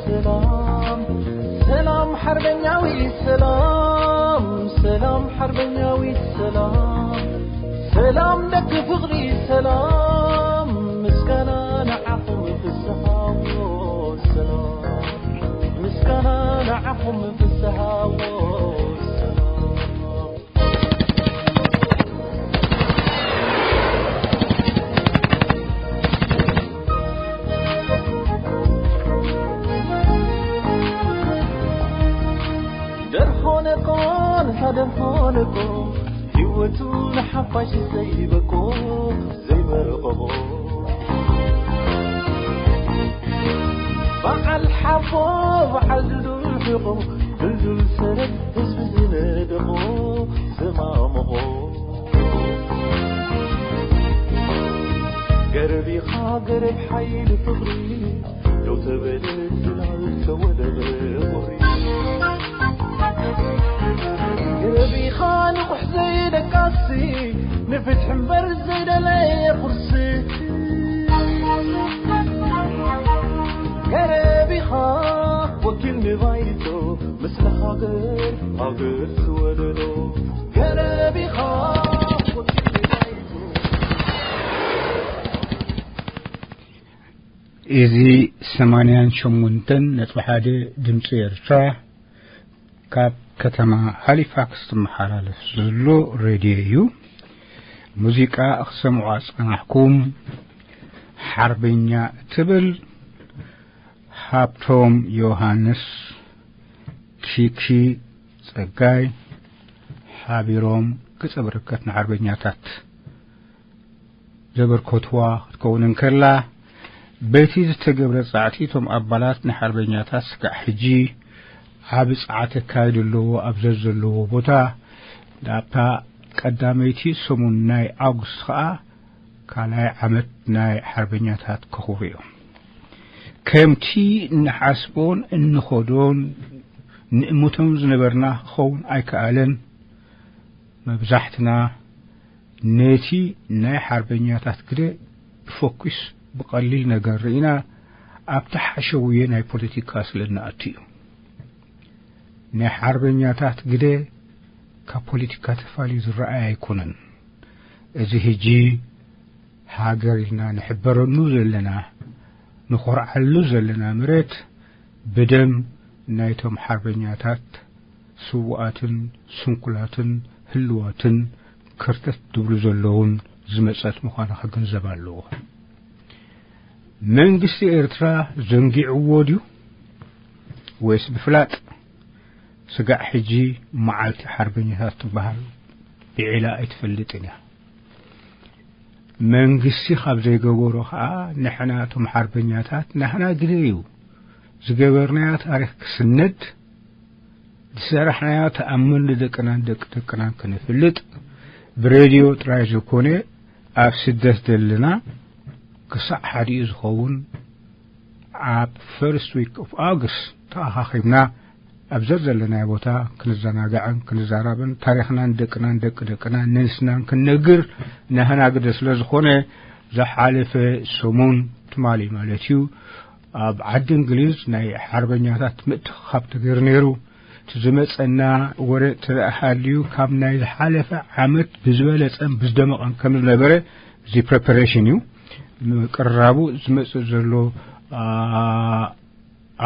ሰላም ሰላም ሓርበኛዊ ሰላም ሰላም ሓርበኛዊ ሰላም ሰላም ደቂ ፍቕሪ ሰላም ምስጋና ንዓኹም ፍስሃዎ ሰላም ምስጋና ንዓኹም ፍስሃዎ ሰላም ደርሆነቆ ንታ ደርሆነቆ ህይወቱ ንሓፋሽ ዘይበቆ ዘይበረቐቦ በዓል ሓፎ በዓል ድዱል ሕቖ ድልዱል ሰረት ህዝቢ ዝነደቖ ዝማመቖ ገረብ ኢኻ ገረብ ሓይሊ ፍቕሪ ደው ተበለ ጽላል ተወደበ ቁሪ ገረብ ኢኻ ንቑሕ ዘይደቃሲ ንፍትሒ እምበር ዘይደለየ ቁርሲ ገረብ ኢኻ ወኪል ንባይቶ ምስለ ሃገር ሃገር ዝወለዶ ገረብ ኢኻ ወኪል ንባይቶ እዚ ሰማንያን ሸሞንተን ነጥቢ ሓደ ድምፂ ኤርትራ ካብ ከተማ ሃሊፋክስ ትመሓላለፍ ዘሎ ሬድዮ እዩ። ሙዚቃ ክሰምዑ ኣጸናሕኩም ሓርበኛ ትብል ሃብቶም ዮሃንስ፣ ኪኪ ጸጋይ ሓቢሮም ገጸ በረከት ንሓርበኛታት ዘበርከትዋ ክትከውን እንከላ፣ በቲ ዝተገብረ ጻዕቲ እቶም ኣባላት ንሓርበኛታት ስጋዕ ሕጂ ዓቢ ጻዕቲ ኣካይዱ ኣለዎ። ኣብ ዘዘለዎ ቦታ ኣብታ ቀዳመይቲ ሰሙን ናይ ኣውግስት ኸኣ ካልኣይ ዓመት ናይ ሓርበኛታት ከኽብሩ እዮም። ከምቲ እንሓስቦን እንኸዶን ንእምቶም ዝነበርና ክኸውን ኣይከኣለን። መብዛሕትና ነቲ ናይ ሓርበኛታት ግደ ብፈኩስ ብቐሊል ነገር ርኢና ኣብቲ ሓሸውየ ናይ ፖለቲካ ስለ እንኣቱ እዩ። ናይ ሓርበኛታት ግደ ካብ ፖለቲካ ተፋልዩ ዝረኣይ ኣይኮነን። እዚ ሕጂ ሃገር ኢልና ንሕበረሉ ዘለና ንኾርዓሉ ዘለና መሬት ብደም ናይቶም ሓርበኛታት ስውኣትን ስንኩላትን ህልዋትን ከርተት ዝብሉ ዘለውን ዝመጸት ምዃና ክግንዘብ ኣለዎ። መንግስቲ ኤርትራ ዘንጊዕዎ ድዩ ወይስ ብፍላጥ ስጋዕ ሕጂ መዓልቲ ሓርበኛታት ትበሃል ብዒላ ኣይትፈልጥን እያ። መንግስቲ ካብ ዘይገበሮ ኸኣ ንሕና እቶም ሓርበኛታት ናህና ግደ እዩ ዝገበርናዮ ታሪኽ ክስነድ ዝሰራሕናዮ ተኣምር ንደቅናን ደቂ ደቅናን ክንፍልጥ ብሬድዮ ጥራይ ዝኾነ ኣብ ስደት ዘለና ክሳዕ ሓዲኡ ዝኸውን ኣብ ፈርስት ዊክ ኦፍ ኣውግስት ተኣኻኺብና ኣብ ዘዘለናዮ ቦታ ክንዘናጋዕን ክንዛረብን ታሪኽናን ደቅናን ደቂ ደቅናን ንንስናን ክንነግር ናህና ግደ ስለ ዝኾነ ዝሓለፈ ሰሙን ትማሊ ማለት እዩ ኣብ ዓዲ እንግሊዝ ናይ ሓርበኛታት ምእትኻብ ተገይሩ ነይሩ። እቲ ዝመጸና ወረ ተሃልዩ ካብ ናይ ዝሓለፈ ዓመት ብዝበለጸን ብዝደመቐን ከም ዝነበረ እዚ ፕሬፓሬሽን እዩ። ምቅርራቡ ዝመጽእ ዘሎ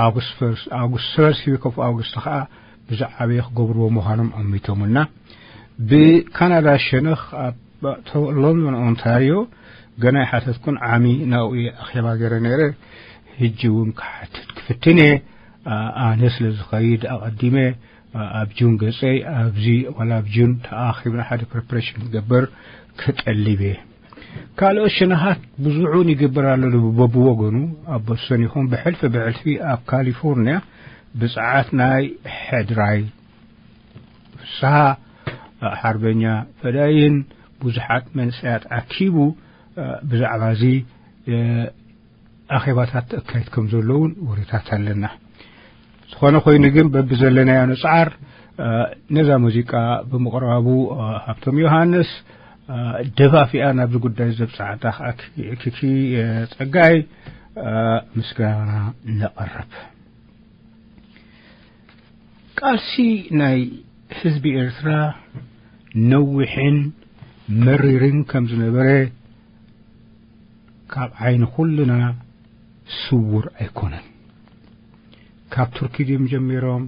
ኣውግስት ፈርስት ኣውግስት ፈርስት ዊክ ኦፍ ኣውግስት ከዓ ብዝዓበየ ክገብርዎ ምዃኖም ኣሚቶምልና። ብካናዳ ሸነኽ ኣብ ሎንዶን ኦንታሪዮ ገና ይሓተትኩን ዓሚ ናብኡ ኣኼባ ገይረ ነይረ። ሕጂ እውን ክሓትት ክፍትን እየ። ኣነ ስለ ዝኸይድ ኣቐዲመ ኣብ ጁን ገጸይ ኣብዚ ዋላ ኣብ ጁን ተኣኺብና ሓደ ፕሪፕሬሽን ክገብር ክጠልብ እየ። ካልኦት ሸነኻት ብዙሕ እውን ይግበር ኣሎ በብወገኑ ኣብ ቦስተን ይኹን ብሕልፊ ብሕልፊ ኣብ ካሊፎርኒያ ብጸዓት ናይ ሕድራይ ፍስሃ ሓርበኛ ፈዳይን ብዙሓት መንእሰያት ኣኪቡ ብዛዕባ እዚ ኣኼባታት ተካይድ ከም ዘለውን ወሬታት ኣለና። ዝኾነ ኮይኑ ግን በብዘለናዮ ንጽዓር ነዛ ሙዚቃ ብምቕራቡ ሃብቶም ዮሃንስ ደፋፊኣ ናብዚ ጉዳይ ዘብጽዓታ ከዓ ኪኪ ጸጋይ ምስጋና ነቐርብ። ቃልሲ ናይ ህዝቢ ኤርትራ ነዊሕን መሪርን ከም ዝነበረ ካብ ዓይኒ ኩልና ስዉር ኣይኮነን። ካብ ቱርኪ ድዮም ጀሚሮም?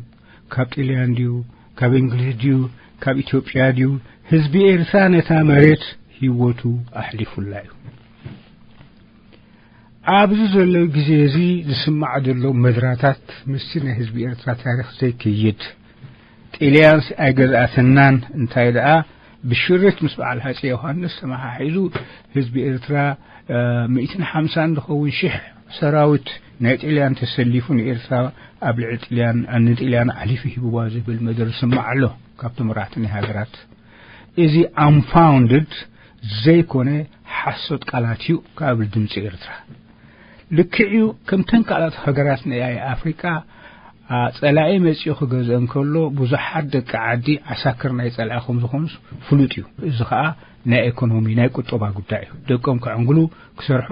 ካብ ጥልያን ድዩ? ካብ እንግሊዝ ድዩ? ካብ ኢትዮጵያ ድዩ? ህዝቢ ኤርትራ ነታ መሬት ህይወቱ ኣሕሊፉላ እዩ። ኣብዚ ዘሎ ግዜ እዚ ዝስማዕ ዘሎ መድራታት ምስቲ ናይ ህዝቢ ኤርትራ ታሪኽ ዘይከይድ፣ ጥልያንስ ኣይገዝኣትናን፣ እንታይ ደኣ ብሽርት ምስ በዓል ሃፀይ ዮሃንስ ተመሓሒዙ ህዝቢ ኤርትራ ሚእትን ሓምሳን ዝኸውን ሽሕ ሰራዊት ናይ ጥልያን ተሰሊፉ ንኤርትራ ኣብ ልዕሊ ጥልያን ንጥልያን ኣሕሊፉ ሂብዋ ዝብል መደር ዝስማዕ ኣሎ ካብቶም መራሕቲ ናይ ሃገራት። እዚ ኣምፋውንድድ ዘይኮነ ሓሶት ቃላት እዩ ካብ ድምፂ ኤርትራ። ልክዕ እዩ። ከምተን ካልኣት ሃገራት ናይ ኣፍሪቃ ጸላኢ መጺኡ ክገዝአን ከሎ ብዙሓት ደቂ ዓዲ ዓሳክር ናይ ጸላኢ ከም ዝኾኑስ ፍሉጥ እዩ። እዚ ኸኣ ናይ ኢኮኖሚ ናይ ቁጠባ ጉዳይ እዩ። ደቆም ከዕንግሉ ክሰርሑ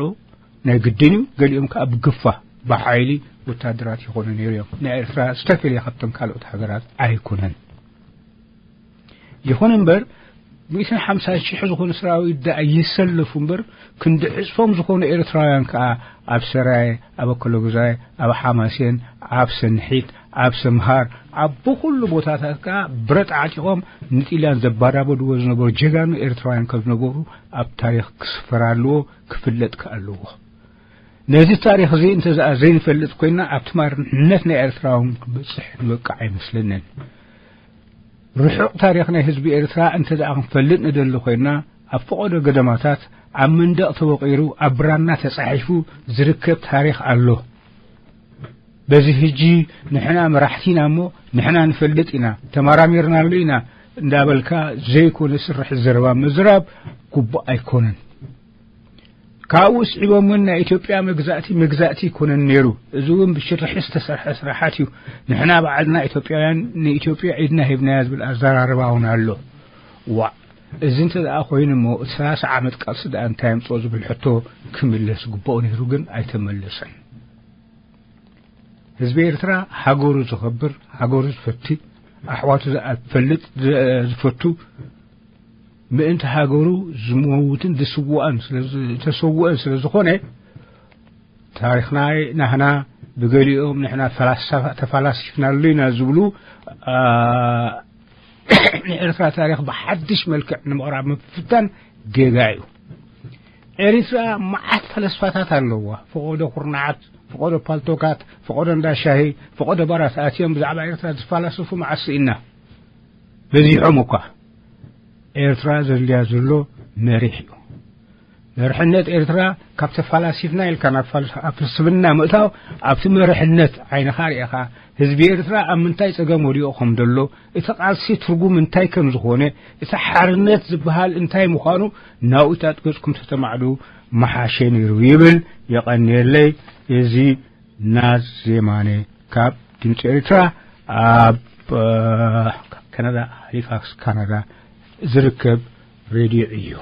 ናይ ግድን እዩ። ገሊኦም ከኣ ብግፋ ብሓይሊ ወታደራት ይኾኑ ነይሩ እዮም። ናይ ኤርትራ ዝተፈልየ ካብቶም ካልኦት ሃገራት ኣይኮነን። ይኹን እምበር ሚእትን ሓምሳን ሽሕ ዝኾኑ ሰራዊት ደኣ ይሰለፉ እምበር ክንዲ ዕጽፎም ዝኾኑ ኤርትራውያን ከኣ ኣብ ሰራየ፣ ኣብ ኣከለጉዛይ፣ ኣብ ሓማሴን፣ ኣብ ሰንሒት፣ ኣብ ሰምሃር፣ ኣብ ብኹሉ ቦታታት ከኣ ብረት ዓጢቖም ንጥልያን ዘባዳበድዎ ዝነበሩ ጀጋኑ ኤርትራውያን ከም ዝነበሩ ኣብ ታሪኽ ክስፈር ኣለዎ፣ ክፍለጥ ከኣ ኣለዎ። ነዚ ታሪኽ እዚ እንተ ዘይንፈልጥ ኮይና ኣብቲ ማርነት ናይ ኤርትራ እውን ክንበጽሕ ንበቅዕ ኣይመስለንን። ርሑቕ ታሪኽ ናይ ህዝቢ ኤርትራ እንተ ደኣ ክንፈልጥ ንደሊ ኮይና ኣብ ፈቐዶ ገደማታት ኣብ መንደቕ ተወቒሩ ኣብ ብራና ተጻሒፉ ዝርከብ ታሪኽ ኣሎ። በዚ ህጂ ንሕና መራሕቲ ኢና እሞ ንሕና ንፈልጥ ኢና ተመራሚርናሉ ኢና እንዳበልካ ዘይኮነ ስርሕ ዘረባ ምዝራብ ግቡእ ኣይኮነን። ካብኡ ስዒቦም እውን ናይ ኢትዮጵያ መግዛእቲ መግዛእቲ ኣይኮነን ነይሩ። እዚ እውን ብሽርሒ ዝተሰርሐ ስራሓት እዩ። ንሕና ባዕልና ኢትዮጵያውያን ንኢትዮጵያ ኢድና ሂብናያ ዝብል ኣዘራርባ እውን ኣሎ። ዋእ፣ እዚ እንተ ደኣ ኮይኑ እሞ እቲ ሰላሳ ዓመት ቃልሲ ደኣ እንታይ ኣምፅኦ ዝብል ሕቶ ክምለስ ግባኦ ነይሩ፣ ግን ኣይተመለሰን። ህዝቢ ኤርትራ ሃገሩ ዘኸብር፣ ሃገሩ ዝፈቲ፣ ኣሕዋቱ ዝፈልጥ፣ ዝፈቱ፣ ምእንቲ ሃገሩ ዝመውትን ዝስዋእን ስለ ዝተሰውአን ስለ ዝኾነ ታሪኽና ናህና ብገሊኦም ንሕና ተፈላሲፍናሉ ኢና ዝብሉ ንኤርትራ ታሪኽ ብሓድሽ መልክዕ ንምቕራብ ምፍታን ጌጋ እዩ። ኤርትራ መዓት ፈለስፋታት ኣለዋ። ፈቐዶ ኩርናዓት፣ ፈቐዶ ፓልቶካት፣ ፈቐዶ እንዳሻሂ፣ ፈቐዶ ባራት ኣትዮም ብዛዕባ ኤርትራ ዝፈላስፉ መዓት ስኢና በዚሖም እኳ። ኤርትራ ዘድልያ ዘሎ መሪሕ እዩ። መርሕነት ኤርትራ ካብ ተፋላሲፍና ኢልካ ናብ ፍልስፍና ምእታው ኣብቲ መርሕነት ዓይንኻ ርኢኻ ህዝቢ ኤርትራ ኣብ ምንታይ ጸገም ወዲቑ ከም ዘሎ እቲ ቃልሲ ትርጉም እንታይ ከም ዝኾነ እቲ ሓርነት ዝበሃል እንታይ ምዃኑ ናብኡ ታጥገጽኩም ተተማዕዱ መሓሸ ነይሩ ይብል። የቐንየለይ። እዚ ናዝ ዜማነ ካብ ድምፂ ኤርትራ ኣብ ካናዳ ሃሊፋክስ ካናዳ ዝርከብ ሬድዮ እዩ።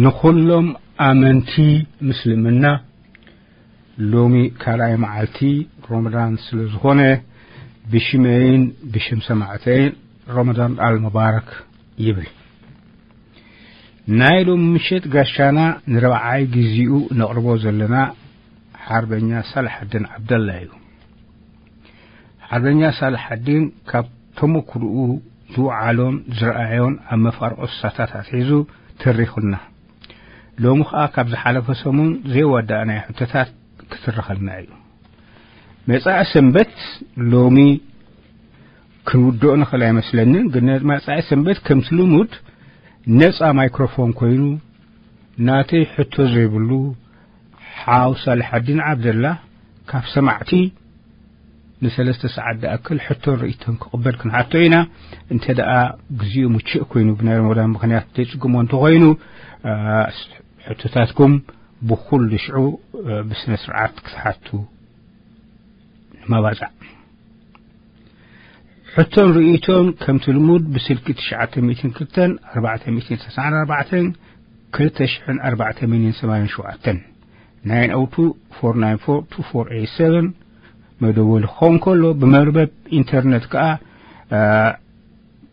ንኹሎም ኣመንቲ ምስልምና ሎሚ ካልኣይ መዓልቲ ሮመዳን ስለ ዝኾነ ብሽመይን ብሽም ሰማዕተይን ሮመዳን ኣልሙባረክ ይብል። ናይ ሎም ምሸት ጋሻና ንረብዓይ ግዚኡ ነቕርቦ ዘለና ሓርበኛ ሳልሓድን ዓብደላ እዩ። ሓርበኛ ሳልሓዲን ካብ ተመኩርኡ ዝወዓሎን ዝረኣዮን ኣብ መፋርቆ ስሳታት ኣትሒዙ ተሪኹልና። ሎሚ ኸኣ ካብ ዝሓለፈ ሰሙን ዘይወዳእናዮ ሕቶታት ክትርኸልና እዩ። መጻኢ ሰንበት ሎሚ ክንውድኦ ንኽእል ኣይመስለንን፣ ግን መጻኢ ሰንበት ከምቲ ልሙድ ነጻ ማይክሮፎን ኮይኑ ናተይ ሕቶ ዘይብሉ ሓው ሳልሓዲን ዓብደላ ካብ ሰማዕቲ ንሰለስተ ሰዓት ዝኣክል ሕቶን ርእይቶን ክቕበል ክንሓቶ ኢና። እንተ ደኣ ግዜኡ ምቹእ ኮይኑ ብናይ ረመዳን ምኽንያት ዘይጽግሞ እንተኾይኑ ሕቶታትኩም ብኹሉ ሽዑ፣ እ፣ ብስነ ስርዓት ክትሓቱ ንመባጻዕ። ሕቶን ርእይቶን ከምቲ ልሙድ ብስልኪ ትሽዓተ ሚእትን ክልተን ኣርባዕተ ሚእትን ተስዓን ኣርባዕተን ክልተ ሽሕን ኣርባዕተ ሚእትን ሰማንያን ሸውዓተን፣ nine oh two, four nine four, two four eight seven መደወሊ ክኸውን ከሎ፣ ብመርበብ ኢንተርነት ከኣ፣ እ፣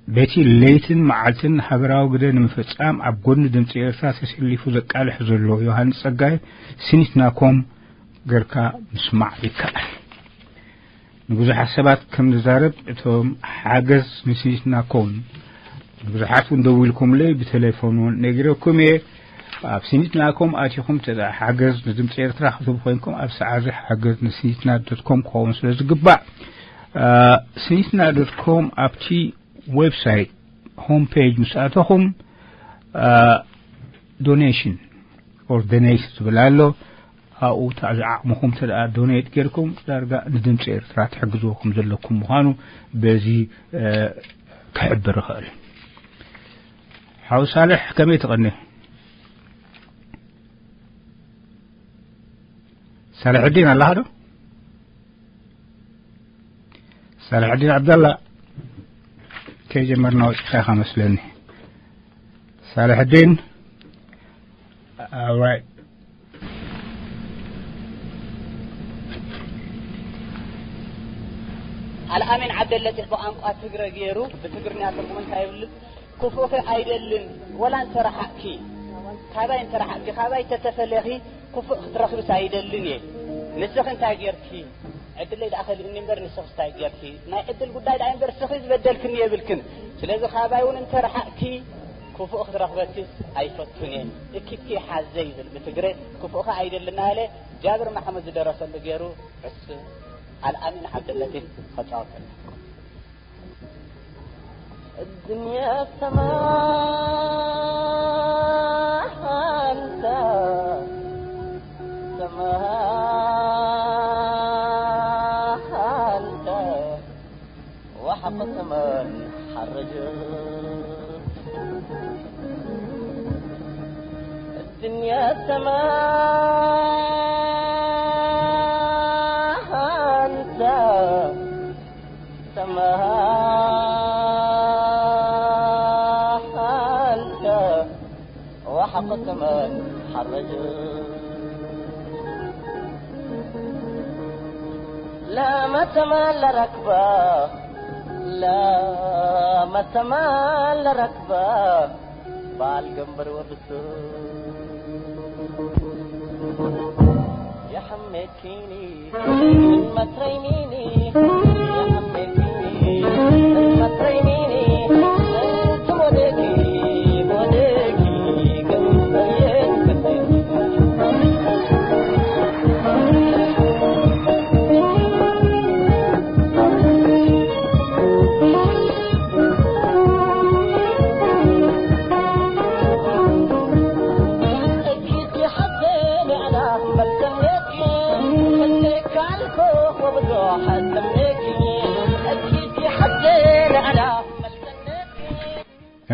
በቲ ለይትን መዓልትን ሃገራዊ ግደ ንምፍጻም ኣብ ጎድኒ ድምጺ ኤርትራ ተሰሊፉ ዘቃልሕ ዘሎ ዮሃንስ ጸጋይ፣ ስኒትና ኮም ጌርካ ምስማዕ ይከኣል። ንብዙሓት ሰባት ከም ንዛረብ፣ እቶም ሓገዝ ንስኒትና ኮም፣ ንብዙሓት እውን ደዊልኩምለይ፣ ብቴሌፎን እውን ነጊረኩም እየ። ኣብ ስኒትና ኮም ኣቲኹም፣ ተ-፣ ሓገዝ ንድምፂ ኤርትራ ክትህቡ ኮይንኩም፣ ኣብ ሰዓዚ ሓገዝ ንስኒትና ዶት ኮም ክኸውን ስለ ዝግባእ፣ እ፣ ስኒትና ዶት ኮም ኣብቲ ዌብሳይት ሆም ፔጅ ምስ ኣተኹም፣ እ፣ ዶኔሽን ኦር ዶኔት ዝብል ኣሎ። ኣብኡ፣ እታ ዝዓቕምኹም እንተ ደኣ ዶኔት ጌርኩም፣ ዳርጋ ንድምፂ ኤርትራ ትሕግዝዎ ከም ዘለኩም ምዃኑ በዚ፣ እ፣ ክሕብር እኽእል። ሓው ሳልሕ፣ ከመይ ትቐኒ? ሳልሕዲን ኣለኻ ዶ? ሳልሕዲን ዓብደላ፣ ከይጀመርና ወፂኻ ኢኻ መስለኒ። ሳልሕዲን፣ all right። ኣልኣሚን ዓብደለጢፍ ብቋንቋ ትግረ ገይሩ ብትግርኛ ትርጉም እንታይ ይብል? ክፉእኺ ኣይደልን፣ ወላ እንተረሓቕኪ፣ ካባይ እንተረሓቕኪ፣ ካባይ ተተፈለኺ፣ ክፉእ ክትረኽብስ ኣይደልን እየ። ንስኺ እንታይ ጌርኪ? ዕድለይ ደኣ ከሊእኒ እምበር፣ ንስኺስ እንታይ ጌርኪ? ናይ ዕድል ጉዳይ ደኣ እምበር፣ ንስኺ ዝበደልክኒ የብልክን። ስለዚ ካባይ እውን እንተረሓቕኪ፣ ክፉእ ክትረኽበኪስ ኣይፈቱን እየ። እኪትኪ ሓዘ ይብል ብትግረ፣ ክፉእኺ ኣይደልን እናበለ ጃብር መሓመድ ዝደረሰሉ ገይሩ፣ ዕስ ኣልኣሚን ዓብደለጢፍ ከጻወተልና። الدنيا سماها انت، سماها انت، وحق ثمن حرج. الدنيا سماها انت، سماها أنت وحق ثمن حرج. لا ما تمل ركبة، لا ما تمل ركبة. በዓል ገንበር ወዲ ሱር የሐመኪኒ መትረይኒኒ፣ የሐመኪኒ መትረይኒኒ። እንቱ ወደኪ ወደኪ ገንበሬ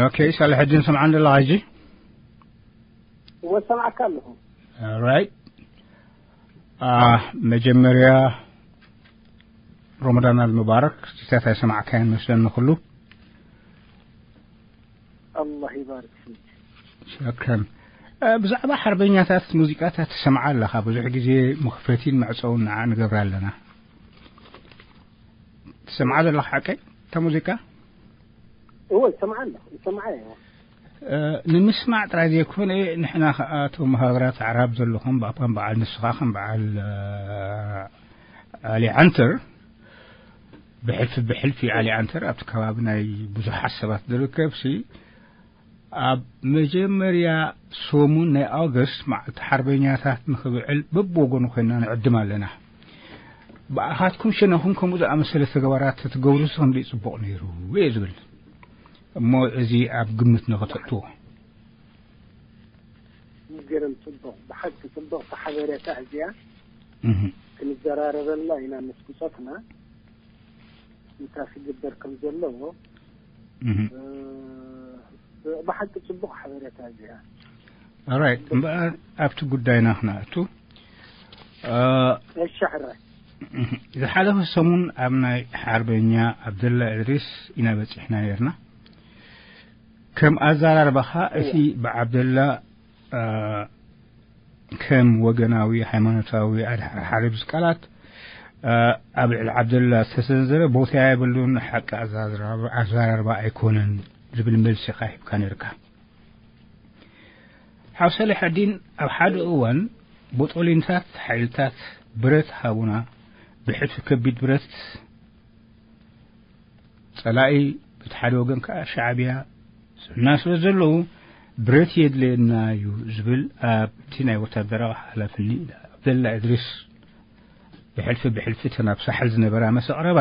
ኦኬ፣ ሳልሐዲን ሰምዓን ደላ ሕጂ? እወ፣ ሰምዓካ ኣለኹ። ኦራይት። አ፣ መጀመርያ ረመዳን ኣልሙባረክ። ስታት ኣይሰማዕካዮን መስለኒ ኩሉ። ኣላህ ይባርክ ፊክ። ሸክረን። አ፣ ብዛዕባ ሓርበኛታት ሙዚቃታት ትሰምዓ ኣለኻ። ብዙሕ ግዜ መኽፈቲን መዕጸውን ንዓ ንገብራ ኣለና። ትሰምዓ ዘለኻ ሓቀይ? እታ ሙዚቃ? እወ፣ ይሰምዓ ኣለኹ። ይሰምዓ እየ። እ፣ ንምስማዕ ጥራይ ዘይኮነ፣ ንሕና ኸኣ እቶም ሃገራት ኣዕራብ ዘለኹም፣ ብኣባን በዓል ንስኻ ከም በዓል፣ እ፣ ኣሊ ዓንተር፣ ብሕልፊ ብሕልፊ ኣሊ ዓንተር ኣብቲ ከባቢ ናይ ብዙሓት ሰባት ዝርከብሲ፣ ኣብ መጀመርያ ሰሙን ናይ ኦገስት መዓልቲ ሓርበኛታት ንኽብዕል በብወገኑ ኮይንና ንዕድም ኣለና። ብኣኻትኩም ሸነኹም ከምኡ ዝኣመሰለ ተግባራት ተትገብሩስ ክንደይ ጽቡቕ ነይሩ እየ ዝብል። እሞ እዚ ኣብ ግምት ንኽተእትዎ። ገርም ጽቡቕ፣ ብሓቂ ጽቡቕ ሓበሬታ እዚኣ። እህ። ክንዘራረበላ ኢና ምስ ብጾትና። እንታይ ክግበር ከም ዘለዎ፣ እህ። እ፣ ብሓቂ ጽቡቕ ሓበሬታ እዚኣ። ኦራይት፣ እምበኣር ኣብቲ ጉዳይና ክነኣቱ። እ፣ እሺ ሕራይ። ዝሓለፈ ሰሙን ኣብ ናይ ሓርበኛ ዓብደላ እድሪስ ኢና በጺሕና ነርና። ከም ኣዘራርባኻ፣ እቲ ብዓብደላ፣ እ፣ ከም ወገናዊ ሃይማኖታዊ ኣድሓርሓሪ ቃላት፣ እ፣ ኣብ ልዕሊ ዓብደላ ዝተሰንዘረ ቦታ የብሉን፣ ሓቂ ኣዘራርባ፣ ኣዘራርባ ኣይኮነን ዝብል መልሲ ኢኻ ሂብካ ነርካ። ሓው ሰሊሐዲን፣ ኣብ ሓደ እዋን ቦጦሊንታት ሓይልታት ብረት ሃቡና፣ ብሕልፊ ከቢድ ብረት፣ ጸላኢ በቲ ሓደ ወገን ከኣ ሻዕብያ ጽና ስለ ዘለዉ፣ ብረት የድልየና እዩ ዝብል ኣብቲ ናይ ወታደራዊ ሓላፍኒ ዓብደላ እድሪስ ብሕልፊ ብሕልፊ እተን ኣብ ሳሕል ዝነበራ መሰቕረባ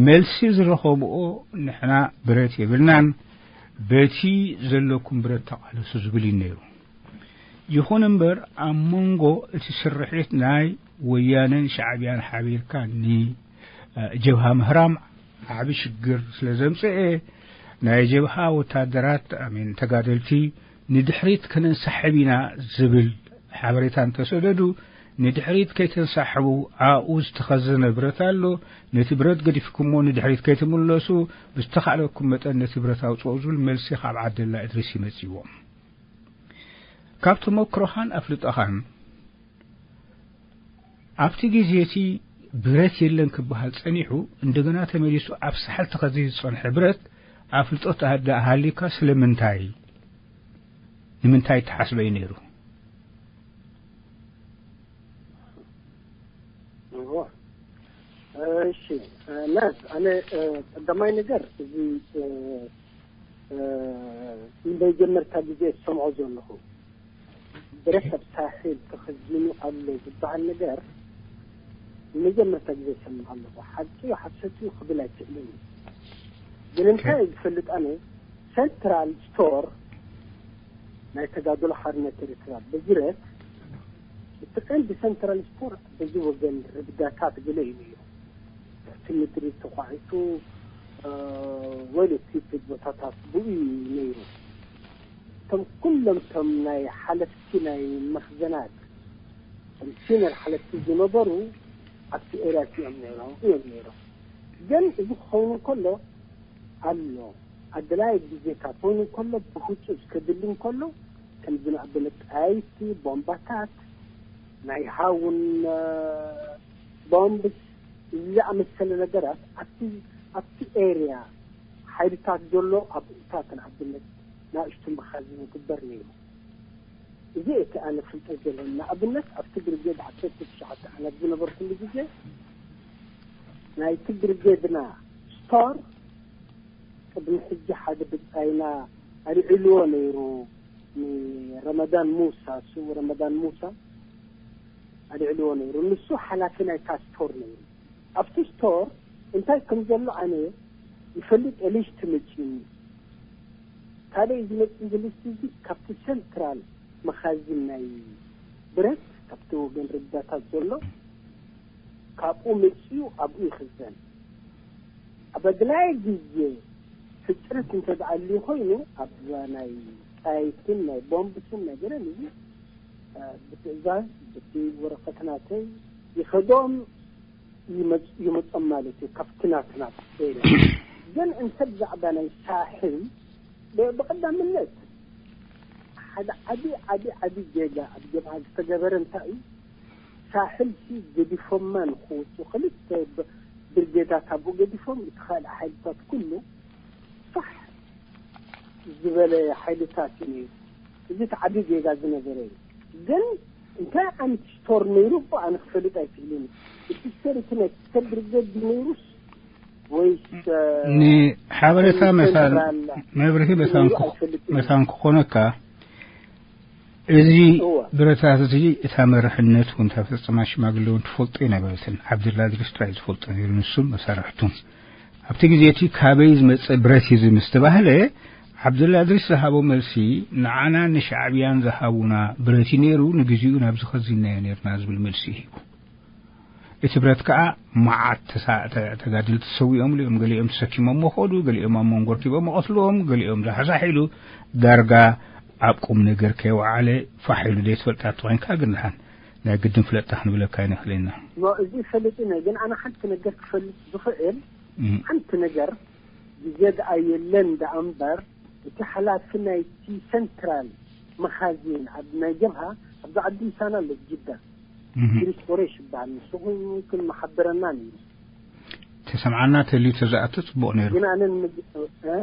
መልሲ ዝረኸብኦ፣ ንሕና ብረት የብልናን፣ በቲ ዘለኩም ብረት ተቓለሱ ዝብል እዩ ነይሩ። ይኹን እምበር፣ ኣብ መንጎ እቲ ስርሒት ናይ ወያነን ሻዕብያን ሓቢርካ ንጀብሃ ምህራም ዓቢ ሽግር ስለ ዘምጽኤ፣ ናይ ጀብሃ ወታደራት፣ ኣሜን፣ ተጋደልቲ ንድሕሪት ከነንሳሕብ ኢና ዝብል ሓበሬታ እንተሰደዱ፣ ንድሕሪት ከይተንሳሕቡ፣ ኣብኡ ዝተኸዘነ ብረት ኣሎ፣ ነቲ ብረት ገዲፍኩሞ ንድሕሪት ከይትምለሱ፣ ብዝተኻእለኩም መጠን ነቲ ብረት ኣውጽኦ ዝብል መልሲ ካብ ዓብደላ እድሪስ ይመጽእዎም። ካብ ተመክሮኻን ኣፍልጦኻን፣ ኣብቲ ግዜ እቲ ብረት የለን ክበሃል ጸኒሑ፣ እንደገና ተመሊሱ ኣብ ሳሕል ተኸዚኑ ዝጸንሐ ብረት ኣፍልጦ ተሃዳ ሃሊካ ስለምንታይ? ንምንታይ ተሓስበ እዩ ነይሩ? እዎ። እሺ፣ ናዝ፣ ኣነ፣ እ፣ ቀዳማይ ነገር፣ እዚ፣ እ፣ እ፣ ንመጀመርታ ግዜ ዝሰምዖ ዘለኹ፣ ብረት ኣብ ሳሕል ተኸዚኑ ኣሎ ዝበሃል ነገር ንመጀመርታ ግዜ ይሰምዕ ኣለኹ። ሓቂ እዩ ሓሰት እዩ ክብል ኣይክእልን እዩ። ግን እንታይ ዝፈልጥ ኣነ፣ ሰንትራል ስቶር ናይ ተጋድሎ ሓርነት ኤርትራ ብብረት፣ እቲ ቀንዲ ሰንትራል ስቶር በዚ ወገን ርግዳታት ገለ እዩ ነይሩ። ትሕቲ ምድሪ ተዃዒቱ፣ እ፣ ወይለ ቲፕ ቦታታት ብኡ እዩ ነይሩ። እቶም ኩሎም እቶም ናይ ሓለፍቲ ናይ መኽዘናት፣ እቶም ሲነር ሓለፍቲ ዝነበሩ ኣብቲ ኤርያ እዮም ነይሮም፣ እዮም ነይሮም። ግን እዚ ክኸውን እንከሎ ኣሎ፣ ኣድላይ ግዜታት ኮይኑ እንከሎ፣ ብህጹጽ ከድሊ እንከሎ፣ ከም ዝንኣበለ ጣይቲ፣ ቦምባታት፣ ናይ ሃውን፣ እ፣ ቦምብስ፣ እዚ ዝኣመሰለ ነገራት ኣብቲ፣ ኣብቲ ኤርያ ሓይልታት ዘሎ ኣብኡታት ንኣብነት ናእሽቱ መኻዝን ይግበር ነይሩ። እዚ እቲ ኣነ ፍልጠት ዘለኒ። ንኣብነት ኣብቲ ብርጌድ ዓሰርተ ትሽዓተ ኣነ ኣብ ዝነበርኩሉ ግዜ ናይቲ ብርጌድና ስቶር ቅድሚ ሕጂ ሓደ ብጻይና ኣልዒልዎ ነይሩ፣ ንረመዳን ሙሳ፣ ስው ረመዳን ሙሳ ኣልዒልዎ ነይሩ። ንሱ ሓላፊ ናይታ ስቶር ነይሩ። ኣብቲ ስቶር እንታይ ከም ዘሎ ኣነ ይፈልጥ፣ ሊስት መጺኡኒ። ካልእ ዝመጽእ ሊስት እዚ ካብቲ ሰንትራል መኻዝን ናይ ብረት፣ ካብቲ ወገን ርዳታት ዘሎ፣ ካብኡ መጺኡ ኣብኡ ይኽዘን። ኣብ ኣድላይ ግዜ ሕጽረት እንተ ደኣ ኣልዩ ኮይኑ፣ ኣብ ናይ ጣይትን ናይ ቦምብስን ናይ ገለን እዚ፣ እ፣ ብትእዛዝ፣ ብቲ ወረቐት ናተይ ይኸዶም ይመጽ-፣ ይመጾም ማለት እዩ፣ ካብቲ ናትና ኤርያ። ግን እንተ ብዛዕባ ናይ ሳሕል፣ ብ-፣ ብቐዳምነት ሓደ ዓቢ፣ ዓቢ፣ ዓቢ ጌጋ ኣብ ጀብሃ ዝተገበረ እንታይ እዩ? ሳሕልሲ ገዲፎማ ንኽወጹ ክልተ ብ-፣ ብርጌዳት ኣብኡ ገዲፎም፣ እቲ ካልእ ሓይልታት ኩሉ ፋሕ ዝበለ ሓይልታት እዩ ነይሩ። እዚ እቲ ዓቢ ጌጋ ዝነበረ እዩ። ግን እንታይ ዓይነት ስቶር ነይሩ እኮ ኣነ ክፈልጥ ኣይክእልን። እቲ ስቶር እቲ ናይ ክልተ ብርጌድ ድዩ ነይሩስ ወይስ፣ እ፣ ንሓበሬታ መሳን ሴንትራል መብርሂ መሳን ነይሩ ክኾ-፣ ኣይፈልጥን። መሳን ክኾነካ፣ እዚ እወ። ብረታት እዚ እታ መርሕነት እውን እታ ፈጸማ ሽማግለ እውን ትፈልጦ ኣይነበረትን። ዓብደላ እድሪስ ጥራይ ዝፈልጦ ነይሩ፣ ንሱን መሳርሕቱን። ኣብቲ ግዜ እቲ ካበይ ዝመጸ ብረት እዩ እዚ ምስ ተባህለ፣ ዓብደላ እድሪስ ዝሃቦ መልሲ፣ ንዓና ንሻዕብያን ዝሃቡና ብረት እዩ ነይሩ፣ ንግዜኡ ናብ ዝኸዚናዮ ነይርና ዝብል መልሲ እዩ ሂቡ። እቲ ብረት ከኣ መዓት ተሳ-፣ ተ-፣ ተጋደልቲ ተሰዊኦምሉ እዮም። ገሊኦም ተሰኪሞሞ ከዱ፣ ገሊኦም ኣብ መንጎ ኣርኪቦም ቀትልዎም፣ ገሊኦም ዛሕዛሕ ኢሉ ዳርጋ ኣብ ቁም ነገር ከይወዓለ ፋሕ ኢሉ ዘይትፈልጣ ተኾይንካ ግን ድሓን ናይ ግድን ፍለጣ ክንብለካ ኣይንኽእልን ኢና። ኖ፣ እዚ ይፈልጥ ኢነ፣ ግን ኣነ ሓንቲ ነገር ክፈልጥ ዝኽእል እም። ሓንቲ ነገር ግዜ ደኣ የለን ደኣ እምበር፣ እቲ ሓላፊ ናይቲ ሰንትራል መኻዚን ኣብ ናይ ጀብሃ ኣብዚ ዓዲ ምሳና ኣሎ፣ ጅዳ። እም። ኢድሪስ ቁሬሽ ይበሃል። ንሱ እውን ክመሓበረና ነይሩ። ተሰምዓና ተልዩ ተዝኣቱ ጽቡቕ ነይሩ። ግን ኣነ ንምግ-፣ እ?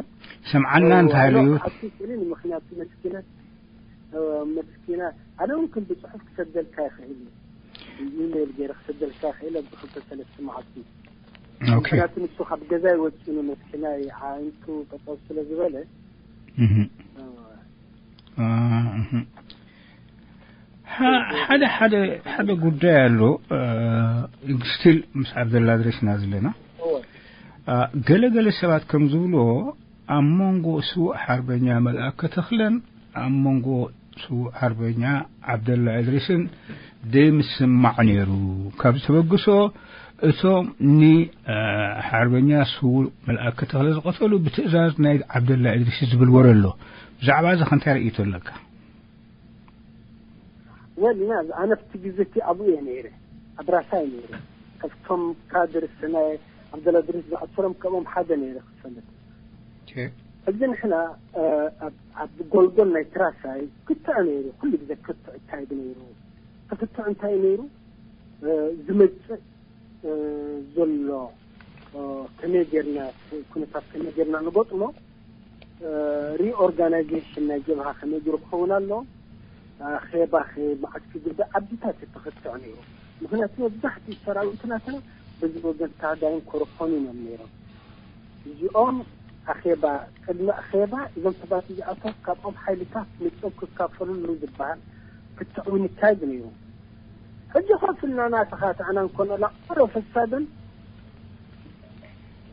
ሰምዓና እዎ፣ እንታይ ኣነ ኢሉ? ክኣቱ ይኽእልን፣ ምኽንያቱ መስኪና፣ እ፣ መስኪና፣ ኣነ እውን ከም ብጽሑፍ ክሰደልካ ይኽእል እዩ። ብኢሜይል ገይረ ክሰደልካ ይኽእል ኣብዚ ክልተ ሰለስተ መዓልቲ። ኦኬ። ምኽንያቱ ንሱ ካብ ገዛ ይወጽእኒ መስኪና፣ ኣዒንቱ ጠጠው ስለ ዝበለ። እህ። እ። እ፣ እህ። ሓ-፣ ሓደ፣ ሓደ፣ ሓደ ጉዳይ ኣሎ፣ እ፣ ስቲል ምስ ዓብደላ እድሪስና ዘለና። እወ። እ፣ ገለ ገለ ሰባት ከም ዝብልዎ፣ ኣብ መንጎ ስዉእ ሓርበኛ መልኣከ ተኽለን ኣብ መንጎ ስዉእ ሓርበኛ ዓብደላ እድሪስን ደይምስማዕ ነይሩ። ካብ ዝተበግሶ፣ እቶም ን፣ እ፣ ሓርበኛ ስዉእ መልኣከ ተኽለ ዝቐተሉ ብትእዛዝ ናይ ዓብደላ እድሪስ ዝብል ወረ ኣሎ። ብዛዕባ እዚ ከ እንታይ ርእይቶ ኣለካ? ወል፣ እና ኣነ ኣብቲ ግዜ እቲ ኣብኡ እየ ነይረ፣ ኣብ ራሳ እየ ነይረ። ካብቶም ካድርስ ናይ ዓብደላ እድሪስ ዝኣሰሮም ከምኦም ሓደ ነይረ ክፈልጥ። ኦኬ። ሕጂ ንሕና፣ እ፣ ኣብ፣ ኣብ ጎልጎል ናይ ትራሳይ ክትዕ ነይሩ፣ ኩሉ ግዜ ክትዕ ይካየድ ነይሩ። እቲ ክትዕ እንታይ ነይሩ? እ፣ ዝመጽእ፣ እ፣ ዘሎ፣ እ፣ ከመይ ጌርና፣ ኩነታት ከመይ ጌርና ንገጥሞ፣ እ፣ ሪኦርጋናይዜሽን ናይ ጀብሃ ከመይ ጌሩ ክኸውን ኣሎ፣ ኣኼባ ከ መዓስ ክግበር፣ ኣብዚታት እዩ ተኸትዖ ነይሩ። ምኽንያቱ መብዛሕትኡ ሰራዊት ናትና በዚ ወገን ታህዳይን ኮረኾንን እዮም ነይሮም። እዚኦም ኣኼባ፣ ቅድሚ ኣኼባ እዞም ሰባት እዚኣቶም ካብኦም ሓይልታት መፅኦም ክካፈልሉ ዝበሃል ክትዕ እውን ይካየድ ነይሩ። ሕጂ ኮፍ ኢልና ናተኻትዕና እንኮነላ፣ ቁረ ፈሳድን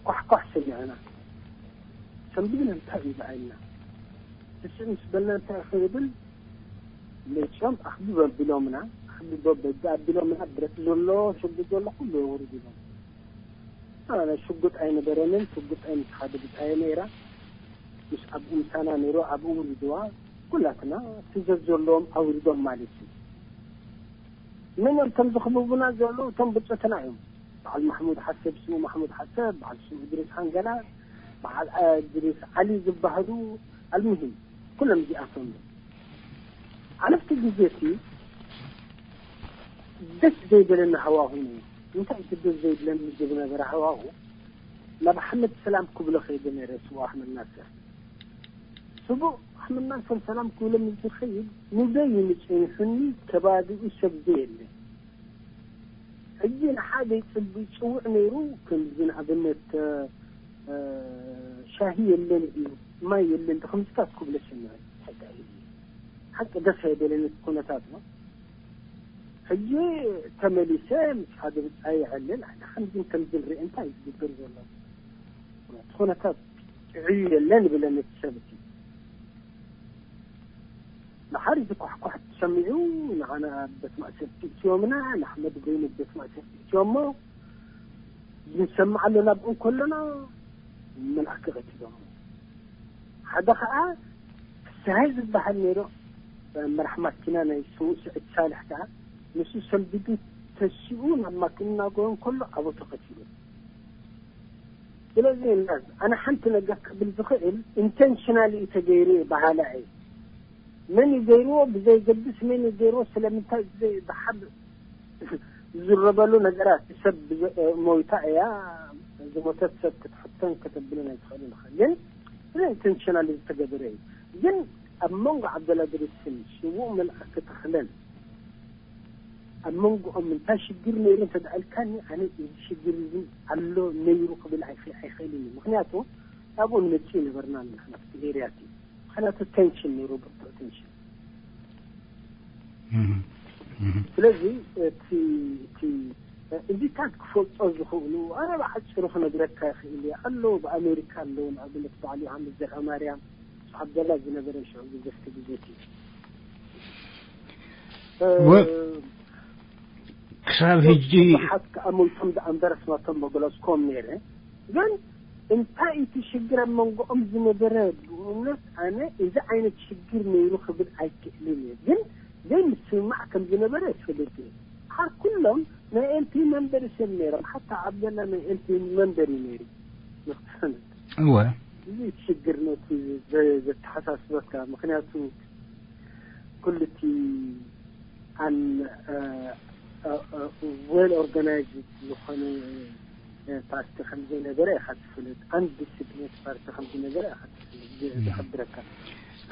ኳሕኳሕ ሰሚዕና። ሰንቢድና እንታይ እዩ ዝዓይልና? ስስዕ ምስ በልና እንታይ ክንብል? መፅኦም ኣኽብብ ኣቢሎምና፣ ኣኽብብ ኣቢ-፣ ኣቢሎምና፣ ብረት ዘሎ፣ ሽጉጥ ዘሎ ኩሉ የውርድሎም። ኣነ ሽጉጥ ኣይነበረንን፣ ሽጉጠይ ምስ ሓደ ብጻየ ነይራ። ምስ ኣብኡ ምሳና ነይሩ፣ ኣብኡ ውሪድዋ። ኩላትና ትእዛዝ ዘለዎም ኣውሪዶም ማለት እዩ። መን እዮም እቶም ዘኽብቡና ዘለዉ? እቶም ብጾትና እዮም። በዓል ማሕሙድ ሓሰብ፣ ስሙ ማሕሙድ ሓሰብ፣ በዓል ስሙ እድሪስ ሓንገላ፣ በዓል፣ እ፣ እድሪስ ዓሊ ዝበሃሉ፣ ኣልሙሂም፣ ኩሎም እዚኣቶም እዮም። ዓለፍቲ ግዜ እቲ ደስ ዘይበለኒ ሃዋሁ ነይሩ። እንታይ እቲ ደስ ዘይብለኒ ዝነበረ ሃዋሁ? ናብ ኣሕመድ ሰላም ክብሎ ከይደ ነይረ፣ ስቡእ ኣሕመድ ናስር። ስቡእ ኣሕመድ ናስር ሰላም ክብሎ ምስ ዝኸይድ፣ ንበይኑ ጸኒሑኒ፣ ከባቢኡ ሰብ ዘየለ። ሕጂ ንሓደ ይጽብ-፣ ይጽውዕ ነይሩ፣ ከምዚ ንኣብነት፣ እ፣ ሻሂ የለን ድዩ፣ ማይ የለን ድዩ፣ ከምዚታት ክብሎ ሰሚዐ። ሓቂ ደስ ኣይበለኒ እቲ ኩነታት ነው። ሕጂ ተመሊሰ ምስ ሓደ ብጻይ ይዕልል፣ ኣነ ከምዚን ከምዚን ርኢ፣ እንታይ እዩ ዝግበር ዘሎ? እቲ ኩነታት ጥዑይ የለን ይብለኒ እቲ ሰብ እቲ። ንሓር ዝኳሕኳሕ ተሰሚዑ፣ ንዓና ኣብ ቤት ማእሰርቲ እትዮምና፣ ንኣሕመድ በይኑ ቤት ማእሰርቲ እትዮሞ፣ ንሰምዕ ኣሎ ናብኡ እንከሎና፣ መልኣከ ቀቲሎሞ። ሓደ ኸኣ ፍስሃይ ዝበሃል ነይሩ፣ መራሕ ማኪና ናይ ስዉእ ስዒድ ሳልሕ ከኣ፣ ንሱ ሰንቢዱ ተሲኡ ናብ ማኪና እናጎየ እንከሎ ኣብኡ ተቐቲሉ። ስለዚ፣ ኣነ ሓንቲ ነገር ክብል ዝኽእል፣ ኢንቴንሽናሊ እዩ ተገይሩ እየ በሃላይ እየ። መን እዩ ገይርዎ ብዘይገድስ፣ መን እዩ ገይርዎ ስለምንታይ ብዘይ-፣ ብሓብ-፣ ዝዝረበሉ ነገራት፣ ሰብ ብዘ-፣ ሞይታ እያ፣ ዝሞተት ሰብ ክትሕተን ከተብልን ኣይትኽእልን ኢኻ። ግን ኢንቴንሽናሊ ዝተገበረ እዩ። ግን ኣብ መንጎ ዓብደላ እድሪስን ስዉእ መልኣከ ተኽለን ኣብ መንጎኦም እንታይ ሽግር ነይሩ እንተ ደኣ ኢልካኒ፣ ኣነ እዚ ሽግር እዚ ኣሎ ነይሩ ክብል ኣይክ-፣ ኣይኽእልን እዩ። ምኽንያቱ ኣብኡ ንመጽእ ነበርና ንሕና ኣብቲ ኤርያ እቲ። ምኽንያቱ ቴንሽን ነይሩ፣ ብርቱዕ ቴንሽን። እህ፣ እህ። ስለዚ እቲ፣ እቲ፣ እዚታት ክፈልጦ ዝኽእሉ፣ ኣነ ብሓጺሩ ክነግረካ ይኽእል እየ። ኣለዉ፣ ብኣሜሪካ ኣለዉ፣ ንኣብነት በዓል ዮሃንስ ዘርኣማርያም፣ ምስ ዓብደላ ዝነበረ ሽዑ ግዜ፣ እቲ ግዜ እቲ። ወ-፣ እ፣ ክሳብ ሕጂ ብዙሓት ከኣ ሞይቶም ደኣ እምበር ኣስማቶም መገለጽኩም ነይረ። ግን እንታይ እቲ ሽግር ኣብ መንጎኦም ዝነበረ? ብእውነት ኣነ እዚ ዓይነት ሽግር ነይሩ ክብል ኣይክእልን እየ፣ ግን ዘይምስምማዕ ከም ዝነበረ ይፈልጥ እየ። ሓር ኩሎም ናይ ኤምፒ መንበር ሰብ ነይሮም፣ ሓታ ዓብደላ ናይ ኤምፒ መንበር እዩ ነይሩ ንክትፈልጥ። እወ። እዚ ሽግር ነቲ ዘ- ዘተሓሳስበካ፣ ምክንያቱ ኩሉ እቲ ኣን well organized ዝኾነ ፓርቲ ከም ዘይነበረ ኢኻ ትፈልጥ፣ ኣንድ ስግነት ፓርቲ ከም ዝነበረ ኢኻ ትፈልጥ። ዝሕብረካ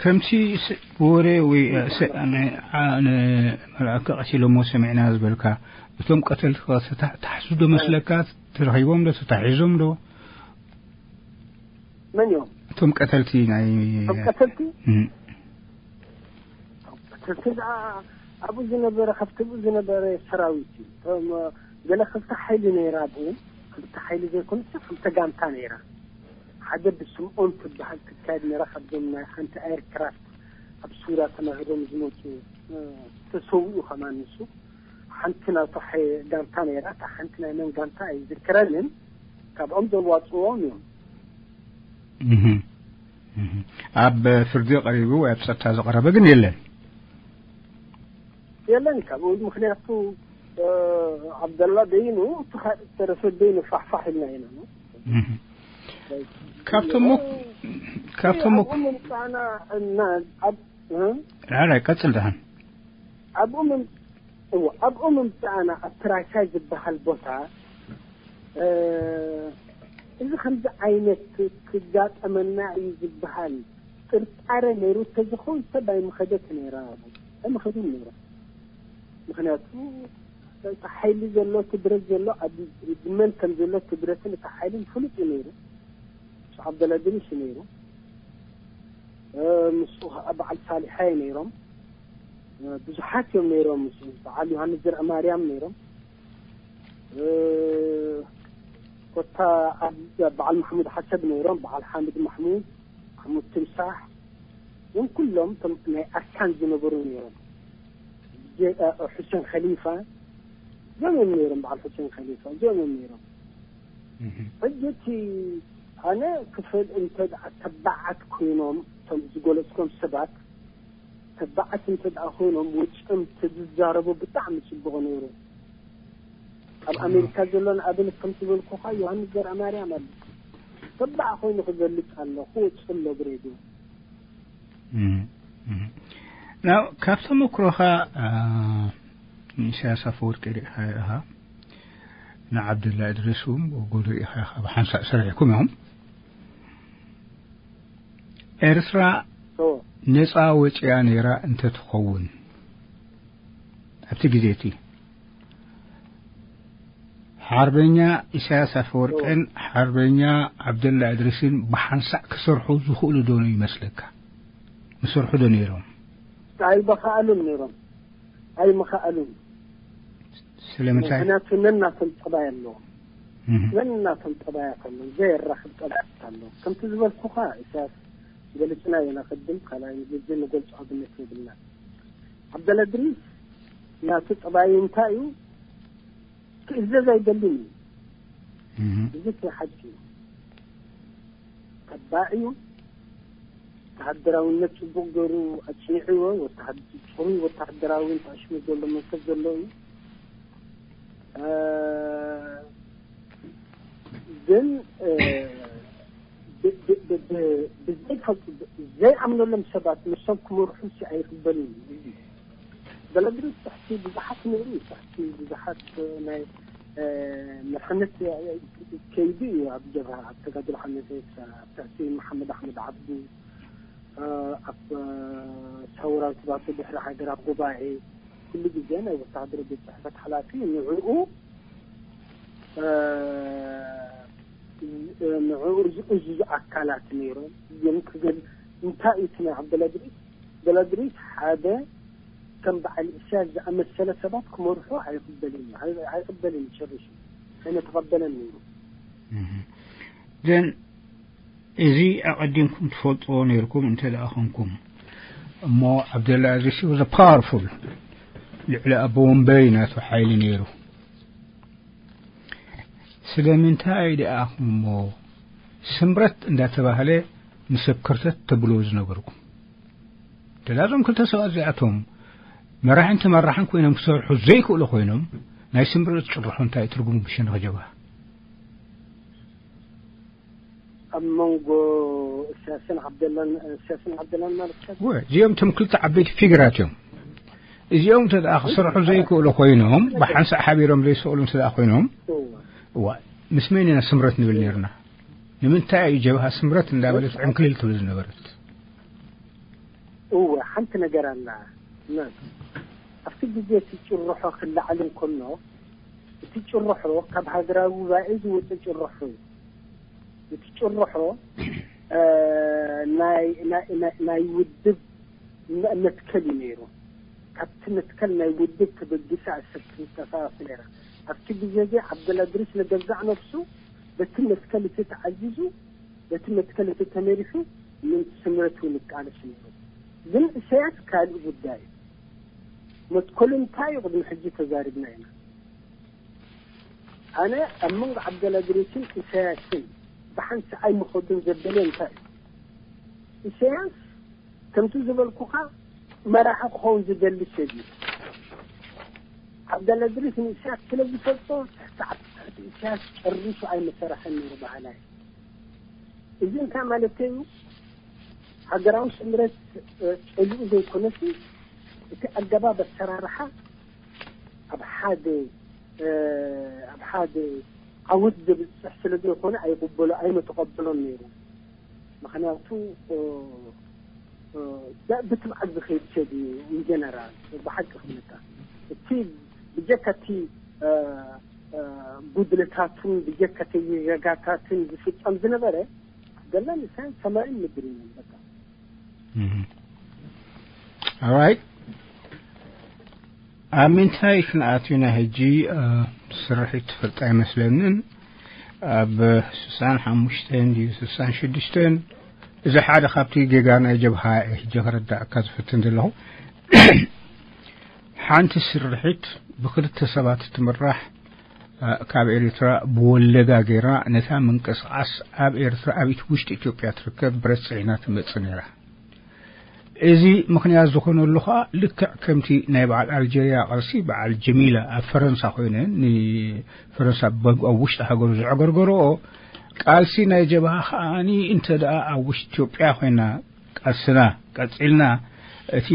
ከምቲ ስ- ብወሬ ወይ ስ- ን- ዓ- ን- መልኣከ ቀሲሎሞ ሰሚዕና ዝበልካ፣ እቶም ቀተልቲ ተታሕዙ ዶ መስለካ? ተረኺቦም ዶ ተታሒዞም ዶ? መን እዮም እቶም ቀተልቲ ናይ እቶም ቀተልቲ? እም። እቶም ቀተልቲ ደኣ ኣብኡ ዝነበረ፣ ካብቲ ኣብኡ ዝነበረ ሰራዊት እዩ። እቶም ገለ ክልተ ሓይሊ ነይራ ኣብኡ፣ ክልተ ሓይሊ ዘይኮነስ ክልተ ጋንታ ነይራ። ሓደ ብስምኦን ትበሃል ትካየድ ነይራ፣ ካብዞም ናይ ሓንቲ ኤርክራፍት ኣብ ሱዳ ተማሂሮም ዝመፁ ተሰዊኡ ከማን ንሱ። ሓንቲ ናቱ ጋንታ ነይራ፣ እታ ሓንቲ ናይ መን ጋንታ ኣይዝክረንን። ካብኦም ዘዋፅዎም እዮም። ኣብ ፍርዲ ቀሪቡ ወይ ኣብ ፀጥታ ዝቀረበ ግን የለን። የለን ካብኡ ምክንያቱ ዓብደላ ደይኑ ተረፈ ደይኑ ፋሕፋሕ ኢልና ኢና። ካብቶም ካብቶም ምምፃና እና ራራይ ቀፅል ደሓን ኣብኡ ምም እዎ ኣብኡ ምምፃና ኣብ ትራሻ ዝበሃል ቦታ እዚ ከምዚ ዓይነት ክጋጠመና እዩ ዝበሃል ጥርጣረ ነይሩ ተዝኸውን ሰብ ኣይምኸደት ነይራ ኣይምኸዱን ነይራ። ምክንያቱ እቲ ሓይሊ ዘሎ እቲ ብረት ዘሎ ኣብ መን ከም ዘሎ እቲ ብረትን እቲ ሓይልን ፍሉጥ እዩ ነይሩ። ምስ ዓብደላ ድሪስ እዩ ነይሩ። ምስ በዓል ሳሊሓ ነይሮም። ብዙሓት እዮም ነይሮም። ምስ በዓል ዮሃንስ ዘርአ ማርያም ነይሮም። ኮታ በዓል ማሕሙድ ሓሰብ ነይሮም። በዓል ሓምድ ማሕሙድ፣ ማሕሙድ ትምሳሕ፣ ን ኩሎም ናይ ኣርካን ዝነበሩ ነይሮም። ሕሰን ከሊፋ እዚኦም እዮም ነይሮም። በዓል ሕሰን ከሊፋ እዚኦም እዮም ነይሮም። ሕጂ እቲ ኣነ ክፍል እንተ ተባዓት ኮይኖም እቶም ዝገለፅኮም ሰባት ተባዓት እንተ ኮይኖም ወፂኦም ተዝዛረቡ ብጣዕሚ ፅቡቕ ነይሩ። ኣብ ኣሜሪካ ዘሎ ንኣብነት ከም ዝበልኩኻ ዮሃንስ ዘርኣማርያም ኣሎ። ተባዕ ኮይኑ ክገልፅ ኣሎ ክወፅእ ኣሎ ብሬድዮ። ናብ ካብ ተመክሮኻ ንኢሳያስ ኣፈወርቂ ርኢኻ ኢኻ ንዓብደላ እድሪስ እውን ወገኑ ርኢኻ ኢኻ ብሓንሳእ ሰሪሕኩም ኢኹም። ኤርትራ ነፃ ወፂኣ ነይራ እንተትኸውን ኣብቲ ግዜ እቲ ሓርበኛ ኢሳያስ ኣፈወርቅን ሓርበኛ ዓብደላ እድሪስን ብሓንሳእ ክሰርሑ ዝኽእሉ ዶ ይመስለካ? ምሰርሑ ዶ ነይሮም? ኣይበኸኣሉን ነይሮም። ኣይመኸኣሉን። ስለምንታይ? ምክንያቱ ነናቶም ጠባይ ኣለዎም። ነናቶም ጠባያት ኣለዎም። ዘየራኽብ ጠባያት ኣለዎም። ከምቲ ዝበልኩኻ ኢሳያስ ገሊፅና ኢና ቅድም፣ ካልኣይ ግዜ ንገልፆ ኣብነት የብልና። ዓብደላ እድሪስ ናቱ ጠባይ እንታይ እዩ? ክእዘዝ ኣይደልን እዩ። እዚ ናይ ሓቂ እዩ። ተባዕ እዩ። ወተሃደራውነት ጽቡቕ ገይሩ ኣጽኒዕዎ። ወተሃድ-፣ ጽሩይ ወተሃደራዊ ተኣሽሙ ዘሎ መንፈስ ዘሎ እዩ። እ፣ ግን፣ እ፣ ብ-፣ ብ-፣ ብ-፣ ብ-፣ ብዘይፈልጡ፣ ዘይኣምነሎም ሰባት ንሶም ክመርሑ ሲ ኣይቕበልን እዩ። እዚ በለድሪ ትሕቲ ብዙሓት ነይሩ እዩ። ትሕቲ ብዙሓት ናይ፣ እ፣ መርሕነት ከይዱ እዩ። ኣብ ጀብሃ፣ ኣብ ተጋድሎ ሓመሴት፣ ኣብ ትሕቲ መሓመድ ኣሕመድ ዓብዱ፣ እ፣ ኣብ፣ እ፣ ሰውራዊ ትባቱ ድሕሪ ሃገራዊ ጉባኤ ኩሉ ግዜ ናይ ወታሃደር ቤት ጽሕፈት ሓላፊ ንዕኡ፣ እ፣ ንዕኡ ዝእዝዙ ኣካላት ነይሮም። ግን ክገል-፣ እንታይ እዩ እቲ ናይ ዓብደላ ድሪስ? ዓብደላ ድሪስ ሓደ ከም በዓል ኢሳያስ ዝኣመሰለ ሰባት ክመርሑ ኣይቕበልን እዩ። ኣይ-፣ ኣይቕበልን እዩ ጨሪሱ። ኣይነተቐበለን ነይሩ። እህ። ግን እዚ ኣቐዲምኩም ትፈልጥዎ ነይርኩም እንተ ደኣ ኾንኩም፣ እሞ ዓብደላ እዚሲ was a powerful፣ ልዕሊ ኣቦ ወንበይ ናቱ ሓይሊ ነይሩ። ስለምንታይ ደኣ እሞ ስምረት እንዳተባህለ ንሰብ ከርተት ተብሎ ዝነበርኩም። ደላዞም ክልተ ሰባት እዚኣቶም መራሕን ተመራሕን ኮይኖም ክሰርሑ ዘይክእሉ ኮይኖም፣ ናይ ስምረት ጭርሖ እንታይ ትርጉሙ ብሸነኽ ጀብሃ? ኣብ መንጎ እሳስን ዓብደላን፣ እሳስን ዓብደላን ማለት ነው። እዚኦም ቶም ክልተ ዓበይቲ ፊግራት እዮም። እዚኦም ተደኣ ክሰርሑ ዘይክእሉ ኮይኖም፣ ብሓንሳእ ሓቢሮም ዘይስእሉ እንተ ደኣ ኮይኖም፣ እዋ፣ ምስ መን ኢና ስምረት ንብል ነርና? ንምንታይ እዩ ጀብሃ ስምረት እንዳበለት ዕንክልል ትብል ዝነበረት? እወ፣ ሓንቲ ነገር ኣላ። እና ኣብቲ ግዜ እቲ ጭርሖ ክለዓል እንከሎ፣ እቲ ጭርሖ ካብ ሃገራዊ ጉባኤ ዝወፀ ጭርሖ እዩ። እቲ ጭርሖ፣ እ፣ ናይ፣ ናይ፣ ናይ፣ ናይ ውድብ መ-፣ መትከል እዩ ነይሩ። ካብቲ መትከል ናይ ውድብ ተበጊሳ እያ ትንቀሳቐስ ነይራ። ኣብቲ ግዜ እዚ ዓብደላ እድሪስ ንገዛእ ነፍሱ በቲ መትከል እቲ ተዓዚዙ፣ በቲ መትከል እቲ ተመሪሑ ምን ስምረት እውን ይቃለስ ነይሩ። ግን ኢሳያስ ካልእ ጉዳይ እዩ። መትከሉ እንታይ እዩ? ቅድሚ ሕጂ ተዛሪብና ኢና። ኣነ ኣብ መንጎ ዓብደላ እድሪስን ኢሳያስን ብሓንሳእ ኣይምኸዱን ዘበለ እንታይ እዩ? ኢሳያስ ከምቲ ዝበልኩኻ መራሒ ክኸውን ዝደሊ ሰብ እዩ። ዓብደላ እድሪስ ንኢሳያስ ስለ ዝፈልጦ፣ ትሕቲ ዓብ-፣ ትሕቲ ኢሳያስ ጨሪሱ ኣይመሰረሐን ነይሩ በሃላይ። እዚ እንታይ ማለት እዩ? ሃገራዊ ስምረት፣ እ፣ ጸሊኡ ዘይኮነሲ፣ እቲ ኣገባብ ኣሰራርሓ ኣብ ሓደ፣ እ፣ ኣብ ሓደ ዓወት ዘብጽሕ ስለ ዘይኮነ ኣይቕበሎ፣ ኣይምተቐበሎን ነይሩ። ምኽንያቱ፣ እ፣ እ፣ ብ-፣ ብትብዓት ዝኸይድ ሰብ እዩ። ኢንጀነራል ብሓቂ ክመጣ፣ እቲ ብጀካ እቲ፣ እ፣ እ፣ ጉድለታቱን ብጀካ እቲ ጌጋታትን ዝፍጸም ዝነበረ፣ ገላ ንሳን ሰማይን ምድርን እዮም በቃ። እህ። ኦራይት። ኣብ ምንታይ ክንኣትው ኢና ሕጂ? እ፣ ስርሒት ትፈልጥ ኣይመስለንን። ኣብ ስሳን ሓሙሽተን ድዩ ስሳን ሽዱሽተን፣ እዚ ሓደ ካብቲ ጌጋ ናይ ጀብሃ እየ ሕጂ ከረዳእካ ዝፍትን ዘለኹ። ሓንቲ ስርሒት ብክልተ ሰባት ትምራሕ፣ እ፣ ካብ ኤርትራ ብወለጋ ገይራ ነታ ምንቅስቓስ ኣብ ኤርትራ፣ ኣብ ውሽጢ ኢትዮጵያ ትርከብ ብረት ጽዒና ትመጽእ ነይራ። እዚ ምኽንያት ዝኾነሉ ኸኣ ልክዕ ከምቲ ናይ በዓል ኣልጀርያ ቃልሲ፣ በዓል ጀሚላ ኣብ ፈረንሳ ኮይነን ንፈረንሳ ብ-፣ ኣብ ውሽጢ ሃገሩ ዘዕገርገርኦ ቃልሲ ናይ ጀብሃ ኸኣኒ እንተ ደኣ ኣብ ውሽጢ ኢትዮጵያ ኮይና ቃልስና ቀጺልና፣ እቲ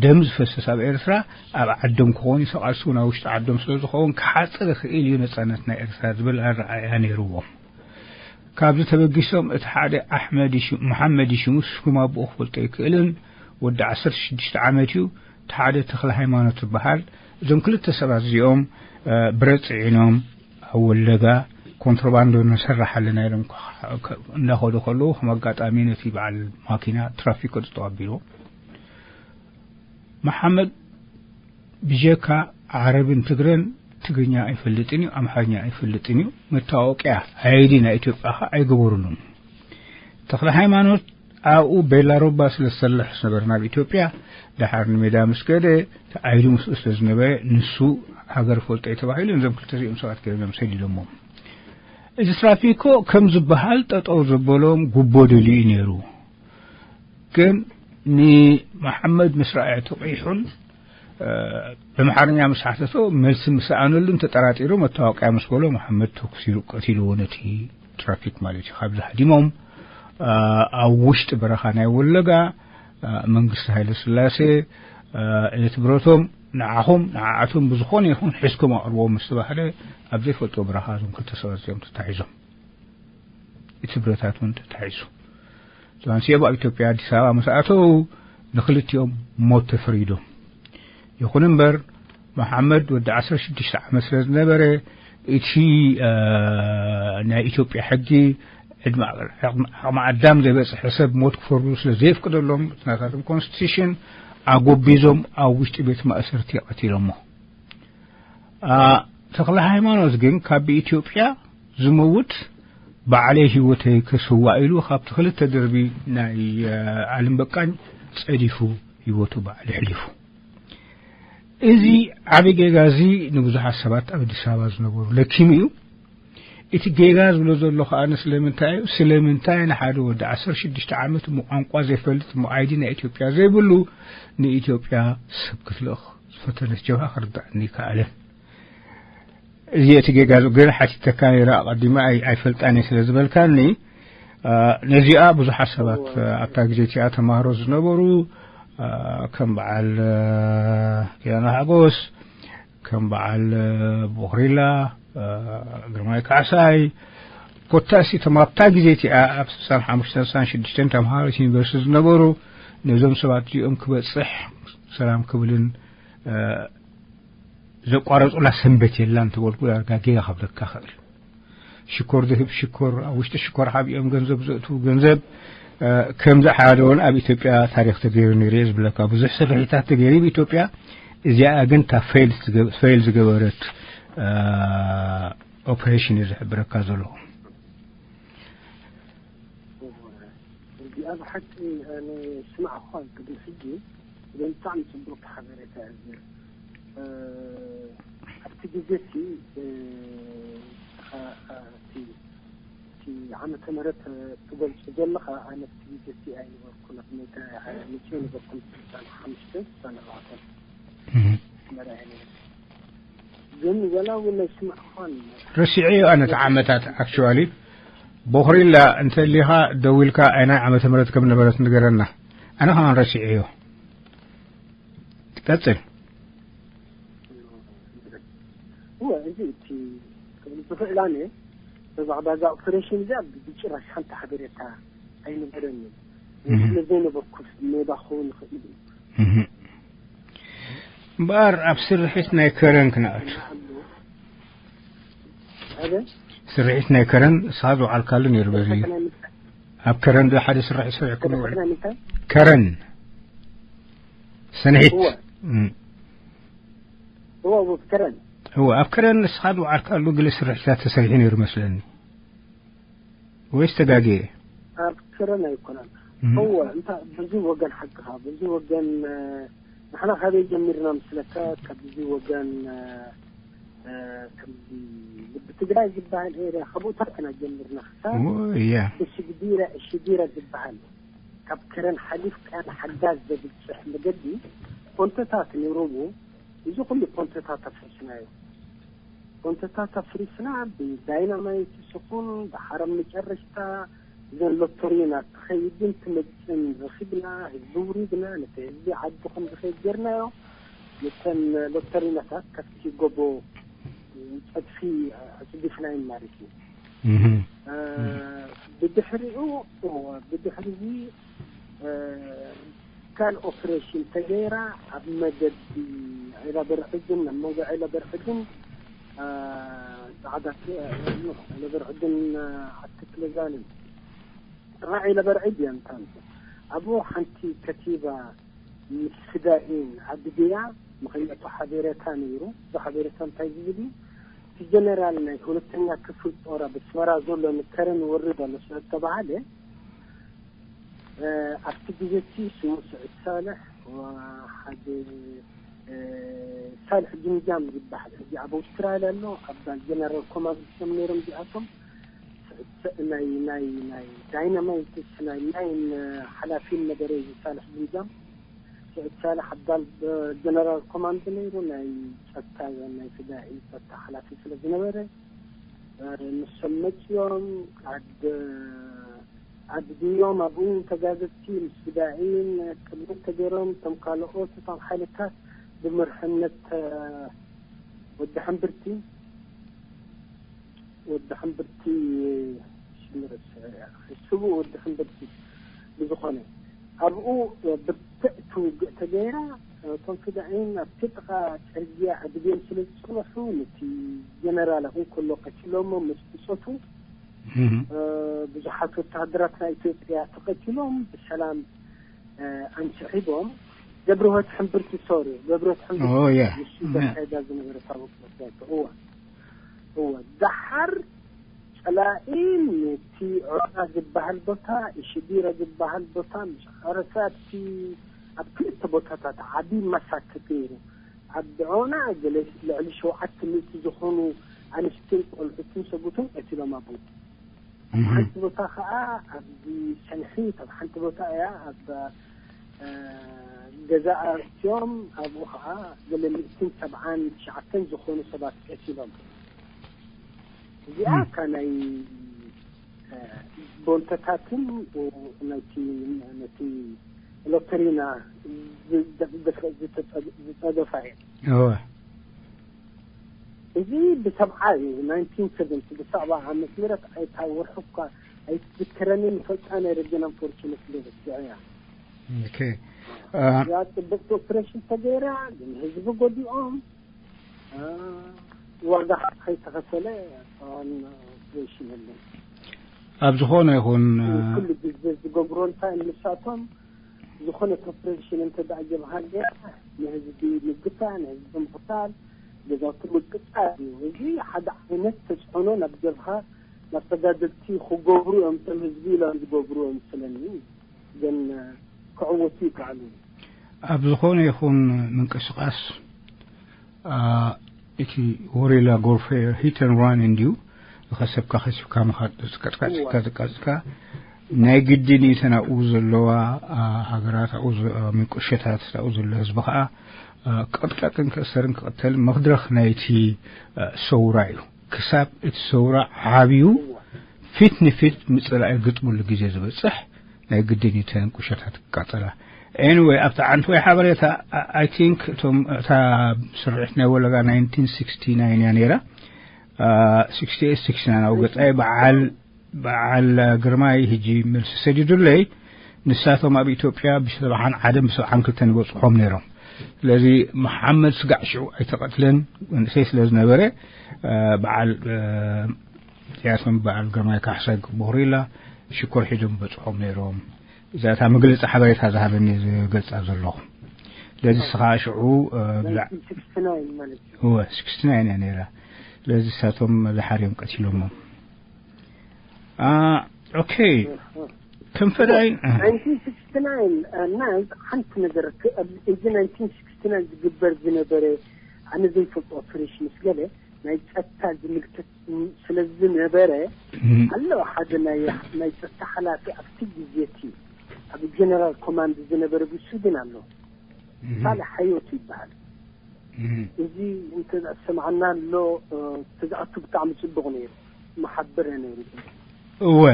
ደም ዝፈስስ ኣብ ኤርትራ ኣብ ዓዶም ክኸውን እዩ፣ እቲ ቃልሲ እውን ኣብ ውሽጢ ዓዶም ስለ ዝኸውን ክሓጽር ይኽእል እዩ ነጻነት ናይ ኤርትራ ዝብል ኣረኣእያ ነይርዎም። ካብዚ ተበጊሶም እቲ ሓደ ኣሕመድ ይሽ-፣ መሓመድ ይሽሙስ ሽም ኣቦኡ ክፈልጦ ኣይክእልን፣ ወዲ ዓሰርተ ሽዱሽተ ዓመት እዩ። እቲ ሓደ ተኽለ ሃይማኖት ዝበሃል። እዞም ክልተ ሰባት እዚኦም፣ እ፣ ብረት ጽዒኖም ኣብ ወለጋ ኮንትሮባንዶ ንሰርሕ ኣለና ኢሎም ከ-፣ ከ-፣ እንዳኸዱ ከለዉ ከም ኣጋጣሚ ነቲ በዓል ማኪና ትራፊክ ቅጥጦ ኣቢሉ። መሓመድ ብጀካ ዓረብን ትግረን ትግርኛ ኣይፈልጥን እዩ፣ ኣምሓርኛ ኣይፈልጥን እዩ። መታወቅያ ኣይዲ ናይ ኢትዮጵያ ኸ ኣይገበሩሉን። ተኽለ ሃይማኖት ኣብኡ ቤላ ሮባ ስለ ዝሰርሕ ዝነበረ ናብ ኢትዮጵያ፣ ደሓር ንሜዳ ምስ ከደ፣ እቲ ኣይዲ ምስኡ ስለ ዝነበረ፣ ንሱ ሃገር ፈልጦ እዩ ተባሂሉ፣ እዞም ክልተ እዚኦም ሰባት ገይሮም እዮም ሰዲዶሞም። እዚ ትራፊኮ ከም ዝበሃል ጠጠው ዘበሎም ጉቦ ደልዩ እዩ ነይሩ። ግን ንመሓመድ ምስ ረኣየ ተቂሑን፣ እ፣ ብኣምሓርኛ ምስ ሓተቶ መልሲ ምስ ሰኣነሉን ተጠራጢሩ መታወቅያ ምስ በሎ መሓመድ ተኩስ ኢሉ ቀቲልዎ ነቲ ትራፊክ ማለት እዩ። ካብዚ ሃዲሞም፣ እ፣ ኣብ ውሽጢ በረኻ ናይ ወለጋ፣ እ፣ መንግስቲ ሃይለ ስላሴ፣ እ፣ ነቲ ብረቶም ንዓኹም ንዓኣቶም ብዝኾነ ይኹን ሒዝኩም ኣቕርቦም ምስ ተባህለ ኣብ ዘይፈልጦ በረኻ እዞም ክልተ ሰባት እዚኦም ተታሒዞም። እቲ ብረታት እውን ተታሒዙ። እዞም ኣንስኦም ኣብ ኢትዮጵያ ኣዲስ ኣበባ ምስ ኣተዉ ንክልቲኦም ሞት ተፈሪዶም። ይኹን እምበር መሓመድ ወዲ ዓሰርተ ሽዱሽተ ዓመት ስለ ዝነበረ እቲ፣ እ፣ ናይ ኢትዮጵያ ሕጊ ዕድመ፣ ዓቕሚ ኣዳም ዘይበጽሐ ሰብ ሞት ክፈርዱ ስለ ዘየፍቅደሎም እቲ ናታቶም ኮንስቲቱሽን ኣጎቢዞም ኣብ ውሽጢ ቤት ማእሰርቲ ቀቲሎሞ። አ፣ ተኽለ ሃይማኖት ግን ካብ ኢትዮጵያ ዝመውት ባዕለይ ህይወተይ ክስዋእ ኢሉ ካብቲ ክልተ ደርቢ ናይ፣ እ፣ ዓለም በቃኝ ጸዲፉ ህይወቱ ባዕሉ ኣሕሊፉ። እዚ ዓቢ ጌጋ እዚ ንብዙሓት ሰባት ኣብ ኣዲስ ኣበባ ዝነበሩ ለኪሙ እዩ። እቲ ጌጋ ዝብሎ ዘሎ ከኣ ስለምንታይ እዩ? ስለምንታይ ንሓደ ወዲ ዓሰርተ ሽዱሽተ ዓመት እሞ ቋንቋ ዘይፈልጥ እሞ ኣይዲ ናይ ኢትዮጵያ ዘይብሉ ንኢትዮጵያ ሰብ ክትልእኽ ዝፈተነት ጀብሃ ክርዳእኒ ይከኣልን። እዚ እቲ ጌጋ ዝ-፣ ግን ሓቲተካ ነይረ ኣቐዲመ ኣይ-፣ ኣይፈልጣን እየ ስለ ዝበልካኒ፣ አ፣ ነዚኣ ብዙሓት ሰባት፣ አ፣ ኣብታ ግዜ እቲኣ ተማሃሮ ዝነበሩ፣ አ፣ ከም በዓል፣ አ፣ ኪዳነ ሓጎስ፣ ከም በዓል፣ አ፣ ቦኽሪላ፣ አ፣ ግርማይ ካሕሳይ፣ ኮታስ እቶም ኣብታ ግዜ እቲኣ ኣብ ስሳን ሓሙሽተን ስሳን ሽዱሽተን ተምሃሮ እቲ ዩኒቨርሲቲ ዝነበሩ፣ ነዞም ሰባት እዚኦም ክበጽሕ ሰላም ክብልን፣ አ፣ ዘቋረጹላ ሰንበት የላን ተበልኩ፣ ዳርጋ ጌጋ ከብለካ ክእል። ሽኮር ዝህብ ሽኮር፣ ኣብ ውሽጢ ሽኮር ሓቢኦም ገንዘብ ዘእትዉ ገንዘብ፣ አ፣ ከምዚ ሓደ እውን ኣብ ኢትዮጵያ ታሪኽ ተገይሩ ነይሩ እየ ዝብለካ። ብዙሕ ስርሒታት ተገይሩ ብኢትዮጵያ፣ እዚኣ ግን እታ ፌል ዝገ-፣ ፌል ዝገበረት፣ አ፣ ኦፕሬሽን እዩ ዝሕብረካ ዘሎ። እዚኣ ብሓቂ ኣነ ስማዕኳ ቅድሚ ሕጂ፣ ግን ብጣዕሚ ጽቡቕ ሓበሬታ እዩ። እ፣ ኣብቲ ግዜ እቲ፣ እ፣ እ፣ እቲ፣ እቲ ዓመተ ምህረት ትገልጾ ዘለኻ፣ ኣነ ኣብቲ ግዜ እቲ ኣይነበርኩን። ኣብ ሜዳ መጺኦ ነበርኩን፣ ስሳን ሓሙሽተን፣ ስሳን ኣርባዕተን። እህ። ኣስመራ እየ ነይረ። ግን ወላ እውን ናይ ስማዕኳን ረሲዐዮ ኣነ እቲ ዓመታት። ኣክቹዋሊ፣ ቦኽሪላ እንተሊኻ ደዊልካ ኣይ ናይ ዓመተ ምህረት ከም ነበረት ንገረና። ኣነ ከማን ረሲዐዮ። ትቀጽል። እወ፣ እዚ እቲ ክብል ዝኽእል ኣነ፣ ብዛዕባ እዛ ኦፕሬሽን እዚኣ ብጭራሽ ሓንቲ ሓበሬታ ኣይነበረንን። እህ። ስለ ዘይነበርኩ ሜዳ ክኸውን ይኽእል እዩ። እህ። እምበኣር ኣብ ስርሒት ናይ ከረን ክነኣቱ። ኣበ? ስርሒት ናይ ከረን ንስኻ ዝወዓልካሉ ነይሩ በዚ። ስርሒት ናይ ምንታይ? ኣብ ከረን ዶ ሓደ ስራሕ ይሰርሕኩም ስርሒት ይውዕል? ናይ ምንታይ? ከረን። ሰንሒት። እወ። እም። እወ፣ እወ፣ ከረን። እወ፣ ኣብ ከረን ንስኻ ዝወዓልካሉ ገለ ስርሒታት ተሰሪሑ ነይሩ መስለኒ። ወይስ ተጋግየ? ኣብ ከረን ኣይኮነን። እም። እወ፣ እንታ በዚ ወገን ሓቅኻ፣ በዚ ወገን፣ እ፣ ንሕና ካበይ ጀሚርና ምስለካ፣ ካብዚ ወገን፣ እ፣ እ፣ ከምዚ ልቢ ትግራይ ዝበሃል ኤርያ፣ ካብኡታት ኢና ጀሚርና። ክሳብ እወ፣ እያ። እሽግዲረ፣ እሽጊረ ዝበሃል፣ ካብ ከረን ሓሊፍካ ንሓጋዝ ዘብጽሕ መገዲ ፖንቶታት ነይሮዎ። እዚ ኩሉ ፖንቶታት ኣፍሪስናዮ። ፖንቶታት ኣፍሪስና ብዳይናማይት ስኹን፣ ደሓር ኣብ መጨረሽታ እዘን ሎተሪናት ትኸይድን ትመጽእን ረኺብና፣ ህዝቢ ውሪድና፣ ነቲ ህዝቢ ዓዲ ከም ዝኸይድ ጌርናዮ። ነተን ሎተሪናታት ካብቲ ጎቦ ጸድፊ ኣጽዲፍናየን ማለት እዩ። እህ። እ፣ ብድሕሪኡ፣ እወ፣ ብድሕሪ እዚ፣ እ፣ ካልእ ኦፕሬሽን ተገይራ ኣብ መገዲ ዒላ በርዕድን፣ ኣብ መንጎ ዒላ በርዕድን፣ እ፣ ጻዕዳ ክ-፣ ዒላ በርዕድን፣ እ፣ ዓዲ ክለዛንን ጥቓ ዒላ በርዕድ እያ። እንታን ኣብኡ ሓንቲ ከቲባ ምስ ስጋኢን ዓዲ ድያ፣ ምኽንያቱ ሓቤረታ ነይሩ። እዚ ሓቤረታ እንታይ ዝብል እዩ? እቲ ጀነራል ናይ ሁለተኛ ክፍል ጦር ኣብ ኣስመራ ዘሎ ንከረን ወርድ ኣሎ ስለ ዝተባሃለ፣ እ፣ ኣብቲ ግዜ እቲ ስሙ ስዑድ ሳልሕ፣ ወ-፣ ሓደ፣ እ፣ ሳልሕ ግምጃም ዝበሃል፣ ሕጂ ኣብ ኣውስትራልያ ኣሎ፣ ኣባል ጀነራል ኮማንድ እዮም ነይሮም እዚኣቶም። ስ-፣ ናይ፣ ናይ፣ ናይ ዳይናማይትስ ናይ ማይን ሓላፊ ነበረ፣ እዚ ሳልሕ ግምጃም። ስዑድ ሳልሕ ኣባል ጀነራል ኮማንድ ነይሩ፣ ናይ ጸጥታ፣ ናይ ስጋኢ ጸጥታ ሓላፊ ስለ ዝነበረ፣ ንሶም መጺኦም ዓድ-፣ ዓድድዮም ኣብኡ ተጋዘቲ ምስ ግዳኢን ቅድመት ተገይሮም፣ እቶም ካልኦት እቶም ሓይልታት ብምርሕነት፣ እ፣ ወዲ ሕምብርቲ፣ ወዲ ሕምብርቲ ሽም ረስዐ፣ ስቡ ወዲ ሕምብርቲ ብዝኾነ ኣብኡ ብርትዕቲ ውግእ ተገይራ። እቶም ግዳኢን ኣብቲ ጥቓ ጽርግያ ኣድብዮም ስለ ዝጸንሑ፣ ነቲ ጀነራል ኣብኡ ከሎ ቀቲሎሞ ምስ ብጾቱ፣ እህ። እ፣ ብዙሓት ወተሃደራት ናይ ኢትዮጵያ ተቐቲሎም ብሰላም፣ እ፣ ኣንስሒቦም። ገብረህይወት ሕምብርቲ፣ ሶሪ፣ ገብረህይወት ሕምብርቲ ኦ፣ ያ። ንሱ ያ። ዘካይዳ ዝነበረ ታቦት መሳይቶ። እወ። እወ። ደሓር ጸላኢ ነቲ ዖና ዝበሃል ቦታ፣ ኢሽዲረ ዝበሃል ቦታ ምስ ዓረፈ፣ ኣብቲ፣ ኣብ ክልተ ቦታታት ዓቢ ማሳክር ነይሩ። ኣብ ዖና ገለ ልዕሊ ሸውዓተ ሚእቲ ዝኾኑ ኣንስትን ቆልዑትን ሰጉትን ቀቲሎም ኣብኡ። ኣብ ሓንቲ ቦታ ከዓ ኣብዚ ሰንሒት ኣብ ሓንቲ ቦታ እያ ኣብ ገዛ ኣርትዮም ኣብኡ ከዓ ገለ ሚእትን ሰብዓን ትሽዓተን ዝኾኑ ሰባት ቀቲሎም። እዚኣ እካ ናይ ቦንተታትን ነቲ ነቲ ሎተሪና ዝጸገፋ እየ። እዚ ብሰብዓ እዩ ናይንቲን ሰቨንቲ ብሰብዓ ዓመት ምረት ኣይታ ወርሑ እኳ ኣይትዝክረንን ይፈልጣ ናይ ረገን ኣንፎርቹነት ስለ ዘስዕያ ኦኬ ያ ጽብቅቲ ኦፕሬሽን ተገይራ ግን ህዝቢ ጎዲኦም ዋጋ ከይተኸፈለ ን ኦፕሬሽን የለን ኣብ ዝኾነ ይኹን ኩሉ ግዜ ዝገብሮ እንታይ ንሳቶም ዝኾነ ኦፕሬሽን እንተ ደኣ ጀብሃ ገይራ ንህዝቢ ምግታ ንህዝቢ ምቕታል ገዛውቲ ምቅጻል እዩ እዚ ሓደ ዓይነት ተፅዕኖ ናብ ጀብሃ ናብ ተጋደልቲ ክገብሩ እዮም እቶም ህዝቢ ኢሎም ዝገብሩ እዮም ስለኒ ግን ክዕወቱ ይከኣሉ ኣብ ዝኾነ ይኹን ምንቅስቃስ እቲ ወሪላ ጎርፌር ሂተን ራን እንዲዩ ዝኸሰብካ ከሲብካ ምኻድ ዝቀጥቃጥካ ዝቃፅካ ናይ ግድን እዩ ተናብኡ ዘለዋ ሃገራት ኣብኡ ምንቁሸታት ኣብኡ ዘሎ ህዝቢ ከዓ ክቕጥቀጥን ክእሰርን ክቕተል መድረኽ ናይቲ ሰውራ እዩ ክሳብ እቲ ሰውራ ዓብዩ ፊት ንፊት ምፅላኢ ግጥሙሉ ግዜ ዝበፅሕ ናይ ግድን እዩ ተንቁሸታት ክቃፀላ anyway ኣብቲ ዓንትወይ ሓበሬታ I think እቶም እታ ስርዒት ናይ ወለጋ ናይንቲን ሲክስቲ ናይን እያ ነይራ ሲክስቲ ኤይት ሲክስቲ ናይን ኣብ ገፃይ በዓል በዓል ግርማይ ሕጂ መልሲ ሰዲዱለይ ንሳቶም ኣብ ኢትዮጵያ ብሰብዓን ሓደን ብሰብዓን ክልተን ይበፅሖም ነይሮም ስለዚ መሓመድ ስጋዕ ሽዑ ኣይተቐትለን መንእሰይ ስለ ዝነበረ በዓል እዚኣቶም በዓል ግርማይ ካሕሳይ ቦኽሪላ ሽኮር ሒዞም በፅሖም ነይሮም እዛ እታ መግለፂ ሓበሬታ ዝሃበኒ ዝገልፃ ዘለኹ ስለዚ ስኻ ሽዑ ብዛዕ እወ ስክስቲ ናይን እያ ነይራ ስለዚ እሳቶም ዝሓርዮም ቀቲሎሞም ኦኬ ከም ፈዳይ ናይንቲን ሲክስቲ ናይን እና ሓንቲ ነገር ኣብዚ ናይንቲን ሲክስቲ ናይን ዝግበር ዝነበረ ኣነ ዘይፈልጦ ኦፕሬሽን ምስ ገለ ናይ ጸጥታ ዝምልከት ስለ ዝነበረ ኣለዋ ሓደ ናይ ናይ ጸጥታ ሓላፊ ኣብቲ ግዜ እቲ ኣብ ጀነራል ኮማንድ ዝነበረ ብሱድን ኣሎ ሳልሕ ሓዮት ይበሃል እዚ እንተ ዝሰማዕና ኣሎ ትዝኣቱ ብጣዕሚ ጽቡቕ ነይሩ መሓበረ ነይሩ እወ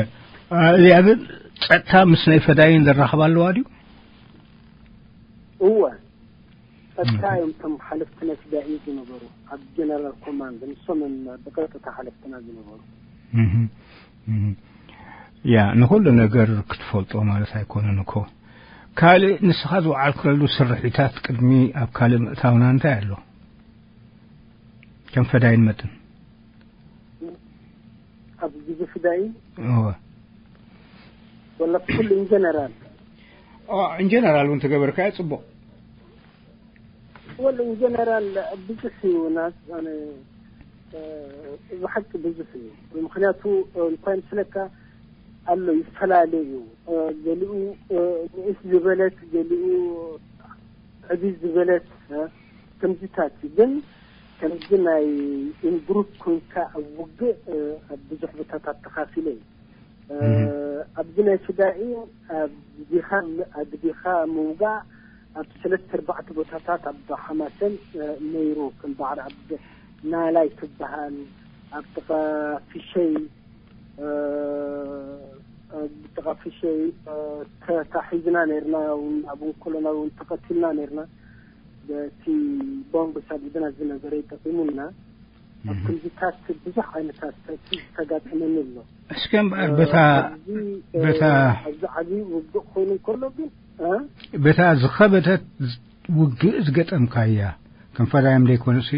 እዚኣ ግን ጸጥታ ምስ ናይ ፈዳይን ዘራኽብ ኣለዋ ድዩ እወ ጸጥታ እዮም እቶም ሓለፍቲ ናይ ፍዳኢ ዝነበሩ ኣብ ጀነራል ኮማንድ ንሶም ብቀጥታ ሓለፍትና ዝነበሩ ያ ንኩሉ ነገር ክትፈልጦ ማለት ኣይኮነን እኮ ካልእ ንስኻ ዝወዓልክለሉ ስርሒታት ቅድሚ ኣብ ካልእ ምእታውና እንታይ ኣሎ ከም ፈዳይን መጥን ኣብ ግዜ ፍዳይ እወ ወላ ኩሉ ኢንጀነራል ኢንጀነራል እውን ተገበርካዮ ፅቡቅ ወላ ኢንጀነራል ብዙሕ እዩ ናት ኣነ ብሓቂ ብዙሕ እዩ ምክንያቱ እንታይ ምስለካ ኣሎ ይፈላለ እዩ ገሊኡ ንእስ ዝበለት ገሊኡ ዕብይ ዝበለት ከምዚታት እዩ ግን ከምዚ ናይ ኢንግሩፕ ኮንካ ኣብ ውግእ ኣብ ብዙሕ ቦታታት ተኻፊለ እዩ ኣብዚ ናይ ፍዳኢ ኣብ ግዲኻ ኣብ ግዲኻ ምውጋእ ኣብ ሰለስተ ኣርባዕተ ቦታታት ኣብ ሓማሰን ነይሩ ከም በዓል ኣብ ናላይ ትበሃል ኣብ ጥቓ ፊሸይ ጥቓ ፊሸይ ተታሒዝና ነርና እውን ኣብ እንኮሎና እውን ተቐቲልና ነርና በቲ ቦምብ ሳዲድና ዝነበረ ይጠቂሙና ኣብ ክንዲታት ብዙሕ ዓይነታት ተጋጥመኒ ኣሎ እስከ እምበኣር በታ በታ ኣብዚ ዓብዪ ውግእ ኮይኑ እንከሎ ግን በታ ዝኸበተት ውግእ ዝገጠምካያ ከም ፈዳይም ዘይኮነሲ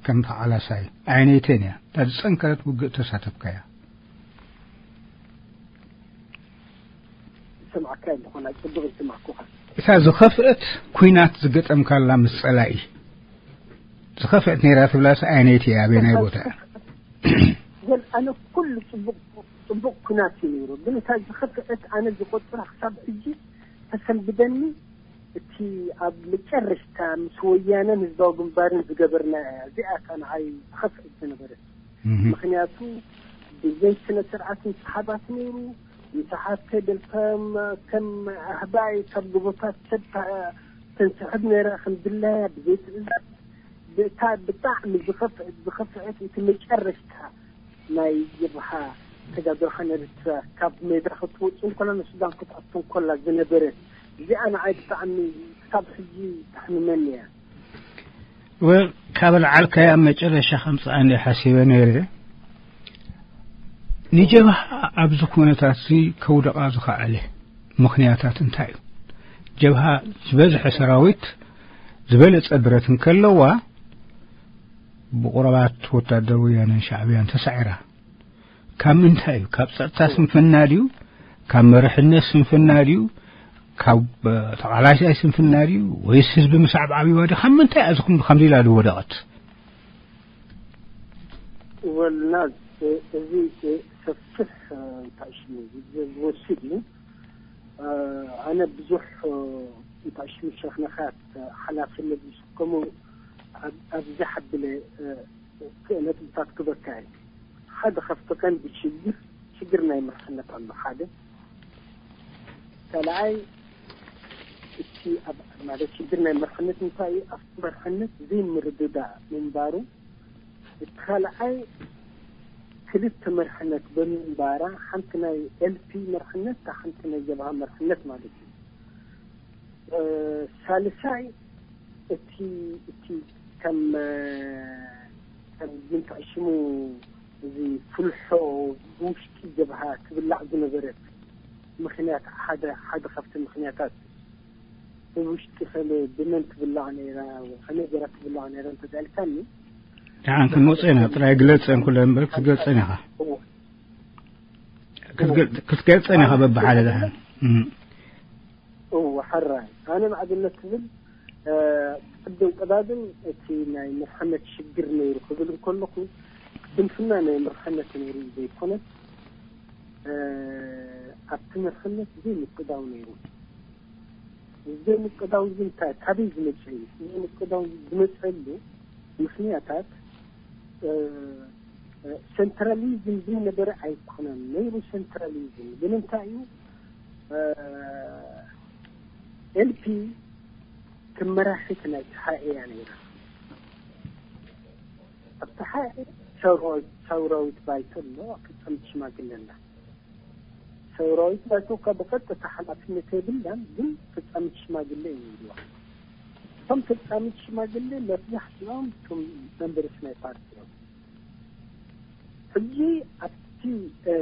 ከም ተዓላሳይ ዓይነይተን እያ እታ ዝፀንከረት ውግእ ተሳተፍካያ ይሰማዕካ ኣለኹ ናይ ፅቡቅ ይስማዕኩኻ እታ ዝኸፍአት ኩናት ዝገጠምካላ ምስ ፀላኢ ዝኸፍአት ነይራ ትብላስ ኣየነይቲ እያ ኣበየናይ ቦታ እያ ግን ኣነ ኩሉ ፅቡቅ ፅቡቅ ኩናት እዩ ነይሩ ግን እታ ዝኸፍአት ኣነ ዝቆፅራ ክሳብ ሕጂ ተሰንብደኒ እቲ እቲ ኣብ መጨረሽታ ምስ ወያነን ህዝባዊ ግንባርን ዝገበርና እያ። እዚኣ እታ ንዓይ ዝኸፍአት ዝነበረት። ምኽንያቱ ብዘይ ስነ ስርዓትን ሰሓባት ነይሩ። ምስ ሓፍተይ ደልከም ከም ኣህባይ ካብ ጎቦታት ሰብ ታ-፣ ተንስሕብ ነይራ ከም ድላያ ብዘይ ትእዛዝ። ብእታ ብጣዕሚ ዝኸፍአት፣ ዝኸፍአት እቲ መጨረሽታ ናይ ጀብሃ ተጋድሎ ሓርነት ኤርትራ ካብ ሜዳ ክትወጽእ እንከላ ንሱዳን ክትኣቱ እንከላ ዝነበረት እዚኣ ንዓይ ብጣዕሚ ክሳብ ሕጂ ተሕምመኒ እያ። ወ-፣ ካብ ኣልዓልካያ ኣብ መጨረሻ ከምጽኣ እንደ ሓሲበ ነይረ። ንጀብሃ ኣብዚ ኩነታት እዚ ከውደቓ ዝኸኣለ ምኽንያታት እንታይ እዩ? ጀብሃ ዝበዝሐ ሰራዊት፣ ዝበለጸ ብረት እንከለዋ፣ ብቑረባት ወታደር ወያነን ሻዕብያን ተሳዒራ። ካብ ምንታይ እዩ? ካብ ጸጥታ ስንፍና ድዩ? ካብ መርሕነት ስንፍና ድዩ? ካብ፣ እ፣ ተቓላሳይ ስንፍና ድዩ? ወይስ ህዝቢ ምስዓብ ዓብይዋ ድዩ? ካብ ምንታይ እያ እዚ ኹሉ ከምዚ ኢላ ዝወደቐት? ወልና፣ እ፣ እዚ፣ እ፣ ሰፊሕ፣ እ፣ እንታይ ሽሙ ዝ-፣ ዝወስድ እዩ። እ፣ ኣነ ብዙሕ፣ እ፣ እንታይ ሽሙ ሸኽነኻት፣ እ፣ ሓላፍነት ዝስከሙ ኣብ-፣ ኣብዚ ሓብለ፣ እ፣ ክእለት ምታት ክበካ እዩ። ሓደ ካብቲ ቀንዲ ሽግር፣ ሽግር ናይ መርሕነት ኣሎ ሓደ። ካልኣይ፣ እቲ ኣብ-፣ ማለት ሽግር ናይ መርሕነት እንታይ እዩ? ኣብቲ መርሕነት ዘይምርድዳእ ምንባሩ። እቲ ካልኣይ፣ ክልተ መርሕነት ብምንባራ፣ ሓንቲ ናይ ኤልፒ መርሕነት፣ እታ ሓንቲ ናይ ጀብሃ መርሕነት ማለት እዩ። እ፣ ሳልሳይ፣ እቲ፣ እቲ ከም፣ እ፣ ከም ዝንትዕ ሽሙ እዚ ፍልሖ ብውሽጢ ጀብሃ ትብላዕ ዝነበረት ምኽንያት፣ ሓደ፣ ሓደ ካብቲ ምኽንያታት ብውሽጢ ከመይ፣ ብመን ትብላዕ ነይራ፣ ከመይ ገይራ ትብላዕ ነይራ እንተዘኣልካኒ፣ ደሓን ክንመጽእ ኢና። ጥራይ ግለጸን ኩለን እምበር ክትገልጸን ኢኻ። እወ። ክትገል-፣ ክትገልጸን ኢኻ በብሓደ ደሓን። እም። እወ፣ ሕራይ። ኣነ ንኣብነት ክብል፣ እ፣ ቅድም ቀዳድም እቲ ናይ መርሕነት ሽግር ነይሩ ክብል እንከለኹ፣ ስንፍና ናይ መርሕነት ነይሩ ዘይኮነስ፣ እ፣ ኣብቲ መርሕነት ዘይምቅዳው ነይሩ። ዘይምቅዳው ግን እንታይ፣ ካበይ ዝመጸ እዩ? ዘይምቅዳው ዝመጸሉ ምኽንያታት፣ እ፣ እ፣ ሴንትራሊዝም ዘይነበረ ኣይኮነን። ነይሩ ሴንትራሊዝም። ግን እንታይ እዩ? እ፣ ኤልፒ ከም መራሒት ናይ ተሓኤ እያ ነይራ። ኣብ ተሓኤ ሰውራዊት፣ ሰውራዊት ባይቶ ኣሎ፣ ፈጻሚት ሽማግለ ኣላ። ሰውራዊት ባይቶ እኳ ብቐጥታ ሓላፍነት የብላን፣ ግን ፈጻሚት ሽማግለ እዩ ነይርዋ። እቶም ፈጻሚት ሽማግለ መብዛሕትኦም እቶም መንበርስ ናይ ፓርቲ እዮም። ሕጂ ኣብቲ፣ እ፣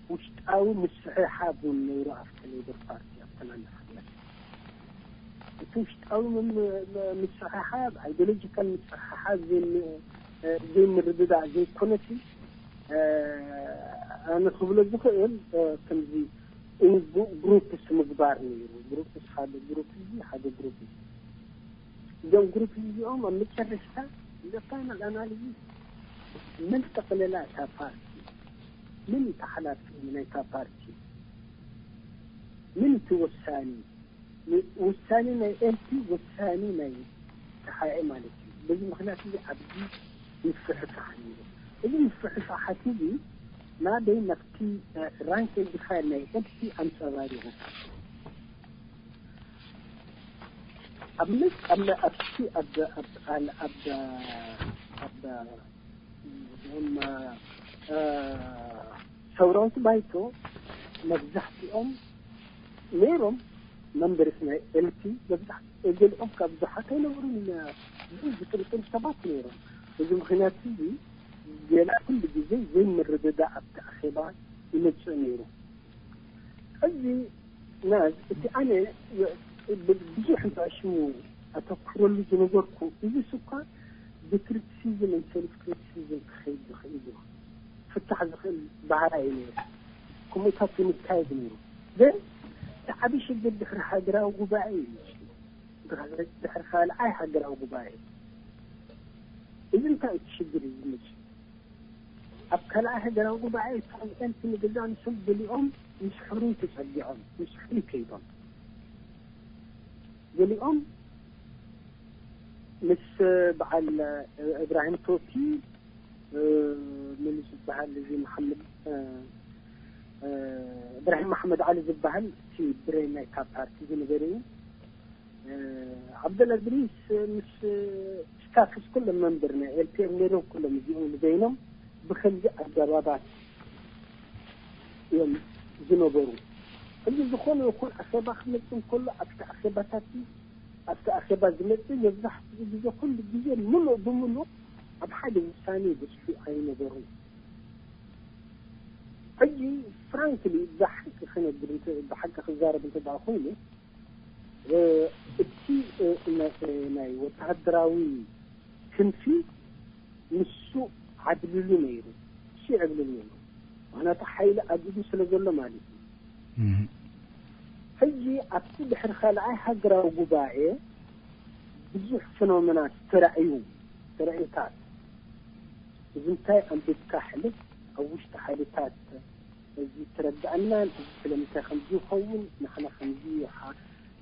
ውሽጣዊ ምስሕሓብ እውን ነይሩ ኣብቲ ሌበር ፓርቲ፣ ኣብተን ኣለፋነት። እቲ ውሽጣዊ ምም-፣ ም-፣ ምስሕሓብ፣ ኣይዲዮሎጂካል ምስሕሓብ ዘን-፣ እ፣ ዘይምርድዳእ ዘይኮነሲ፣ እ፣ ኣነ ክብሎ ዝኽእል፣ እ፣ ከምዚ ኢን ጉ-፣ ግሩፕስ ምግባር ነይሩ። ግሩፕስ ሓደ ግሩፕ እዚ፣ ሓደ ግሩፕ እዚ። እዞም ግሩፕ እዚኦም ኣብ መጨረሽታ፣ ዘ ፋይናል ኣናሊሲስ፣ መን ጠቕለላ እታ ፓርቲ? መን እዩ ተሓላፊ ናይታ ፓርቲ? መን እቲ ወሳኒ? ን-፣ ውሳኔ ናይ ኤልፒ፣ ውሳኔ ናይ ተሓኤ ማለት እዩ። በዚ ምኽንያት እዚ ኣብዚ ምፍሕፋሕ ነይሩ። እዚ ምፍሕፋሓት እዚ ናበይ፣ ናብቲ፣ እ፣ ራንክ ኤንድ ፋይል ናይ ኤልፒ ኣንጸባሪቑ። ኣብ መስ-፣ ኣብ መ-፣ ኣብቲ፣ ኣብ፣ ኣብ፣ ኣብ፣ ኣብ፣ እዞም፣ እ፣ ሰውራዊት ባይቶ መብዛሕትኦም ነይሮም፣ መንበርስ ናይ ኤልፒ መብዛሕትኦም፣ ገሊኦም ካብ ብዙሓት ኣይነበሩን፣ ግን ዝጥርጥሩ ሰባት ነይሮም። እዚ ምኽንያት እዚ ገለ ኩሉ ግዜ ዘይምርድዳእ ኣብቲ ኣኼባ ይመጽእ ነይሩ። ሕጂ ናዝ፣ እቲ ኣነ ብ-፣ ብዙሕ እንታይ ሽሙ ኣተኩረሉ ዝነበርኩ፣ እዚ ስኳ ብክሪቲሲዝም ን ሰልፍ ክሪቲሲዝም ክኸይድ ዝኽእል እዩ። ፍታሕ ዝኽእል ባህራ እዩ ነይሩ። ከምኡታት ይካየድ ነይሩ። ግን እቲ ዓብዪ ሽግር ድሕሪ ሃገራዊ ጉባኤ እዩ። ድሕሪ፣ ድሕሪ ካልኣይ ሃገራዊ ጉባኤ። እዚ እንታይ እቲ ሽግር እዩ ዝመጽእ? ኣብ ካልኣይ ሃገራዊ ጉባኤ እቶም ኤልፒ ንገዛእ ንሶም ገሊኦም ምስ ሕሩይ ተጸጊዖም፣ ምስ ሕሩይ ከይዶም። ገሊኦም ምስ በዓል እብራሂም ቶኪ፣ እ፣ መን ዝበሃል እዚ መሓመድ፣ እ፣ እ፣ እብራሂም መሓመድ ዓሊ ዝበሃል እቲ ብሬን ናይታ ፓርቲ ዝነበረ እዩ። እ፣ ዓብደል ኣድሪስ ምስ ስታፍስ ኩሎም መንበር ናይ ኤልፒኤም ነይሮም። ኩሎም እዚኦም ንበይኖም ብኸምዚ ኣገባባት እዮም ዝነበሩ። ሕጂ ዝኾነ ይኹን ኣኼባ ክመጽእ እንከሎ ኣብቲ ኣኼባታት ኣብቲ ኣኼባ ዝመጽእ መብዛሕትኡ ግዜ ኩሉ ግዜ ምሉእ ብምሉእ ኣብ ሓደ ውሳኔ በጽሑ ኣይነበሩን። ሕጂ ፍራንክሊ ብሓቂ ክነግር እንተ- ብሓቂ ክዛረብ እንተ ደኣ ኮይኑ፣ እ፣ እቲ፣ እ፣ ነ- እ፣ ናይ ወተሃደራዊ ክንፊ ንሱ ዓብልሉ ነይሩ፣ ንሱ ይዕብልል ነይሩ። ምኽንያቱ ሓይሊ ኣብ ኢዱ ስለ ዘሎ ማለት እዩ። ሕጂ ኣብቲ ድሕሪ ካልኣይ ሃገራዊ ጉባኤ ብዙሕ ፍኖመናት ተራእዩ፣ ተራእዩታት። እዚ እንታይ ኣንቢብካ ሕልፍ ኣብ ውሽጢ ሓይልታት እዚ ትረዳእና፣ እዚ ስለምንታይ ከምዚ ይኸውን፣ ንሕና ከምዚ ሓ-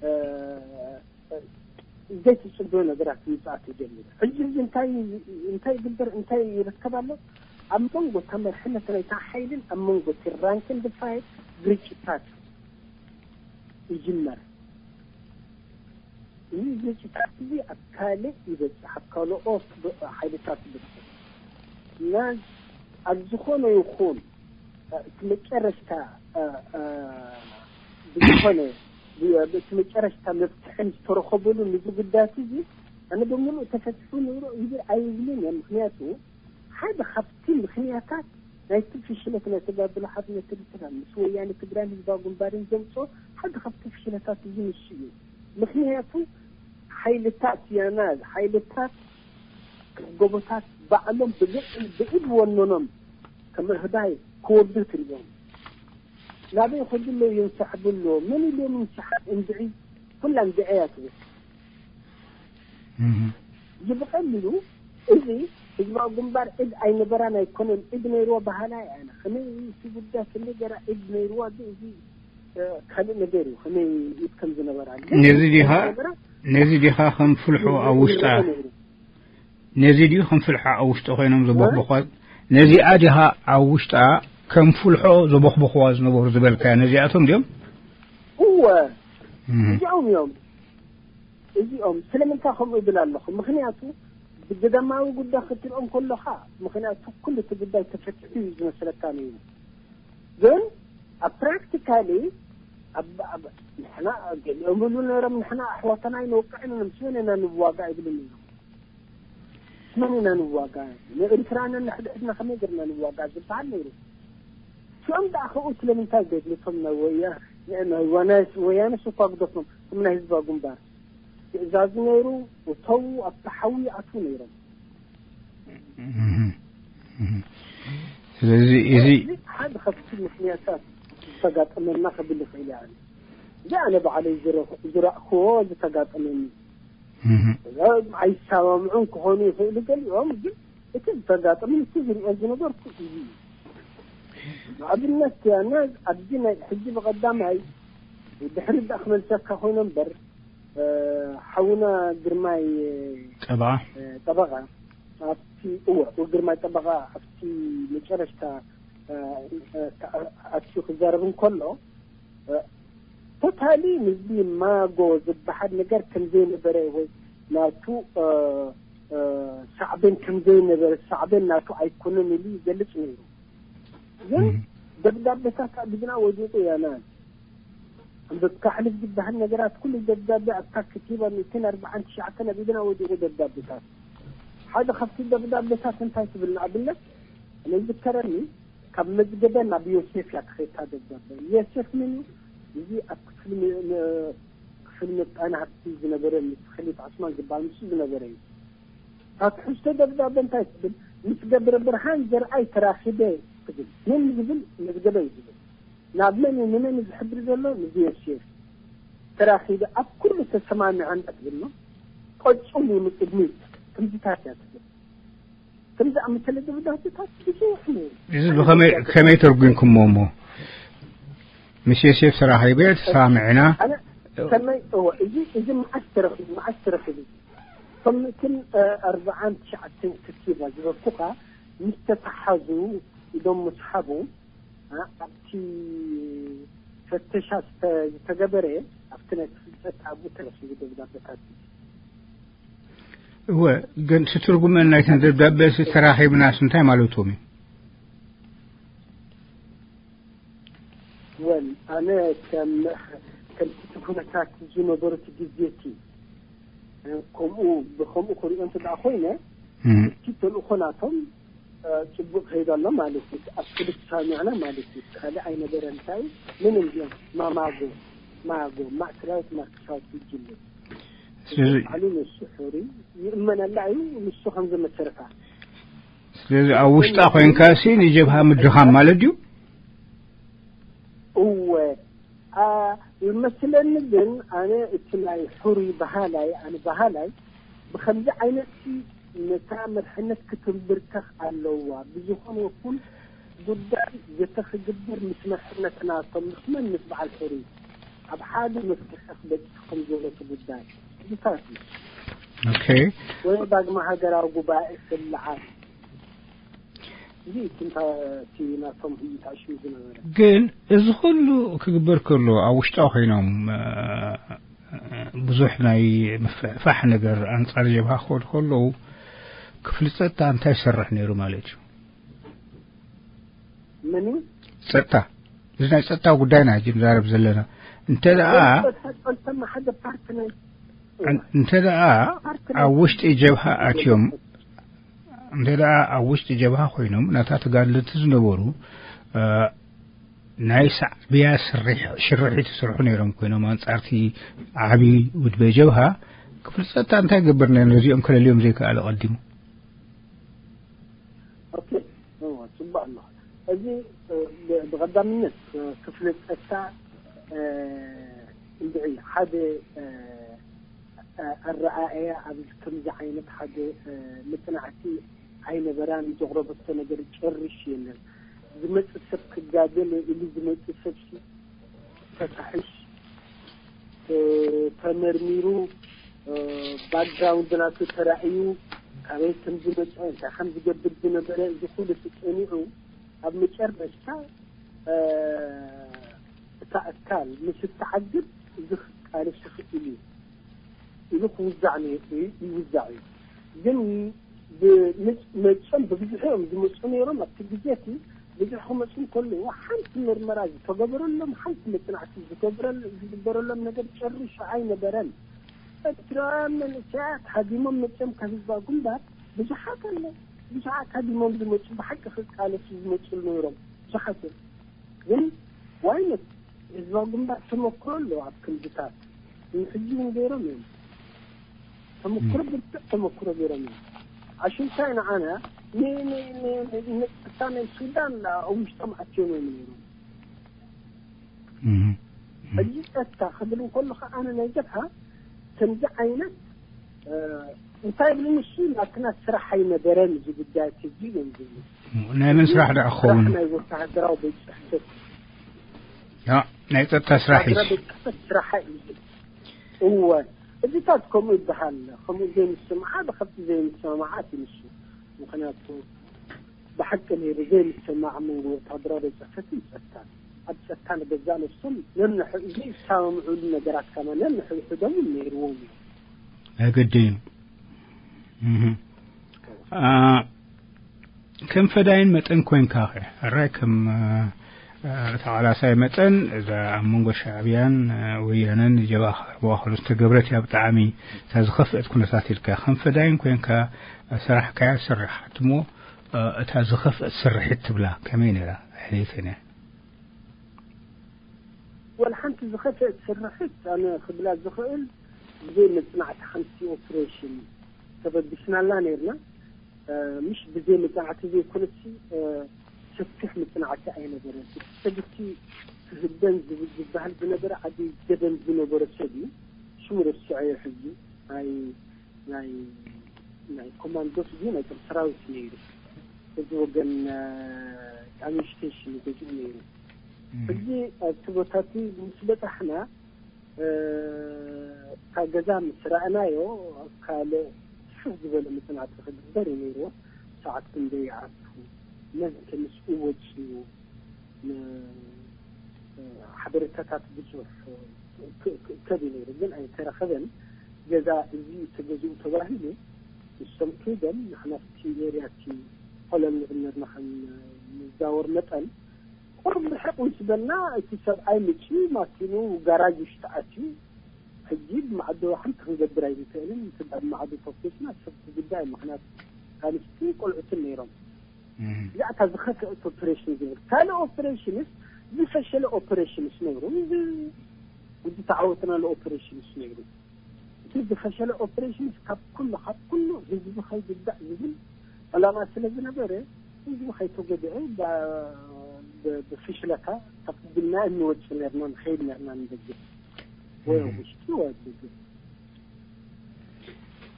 እ፣ እ፣ ዘይትጽበዮ ነገራት ምጽኣት ይጀምር። ሕጂ እዚ እንታይ እንታይ ይግበር፣ እንታይ ይርከብ ኣሎ? ኣብ መንጎ ተመርሕነት ናይታ ሓይልን ኣብ መንጎ እቲ ራንክን ድፋይት ግርጭታት ይጅመር። እዚ ግርጭታት እዚ ኣብ ካልእ ይበጽሕ፣ ኣብ ካልኦት ብ- ሓይልታት ይበጽሕ። እና ኣብ ዝኾነ ይኹን እቲ መጨረሽታ፣ እ፣ እ፣ ብዝኾነ ብ- እቲ መጨረሽታ መፍትሒ ዝተረኸበሉ ንዚ ጉዳያት እዚ ኣነ ብምሉእ ተፈትሑ ነይሩ ይብል ኣይብልን እየ። ምኽንያቱ ሓደ ካብቲ ምኽንያታት ናይቲ ፍሽለት ናይ ተጋድሎ ሓርነት ኤርትራ ምስ ወያነ ትግራይን ህዝባዊ ግንባርን ዘምፅኦ ሓደ ካብቲ ፍሽለታት እዚ ንሱ እዩ። ምኽንያቱ ሓይልታት ያናዝ፣ ሓይልታት ጎቦታት ባዕሎም ብልዕል ብኢድ ወነኖም ከም ኣህባይ ክወርዱ ትርእዮም። ናበይ ይኸዱ ኣለዉ? ይንሳሕቡ ኣለዉ። መን ኢሉ ይንሳሕ? እንድዒ፣ ኩላ እንድዒ እያ ትብል። እዚ ብቐሊሉ እዚ ህዝባዊ ግንባር ኢድ ኣይነበራን ኣይኮነን፣ ኢድ ነይርዎ በሃላይ ኣነ። ከመይ እቲ ጉዳይ ከመይ ገራ ኢድ ነይርዋ? እዚ፣ እዚ፣ እ፣ ካልእ ነገር እዩ። ከመይ ኢድ ከም ዝነበራ ግን ነዚ ዲኻ፣ ዝነበራ ነዚ ዲኻ ከም ፍልሖ ኣብ ውሽጣ፣ ነይሩ። ነዚ ድዩ ከም ፍልሖ ኣብ ውሽጢ ኮይኖም ዘቦኽቦኽዋ? ነዚኣ ዲኻ ኣብ ውሽጣ ከም ፍልሖ ዘቦኽቦኽዋ ዝነበሩ ዝበልካያ ነዚኣቶም ድዮም? እወ፣ እም። እዚኦም እዮም። እዚኦም ስለምንታይ ከምኡ ይብል ኣለኹ? ምኽንያቱ ብግዳማዊ ጉዳይ ክትሪኦም ከለኻ፣ ምኽንያቱ ኩሉ እቲ ጉዳይ ተፈቲሑ እዩ ዝመስለካ ነይሩ። ግን ኣብ ፕራክቲካሊ ኣብ- ኣብ- ንሕና ገሊኦም ይብሉ ነይሮም፣ ንሕና ኣሕዋትና ኣይንወቅዕን ኢና፣ ምስ መን ኢና ንዋጋእ ይብሉ ነይሮም። ምስ መን ኢና ንዋጋእ? ንኤርትራውያን ንሕድሕድና ከመይ ገርና ንዋጋእ ዝበሃል ነይሩ። እቲኦም ደኣ ከኡ ስለምንታይ ገድልቶም ናይ ወያ- ናይ ወያነ- ወያነ እኳ ግደፎም፣ እቶም ናይ ህዝባዊ ግንባር ትእዛዝ ነይሩ፣ እተዉ ኣብቲ ሓዊ ይኣትዉ ነይሮም። እህ፣ እህ። ስለዚ እዚ እዚ ሓደ ካብቲ ምኽንያታት ዝተጋጠመና ክብል ይኽእል እየ። ኣነ እዚ ኣነ ባዕለይ ዝረ- ዝረእክዎ ዝተጋጠመኒ። እህ። ኣይሰማምዑን ክኾኑ ይኽእሉ ገሊኦም፣ ግን እቲ ዝተጋጠመ እቲ ዝሪኦ ዝነበርኩ እዚ እዩ። ንኣብነት ኣነ ኣብዚ ናይ ሕጂ ብቐዳማይ ድሕሪ ዳ ክመልሰካ ኮይነ እምበር፣ እ፣ ሓውና ግርማይ፣ ጠበቓ? እ፣ ጠበቓ ኣብቲ እወ ግርማይ ጠበቓ ኣብቲ መጨረሽታ፣ እ፣ እ፣ ኣትዩ ክዛረብ እንከሎ፣ እ፣ ቶታሊ ምስዚ ማጎ ዝበሃል ነገር ከም ዘይነበረ ወይ ናቱ፣ እ፣ እ፣ ሳዕቤን ከም ዘይነበረ፣ ሳዕቤን ናቱ ኣይኮነን ኢሉ ይገልጽ ነይሩ። ግን እም። ደብዳቤታት ኣብ ኢድና ወዲቑ ያና። ኣንበብካ ሕልፍ ዝበሃል ነገራት ኩሉ ደብዳቤ ኣብታ ከቲባ ሚእትን ኣርባዓን ትሽዓተን ኣብ ኢድና ወዲቑ ደብዳቤታት። ሓደ ካብቲ ደብዳቤታት እንታይ ትብል ንኣብነት፣ እነ ዝከረኒ ካብ መዝገበ ናብ ዮሴፍ እያ ትኸይድ እታ ደብዳቤ። ዮሴፍ ምን እዩ? እዚ ኣብ ክፍሊ ም- ም- ክፍሊ ምጣነ ሃብቲ ዝነበረ ምስ ኸሊፍ ዓስማን ዝበሃል ንሱ ዝነበረ እዩ። እታ ትሕዝቶ ደብዳበ እንታይ ትብል? ምስ ገብረ ብርሃን ዘርኣይ ተራኺበ ትብል። መን ዝብል? መዝገበ እዩ ዝብል። ናብ መን እዩ ንመን እዩ ዝሕብር ዘሎ? ንዚ ዮሴፍ። ተራኺበ ኣብ ኩሉ ተሰማሚዐ እንዳትብል ነው። ቀጽሉ ንቅድሚት። ከምዚታት እያ ትብል። ከምዚ ዝኣመሰለ ደብዳቤታት ብዙሕ ነይሩ። እዚ ብኸመይ ከመይ ተርጉምኩሞ እሞ? ምስ ዮሴፍ ተራኺበ ተሰማሚዕና። ኣነ ሰናይ፣ እወ፣ እዚ፣ እዚ መዓስ ተረኺቡ፣ መዓስ ተረኺቡ? ከም እትን፣ እ፣ ኣርብዓን ትሽዓተን ከቲባ ዝበልኩኻ ምስ ተተሓዙ ኢሎም ምስ ሓቡ፣ እ፣ ኣብቲ ፈተሻ ዝተ-፣ ዝተገበረ፣ ኣብቲ ናይ ክፍሊ ጸጥታ ኣብኡ ተረኺቡ ደብዳበታት። እወ፣ ግን እቲ ትርጉመን ናይተን ደብዳበ ተራኺብናስ እንታይ ማለቶም እዩ? ወል፣ ኣነ ከም፣ ከምቲ እቲ ኩነታት ዝነበሩት ግዜቲ፣ ከምኡ፣ ብኸምኡ ክሪኦ እንተ ደኣ ኮይነ፣ እም። እቲ ተልእኾ ናቶም፣ እ፣ ጽቡቕ ከይዱ ኣሎ ማለት እዩ። ኣብ ክልተ ሰሚዕና ማለት እዩ። ካልእ ኣይነበረን። እንታይ ምንም እዮም። ማማጎ፣ ማጎ፣ ማእከላዊት ማርክሳዊት ጉጅለ። ስለዚ ባዕሉ ንሱ ሕሩይ ይእመነላ እዩ፣ ንሱ ከም ዘመሰረታ። ስለዚ ኣብ ውሽጣ ኮይንካ ሲ ንጀብሃ ምድኻም ማለት ድዩ? እወ። ኣ፣ ይመስለኒ ግን ኣነ እቲ ናይ ሕሩይ በሃላይ፣ ኣነ በሃላይ ብኸምዚ ዓይነት ሲ ነታ መርሕነት ክትንብርከኽ ኣለዋ። ብዝኾነ ይኹን ጉዳይ ዘተክግበር ምስ መርሕነትና እቶም ምስ መን ምስ በዓል ሕሩይ ኣብ ሓደ መፍትሒ ክበጽሕ ከም ዝበለቱ ጉዳይ ግታት እዩ። ኦኬ። ወይ ዳግመ ሃገራዊ ጉባኤ ስልዓት። እዚ ትንታ-፣ እቲ ናቶም ህይወት ኣሽዩ ዝነበረ። ግን እዚ ኩሉ ክግበር ከሎ ኣብ ውሽጣ ኮይኖም፣ እ፣ ብዙሕ ናይ ምፍሕፋሕ ነገር ኣንጻር ጀብሃ ክኸዱ ከለዉ ክፍሊ ጸጥታ እንታይ ይሰርሕ ነይሩ ማለት እዩ? መን እዩ? ጸጥታ። እዚ ናይ ጸጥታ ጉዳይና ሕጂ ንዛረብ ዘለና። እንተ ደኣ ጸጥታ፣ ጸጥታ ሓደ ፓርቲ ናይ እን-፣ እንተ ደኣ ፓርቲ ናይ ኣብ ውሽጢ ጀብሃ ኣትዮም፣ እንተ ደኣ ኣብ ውሽጢ ጀብሃ ኮይኖም ናታ ተጋድልቲ ዝነበሩ፣ እ፣ ናይ ሳዕብያ ስርሕ-፣ ሽርሒት ይስርሑ ነይሮም ኮይኖም ኣንጻርቲ ዓቢ ውድበ ጀብሃ ክፍሊ ጸጥታ እንታይ ይገብር ነይሩ ነዚኦም ከለልዮም ዘይከኣለ ቀዲሙ? ኦኬ፣ እወ፣ ጽቡቕ ኣሎ። እዚ፣ እ፣ ብ-፣ ብቐዳምነት፣ እ፣ ክፍሊ ጸጥታ፣ እ፣ እንድዒ ሓደ፣ እ፣ እ፣ ኣረኣእያ ኣብ ከምዚ ዓይነት ሓደ፣ እ፣ መጽናዕቲ ኣይነበራን። ዘቕረበቶ ነገር ጨርሽ የለን። ዝመጽእ ሰብ ክጋደል ኢሉ ዝመጽእ ሰብ ሲ ተታሒሽ፣ ተ-፣ ተመርሚሩ፣ እ፣ ባክግራውንድ ናቱ ተራእዩ፣ ካበይ ከም ዝመጸ፣ እንታይ ከም ዝገብር ዝነበረ፣ እዚ ኩሉ ተጸኒዑ፣ ኣብ መጨረሽታ፣ እ፣ እታ ኣካል ምስ እትዓግብ፣ እዚ ክቃለስ ይኽእል እዩ ኢሉ ክውዛዕ ነይሩ፣ ይውዛዕ እዩ። ግን ብምጭ-፣ መጾም ብብዝሒ እዮም ዝመጹ ነይሮም። ኣብቲ ግዜ እቲ ብዙሕ ክመጹ እንከለዉ፣ ሓንቲ ምርመራ ዝተገበረሎም፣ ሓንቲ መጽናዕቲ ዝገበረል-፣ ዝግበረሎም ነገር ጨርሹ ኣይነበረን። ኤርትራውያን መንእሰያት ሃዲሞም መጾም ካብ ህዝባዊ ግንባር ብዙሓት ኣለዉ። ብዙሓት ሃዲሞም ዝመጹ፣ ብሓቂ ክቃለሱ ዝመጹ ነይሮም። ብዙሓት እዮም። ግን ዋይነት ህዝባዊ ግንባር ተመክሮ ኣለዎ ኣብ ክንድታት። ንሕጂ እውን ገይሮም እዮም። ተመክሮ፣ እም። ብርቱዕ ተመክሮ ገይሮም እዮም። ኣሽንታይ ንዓና ን-፣ ን-፣ ን-፣ ን-፣ ንጸጥታ ናይ ሱዳን ኣብ ውሽጦም ኣትዮም እዮም ነይሮም። እም። ሕጂ ጸጥታ ክብል እንከሎ ከኣ ኣነ ናይ ጀብሃ ከምዚ ዓይነት፣ እ፣ እንታይ ይብሉ ንሱ፣ ናትና ስራሕ ኣይነበረን እዚ ጉዳይ ሕጂ እዮም ዝብሉ። ናይ መን ስራሕ ደኣ ክኸውን? ስራሕ ናይ ወተሃደራዊ ቤት ጽሕፈት። ያ፣ ናይ ጸጥታ ስራሕ እዩ። ወተሃደራዊ ቤት ጽሕፈት ስራሕ እዩ ዝብል። እወ፣ እዚታት ከምኡ ይበሃል። ከምኡ ዘይምስምዓ ብከብቲ ዘይምስምማዓት እዩ ንሱ። ምኽንያቱ ብሓቂ ነይሩ ዘይምስምማዕ ኣብ መንጎ ወተሃደራዊ ቤት ጽሕፈትን ጸጥታን። ኣብ ጸጥታ ንገዛእ ነፍሶም ነንሕድኡ ዘይሰማምዑሉ ነገራት ከማን ነንሕድሕዶም ነይርዎም እዩ። ኣገደዩ። እህ። አ፣ ከም ፈዳይን መጠን ኮይንካ ኸ? ሕራይ ከም፣ አ፣ ተቓላሳይ መጠን እዛ ኣብ መንጎ ሻዕብያን፣ አ፣ ወያነን ጀብሃ ክቐርብዋ ከሎ ዝተገብረት እያ ብጣዕሚ እታ ዝኸፍአት ኩነታት ኢልካ። ከም ፈዳይን ኮይንካ ስራሕካያ ሰራሓት እሞ፣ አ፣ እታ ዝኸፍአት ስርሒት ትብላ ከመይ ነይራ? ኣሕሊፈን እያ። ወላ ሓንቲ ዝኸፍአት ስርሒት ኣነ ክብላ ዝኽእል ብዘይ መጽናዕቲ ሓንቲ ኦፕሬሽን ተበጊስናላ ነይርና። እ፣ ምሽ ብዘይ መጽናዕቲ ዘይኮነሲ፣ እ፣ ሰፊሕ መጽናዕቲ ኣይነበረን። እቲ ሰብ እቲ ክህበን ዝብ-፣ ዝበሃል ዝነበረ ዓቢ ገበን ዝነበሮ ሰብ እዩ። ሽሙ ረሲዐዮ ሕጂ። ናይ፣ ናይ፣ ናይ ኮማንዶስ ድዩ ናይ ጦር ሰራዊት ነይሩ። እዚ ወገን፣ እ፣ ኣድሚኒስትሬሽን ገዝኡ ነይሩ። እም። ሕጂ ኣብቲ ቦታ እቲ ምስ በጻሕና፣ እታ ገዛ ምስ ረኣናዮ፣ ካልእ ስፍሕ ዝበለ መጽናዕቲ ክግበር እዩ ነይርዎ። ሰዓት ክንደይ ይኣቱ፣ መን ከ ምስኡ ወጺኡ፣ ን-፣ ሓበሬታታት ብዙሕ ክ-፣ ክ-፣ ከብ ነይሩ፣ ግን ኣይተረኸበን። ገዛ እዚ ተገዝኡ ተባሂሉ፣ ንሶም ከይዶም፣ ንሕና ኣብቲ ኤርያ እቲ ሆለል ንብል ነርና ከም ንዛወር መጠን፣ ቁሩብ ርሕቕ ምስ በልና፣ እቲ ሰብኣይ ምጺኡ፣ ማኪኑ ጋራጅ ውሽጢ ኣትዩ፣ ሕጂ ብማዕዶ ሓንቲ ክንገብር ኣይንክእልን፣ እቲ ኣብ ማዕዶ ተኩስና፣ ሰብቲ ጉዳይ፣ ምኽንያቱ ኣንስቲ ቆልዑትን ነይሮም። እዚኣ እታ ዝኸፍአት ኦፕሬሽን ዝብል። ካልእ ኦፕሬሽንስ፣ ዝፈሸለ ኦፕሬሽንስ ነይሩ። እዚ፣ እዚ ተዓወትናሉ ኦፕሬሽንስ ነይሩ። እቲ ዝፈሸለ ኦፕሬሽንስ ካብ ኩሉ፣ ካብ ኩሉ ህዝቢ ከይጉዳእ ዝብል ዕላማ ስለ ዝነበረ፣ ህዝቢ ከይተጎድአ ብ-፣ ብ-፣ ብፍሽለታ ተቐቢልና እንወጽእ ነርና፣ ንኸይድ ነርና ንደገ። ወይ ኣብ ውሽጢ ወይ ኣብ ደገ።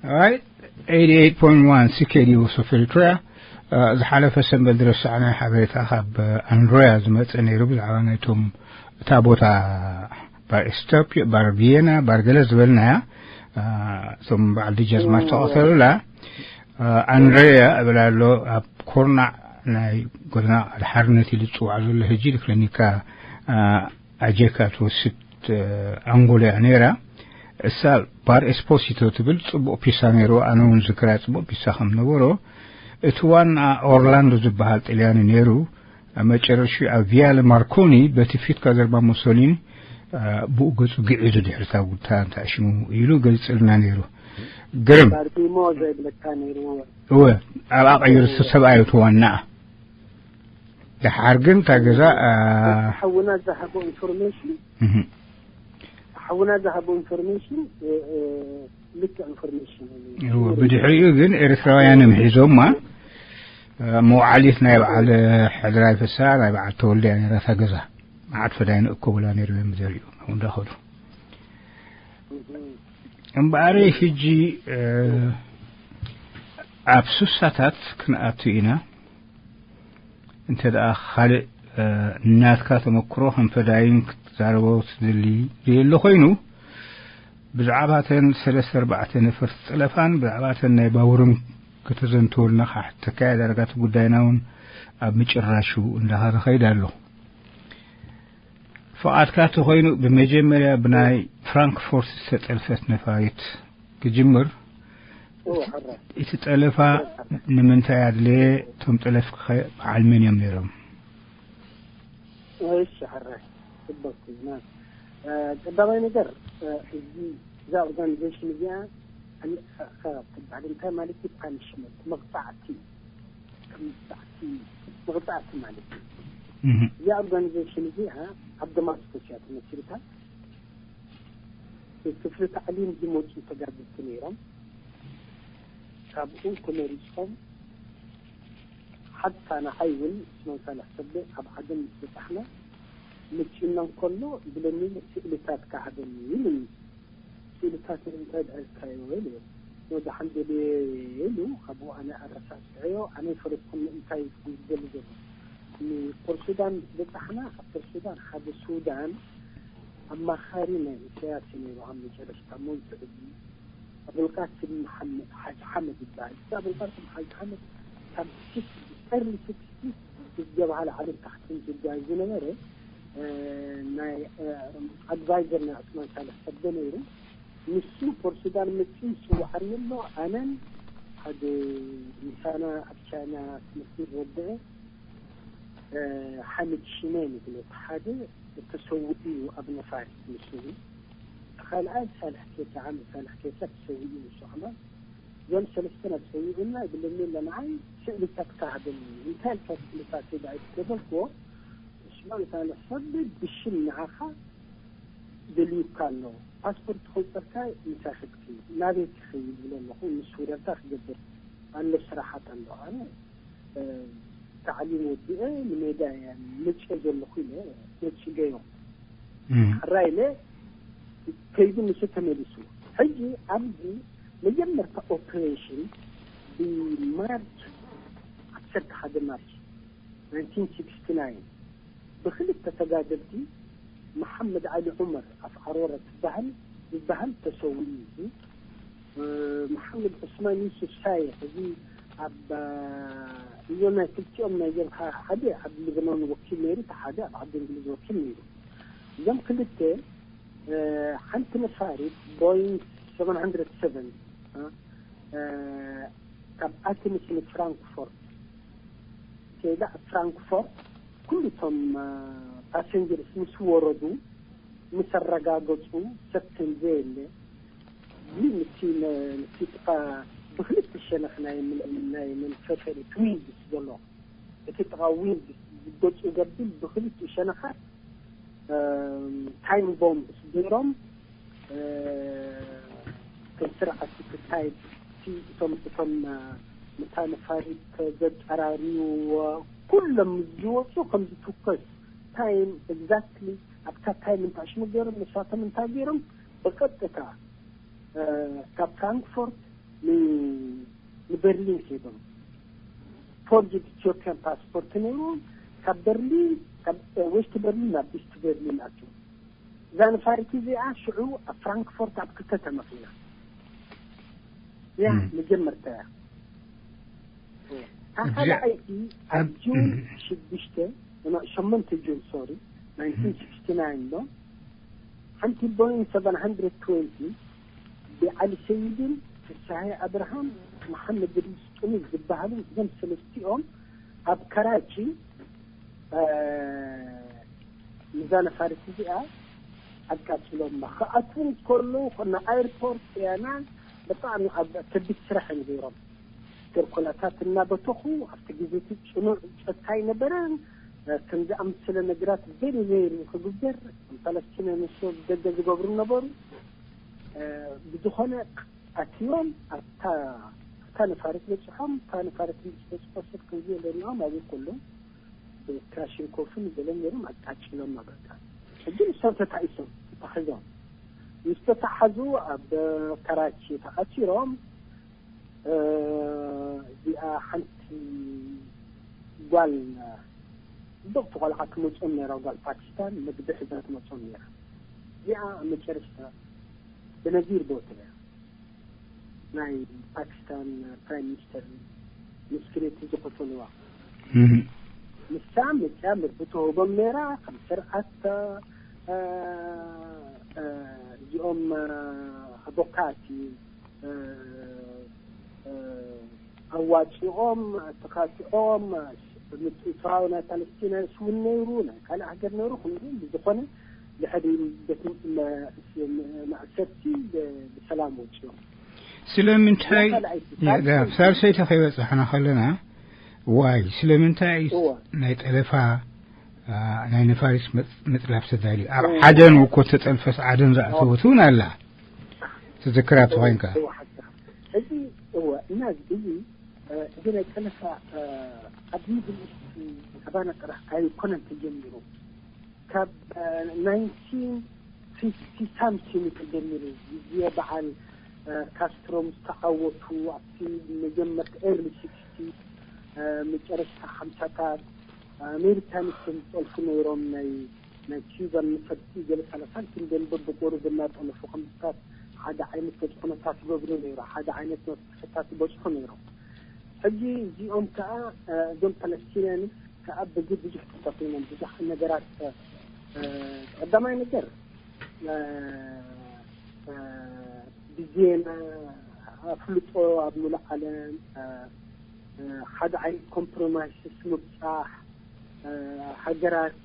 Alright, eighty-eight point one C K D U South Eritrea. ዝሓለፈ ሰንበት ዝረሳዕናዮ ሓበሬታ ካብ ኣንድሮያ ዝመጸ ነይሩ፣ ብዛዕባ ናይቶም፣ እታ ቦታ ባር ኤስቶፕ፣ ባር ቪየና፣ ባር ገለ ዝበልናያ፣ እቶም በዓል ደጃዝማች ተቐተሉላ። ኣንድሮያ እብል ኣሎ፣ ኣብ ኮርናዕ ናይ ጎደና ቃል ሓርነት ኢሉ ዝጽዋዕ ዘሎ፣ ሕጂ ንክሊኒካ ኣጀካ ትወስድ ኣንጎሎ እያ ነይራ። እሳ ባር ኤስፖሲቶ ትብል ጽቡቕ ፒሳ ነይሩ። ኣነ እውን ዝክራ ጽቡቕ ፒሳ ከም ነበሮ፣ እቲ ዋና ኦርላንዶ ዝበሃል ጥልያኒ ነይሩ። ኣብ መጨረሹ ኣብ ቪያለ ማርኮኒ በቲ ፊት ካዘርማ ሙሶሊኒ ብኡ ገጹ ግዒዙ ድሕርታ ጉታ እንታይ ሽሙ ኢሉ ገልጽልና ነይሩ። ግርም። ባርቲሞ ዘይብለካ ነይሩ። እወ፣ ኣብ ኣቐይሩ ሰብኣዩ እቲ ዋና። ደሓር ግን እታ ገዛ፣ አ፣ ሓውና ዝሃቦ ኢንፎርሜሽን፣ እህ። ሓውና ዝሃቦ ኢንፎርሜሽን፣ እ፣ እ፣ ልክዕ ኢንፎርሜሽን እዩ። እወ፣ ብድሕሪኡ ግን ኤርትራውያን እዮም ሒዞማ። እ፣ መውዓሊት ናይ በዓል ሕድራይ ፍስሃ፣ ናይ በዓል ተወልደ እያ ነይራ እታ ገዛ። መዓት ፈዳይን እኮ ብላ ነይሩ እዮም ዘሪኡ፣ እንዳኸዱ። እህ። እምበኣር ሕጂ፣ እ፣ ኣብ ሱሳታት ክንኣቱ ኢና። እንተ ደኣ ካልእ፣ እ፣ ናትካ ተመክሮ ከም ፈዳይን ክትዛረቦ ትደሊ ዘየሎ ኮይኑ፣ ብዛዕባተን ሰለስተ ኣርባዕተ ነፈርቲ ጠለፋን ብዛዕባተን ናይ ባቡርን ከተዘንትወልና ክሓተካ እየ። ዳርጋ እቲ ጉዳይና እውን ኣብ ምጭራሹ እንዳኸደ ኸይድ ኣሎ። ፍቓድካ ተኾይኑ ብመጀመርያ ብናይ ፍራንክፎርት ዝተጠልፈት ነፋሪት ክጅምር። እወ፣ ሕራይ። እቲ ጠለፋ ንምንታይ ኣድለየ? እቶም ጠለፍኪኸ በዓል መን እዮም ነይሮም? እሺ፣ ሕራይ። ጽቡቅ ዜና። እ፣ ቀዳማይ ነገር፣ እ፣ እዚ፣ እዛ ኦርጋናይዜሽን እዚኣ፣ ኣን-፣ እ፣ እ፣ ትበሃል እንታይ ማለት እዩ? ፓኒሽመንት፣ መቕጻዕቲ፣ መቕጻዕቲ፣ መቕጻዕቲ ማለት እዩ። እህ። እዚኣ ኦርጋናይዜሽን እዚኣ ኣብ ደማስቆስ እያ ተመስሪታ። ክፍሊ ታዕሊም ዝመጹ ተጋደልቲ ነይሮም። ካብኡ ተመሪጾም ሓታ ንዓይ እውን እስማን ሳልሕ ሰብለ ኣብ ዓደን ምስ በጻሕና፣ መጺኡና እንከሎ ይብለኒ፣ ስእልታት ክሃበኒ ኢሉኒ። ስእልታት እንታይ ድኣ ኢልካዮ ኢለዮ። ወደ ሓንደልየ ኢሉ፣ ካብኡ ኣነ ኣረሳስዐዮ፣ ኣነ ይፈለጥኩም እንታይ ዝደሊ ዘሎ። ንፖርት ሱዳን ምስ በጻሕና፣ ኣብ ፖርት ሱዳን ሓደ ሱዳን ኣማኻሪ ናይ ኢሳያስ እዩ ነይሩ። ኣብ መጨረሽታ ሞይቱ ሕጂ። ኣቡልቃስም ሓመ-፣ ሓጅ ሓመድ ይበሃል። እዚ ኣቡልቃስም ሓጅ ሓመድ ካብ ስክስቲ፣ ኤርሊ ስክስቲ ምስ ጀብሃ ላዕልን ታሕትን ዝጓይ ዝነበረ፣ እ፣ ናይ፣ እ፣ ኣድቫይዘር ናይ ዑስማን ሳልሕ ሰብደ ነይሩ። ንሱ ፖርት ሱዳን መጺኡ ይጽውዓኒ ኣሎ። ኣነን ሓደ ምሳና ኣብ ቻይና ትምህርቲ ዝወደአ፣ እ፣ ሓሚድ ሽሜ ንብሎ፣ እቲ ሓደ ተሰዊኡ እዩ ኣብ ነፋሪት፣ ንሱ እውን። እቲ ካልኣይ ሳልሕ ኬታ፣ ዓሚ ሳልሕ ኬታ ተሰዊኡ፣ ንሱ ከማን። እዞም ሰለስተ ናብ ሰዊኡና ይብለኒ ኣሎ፣ ንዓይ ስእልታት ክሃበኒ። እንታይ ኢልካ ስእልታት ኢለ ኣይተበልክዎ፣ ዑስማን ሳልሕ ሰብ ብሽም ንዓኻ ደልዩካ ኣሎ። ፓስፖርት ከውፀልካ ምሳይ ክትኪ ናበይ ትኸይድ ይብሎ ኣለኹ። ንሱ ደርታ ክገብር ኣሎ፣ ስራሓት ኣሎ። ኣነ፣ እ፣ ታዕሊም ወዲኤ ንሜዳ እየ መፅኦ ዘለኹ ኢለ ነፂገዮ። እም። ሕራይ ኢለ ከይዱ፣ ንሱ ተመሊሱ። ሕጂ ኣብዚ መጀመርታ ኦፕሬሽን ብማርች ዓሰርተ ሓደ ማርች ናይንቲን ሲክስቲ ናይን ብክልተ ተጋደልቲ መሓመድ ዓሊ ዑመር ኣፍ ዓሮረ ትበሃል ዝበሃል ተሰዊኡ እዩ። መሓመድ ዑስማን ዩሱፍ ሳየ እዚ ኣብ እዞም ናይ ክልቲኦም ናይ ጀብሃ ሓደ ኣብ ሊበኖን ወኪል ነይሩ፣ እቲ ሓደ ኣብ ዓዲ እንግሊዝ ወኪል ነይሩ። እዞም ክልተ ሓንቲ ነፋሪት ቦይንግ ሰቨን ሃንድረድ ሰቨን ካብ ኣቴንስ ንፍራንክፎርት ከይዳ፣ ኣብ ፍራንክፎርት ኩሉ እቶም ፓሰንጀርስ ምስ ወረዱ፣ ምስ ኣረጋገጹ፣ ሰብ ከም ዘየለ፣ ግን እቲ ነ-፣ እቲ ጥቃ ብክልተ ሸነኽ ናይ ምን-፣ ናይ መንፈፈሪ ትዊንድስ ዘሎ፣ እቲ ጥቃ ዊንድስ ዝገጹ ገብል ብክልተ ሸነኻት ታይም ቦምብ ስዲሮም ከም ስርዓት ክካየድ እቲ እቶም እቶም ምታ ነፋሪት ዘጠራርዩ ኩሎም ዝወፁ ከም ዝትኮስ ታይም ኤግዛክትሊ ኣብታ ታይም እንታሽሙ ገይሮም ንሳቶም እንታይ ገይሮም ብቀጥታ ካብ ፍራንክፎርት ንበርሊን ከይዶም ፎርጅድ ኢትዮጵያን ፓስፖርት ነይሩ ካብ በርሊን ካብ ዌስት በርሊን ናብ ኢስት በርሊን ኣትዩ። እዛ ነፋሪት እዚኣ ሽዑ ኣብ ፍራንክፎርት ኣብ ክልተ ተመኺና እያ መጀመርታ እያ። እታ ካልኣይቲ ኣብ ጁን ሽዱሽተ ሸመንተ ጁን ሶሪ ናይንቲን ሲክስቲ ናይን ዶ ሓንቲ ቦይንግ ሰቨን ሃንድረድ ትወንቲ ብዓሊ ሰይድን ፍስሃይ ኣብርሃም መሓመድ ድሪስ ጥሙዝ ዝበሃሉ እዞም ሰለስቲኦም ኣብ ከራቺ እዛ ነፋሪት እዚኣ ኣቃፂሎማ ክኣትዉ ከለዉ ና ኤርፖርት ያና ብጣዕሚ ኣብ ከቢድ ስራሕ እዮም ገይሮም። ተርኮላታት እናበተኹ ኣብቲ ግዜ እቲ ፅኑዕ ፀጥታ ኣይነበረን። ከምዚ ኣምስለ ነገራት very rare ክግበር ፓለስቲንያን ንሶ ደገ ዝገብሩ ነበሩ። ብዝኾነ ኣትዮም ኣብታ ኣብታ ነፋሪት በፅሖም እታ ነፋሪት ምስ በፅሖ ሰብ ከምዚ የለናም ኣበይ ከሎ ብክላሽንኮፍን ገለን ገይሮም ኣቃጭሎም በቃ። ሕጂ ንሶም ተታኢሶም ተታሒዞም ምስ ተታሓዙ ኣብ ከራቺ ተኣሲሮም። እዚኣ ሓንቲ ጓል ጽብቕቲ ቆልዓ ትመፅኦም ነይራ ጓል ፓኪስታን ምግቢ ሒዛ ትመፅኦም ነይራ። እዚኣ ኣብ መጨረሽታ ብነዚር ቦት እያ ናይ ፓኪስታን ፕራይም ሚኒስተር ምስክሬቲ ዝኸፈልዋ ንሳ መፅያ ምግቢ ተህቦም ነይራ ከም ስርዓት እዚኦም ኣቦካቲ ኣዋፂኦም ተካቲዖም ምትእትታው ናይ ፓለስቲናይስ እውን ነይሩ ናይ ካልእ ሃገር ነይሩ። ከምኡ ብዝኾነ ድሕሪ ቤት ማእሰርቲ ብሰላም ወፂኦም። ስለምንታይ ሳልሰይቲ ከይበፃሕና ከለና ዋይ ስለምንታይ ናይ ጠለፋ ናይ ነፋሪስ መፅላፍ ተዳልዩ ኣብ ዓደን እኮ ተጠልፈስ ዓደን ዝኣተወት እውን ኣላ ትዝክራ ተኮይንካ። እዚ እወ እና እዚ እዚ ናይ ጠለፋ ኣብ ሚድል ኢስት ኣባና ጥራሕ ኣይኮነን ተጀሚሩ ካብ ናይንቲን ፊፍቲ ሳምቲን ተጀሚሩ ግዜ በዓል ካስትሮ ምስ ተዓወቱ ኣብቲ መጀመርታ ኤርሊ ሲክስቲ መጨረሽታ ሓምሳታት ኣሜሪካን ከም ዝጠልፉ ነይሮም ናይ ናይ ኪዩባን ንፈልጢ ገለ ሳልሳልትን ደንበ ብቆሩብ እናጠለፉ ከምታት ሓደ ዓይነት ገጽ ኩነታት ይገብሩ ነይሩ ሓደ ዓይነት መፍትሕታት ይበጽሑ ነይሮም። ሕጂ እዚኦም ከዓ እዞም ፓለስቲንያንስ ከዓ በዚ ብዙሕ ተጠቂሞም ብዙሕ ነገራት ቀዳማይ ነገር ብዜና ኣፍልጦ ኣብ ሙሉእ ዓለም ሓደ ዓይነት ኮምፕሮማይስስ ምብፃሕ ሃገራት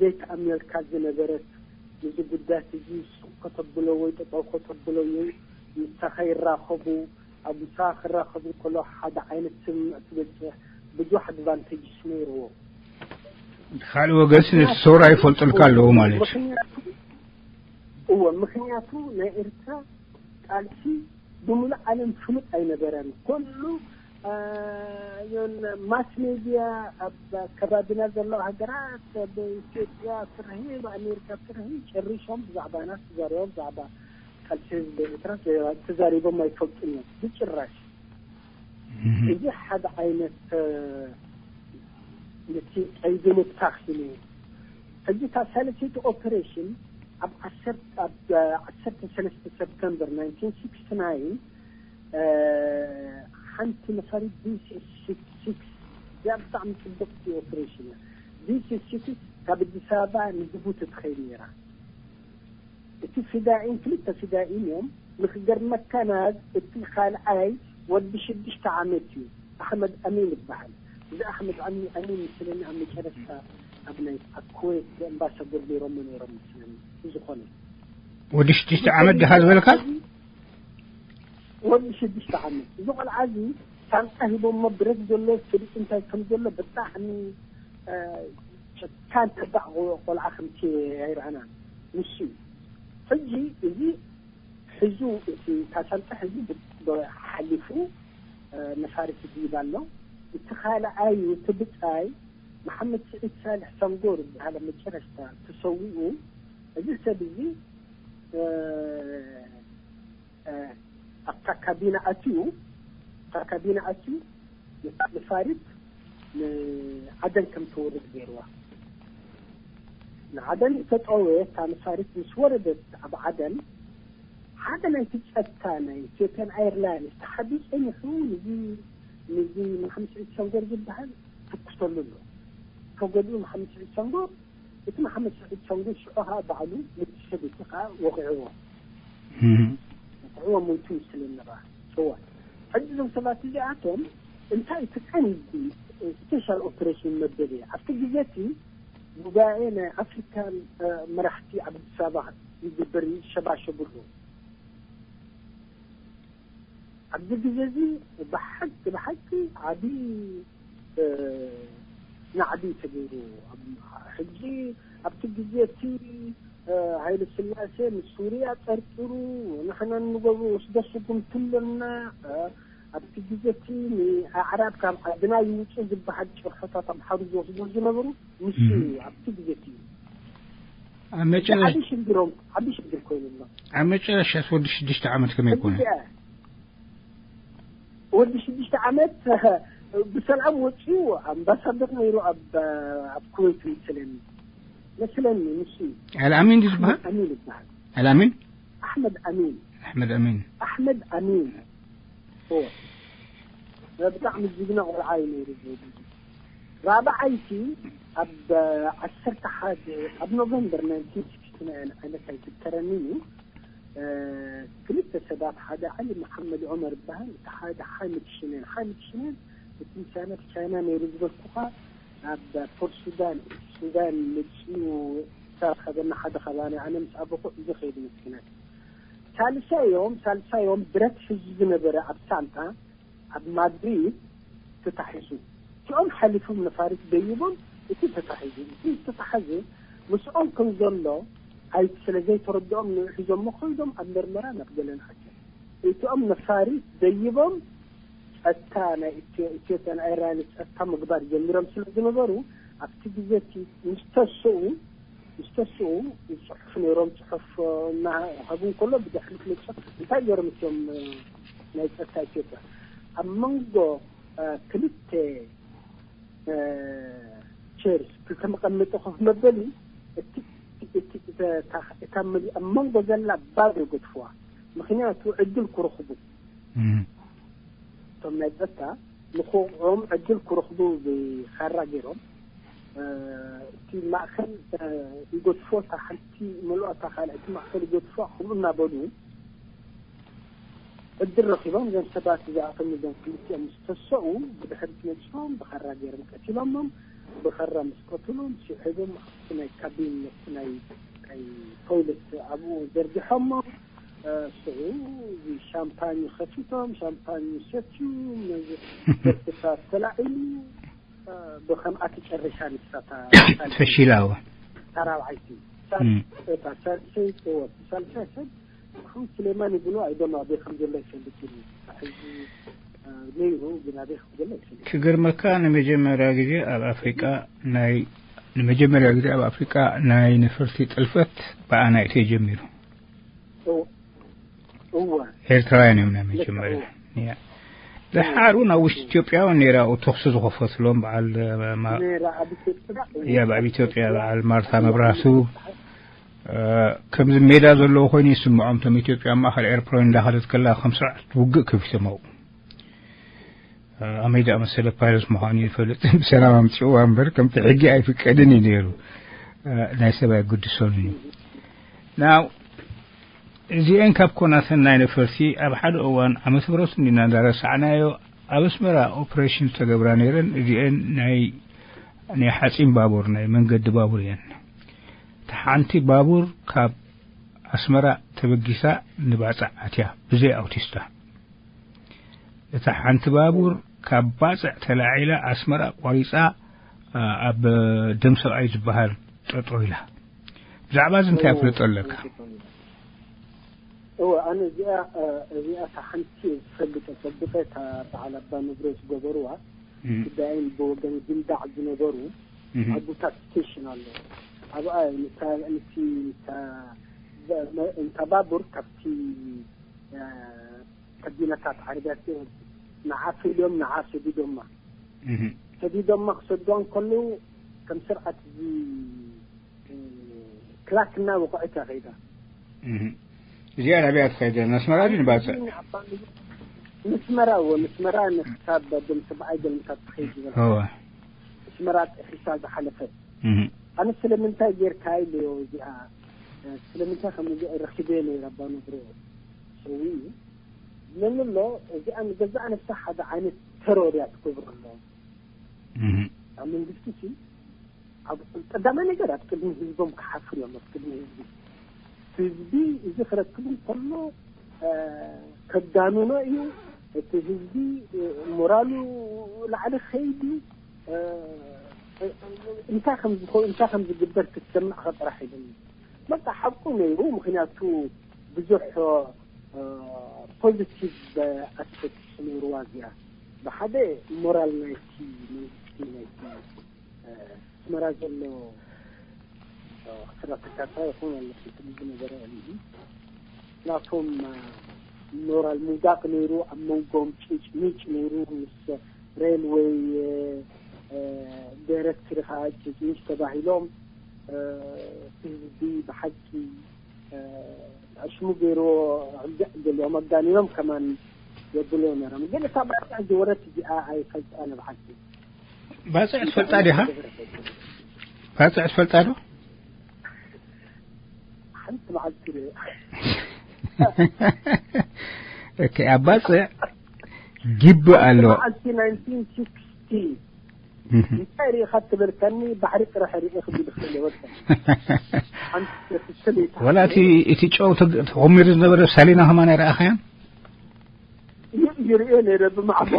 ዘይተኣምነልካ ዝነበረት ንዚ ጉዳት እዚ ሱቕ ከተብሎ ወይ ጠጠው ከተብሎ ወይ ንሳኻ ይራኸቡ ኣብ ምሳኻ ክራኸቡ ከሎ ሓደ ዓይነት ስምምዕ ትበፅሕ ብዙሕ ኣድቫንቴጅስ ነይርዎ። ካልእ ወገንስ ነቲ ሰውራ ይፈልጡልካ ኣለዎ ማለት እዩ። እወ ምክንያቱ ናይ ኤርትራ ቃልሲ ብምሉእ ዓለም ፍሉጥ ኣይነበረን። ኩሉ ማስ ሜድያ ኣብ ከባቢና ዘለዋ ሃገራት ብኢትዮጵያ ትርሂ ብኣሜሪካ ትርሂ ጨሪሾም ብዛዕባና ተዛሪቦም ብዛዕባ ቃልሲ ህዝቢ ኤርትራ ተዛሪቦም ኣይፈልጡን እዮም ብጭራሽ። እዚ ሓደ ዓይነት ነቲ ቀይዲ ምብታኽ ኢሉ ሕጂ እታ ሳልሰይቲ ኦፕሬሽን ኣብ ዓሰርተ ኣብ ዓሰርተ ሰለስተ ሰፕተምበር ናይንቲን ሲክስቲ ናይን ሓንቲ ነፋሪት ቢ ሲ ሲክስቲ ሲክስ እዚኣ ብጣዕሚ ጽብቕቲ ኦፕሬሽን እያ። ቢ ሲ ሲክስቲ ካብ ኣዲስ ኣበባ ንጅቡቲ ትኸይድ ነይራ። እቲ ፊዳኢን ክልተ ፊዳኢን እዮም። ንክገርመካ ናብ እቲ ካልኣይ ወዲ ሽዱሽተ ዓመት እዩ፣ ኣሕመድ ኣሚን ይበሃል። እዚ ኣሕመድ ኣሚን ኣሚን ምስለኒ ኣብ መጨረሽታ ኣብ ናይ ኣብ ኩዌት ኣምባሳደር ነይሮሞ ነይሮም ምስለኒ። ብዝኾነ ወዲ ሽዱሽተ ዓመት ድኻ ዝበልካ? ወዲ ሽዱሽተ ዓመት። እዚ ቆልዓ እዚ ሳንጣ ሂቦሞ ብረት ዘሎ ፍልጥ እንታይ ከም ዘሎ ብጣዕሚ እ፣ ጨካን ተባዕ ቆልዓ ከምቲ ኣይረኣናን። ንሱ እዩ። ሕጂ እዚ ሕዙ እቲ ታሳልጠ ሕዙ ብ- ብ- ሓሊፉ እ፣ ነፋሪት ይድይብ ኣሎ። እቲ ካልኣይ እቲ ብጻይ መሓመድ ስዒድ ሳልሕ ሰንጎር ዝበሃለ መጨረሽታ ተሰዊኡ። እዚ ሰብ እዚ እ፣ እ፣ ኣብታ ካቢና ኣትዩ ኣብታ ካቢና ኣትዩ ነታ ነፋሪት ንዓደን ከም ትወርድ ገይርዋ። ንዓደን ዝተጠወየ እታ ነፋሪት ምስ ወረደት ኣብ ዓደን ሓደ ናይ ትጸታ ናይ ኢትዮጵያን ኤርላይንስ ተሓቢኡ ጸኒሑ ንዚ ንዚ መሓመድ ስዒድ ሰንጎር ዝበሃል ትኩሰሉ ኣሎ። ተጎዲኡ መሓመድ ስዒድ ሰንጎር እቲ መሓመድ ስዒድ ሰንጎር ሽዑ ኸዓ ባዕሉ ነቲ ሰብ እቲ ኸዓ ወቒዕዎ። ወቕዕዎ ሞይቱ ይመስለኒ ኸዓ። እወ። ሕጂ እዞም ሰባት እዚኣቶም እንታይ እቲ ቀንዲ ስፔሻል ኦፕሬሽን መበል ኣብቲ ግዜ እቲ ጉባኤ ናይ ኣፍሪካን እ፣ መራሕቲ ኣብ ኣዲስ ኣበባ ይግበር ይሸባሸብሉ። ኣብዚ ግዜ እዚ ብሓቂ ብሓቂ ዓቢ እ፣ ናዕቢ ተገይሩ። ኣብ- ሕጂ ኣብቲ ግዜ እቲ እ፣ ሃይለ ስላሴ ንሱርያ ጠርጢሩ ንሕና ንገብሮ ወስዶ ስጉምቲ ኣለና። እ፣ ኣብቲ ግዜ እቲ ንኣዕራብ ካብ ዓድና ይውፁ ዝበሃል ጭርሖታት ኣምሓሩ ዝወስዶ ዝነበሩ ንሱ እዩ። ኣብቲ ግዜ እቲ እዩ ኣብ መጨረሽ ዓቢ ሽግሮም ዓቢ ሽግር ኮይኑሎ። ኣብ መጨረሻ ወዲ ሽዱሽተ ዓመት ከመይ ኮነ? ወዲ ሽዱሽተ ዓመት ብሰላም ወፂኡ ኣምባሳደር ነይሩ ኣብ ኣብ ኩዌት ይመስለኒ መስለኒ ንሱ እዩ። ኣልኣሚን ድዩ ዝበሃል? ኣሚን ይበሃል። ኣልኣሚን ኣሕመድ ኣሚን ኣሕመድ ኣሚን ኣሕመድ ኣሚን ኦ፣ ብጣዕሚ ጅግና ቆልዓ እዩ ነይሩ። ራብዓይቲ ኣብ ዓሰርተ ሓደ ኣብ ኖቨምበር ናይንቲን ሲክስቲ ናይን ዓይነት ኣይትከረንን እዩ። እ፣ ክልተ ሰባት፣ ሓደ ዓሊ መሓመድ ዑመር ይበሃል፣ እቲ ሓደ ሓሚድ ሽኔን። ሓሚድ ሽኔን እቲ ምሳና ቻይና ነይሩ ዝበልኩኻ ኣብ ፖርት ሱዳን ሱዳን መፅኡ ዝተረኸበና ሓደ ከባቢ ኣነ ምስ ኣቦኹ እዚ ከይዱ መስኪናት ሳልሳዮም ሳልሳዮም ብረት ሒዙ ዝነበረ ኣብ ሳንጣ ኣብ ማድሪድ ተታሒዙ። እቲኦም ሓሊፎም ነፋሪት ደይቦም እቲ ተታሒዙ። እቲ ዝተታሓዘ ምስኦም ከም ዘሎ ኣይ ስለ ዘይተረድኦም ንኡ ሒዞሞ ከይዶም ኣብ መርመራ ናብ ገለን ኣትዮም። እቲኦም ነፋሪት ደይቦም ጸጥታ ናይ ኢትዮ- ኢትዮጵያን ኤርትራን ጸጥታ ምግባር ጀሚሮም ስለ ዝነበሩ ኣብቲ ግዜ እቲ ምስ ተስኡ ምስ ተስኡ ጽሑፍ ነይሮም ጽሑፍ እናሃቡ እንከሎ ብድሕሪት መጽ እንታይ ገይሮም እቶም ናይ ጸጥታ ኢትዮጵያ ኣብ መንጎ ክልተ ቸርስ ክልተ መቐመጢ ኮፍ መበሊ እቲ እታ መሊኣ ኣብ መንጎ ዘላ ባዶ ገድፍዋ። ምኽንያቱ ዕድል ክረኽቡ እቶም ናይ ጸጥታ ንኽወቕዖም ዕድል ክረኽቡ ብኻራ ገይሮም እቲ ማእከል ይገድፎ እታ ሓንቲ መሉኣ እታ ካልኣይቲ ማእከል ይገድፎ ከምኡ እናበሉ ዕድል ረኺቦም እዞም ሰባት እዚኣቶም እዞም ክልቲኦም ምስ ተሰኡ ብድሕሪት መፂኦም ብኻራ ገይሮም ቀቲሎሞም። ብኻራ ምስ ቀትሎም ስዒቦም ኣብቲ ናይ ካቢን ናይ ናይ ቶይለት ኣብኡ ዘርጊሖሞም። ስዑ ሻምፓኝ ከፊቶም ሻምፓኝ ሰትዩ ነዚ ደስታ ተላዒሉ። ብከምኣ ተጨሪሳ ንሳታ ፈሺላ። እዋ ታራብዓይቲ እም። ሳልሰይቲ ወ ሳልሳይ ሰብ ሓው ስሌማን ይብሎ ኣይደማ ኣበይ ከም ዘሎ ይፈልጥ ግን ሕጂ ነይሩ ግን ኣበይ ከም ዘሎ ይፈልጥ። ክገርመካ ንመጀመርያ ግዜ ኣብ ኣፍሪቃ ናይ ንመጀመርያ ግዜ ኣብ ኣፍሪቃ ናይ ነፈርቲ ጥልፈት ብኣና እዩ ተጀሚሩ። እወ ኤርትራውያን እዮም ናይ መጀመርያ። ያ ደሓር እውን ኣብ ውሽጢ ኢትዮጵያ እውን ነይራ፣ ተኹሲ ዝኸፈትሎም በዓል፣ እ፣ ማ-፣ ነይራ ኣብ ኢትዮጵያ። ያ፣ ኣብ ኢትዮጵያ በዓል ማርታ መብራህቱ፣ እ፣ ከምዚ ሜዳ ዘለዎ ኮይኑ ይስምዖም። እቶም ኢትዮጵያ ኣብ ማእኸል ኤርፖርት እንዳኸደት ከላ ከም ስርዓት ውግእ ከፊቶም ኣብኡ። እ፣ ኣመይ ደኣ መሰለ ፓይለት ምዃኑ ይፈልጥ። ብሰላም ኣምፅእዋ እምበር ከምቲ ሕጊ ኣይፍቀድን እዩ ነይሩ። እ፣ ናይ ሰብ ኣይግድሶን እዩ። ናው እዚኤን ካብ ኮናተን ናይ ነፈርቲ ኣብ ሓደ እዋን ዓመተ ምሕረቱ እንዲና እንዳረሳዕናዮ ኣብ ኣስመራ ኦፕሬሽን ዝተገብራ ነይረን። እዚኤን ናይ፣ ናይ ሓፂን ባቡር፣ ናይ መንገዲ ባቡር እየን። እታ ሓንቲ ባቡር ካብ ኣስመራ ተበጊሳ ንባጽዕ ኣትያ ብዘይ ኣውቲስታ። እታ ሓንቲ ባቡር ካብ ባጽዕ ተላዒላ ኣስመራ ቆሪጻ፣ ኣ-፣ ኣብ ደም ሰብኣይ ዝበሃል ጠጠው ኢላ። ብዛዕባ እዚ እንታይ እዎ፣ ኣፍልጦ ኣለካ? እዎ፣ ኣነ እዚኣ፣ እ፣ እዚኣ እታ ሓንቲ ዝፈልጥ ጸብቀ፣ እታ በዓል ኣባ ንብረት ዝገበርዋ፣ እም። ጉዳይን ብወገን ግንዳዕ ዝነበሩ እም። ኣቦታት ስቴሽን ኣሎ። ኣብኣ ንታ-፣ ንቲ-፣ ንታ-፣ በ-፣ መ-፣ እንታ ባቡር ካብቲ፣ እ፣ ከቢነታት ዓረብያ ንዓ ፈልዮም፣ ንዓ ሰዲዶማ። እህ። ሰዲዶማ ክሰድዋ እንከለዉ ከም ስርዓት እዚ፣ እ፣ ክላክ እናወቕዐት እያ ከይዳ። እህ። እዚኣ ናበይ እያ ትኸይድ? ንኣስመራ ድዩ ንባጽዕ? ንኣባ-፣ ንስመራ፣ እዎ፣ ንስመራ ንክሳብ ደም ሰብኣይ ገልምታት ትኸይድ ዝበልካ። እወ። ንስመራ ጥሒሳ ዝሓለፈት። እህ። ኣነ ስለምንታይ ጌርካ ኢለዮ እዚኣ፣ ስለምንታይ ከም እዚ ረኺበዮ ነይረ ኣባ ንብሮ ሰው እዩ። ስለምሎ እዚኣ ንገዛእ ነፍሳ ሓደ ዓይነት ተሮር እያ ትገብሮ ኣሎ። እህ። ኣብ መንግስቲ ሲ ኣብ ቀዳማይ ነገር ኣብ ቅድሚ ህዝቦም ክሓፍሩ እዮም። ኣብ ቅድሚ ህዝቢ፣ ህዝቢ እዚ ክረክብ እንከሎ፣ እ፣ ከጋንኖ እዩ። እቲ ህዝቢ፣ እ፣ ሞራሉ ላዕሊ ክኸይድ እዩ። እ፣ እ፣ እንታይ ከም ዝኾ-፣ እንታይ ከም ዝግበር ክትሰምዕ ከጥራሕ ኢሉኒ። በቃ ሓቁ ነይሩ። ምኽንያቱ ብዙሕ፣ እ፣ ፖዚቲቭ ኣስፔክትስ ነይርዋ እዚኣ። ብሓደ ሞራል ናይቲ መንግስቲ፣ ናይቲ፣ እ፣ ኣስመራ ዘሎ፣ እ፣ ሰራሕተኛታት ይኹን ኣለኹ ትብል ዝነበረ እዩ። ናቶም፣ እ፣ ሞራል ምውዳቕ ነይሩ። ኣብ መንጎም ጭጭ ምጭ ነይሩ። ምስ ሬልዌይ፣ እ፣ እ፣ ዳይሬክተር ከዓ ጭጭ ምጭ ተባሂሎም፣ እ፣ ህዝቢ ብሓቂ፣ እ፣ ኣሽሙ ገይርዎ፣ ሕጂ ገሊኦም ኣጋኒኖም ከማን የብልዎ ነይሮም። ግን እታ ባጽዕ ዝወረት እዚኣ ኣይፈልጣ ንብሓቂ። ባጽዕ ትፈልጣ ዲኻ? ባጽዕ ትፈልጣ ዶ? ሓንቲ መዓልቲ ርእ። ኦኬ፣ ኣብ ባጽዕ ግቢ ኣሎ። ሓንቲ መዓልቲ ናይንቲን ሲክስቲ። እህ። እንታይ ርኢኻ ትበልካኒ? ባሕሪ ጥራሕ ርእ ክብል ይኽእል እየ። ወላ ሓንቲ ትስል ወላ እቲ፣ እቲ ጨው ተግ-፣ ተኾሚሩ ዝነበረ ሳሊና ከማን ኣይረኣኻያን? ይርእዮ ነይረ ብማዕቦ።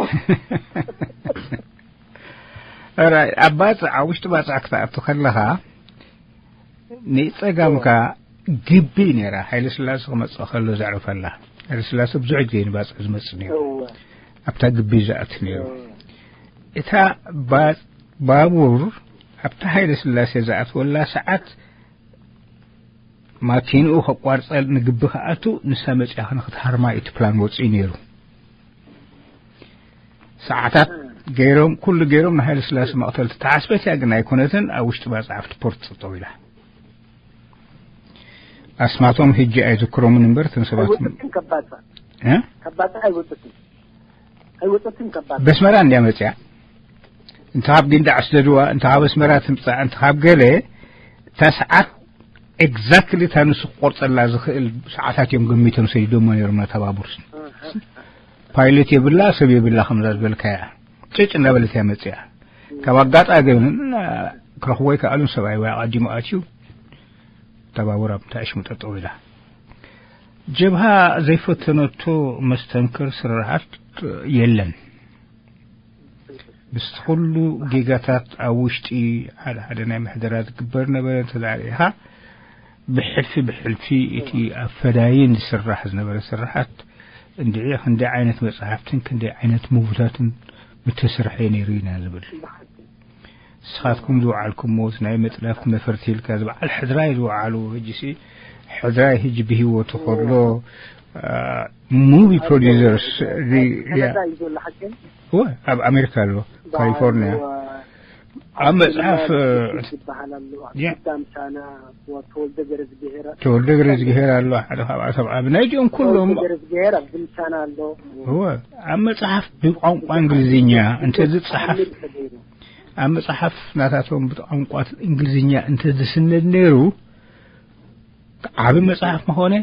ራይ፣ ኣብ ባጽዕ፣ ኣብ ውሽጢ ባጽዕ ክትኣቱ ከለኻ፣ ንጸጋምካ ግቢ ነይራ። ሃይለ ስላሴ ክመጽእ ከሎ ዘዕርፈላ። ሃይለ ስላሴ ብዙሕ ግዜ ንባጽዕ ዝመጽእ ነይሩ። እወ። ኣብታ ግቢ ዝኣቱ ነይሩ። እወ። እታ ባ-፣ ባቡር ኣብታ ሃይለ ስላሴ ዝኣትወላ ሰዓት ማኪንኡ ከቋርጸ ንግቢ ክኣቱ፣ ንሳ መጺኣ ክንክትሃርማ እዩ እቲ ፕላን ወጺኡ ነይሩ። ሰዓታት ገይሮም፣ ኩሉ ገይሮም፣ ንሃይለ ስላሴ መቕተልቲ ተሓስበት እያ፣ ግን ኣይኮነትን። ኣብ ውሽጢ ባጽዕ ኣብቲ ፖርት ጠጠው ኢላ። ኣስማቶም ሕጂ ኣይዝክሮምን እምበር፣ እቶም ሰባት ኣይወፅትን ከባፃ። እ? ከባፃ ኣይወፅትን። ኣይወፅትን ከባፃ። በስመራ እንድያ መፅያ። እንተ ካብ ጊንዳዕ ስደድዋ፣ እንተ ካብ ኣስመራ ትምፃእ፣ እንተ ካብ ገለ፣ እታ ሰዓት ኤግዛክትሊ እታ ንሱ ክቆርፀላ ዝኽእል ሰዓታት እዮም ገሚቶም ሰዲዶሞ ነይሮም ነታ ባቡር። ፓይለት የብላ፣ ሰብ የብላ፣ ከምዛ ዝበልካያ። ጭጭ እናበለት እያ መፅያ። ካብ ኣጋጣሚ ግን፣ ክረኽቦ ኣይከኣሉን። ሰብኣይ ወይ ኣቐዲሙ ኣትዩ፣ እታ ባቡር ኣብታ ሽሙ ጠጠው ኢላ። ጀብሃ ዘይፈተነቶ መስተንክር ስርሓት የለን። ምስቲ ኩሉ ጌጋታት ኣብ ውሽጢ ሓደ ሓደ ናይ ምሕደራ ዝግበር ነበረ እንተ ደኣ ርኢኻ፣ ብሕልፊ ብሕልፊ እቲ ኣብ ፈዳይን ዝስራሕ ዝነበረ ስርሓት እንድዒ ክንደይ ዓይነት መጽሓፍትን ክንደይ ዓይነት ሙቪታትን ምተሰርሐ ነይሩ ኢና ዝብል። ንስኻትኩም ዝወዓልኩሞ ናይ መጽናፍ ነፈርቲ ኢልካ ዝበዓል ሕድራይ ዝወዓሉ፣ ሕጂሲ ሕድራይ ሕጂ ብህይወቱ ከሎ ሙቪ ፕሮዲሰርስ ካናዳ እዩ ዘሎ ሓቀን ኣብ ኣሜሪካ ኣሎ፣ ካሊፎርኒያ። ኣብ መጽሓፍ ይበሃል ኣሎ። ያ። ኣዳም ሳና፣ ተወልደ ገረዝግሄር ተወልደ ገረዝግሄር ኣሎ፣ ሓደ ካብኣቶም። ኣብ ናይ ዲኦም ኩሎም ተወልደ ገረዝግሄር ኣብ ድምሳና ኣሎ። እወ፣ ኣብ መጽሓፍ ብቋንቋ እንግሊዝኛ እንተዝጸሓፍ፣ ኣብ መጽሓፍ ናታቶም ብቋንቋ እንግሊዝኛ እንተዝስነድ ነይሩ፣ ዓቢ መጽሓፍ ምኾነ።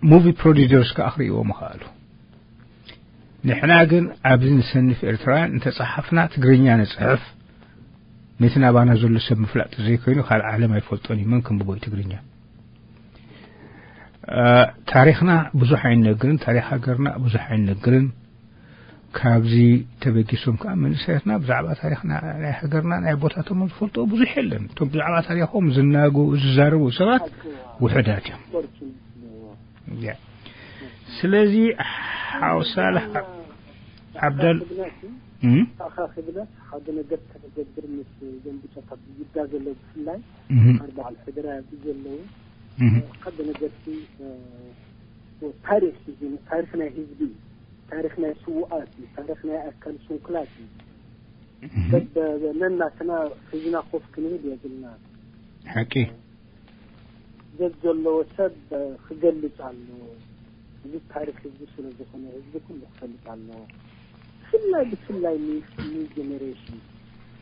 ሙቪ ፕሮዲሰርስ ከኣ ክርእይዎ ምኽኣሉ። ንሕና ግን ኣብዚ ንሰንፍ ኤርትራውያን እንተጸሓፍና ትግርኛ ንጽሕፍ፣ ነቲ ናባና ዘሎ ሰብ ምፍላጥ ዘይኮይኑ ካልእ ዓለም ኣይፈልጦን እዩ። መን ከንብቦ እዩ ትግርኛ? እ፣ ታሪኽና ብዙሕ ኣይንነግርን፣ ታሪኽ ሃገርና ብዙሕ ኣይንነግርን። ካብዚ ተበጊሶም ከኣ መንእሰያትና ብዛዕባ ታሪኽና ናይ ሃገርና ናይ ኣቦታቶም ዝፈልጥዎ ብዙሕ የለን። እቶም ብዛዕባ ታሪኾም ዝናገሩ፣ ዝዛረቡ ሰባት ውሑዳት እዮም። ያ። ስለዚ ሓው ሳልሕ ዓብደል እም? ኣኻ ክብለት ሓደ ነገር ከተገብር ምስ ዘንብጨታት ዝዳ ዘሎ ብፍላይ እም። ኣርባዕተ ሕድራ ዘለዉ እም። ሓደ ነገር ሲ ታሪኽ ህዝቢ፣ ታሪኽ ናይ ህዝቢ፣ ታሪኽ ናይ ስውኣት እዩ፣ ታሪኽ ናይ ኣካል ስንኩላት እዩ። እም። በብ-፣ ነናትና ሒዝና ኮፍ ክንብል የብልና። ሓቂ። ዘብ ዘለዎ ሰብ ክገልጽ ኣለዎ። እዚ ታሪኽ ህዝቢ ስለ ዝኾነ ህዝቢ ኩሉ ክፈልጥ ኣለዎ። ብፍላይ፣ ብፍላይ ኒ-፣ ኒው ጀነሬሽን፣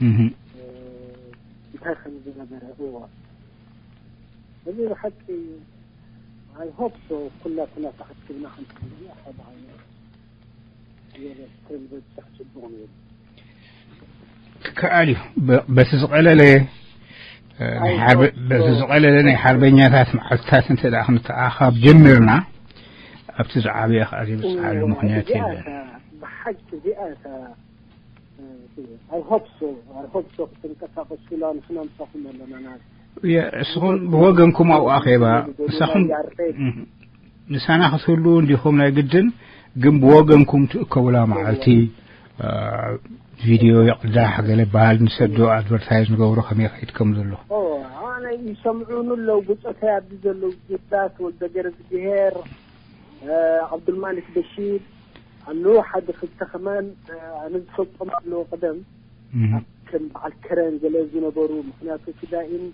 እም። እ፣ እንታይ ከም ዝነበረ፣ እዎ። እዚ ብሓቂ፣ I hope so፣ ኩላትና ተኣኪብና ክንትብል ሓደ ዓይነት ዝበለ ተዝበጽሕ ጽቡቕ ነይሩ። ክከኣል እዩ። በ-፣ በቲ ዝቐለለ፣ እ፣ ናይ ሓርበ-፣ በቲ ዝቐለለ ናይ ሓርበኛታት መዓልትታት እንተ ደኣ ክንተኣኻብ ጀሚርና፣ ኣብቲ ዝዓበየ ከኣ ዘይብጽሓሉ ምኽንያት እዚኣ የለን። እታ፣ ብሓቂ እዚኣ እታ፣ እ፣ I hope so፣ I hope so ክትንቀሳቐሱ ኢላ ንሕና ምሳኹም ኣለና። የ-፣ እስኹም ብወገንኩም ኣብኡ ኣኼባ፣ ንሳኹም፣ ያሬድ። እም፣ ንሳና ክትህልዉ እንዲኹም ናይ ግድን፣ ግን ብወገንኩም ትእከቡላ መዓልቲ፣ እ፣ ቪድዮ ይቕዳሕ፣ ገለ በሃል ንሰዶ፣ ኣድቨርታይዝ ንገብሮ ከመይ ይኸይድ ከም ዘሎ። ኦ፣ ኣነ ይሰምዑኒ ኣለዉ፣ ብጾተይ ኣብዚ ዘለዉ ጅዳ፣ ተወልደ ገረዝግሄር፣ እ፣ ዓብዱልማሊክ በሺር ኣለዉ፣ ሓደ ክልተ ከማን፣ እ፣ ኣነ ዝፈልጦም ኣለዉ ቀደም። እም። ኣብ ከም በዓል ከረን ገለ ዝነበሩ፣ ምኽንያቱ እቲ ዳኢም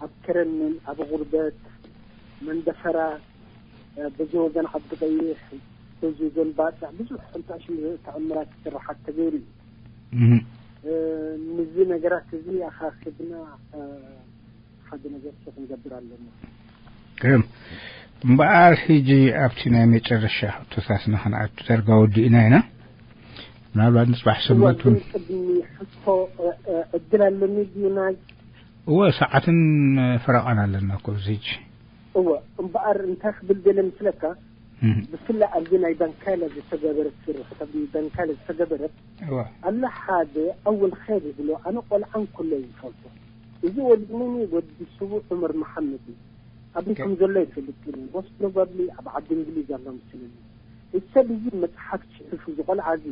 ኣብ ከረን ኣብ ጉርበት መንደፈራ፣ እ፣ በዚ ወገን ዓዲ ቀይሕ፣ በዚ ወገን ባጽዕ ብዙሕ ከምቲ ኣሽሙ ተኣምራት ስራሓት ተገይሩ እዩ። እም። እ፣ ንዚ ነገራት እዚ ኣኻኺብና፣ እ፣ ሓደ ነገር ሲ ክንገብር ኣለና። ግርም። እምበኣር ሕጂ ኣብቲ ናይ መጨረሻ ሕቶታትና ክንኣቱ ዳርጋ ወዲእና ኢና። ምናልባት ንጽባሕ ሰንበት እውን ቅድሚ ሕቶ፣ እ፣ እ፣ ዕድል ኣለኒ ድዩ ናይ እወ፣ ሰዓትን ፈረቓን ኣለና እኮ ኣብዚ ሕጂ። እወ፣ እምበኣር እንታይ ክብል ደለ ምስለካ፣ እም። ብፍላይ ኣብዚ ናይ ዳንካይላ ዝተገበረት ስርሕት፣ ኣብ ዳንካይላ ዝተገበረት እወ። ኣላ ሓደ ኣወል ኸይር ይብሎ፣ ኣነ ቆልዓ እንከሎ እዩ ዝፈልጦ። እዚ ወዲ መን እዩ? ወዲ ስዉእ ዑመር መሓመድ እዩ። ኣበይ ከም ዘሎ ይፈልጥ እዩ። ሞስት ፕሮባብሊ ኣብ ዓዲ እንግሊዝ ኣሎ መስለኒ። እዚ ሰብ እዚ መጽሓፍ ጽሒፉ፣ እዚ ቆልዓ እዚ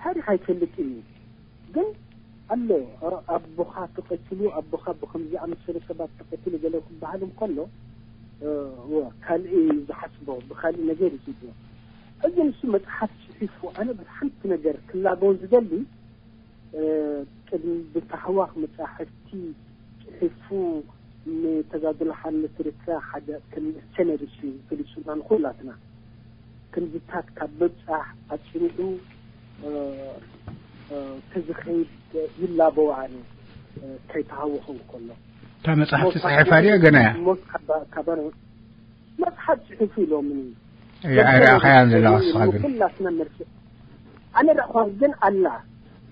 ታሪኽ ኣይፈልጥን እዩ። ግን ኣሎ፣ ኣቦኻ ተቐቲሉ፣ ኣቦኻ ብኸምዚ ዝኣመሰለ ሰባት ተቐቲሉ ገለ ክበሃል እንከሎ፣ እ፣ ወ-፣ ካልእ እዩ ዝሓስቦ፣ ብኻልእ ነገር እዩ ዝብሎ። እዚ ንሱ መጽሓፍ ጽሒፉ፣ ኣነ በቲ ሓንቲ ነገር ክላበው ዝደሊ፣ እ፣ ቅድሚ ብታህዋኽ መጻሕፍቲ ጽሒፉ ንተጋድሎ ሓርነት ኤርትራ ሓደ ከም ሚሰነሪ እዩ ፈሊሱና ንኹላትና። ክንድታት ካብ ምብጻሕ ኣጽኒዑ፣ እ፣ እ፣ ተዝኸይድ ይላበው ኣነ፣ እ፣ ከይተሃወኸ እንከሎ። እታ መጽሓፍቲ ሞት ጽሒፋ ድያ ገና እያ? ሞት ካባ-፣ ካባና መጽሓፍ ጽሒፉ ኢሎምኒ። እየ፣ ኣይረኣኻያን ዘለኻ ንስኻ ግን። ኩላትና መርሲ-፣ ኣነ ረእኳ ግን ኣላ።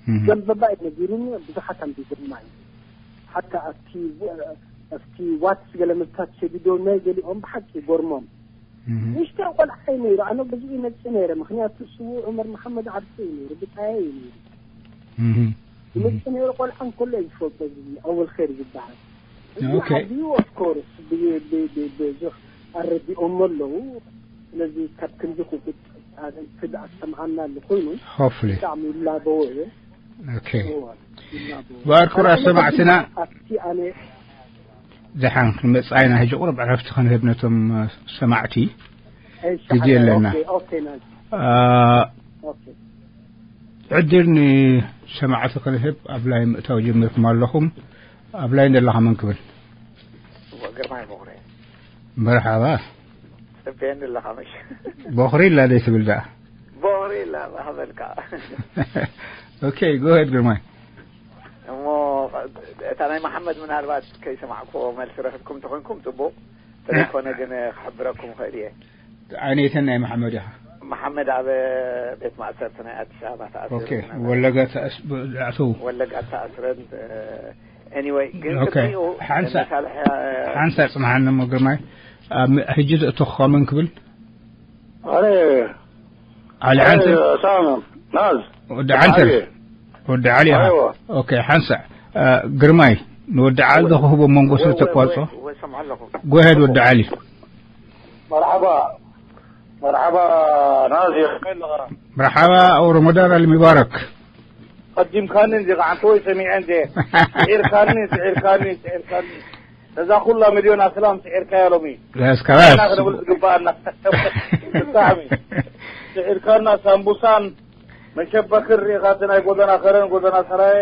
እም። ዘንበባ እዩ ነጊሩኒ፣ ብዙሓት ኣንቢቦማ እዩ። ሓታ ኣብቲ፣ ኣብቲ ዋትስ ገለ ምልክታት ሰዲዶ ናይ ገሊኦም ብሓቂ ይጎርሞም። እም። ንእሽተይ ቆልዓ እዩ ነይሩ። ኣነ ብዙ ይመጽእ ነይረ፣ ምኽንያቱ ስዉእ ዑመር መሓመድ ዓርሱ እዩ ነይሩ፣ ብጻየ እዩ ነይሩ። እም። ይመጽእ ነይሩ፣ ቆልዓ እንከሎ እዩ ዝፈልጦ፣ እዚ ኣወል ኸይር ዝበሃል። እዚ ኦኬ። ዓብዩ፣ ኦፍ ኮርስ፣ ብ-፣ ብ-፣ ብ-፣ ብዙሕ ኣረዲኦሞ ኣለዉ። ስለዚ ካብ ክንዲ ክቁጥ-፣ ኣነ ክድ ኣሰምዓና ኣሎ ኮይኑ፣ ሆፕፉሊ። ብጣዕሚ ይላበዎ እየ። ኦኬ። እዋ፣ ይላበዎ። ባርኩራ ኣነ ሰማዕትና። ኣብቲ ኣነ ደሓን ክንመጽእ ኢና። ሕጂ ቁሩብ ዕረፍቲ ክንህብ ነቶም ሰማዕቲ። ግዜ ኣለና። ኦኬ፣ ኦኬ፣ ናይስ። አ፣ ኦኬ። ዕድል ንሰማዕቲ ክንህብ ኣብ ላይን ምእታው ጀሚርኩም ኣለኹም። ኣብ ላይን ዘለኻ መን ክብል? ግርማይ ቦኽሪ። መርሓባ። ጽበየኒ ኣለኻ ምሽ? ቦኽሪ ኢላ ደይ ትብል ደኣ? ቦኽሪ ኢላ ማህበልካ። ኦኬ፣ go ahead ግርማይ። እሞ እታ ናይ መሓመድ ምናልባት ከይሰማዕኩዎ መልሲ ረኺብኩም ተኾንኩም ጽቡቕ፣ ተዘይኮነ ግን ክሕብረኩም እኽእል እየ። ዓይነይተን ናይ መሓመድ ኢኻ? መሓመድ ኣብ ቤት ማእሰርቲ ናይ ኣዲስ ኣበባ ተኣሲሩ ኦኬ፣ ዝነበረ። ወለጋ ተኣስ-፣ ኣተው። ወለጋ ተኣስረን፣ እ፣ ኤኒወይ፣ ግን ኦኬ። ቅድሚኡ ሓንሳ-፣ ንሳልሕ፣ እ፣ ሓንሳ ጽንሓኒ እሞ ግርማይ፣ ኣብ ም-፣ ሕጂ ዘእተኹኻ መን ክብል? ኣነ፣ ዓሊ ኣነ ዓንተር? ሳም፣ ናዝ። ወዲ ዓንተር? ዓሊ። ወዲ ዓሊ ኢኻ? ኣይዋ። ኦኬ፣ ሓንሳ፣ እ፣ ግርማይ፣ ንወዲ ዓሊ ዶ ክህቦ መንጎ ስለ ወ-፣ ወ-፣ ተቋርጾ? ወ-፣ ወ-፣ ሰምዖ ኣለኹ። Go ahead ወዲ ዓሊ። መርሓባ፣ መርሓባ ናዚ፣ ከመይ ኣለኻ? መርሓባ፣ ረመዳን ኣል ሙባረክ። ቀዲምካኒ እንጂ፣ ከዓንተ ወይ ሰሚዐ እንጂ። ስዒርካኒ፣ ስዒርካኒ፣ ስዒርካኒ። ነዛ ኩላ ሚልዮን ኣስላም ስዒርካያ ሎሚ። ላስ፣ ከላስ። ንሕና ክንብል ዝግባኣና። ብጣዕሚ። ስዒርካና ሳምቡሳን መሸበክን ርኢኻ፣ እቲ ናይ ጎደና ከረን፣ ጎደና ሰራየ፣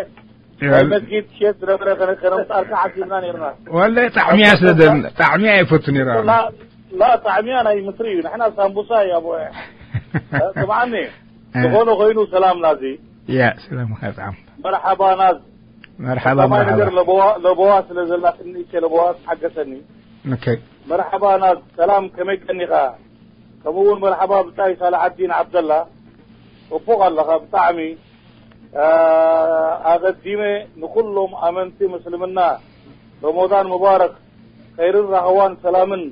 ያ። ናይ መስጊድ ሸየጥ ዝነበረ ከነ-፣ ከነምጣልካ ሓሲብና ነይርና። ወላሂ ጣዕሚያ ስለ ዘን-፣ ጣዕሚያ ይፈቱ ነይሩ። ላ-፣ ላ፣ ጣዕሚያ ናይ ምስሪ እዩ። ንሕና ሳምቡሳ እዩ፣ ኣቦ። ስምዓኒ። እ። ዝኾነ ኮይኑ ሰላም ናዚ። ያ፣ ሰላም ኸጣም። መርሓባ ናዝ። መርሓባ፣ ቀዳማይ መርሓባ። ነገር ለበዋ፣ ለበዋ ስለ ዘላትኒ፣ እከ ለበዋ ሓገሰኒ። ኦኬ። መርሓባ ናዝ፣ ሰላም፣ ከመይ ቀኒኻ? ከምኡ እውን መርሓባ ብጻይ ሳላሓዲን ዓብደላ። ጽቡቕ ኣለኻ ብጣዕሚ። አ-፣ ኣቐዲመ ንኹሎም ኣመንቲ ምስልምና ረመዳን ሙባረክ፣ ኸይርን ራህዋን ሰላምን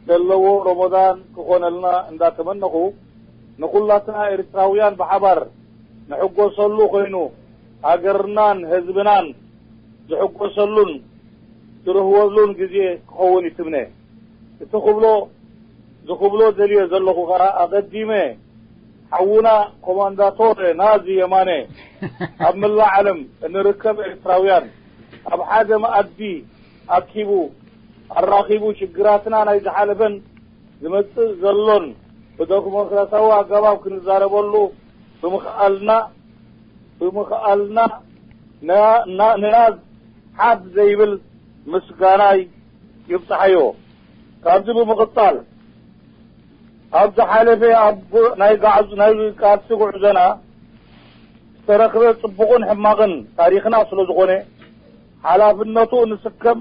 ዘለዎ ረመዳን ክኾነልና እንዳተመነኹ፣ ንኹላትና ኤርትራውያን ብሓባር ንሕጎሰሉ ኮይኑ፣ ሃገርናን ህዝብናን ዝሕጎሰሉን ዝርህወሉን ግዜ ክኸውን ይትምነ። እቲ ክብሎ፣ ዝኽብሎ ደልየ ዘለኹ ኸኣ፣ ኣቐዲመ ሓውና ኮማንዳቶር ናዚ የማነ፣ ኣብ መላእ ዓለም እንርከብ ኤርትራውያን ኣብ ሓደ መኣዲ ኣኪቡ፣ ኣራኺቡ፣ ሽግራትና ናይ ዝሓለፈን ዝመጽእ ዘሎን ብደሞክራሲያዊ ኣገባብ ክንዛረበሉ ብምኽኣልና፣ ብምኽኣልና፣ ና-፣ ና-፣ ንናዝ ሓፍ ዘይብል ምስጋናይ ይብጽሓዮ። ካብዚ ብምቕጻል፣ ኣብ ዝሓለፈ ኣብ ናይ ጋዕዝ-፣ ናይ ቃልሲ ጉዕዞና ዝተረኽበ ጽቡቕን ሕማቕን ታሪኽና ስለ ዝኾነ፣ ሓላፍነቱ እንስከም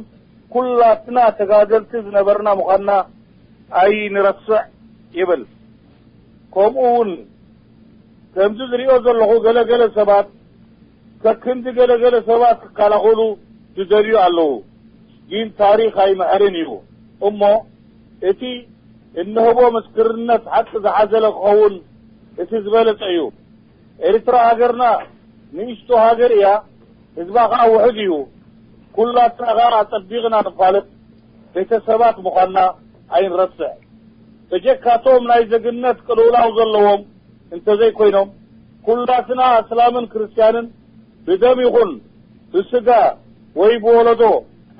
ኩላትና ተጋደልቲ ዝነበርና ምዃንና ኣይንረስዕ ይብል። ከምኡ እውን ከምዚ ዝሪኦ ዘለኹ ገለ ገለ ሰባት ከክንዲ ገለ ገለ ሰባት ክከላኸሉ ዝደልዩ ኣለዉ። ግን ታሪኽ ኣይምሕርን እዩ። እሞ እቲ እንህቦ ምስክርነት ሓቂ ዝሓዘለ ክኸውን እቲ ዝበለጸ እዩ። ኤርትራ ሃገርና ንእሽቶ ሃገር እያ፣ ህዝባ ኸኣ ውሑድ እዩ። ኩላትና ኸኣ ኣጸቢቕና ንፋለጥ ቤተሰባት ምዃንና ኣይንረስዕ። በጀካቶም ናይ ዜግነት ቅልውላው ዘለዎም እንተዘይኮይኖም፣ ኩላትና ኣስላምን ክርስትያንን ብደም ይኹን ብስጋ ወይ ብወለዶ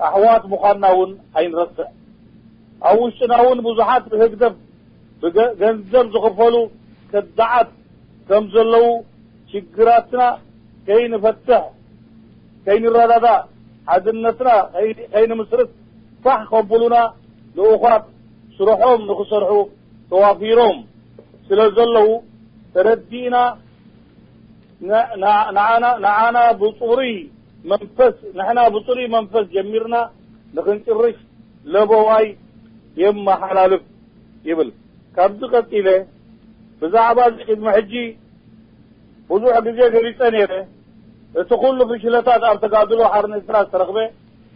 ኣሕዋት ምዃንና እውን ኣይንረስዕ። ኣብ ውሽጥና እውን ብዙሓት ብህግደፍ ብገ-፣ ገንዘብ ዝኽፈሉ ከዳዓት ከም ዘለዉ፣ ሽግራትና ከይንፈትሕ፣ ከይንረዳዳእ፣ ሓድነትና ከይ-፣ ከይንምስርት ፋሕ ከብሉና ልኡኻት ስርሖም ንኽሰርሑ ተዋፊሮም ስለ ዘለዉ ተረዲእና፣ ን-፣ ን-፣ ንዓና፣ ንዓና ብጽሩይ መንፈስ፣ ንሕና ብጽሩይ መንፈስ ጀሚርና ንኽንጭርሽ ለበዋይ የመሓላልፍ ይብል። ካብዚ ቀጺለ ብዛዕባ እዚ ቅድሚ ሕጂ ብዙሕ ግዜ ገሊጸ ነይረ። እቲ ኩሉ ፍሽለታት ኣብ ተጋድሎ ሓርነት ኤርትራ ዝተረኽበ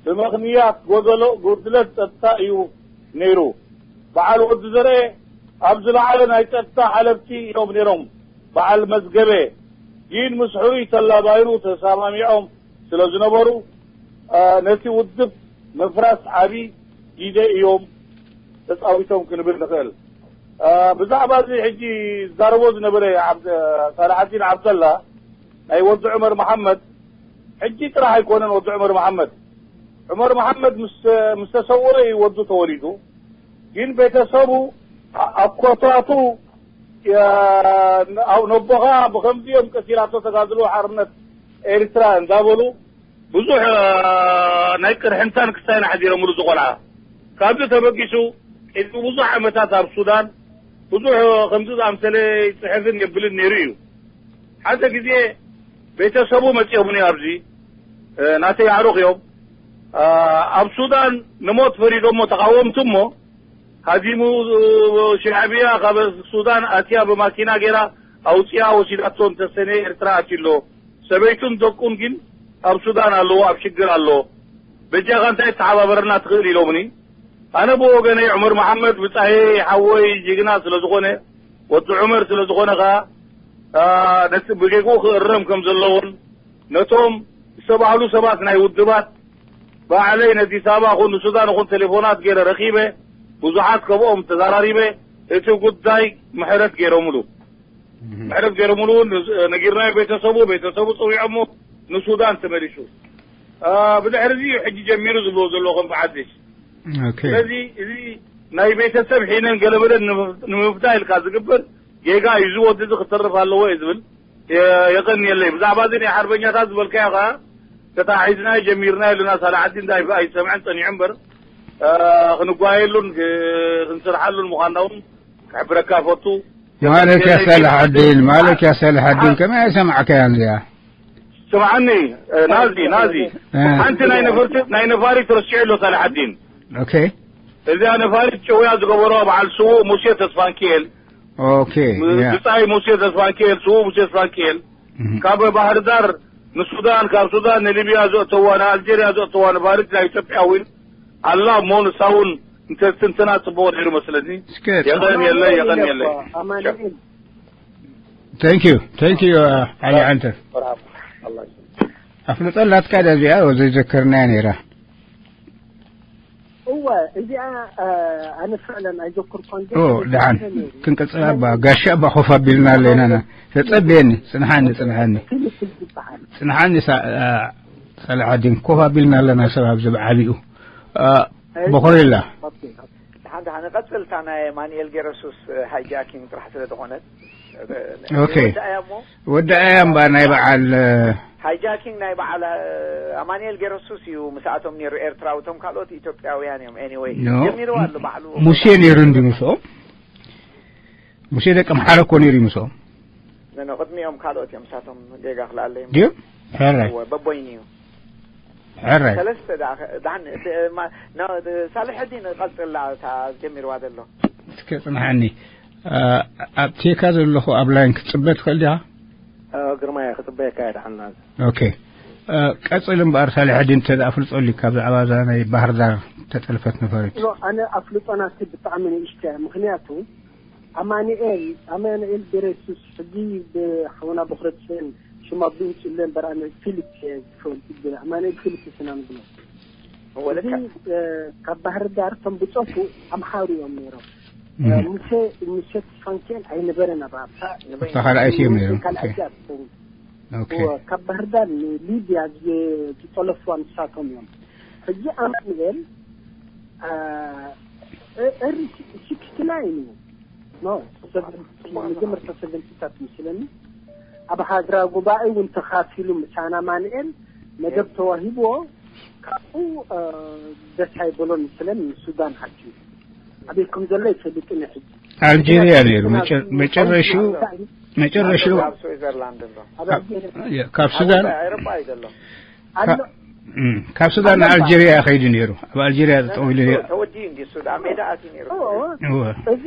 ብምኽንያት ጎደሎ፣ ጉድለት ጸጥታ እዩ ነይሩ። በዓል ወዲ ዘርኤ ኣብ ዝለዓለ ናይ ጸጥታ ሓለፍቲ እዮም ነይሮም። በዓል መዝገበ ግን ምስ ሕሩይ ተላባይሩ ተሰማሚዖም ስለ ዝነበሩ፣ አ፣ ነቲ ውድብ ምፍራስ ዓቢ ግደ እዮም ተጻዊቶም ክንብል ንኽእል። አ፣ ብዛዕባ እዚ ሕጂ ዝዛረቦ ዝነበረ ዓብደ-፣ ሳላሓዲን ዓብደላ፣ ናይ ወዲ ዑመር መሓመድ፣ ሕጂ ጥራሕ ኣይኮነን ወዲ ዑመር መሓመድ። ዑመር መሓመድ ምስ፣ ምስ ተሰወረ እዩ ወዱ ተወሊዱ። ግን ቤተሰቡ ኣኮታቱ የ-፣ ኣብ ነቦኻ ብኸምዚኦም ቀሲላቶ ተጋድሎ ሓርነት ኤርትራ እንዳበሉ ብዙሕ፣ እ፣ ናይ ቅርሕንታን ክስታይን ሓዲሮምሉ ዝቖልዓ። ካብዚ ተበጊሱ ቅድሚ ብዙሕ ዓመታት ኣብ ሱዳን ብዙሕ ከምዚ ዝኣምሰለ ይጽሕፍን የብልን ነይሩ እዩ። ሓደ ግዜ ቤተሰቡ መጺኦምኒ ኣብዚ፣ እ፣ ናተይ ኣዕሩኽ እዮም። እ፣ ኣብ ሱዳን ንሞት ፈሪዶሞ ተቓወምቲ እሞ ሃዲሙ፣ እ፣ ሻዕብያ ካብ ሱዳን ኣትያ ብማኪና ገይራ ኣውጽያ ወሲዳቶ እንተሰነ ኤርትራ ኣትዩ ኣሎ። ሰበይቱን ደቁን ግን ኣብ ሱዳን ኣለዎ፣ ኣብ ሽግር ኣሎ። በጃኻ እንታይ ተሓባበረና ትኽእል ኢሎምኒ። ኣነ ብወገነይ ዑመር መሓመድ ብጻየይ ሓወይ ጅግና ስለ ዝኾነ፣ ወዲ ዑመር ስለ ዝኾነ ኸኣ፣ ኣ፣ ነቲ ብጌግኡ ክእረም ከም ዘለዎን ነቶም ዝተባህሉ ሰባት ናይ ውድባት ባዕለይ ነዲስ ኣበባ ኹን ንሱዳን ኹን ቴሌፎናት ገይረ ረኺበ፣ ብዙሓት ከብኦም ተዛራሪበ፣ እቲ ጉዳይ ምሕረት ገይሮምሉ። እህ። ምሕረት ገይሮምሉ እውን ነጊርናዮ ቤተሰቡ፣ ቤተሰቡ ጸዊዖሞ ንሱዳን ተመሊሱ። አ፣ ብድሕሪ እዚ እዩ ሕጂ ጀሚሩ ዝብልዎ ዘሎ ከም ብሓድሽ። ኦኬ። ስለዚ እዚ ናይ ቤተሰብ ሒነን ገለመለን ንምፍ-፣ ንምፍዳይ ኢልካ ዝግበር ጌጋ እዩ። እዚ ወዲ እዚ ክተርፍ ኣለዎ እየ ዝብል። የ-፣ የቐንየለይ። ብዛዕባ እዚ ናይ ሓርበኛታት ዝበልካዮ ኸዓ ተታሒዝናዮ ጀሚርናዮ ኣለና። ሳላሓዲን እንታይ ኣይሰምዐን ጸኒሑ እምበር፣ አ፣ ክንጓየሉን ክ-፣ ክንሰርሓሉን ምዃንና እውን ክሕብረካ እፈቱ። ማለት ያ የቐንየለይ። ሳላሓዲን፣ ማለት ያ ሳላሓዲን፣ አ- ከመይ ኣይሰማዕካያን እዚኣ? ስምዓኒ፣ እ፣ ናዚ፣ ናዚ። እ። ሓንቲ ናይ ነፈርቲ፣ ናይ ነፋሪት ረሲዑ ኣሎ ሳላሓዲን። ኦኬ። እዚኣ ነፋሪት ጭውያ ዝገበሮ በዓል ስዉእ ሙሴ ተስፋንኪኤል። ኦኬ፣ ም-፣ ያ። ብጻይ ሙሴ ተስፋንኪኤል፣ ስዉእ ሙሴ ተስፋንኪኤል። እህ። ካብ ባህር ዳር ንሱዳን፣ ካብ ሱዳን ንሊብያ ዘእተዋ፣ ንኣልጀርያ ዘእተዋ ነፋሪት ናይ ኢትዮጵያ እውን ኣላ እሞ ንሳ እውን እንተትንትና ጽቡቕ ነይሩ መስለኒ። እስከ የቐንየለይ፣ የቐንየለይ። ኣማኑኤል። Thank you. Thank you, uh, ዓሊ ዓንተር። መርሓባ። ኣላህ ይስጥልካ። ኣፍልጦ ኣላትካ ዶ እዚኣ? ዘይዘከርናያ ነይራ። እወ፣ እዚኣ፣ እ፣ ኣነ ፍዕለን ኣይዘክርኳን፣ ግን ኦ፣ ኣነ ደሓን። ዘክር ነይሩ። ክንቅጽል ኣባ፣ ጋሻ ኣባ ኮፍ ኣቢልና ኣለና። ተጸብየኒ፣ ጽንሓኒ፣ ጽንሓኒ። ፊሊፕ ዝበሃል። ጽንሓኒ ሳ-፣ እ፣ ሳላሓዲን፣ ኮፍ ኣቢልና ኣለና ሰብ ኣብዚ ብዓቢኡ። እ፣ እሺ። በኾሪላ። ኦኬ፣ ኦኬ። ደሓን፣ ደሓን፣ ቀጽል። እታ ናይ ኣማኑኤል ጌረሱስ ሃይጃኪንግ ጥራሕ ስለ ዝኾነት፣ ኦኬ። ወዳእያ እሞ። ወዳእያ እምበኣር ናይ በዓል፣ ሃይጃኪንግ ናይ በዓል፣ ኣማኑኤል ጌረሱስ እዩ ምስኣቶም ነይሩ ኤርትራዊ። እቶም ካልኦት ኢትዮጵያውያን እዮም። ኤኒወይ፣ ኖ። ጀሚርዋ ኣሎ ባዕሉ። ሙሴ ነይሩ እንዲ ምስኦም? ሙሴ ደቂ ኣምሓራ እኮ ነይሩ እዩ ምስኦም። ኖ፣ ኖ፣ ቅድሚኦም ካልኦት እዮም፣ ምሳቶም ጌጋ ክልኣለዮም። ድዮም? ሕራይ። እወ፣ በቦይኒ እዩ። ሕራይ። ሰለስተ ደኣ ኸ-፣ ደሓን፣ ደ-፣ ማ-፣ ኖ፣ ደ-፣ ሳልሕ ዲን ቀጽላ እታ ጀሚርዋ ዘሎ። እስከ ጽንሓኒ። ኣ-፣ ኣብ ቴካ ዘለኹ ኣብ ላይን ክትጽበ ትኽእል ዲኻ? ኣ፣ ግርማይ፣ ክጽበየካ እየ ደሓን ናዚ። ኦኬ። ኣ፣ ቀጽል እምበኣር ሳልሕ ዲን እንተ ደኣ ኣፍልጦ ኣሊካ ብዛዕባ እዛ ናይ ባህር ዳር ተጠልፈት ነፈሪት። ኖ፣ ኣነ ኣፍልጦ ናቲ ብጣዕሚ ንእሽቶ እያ። ምኽንያቱ ኣማኑኤል፣ ኣማኑኤል ጌረሱስ ሕጂ ብሓውና በኽረጽዮን ሽም ኣቦኡ ይውጽእ ኣሎ እምበር ኣነ ፊሊፕስ እየ ዝፈልጥ። ኣማኑኤል ፊሊፕስ ኢና ንብሎ። ወለካ። እዚ፣ እ፣ ካብ ባህር ዳር እቶም ብጾቱ ኣምሓሩ እዮም ነይሮም። እም። እ፣ ሙሴ፣ ሙሴ ተስፋንኪኤል ኣይነበረን ኣብ ኣብታ። እታ ካልኣይቲ እዮም ነይሮም። ካልኣይቲ ኦኬ። እያ ትኸውን። ኦኬ። እወ፣ ካብ ባህር ዳር ንሊብያ ዝ-፣ ዝጠለፍዋ ንሳቶም እዮም። ሕጂ ኣማኑኤል፣ እ፣ እ፣ ኤርሊ ሲክስቲ ናይን እዩ። ኖ፣ ሰቨንቲ፣ መጀመርታ ሰቨንቲታት ምስለኒ ኣብ ሃገራዊ ጉባኤ እውን ተኻፊሉ ምሳና ኣማኑኤል መደብ ተዋሂብዎ፣ ካብኡ፣ እ፣ ደስ ኣይበሎን ምስለኒ ንሱዳን ኣትዩ። ኣበይ ከም ዘሎ ኣይፈልጥን እየ ሕጂ። ኣልጄርያ ነይሩ። መጨ-፣ መጨረሽኡ፣ መጨረሽኡ ኣብ ስዊዘርላንድ ኣሎ። ኣብ ኣልጄርያ። ካብ ሱዳን ኣብ ኤውሮጳ እዩ ዘሎ። ኣሎ። ካ-፣ እም፣ ካብ ሱዳን ኣሎ። ንኣልጄርያ ከይዱ ነይሩ። ኣብ ኣልጄርያ ጠጠው ኢሉ ነይሩ። ተወዲኡ እንዲ ሱዳን ሜዳ ኣትዩ ነይሩ። እዎ። እወ። እዚ፣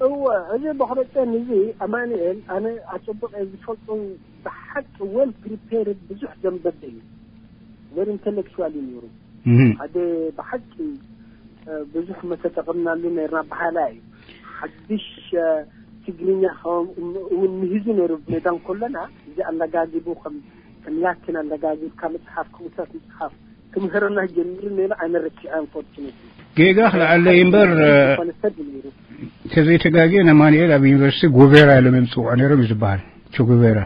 እወ፣ እዚ በኽረጨን እዚ ኣማኑኤል ኣነ ኣጸብቐ ዝፈልጦ ብሓቂ well prepared ብዙሕ ዘንበበ እዩ። Very intellectual እዩ ነይሩ። እህ። ሓደ ብሓቂ፣ እ፣ ብዙሕ መተጠቐምናሉ ነርና በሃላ እዩ። ሓድሽ፣ እ፣ ትግርኛ ከም እውን ምሂዙ ነይሩ። ብሜዳ እንከለና እዚ ኣለጋጊቡ ከም፣ ከም ላቲን ኣለጋጊብካ ምጽሓፍ፣ ክቡታት ምጽሓፍ ክምህረና ጀሚሩ ነይሩ። ኣነ ረሲዐ፣ unfortunately። ጌጋ ክልዓለይ እምበር፣ እ፣ ዝኾነ ሰብ እዩ ነይሩ። ተዘይተጋግየ ንኣማኑኤል ኣብ ዩኒቨርሲቲ ጉቬራ ኢሎም እዮም ዝጽውዑ ነይሮም እዩ ዝበሃል። ቹጉቬራ።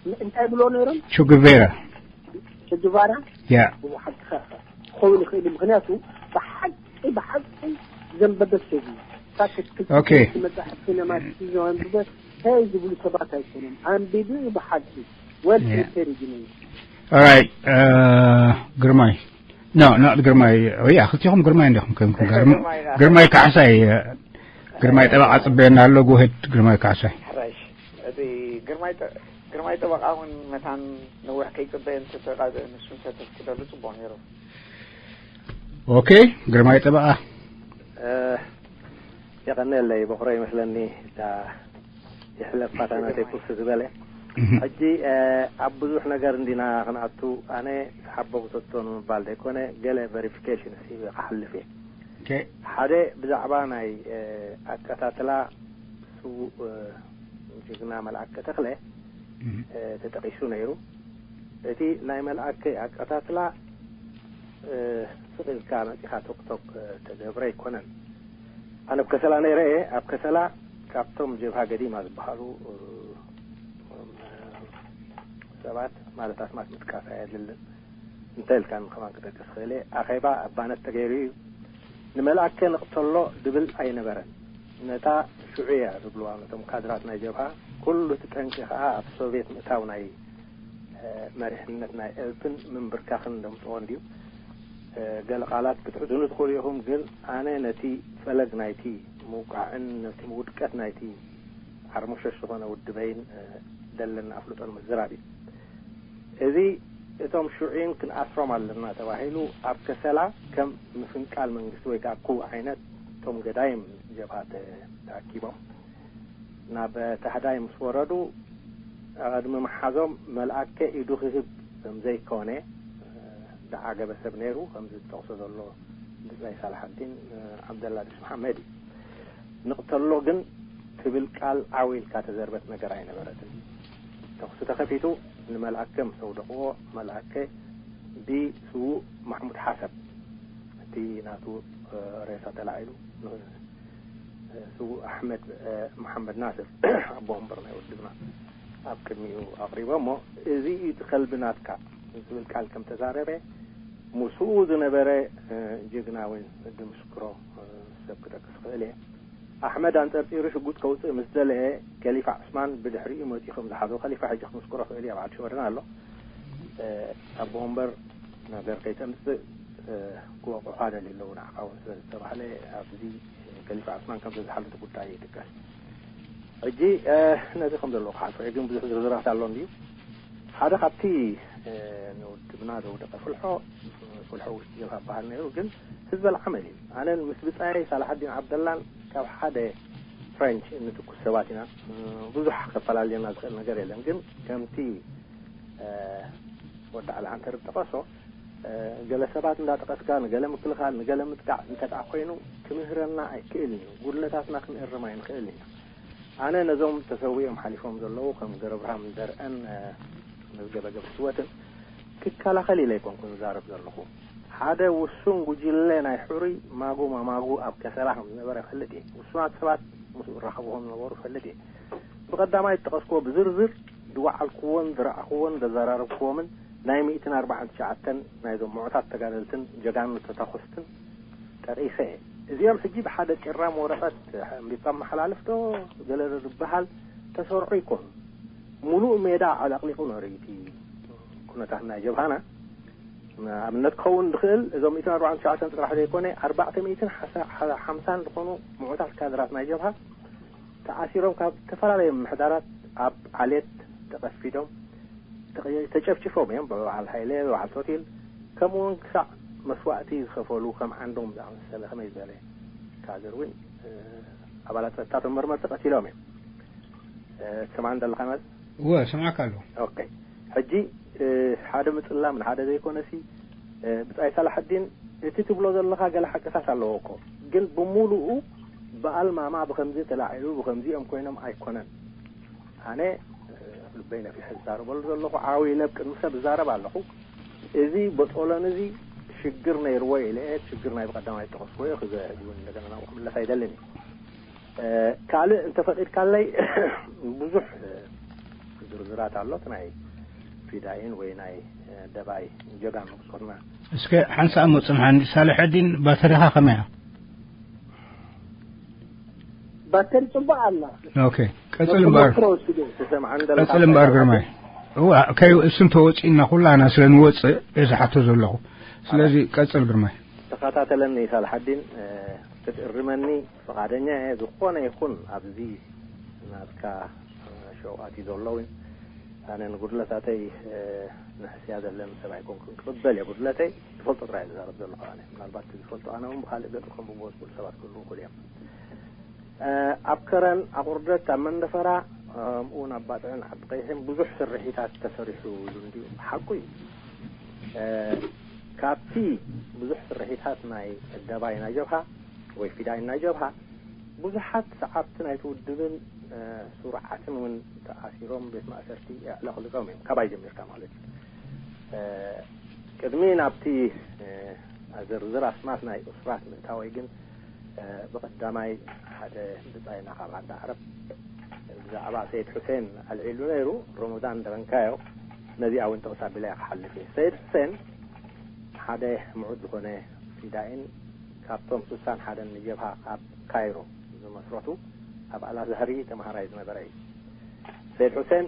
ን-፣ እንታይ ብሎ ነይሮም? ቹጉቬራ። ቸ ጀቫራ? ያ። ብሓቂ ክኸውን ይኽእል እዩ። ምኽንያቱ ብሓቂ፣ ብሓቂ ዘንበበ ሰብ እዩ። ሳክት ክትብል ኦኬ። መጽሓፍ ሲነማ ቲቪ ዘንብበ እንታይ ዝብሉ ሰባት ኣይኮኑም። ኣንቢቡ ብሓቂ ወል Yeah. ፕሪፔር እዩ ነይሩ። Alright, uh, ግርማይ። No, not ግርማይ። Oh, yeah, ክልቲኹም ግርማይ እንዲኹም ኮይንኩም። ግርም-፣ ግርማይ ኢና። ግርማይ ካሕሳይ፣ uh፣ ግርማይ ጠበቃ ጽበየና ኣሎ። Go ahead፣ ግርማይ ካሕሳይ። ሕራሽ። እቲ ግርማይ ጠ-፣ ግርማይ ጠበቃ እውን መታን ነዊሕ ከይጽበየ እንተተቓዘ ንሱ እንተተፍቅደሉ ጽቡቕ ነይሩ። ኦኬ፣ ግርማይ ጠበቃ። እ፣ የቐንየለይ በኹረ ይመስለኒ እታ የሕለፋታ ናተይ ኩፍ ዝበለ። እህ። ሕጂ፣ እ፣ ኣብ ብዙሕ ነገር እንዲና ክንኣቱ፣ ኣነ ሓቦ ክሰቶ ንምባል ዘይኮነ፣ ገለ ቨሪፊኬሽን ሲ ክሓልፍ እየ። ኦኬ። ሓደ ብዛዕባ ናይ፣ እ፣ ኣቀታትላ ስዉእ፣ እ፣ ጅግና መልኣከ ተኽለ፣ እህ። እ፣ ተጠቒሱ ነይሩ። እቲ ናይ መልኣከ ኣቀታትላ፣ እ፣ ስቕ ኢልካ መጺኻ ቶክቶክ፣ እ፣ ተገብረ ኣይኮነን። ኣነ ኣብ ከሰላ ነይረ እየ። ኣብ ከሰላ ካብቶም ጀብሃ ገዲማ ዝበሃሉ፣ እ፣ ሰባት ማለት ኣስማት ምጥቃስ ኣየድልን። እንተ ኢልካ ከማን ክጠቅስ ክእል እየ። ኣኼባ ኣባነት ተገይሩ እዩ። ንመልኣከ ንቕተሎ ድብል ኣይነበረን። ነታ ሽዑ እያ ዝብልዋ ነቶም ካድራት ናይ ጀብሃ፣ ኩሉ እቲ ጠንቂ ከኣ ኣብ ሶቭየት ምእታው ናይ፣ እ፣ መሪሕነት ናይ ኤልትን ምንብርካኽን ደምጽኦ እንድዩ። እ፣ ገለ ቃላት ክትሕዝኑ ትኽእሉ ኢኹም፣ ግን ኣነ ነቲ ፈለግ ናይቲ ምውቃዕን ነቲ ውድቀት ናይቲ ዓርሞሸሽ ዝኾነ ውድበይን፣ እ፣ ደለኒ ኣፍልጦን ምዝራብ እዩ። እዚ እቶም ሽዑይን ክንኣስሮም ኣለና ተባሂሉ ኣብ ከሰላ ከም ምፍንቃል መንግስቲ ወይ ከዓ ኩ ዓይነት እቶም ገዳይም ጀብሃ ተ-፣ ተኣኪቦም ናብ ታህዳይ ምስ ወረዱ ኣብ ቅድሚ መሓዞም መልኣከ ኢዱ ክህብ ከም ዘይኮነ፣ እ፣ ዝዓገበ ሰብ ነይሩ። ከምዚ ዝጠቕሶ ዘሎ ብጻይ ሳልሓዲን፣ እ፣ ዓብደላ ድሽ መሓመድ እዩ። ንቕተሎ ግን ትብል ቃል ዓው ኢልካ ተዘርበት ነገር ኣይነበረትን። ተኹሲ ተኸፊቱ፣ ንመልኣከ ምስ ኣውደቕዎ፣ መልኣከ ብስዉእ ማሕሙድ ሓሰብ እቲ ናቱ፣ እ፣ ሬሳ ተላዒሉ፣ እ፣ ስዉእ ኣሕመድ፣ እ፣ መሓመድ ናስር ኣቦ ወንበር ናይ ውድብና ኣብ ቅድሚኡ ኣቕሪቦ እሞ፣ "እዚ እዩ እቲ ከልቢ ናትካ" ዝብል ቃል ከም ተዛረበ፣ ምስኡ ዝነበረ፣ እ፣ ጅግና እውን ዝምስክሮ፣ እ፣ ሰብ ክጠቅስ ክእል እየ። ኣሕመድ ኣንጠርጢሩ ሽጉጥ ከውፅእ ምስ ደለየ፣ ከሊፋ ዑስማን ብድሕሪኡ መፂኡ ከም ዝሓዞ ከሊፋ ሕጂ ክምስክሮ ክእል እየ፣ ኣብ ዓዲ ሽወደን ኣሎ። እ፣ ኣቦ ወንበር ነገር ከይተምፅእ፣ እ፣ ክወቕዑኻ ደልዩ ኣለዉ ንዓኻ እውን ስለ ዝተባህለ፣ ኣብዚ ከሊፋ ዑስማን ከም ዝተዝሓለ እቲ ጉዳይ ይጥቀስ። ሕጂ፣ እ፣ ነዚ ከም ዘለዎ ክሓልፎ እየ፣ ግን ብዙሕ ዝርዝራት ኣሎ እንድዩ። ሓደ ካብቲ፣ እ፣ ንውድብና ዘውደቐ ፍልሖ፣ ፍልሖ ውሽጢ ጀብሃ በሃል ነይሩ፣ ግን ህዝበ ዓመል እዩ። ኣነን ምስ ብጻየይ ሳላሓዲን ዓብደላን ካብ ሓደ ፍሬንች እንትኩስ ሰባት ኢና። እ፣ ብዙሕ ከፈላልየና ዝኽእል ነገር የለን፣ ግን ከምቲ፣ እ፣ ወዲ ዓሊ ዓንተር ዝጠቐሶ፣ እ፣ ገለ ሰባት እንዳጠቐስካ ንገለ ምክልኻል፣ ንገለ ምጥቃዕ እንተ ደኣ ኮይኑ ክምህረና ኣይክእልን እዩ። ጉድለታትና ክንእርም ኣይንኽእልን ኢና። ኣነ ነዞም ተሰዊኦም ሓሊፎም ዘለዉ ከም ገረብርሃም ደርአን፣ እ፣ መዝገበ ገብረህይወትን ክከላኸል ኢለ ኣይኮንኩን ዝዛረብ ዘለኹ። ሓደ ውሱን ጉጅለ ናይ ሕሩይ ማጉ ማማጉ ኣብ ከሰላ ከም ዝነበረ እፈልጥ እየ። ውሱናት ሰባት ምስኡ ይራኸቡ ከም ዝነበሩ እፈልጥ እየ። ብቐዳማይ ዝጠቐስክዎ ብዝርዝር ዝወዓልክዎን ዝረኣኽዎን ዘዘራረብክዎምን ናይ ሚእትን ኣርባዓን ትሽዓተን ናይዞም ምዑታት ተጋደልትን ጀጋኑ ተታኾስትን ጠቒሰ እየ። እዚኦም ሕጂ ብሓደ ጭራም ወረቐት ኣንቢብካ መሓላልፍ ዶ ገለ ዶ ዝበሃል ተሰርዑ ኣይኮኑን። ሙሉእ ሜዳ ዓለቕሊቑ ነይሩ እቲ ኩነታት ናይ ጀብሃና። ንኣብነት ክኸውን ዝኽእል እዞም ሚእትን ኣርባዓን ትሽዓተን ጥራሕ ዘይኮነ ኣርባዕተ ሚእትን ሓምሳን ዝኾኑ ምዑታት ካድራት ናይ ጀብሃ ተኣሲሮም ካብ ዝተፈላለዩ ምምሕዳራት ኣብ ዓሌት ተቐፊዶም ተቐ-፣ ተጨፍጭፎም እዮም። ብበዓል ሃይለ፣ ብበዓል ቶቲል፣ ከምኡ እውን ክሳዕ መስዋእቲ ዝኸፈሉ ከም ዓንዶም ዝኣመሰለ ከመይ ዝበለ ካድር እውን፣ እ፣ ኣባላት ጸጥታ እቶም መርመርቲ ቀቲሎም እዮም። እ፣ ትሰምዓኒ ዘለኻ ማለት? እወ፣ እሰምዓካ ኣለኹ። ኦኬ። ሕጂ፣ እ፣ ሓደ ምጽላም ንሓደ ዘይኮነሲ፣ እ፣ ብጻይ ሳላሕዲን እቲ ትብሎ ዘለኻ ገለ ሓቅታት ኣለዎ እኮ፣ ግን ብምሉኡ ብኣልማማ ብኸምዚ ተላዒሉ ብኸምዚ እዮም ኮይኖም ኣይኮነን። ኣነ፣ እ፣ ልበይ ነፊሐ ዝዛረበሉ ዘለኹ ዓው ኢለ ኣብ ቅድሚ ሰብ ዝዛረብ ኣለኹ። እዚ በጦሎን እዚ ሽግር ነይርዎ ኢለ እየ፣ ሽግር ናይ ብቐዳማይ ዝጠቐስኩዎ እየ፣ ክዘ-፣ እውን እንደገና ናብኡ ክምለስ ኣይደልን እየ። እ፣ ካልእ እንተፈቒድካለይ ብዙሕ፣ እ፣ ዝርዝራት ኣሎ፣ እቲ ናይ ፊዳይን ወይ ናይ፣ እ፣ ደባይ ጀጋኑ ብጾትና። እስከ ሓንሳእ እሞ ጽንሓኒ፣ ሳልሐዲን ባተሪኻ ከመይ እያ? ባተሪ ጽቡቕ ኣላ። ኦኬ፣ ቀጽል እምበኣር። ክረውስዶ ትሰምዓን ዘለኻ ቀጽል እምበኣር ግርማይ። እዋ፣ ከይ እሱን ተወጺእና ኩላና ስለ ንወጽእ እየ ዝሓቶ ዘለኹ። ስለዚ ቀጽል ግርማይ። ተኸታተለኒ ሳልሓዲን፣ እ፣ ክትእርመኒ ፍቓደኛ እየ። ዝኾነ ይኹን ኣብዚ ናትካ፣ እ፣ ሸው ኣትዩ ዘሎ እውን ኣነ ንጉድለታተይ፣ እ፣ ንሕስያ ዘለን ሰብ ኣይኮንኩን። ክቕበል እየ ጉድለተይ። ዝፈልጦ ጥራይ እየ ዝዛረብ ዘለኹ ኣነ። ምናልባት ዝፈልጦ ኣነ እውን ብኻልእ ገጽ ከንብብዎ ዝኽእሉ ሰባት ክህልዉ ይኽእሉ እዮም። እ፣ ኣብ ከረን፣ ኣቑርደት፣ ኣብ መንደፈራ፣ ከምኡውን ኣብ ባጽዕን ዓዲ ቀይሕን ብዙሕ ስርሒታት ተሰሪሑ ኢሉ እንድዩ። ሓቁ እዩ። እ፣ ካብቲ ብዙሕ ስርሒታት ናይ ደባይ ናይ ጀብሃ ወይ ፊዳይን ናይ ጀብሃ ብዙሓት ሰዓብቲ ናይቲ ውድብን፣ እ፣ ስሩዓትን እውን ተኣሲሮም ቤት ማእሰርቲ ኣዕለቕሊቖም እዮም። ካባይ ጀሚርካ ማለት እዩ። እ፣ ቅድሚ ናብቲ፣ እ፣ ዝርዝር ኣስማት ናይ እሱራት ምእታወይ ግን፣ እ፣ ብቐዳማይ ሓደ ብጻይና ካብ ዓዲ ዓረብ ብዛዕባ ሰይድ ሑሴን ኣልዒሉ ነይሩ። ሮሞዳን ደበንካዮ ነዚኣ እውን ጥቕስ ኣቢለ እየ ክሓልፍ እየ። ሰይድ ሑሴን ሓደ ምዑት ዝኾነ ፊዳይን ካብቶም ስሳን ሓደን ንጀብሃ ኣብ ካይሮ ዝመስረቱ ኣብ ኣልኣዝሃሪ ተምሃራይ ዝነበረ እዩ። ሰይድ ሑሴን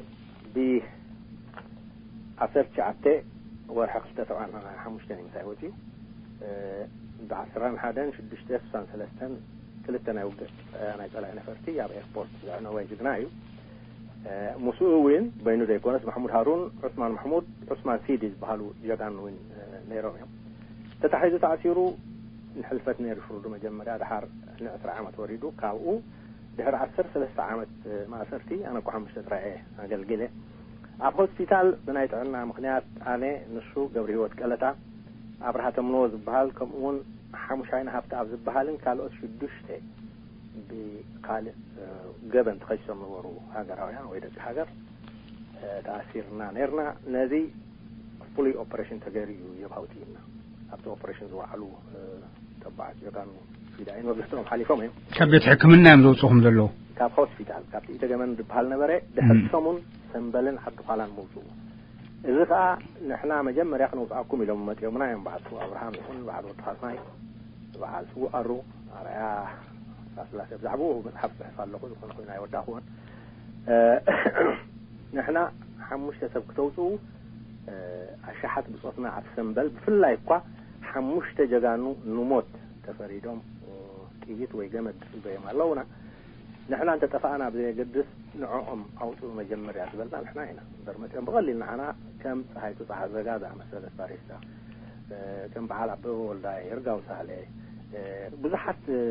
ብ ዓሰርተ ትሽዓተ ወርሒ ክልተ ሰብዓን ሓሙሽተን እዩ ምሳይ ወፂኡ። እ፣ ብዓሰርተ ሓደን ሽዱሽተ ስሳን ሰለስተን ክልተ ናይ ውግእ፣ እ፣ ናይ ፀላኢ ነፈርቲ ኣብ ኤርፖርት ዘዕነወ ጅግና እዩ። እ፣ ምስኡ እውን በይኑ ዘይኮነስ ማሕሙድ ሃሩን፣ ዑስማን ማሕሙድ፣ ዑስማን ሲዲ ዝበሃሉ ጀጋኑ እውን፣ እ፣ ነይሮም እዮም። ተታሒዙ ተኣሲሩ ንሕልፈት ነይሩ ፍርዱ መጀመርያ፣ ድሓር ንዕስራ ዓመት ወሪዱ። ካብኡ ድሕሪ ዓሰርተ ሰለስተ ዓመት ማእሰርቲ፣ ኣነ እኮ ሓሙሽተ ጥራይ እየ ኣገልጊለ። ኣብ ሆስፒታል ብናይ ጥዕና ምኽንያት ኣነ፣ ንሱ፣ ገብረ ህይወት ቀለታ፣ ኣብርሃ ተምንዎ ዝበሃል፣ ከምኡ እውን ሓሙሻይና ሃብተኣብ ዝበሃልን ካልኦት ሽዱሽተ ብካልእ፣ እ፣ ገበን ተኸሲሶም ነበሩ ሃገራውያን ወይ ደቂ ሃገር፣ እ፣ ተኣሲርና ነይርና። ነዚ ፍሉይ ኦፐሬሽን ተገይሩ እዩ ጀብሃ ውፅኢና። ኣብቲ ኦፐሬሽን ዝወዓሉ፣ እ፣ ተባዓት ጀጋኑ ፊዳይን መብዛሕትኦም ሓሊፎም እዮም። ካብ ቤት ሕክምና እዮም ዘውፅኹም ዘለዉ? ካብ ሆስፒታል፣ ካብ ትእይተ ገመን ዝበሃል ነበረ። ድሕሪ እም። ሰሙን ሰምበልን ዓዲ ዃላን ምውፅኡ። እዚ ከዓ ንሕና መጀመርያ ክነውፅኣኩም ኢሎም መፂኦምና እዮም። በዓልቱ ኣብርሃም ይኹን በዓል ወዲ ካስማይ፣ በዓል ስዉእ ኣሩ ኣርኣያ ሳስላሴ ብዛዕባኡ መፅሓፍ ፅሕፍ ኣለኹ፣ ዝኾነ ኮይኑ ኣይወዳእኹዎን። እ፣ ንሕና ሓሙሽተ ሰብ ክተውፅኡ፣ እ፣ ኣሽሓት ብፆትና ኣብ ሰምበል፣ ብፍላይ እኳ ሓሙሽተ ጀጋኑ ንሞት ተፈሪዶም፣ እ፣ ጥይት ወይ ገመድ ድፍልበዮም ኣለውና። ንሕና እንተጠፋእና ብዘየገድስ ንዕኦም ኣውፅኡ መጀመርያ ዝበልና ንሕና ኢና። እምበር መፂኦም ብቐሊል ንዓና ከም ፀሃይቱ ፀዓዘጋ ዝኣመሰለት ባሪስታ፣ እ፣ ከም በዓል ኣበበ ወልዳይ፣ እርጋው ሳህለ፣ እ፣ ብዙሓት፣ እ፣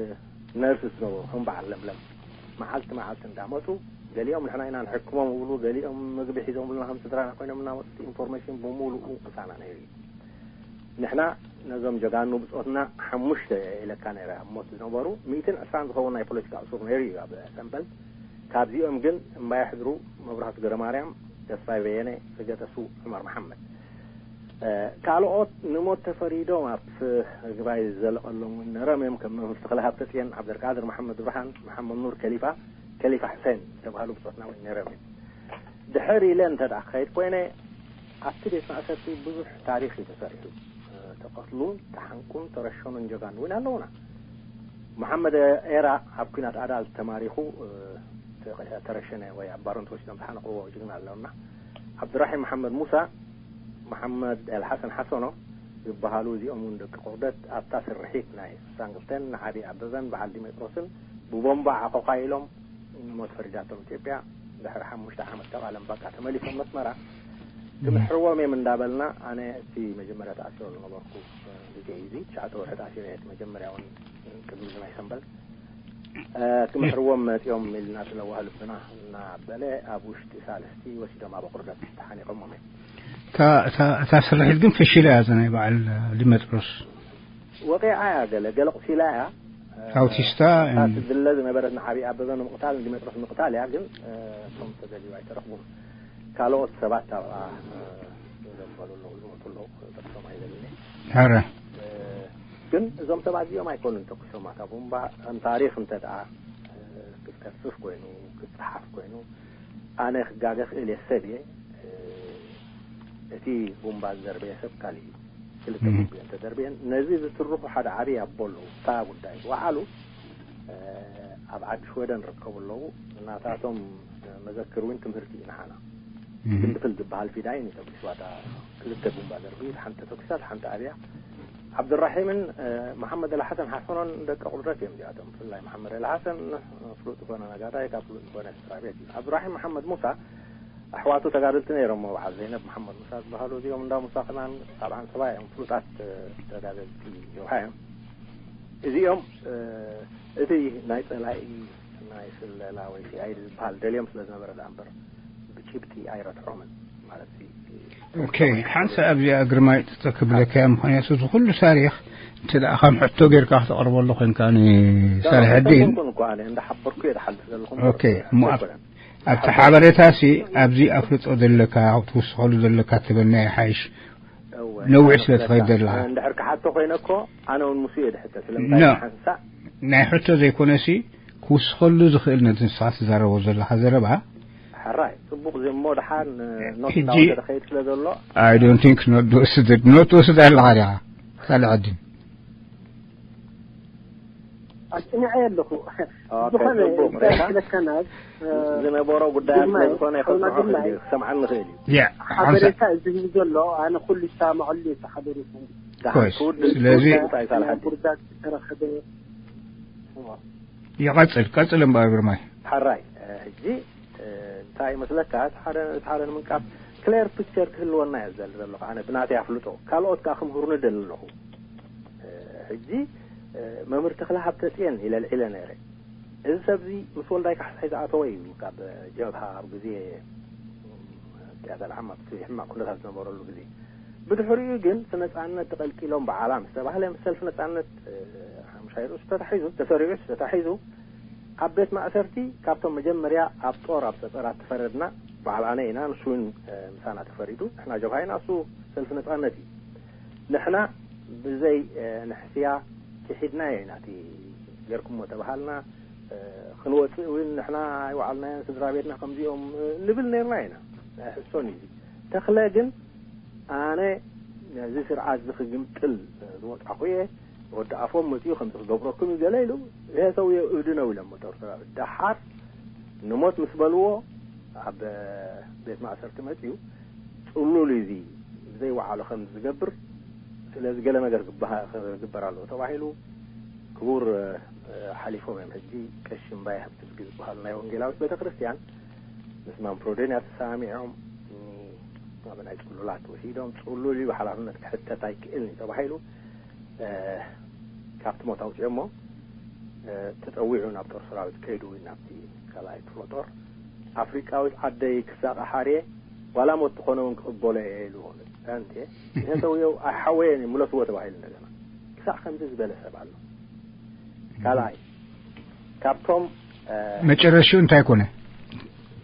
ነርስስ ነበሩ፣ ከም በዓል ለምለም። መዓልቲ መዓልቲ እንዳመፁ፣ ገሊኦም ንሕና ኢና ንሕክሞም ይብሉ፣ ገሊኦም ምግቢ ሒዞምልና ከም ስድራና ኮይኖም እናመፁ፣ እቲ ኢንፎርሜሽን ብምሉኡ ምሳና ነይሩ እዩ። ንሕና ነዞም ጀጋኑ ብጾትና ሓሙሽተ ኢለካ ነይረ ኣብ ሞት ዝነበሩ፣ ሚእትን ዕስራን ዝኸውን ናይ ፖለቲካ እሱር ነይሩ እዩ ኣብ ሰምበል። ካብዚኦም ግን እምባየ ሕድሩ፣ መብራህቱ ገረማርያም፣ ተስፋይ በየነ፣ ርገተ ስው፣ ዑመር መሓመድ። እ፣ ካልኦት ንሞት ተፈሪዶም ኣብ ግባይ ዝዘለቐሎም እውን ነይሮም እዮም። ከም መምህር ተኽለ ሃብተጽዮን፣ ዓብደልቃድር መሓመድ ብርሃን፣ መሓመድ ኑር ከሊፋ፣ ከሊፋ ሕሴን ዝተባህሉ ብጾትና እውን ነይሮም እዮም። ድሕር ኢለ እንተ ደኣ ክኸይድ ኮይነ፣ ኣብቲ ቤት ማእሰርቲ ብዙሕ ታሪኽ እዩ ተሰሪሑ። ተቐትሉን ተሓንቁን ተረሸኑን ጀጋኑ እውን ኣለውና። መሓመድ ኤራ ኣብ ኲናት ኣዳል ተማሪኹ፣ እ፣ ተቐ-፣ ተረሸነ ወይ ኣብ ባሮን ተወሲዶም ዝሓነቕዎ ጅግና ኣለውና። ዓብዱራሒም መሓመድ ሙሳ፣ መሓመድ ኤልሓሰን ሓሰኖ ዝበሃሉ፣ እዚኦም እውን ደቂ ቁርደት ኣብታ ስርሒት ናይ ስሳን ክልተን ንዓቢ ኣበበን በዓል ዲሜጥሮስን ብቦምባ ዓኾዃ ኢሎም ንሞት ፈሪዳቶም ኢትዮጵያ። ድሕሪ ሓሙሽተ ዓመት ካብ ዓለም ባቃ ተመሊሶም መስመራ። ክምሕርዎም እዮም እንዳበልና፣ ኣነ እቲ መጀመርያ ተኣሲረ ዝነበርኩ ግዜ እዩ። እዚ ትሽዓተ ወርሒ ተኣሲረ እየ፣ እቲ መጀመርያ እውን ቅድሚ እዚ ናይ ሰምበል። እ፣ ክምሕርዎም መፂኦም ኢልና ስለዋህ ልብና እናበለ ኣብ ውሽጢ ሳልስቲ ወሲዶም ኣብ ኣቑርደት ተሓኒቖሞም እዮም። እታ እታ- እታ ስርሒት ግን ፈሺላ እያ፣ እዛ ናይ በዓል ዲሜጥሮስ። ወቂዓ እያ፣ ገለ ገለ ቁሲላ እያ። ኣውቲስታ እታ እም። ትድለ ዝነበረት ንዓብዪ ኣበበ ንምቕታል፣ ንዲሜጥሮስ ንምቕታል እያ፣ ግን፣ እ፣ እቶም ተደልዩ ኣይተረኽቡን። ካልኦት ሰባት ኣብኣ፣ እ፣ ዘበሉ ኣለዉ፣ ዝሞቱ ኣለዉ፣ ክጠቅሶም ኣይደልን እየ። ኧረ። እ፣ ግን እዞም ሰባት እዚኦም ኣይኮኑን ተኩሶም ኣታ ቦምባ። ከም ታሪኽ እንተ ደኣ፣ እ፣ ክትተርፍ ኮይኑ፣ ክትጸሓፍ ኮይኑ፣ ኣነ ክጋገ ክእል እየ፣ ሰብ እየ። እ፣ እቲ ቡምባ ዝደርበየ ሰብ ካሊእ እዩ። ክልተ እም። ቡምባ እንተደርበየን፣ ነዚ ዝትርኹ ሓደ ዓብዪ ኣቦ ኣለዉ። እታ ጉዳይ ዝወዓሉ ኣብ ዓዲ ሽወደን ርከቡ ኣለዉ። ናታቶም መዘክር እውን ትምህርቲ እዩ ንዓና። ግንድፍል ዝበሃል ፊዳይን እዩ ተኩስዋ። እታ ክልተ ቡምባ ዘርጊት፣ ሓንቲ ተኩሳት ሓንቲ ኣብያ። ዓብዱራሒምን መሓመድ ኣልሓሰን ሓሰኖን ደቂ ቁድረት እዮም እዚኣቶም። ብፍላይ መሓመድ ኣልሓሰን ፍሉጥ ዝኾነ ነጋዳይ፣ ካብ ፍሉጥ ዝኾነ ስድራ ቤት እዩ። ዓብዱራሒም መሓመድ ሙሳ ኣሕዋቱ ተጋደልቲ ነይሮም። በዓል ዘይነብ መሓመድ ሙሳ ዝበሃሉ እዚኦም እንዳ ሙሳ ከማን ሳብዓን ሰባ እዮም ፍሉጣት ተጋደልቲ ጀብሃ እዮም። እዚኦም እቲ ናይ ጸላኢ ናይ ስለላ ወይ ሲኣይዲ ዝበሃል ደልዮም ስለ ዝነበረ ደኣ እምበር ብጭብጢ ኣይረትዖምን ማለት እዩ። ኦኬ፣ ሓንሳ ኣብዚኣ ግርማይ ክብለካ እያ። ምኽንያቱ እዚ ኩሉ ታሪኽ እንተ ደኣ ከም ሕቶ ጌርካ ክተቕርበሉ ኮንካ ንሳልሕ ዲን እኮ ኣነ እንዳሓበርኩ እየ ዝሓልፍ ዘለኹም። ኦኬ፣ እሞ ኣብ ኣብቲ ሓበሬታ ሲ ኣብዚ ኣፍልጦ ዘለካ ትውስኸሉ ዘለካ ትበልና ይሓይሽ። ነዊሕ ስለ ትኸይድ ዘለኻ። እንድሕር ክሓቶ ኮይነ እኮ ኣነ እውን ምስ እየ ድሕተ ስለምንታይ ኖ። ሓንሳእ ናይ ሕቶ ዘይኮነሲ ክውስኸሉ ዝኽእል ነቲ ንስኻ ትዛረቦ ዘለኻ ዘረባ። ሕራይ ጽቡቕ ዝሞ ድሓን ኖት ሕጂ እንዳወሰደ ኸይድ ስለ ዘሎ። I don't think ኖት ዝወስድ ኖት ትወስድ ኣለኻ ዲኻ ካልእ ዕድል። ኣጽኒዐ ኣለኹ። ኦኬ፣ ዝኾነ ጽቡቕ እንታይ ሬሳ። ክለከናት ዝነበሮ ጉዳያት ስለ ዝኾነ ከጽንዖ ክእል እዩ፣ ክሰምዓኒ ክእል እዩ። ያ ሓንሳ ሓበሬታ እዚ ህዝቢ ዘሎ ኣነ ኩሉ ይሰማመዐሉ እዩ። እቲ ሓበሬታ ደሓን ኮይስ፣ ክውድእ ስለዚ እንታይ ሳልሓ ጉርዳት ዝተረኸበ ይቐጽል ቀጽል እምበኣር ግርማይ። ሓራይ እ፣ ሕጂ እ፣ እንታይ ይመስለካ፣ እቲ ሓደ እቲ ሓደ ንምንቃፍ ክሌር ፒክቸር ክህልወና እየ ዝደሊ ዘለኹ ኣነ ብናተይ ኣፍልጦ። ካልኦት ከኣ ክምህሩኒ ደሊ ኣለኹ። እ፣ ሕጂ እ፣ መምህር ተኽለ ሃብተጽየን ኢለ ልዒለ ነይረ። እዚ ሰብዚ ምስ ወልዳይ ካሕሳይ ዝኣተወ እዩ፣ ካብ ጀብሃ ኣብ ግዜ ቅያት ኣልዓም ኣብቲ ሕማቕ ኩነታት ዝነበረሉ ግዜ። ብድሕሪኡ ግን እቲ ነጻነት ተቐልቂሎም በዓላ ምስ ተባህለ ምስ ሰልፊ ነጻነት እ፣ ሓሙሻይ ርእሱ ተታሒዙ፣ ተሰሪዑ ተታሒዙ ኣብ ቤት ማእሰርቲ ካብቶም መጀመርያ ኣብ ጦር ኣብ ጸጸራት ተፈረድና በዓል ኣነ ኢና፣ ንሱ እውን እ፣ ምሳና ተፈሪዱ። ንሕና ጀብሃ ኢና፣ እሱ ሰልፊ ነጻነት እዩ። ንሕና ብዘይ እ፣ ንሕስያ ክሒድናዮ ኢና፣ እቲ ጌርኩሞ ተባሃልና እ፣ ክንወጽእ እውን ንሕና ኣይወዓልናዮን፣ ስድራ ቤትና ከምዚኦም እ፣ ንብል ነርና ኢና። ኣይሕሶን እዩ። ተኽለ ግን ኣነ ነዚ ስርዓት እዚ ክግምጥል ዝወጣኹ እየ፣ ወዲ ኣፎም መጺኡ ከምዚ ክገብረኩም እዩ ገለ ኢሉ፣ ይሄ ሰውዬ እብድ ነው ኢሎም ጦር ሰራዊት። ደሓር ንሞት ምስ በልዎ ኣብ ቤት ማእሰርቲ መጺኡ ጽሉል እዩ እዚ ብዘይ ወዓሉ ከም ዝገብር፣ ስለዚ ገለ ነገር ክበሃ- ክግበር ኣለዎ ተባሂሉ ክቡር እ፣ ሓሊፎም እዮም። ሕጂ ቀሺ እምባየ ሃብተዝጊ ዝበሃሉ ናይ ወንጌላዊት ቤተ ክርስቲያን ምስ ማምፕሮዶንያ ተሰማሚዖም ን- ናብ ናይ ጽሉላት ወሲዶም ጽሉል እዩ ሓላፍነት ክሕተት ኣይክእልን እዩ ተባሂሉ እ፣ ካብቲ ሞት ኣውፅኦሞ እ፣ ተፀዊዑ ናብ ጦር ሰራዊት ከይዱ ናብቲ ካልኣይ ክፍለ ጦር። ኣፍሪቃዊት ዓደይ ክሳቐ ሓርየ ዋላ ሞት ትኾነ እውን ክቕበሎ እየ ኢሉ ኣንቴ ይሄ ሰውየው ኣይሓወየን እዩ ምለስዎ ተባሂሉ እንደገና ክሳዕ ከምዚ ዝበለ ሰብ ኣሎ። ካልኣይ ካብቶም እ፣ መጨረሽኡ እንታይ ኮነ?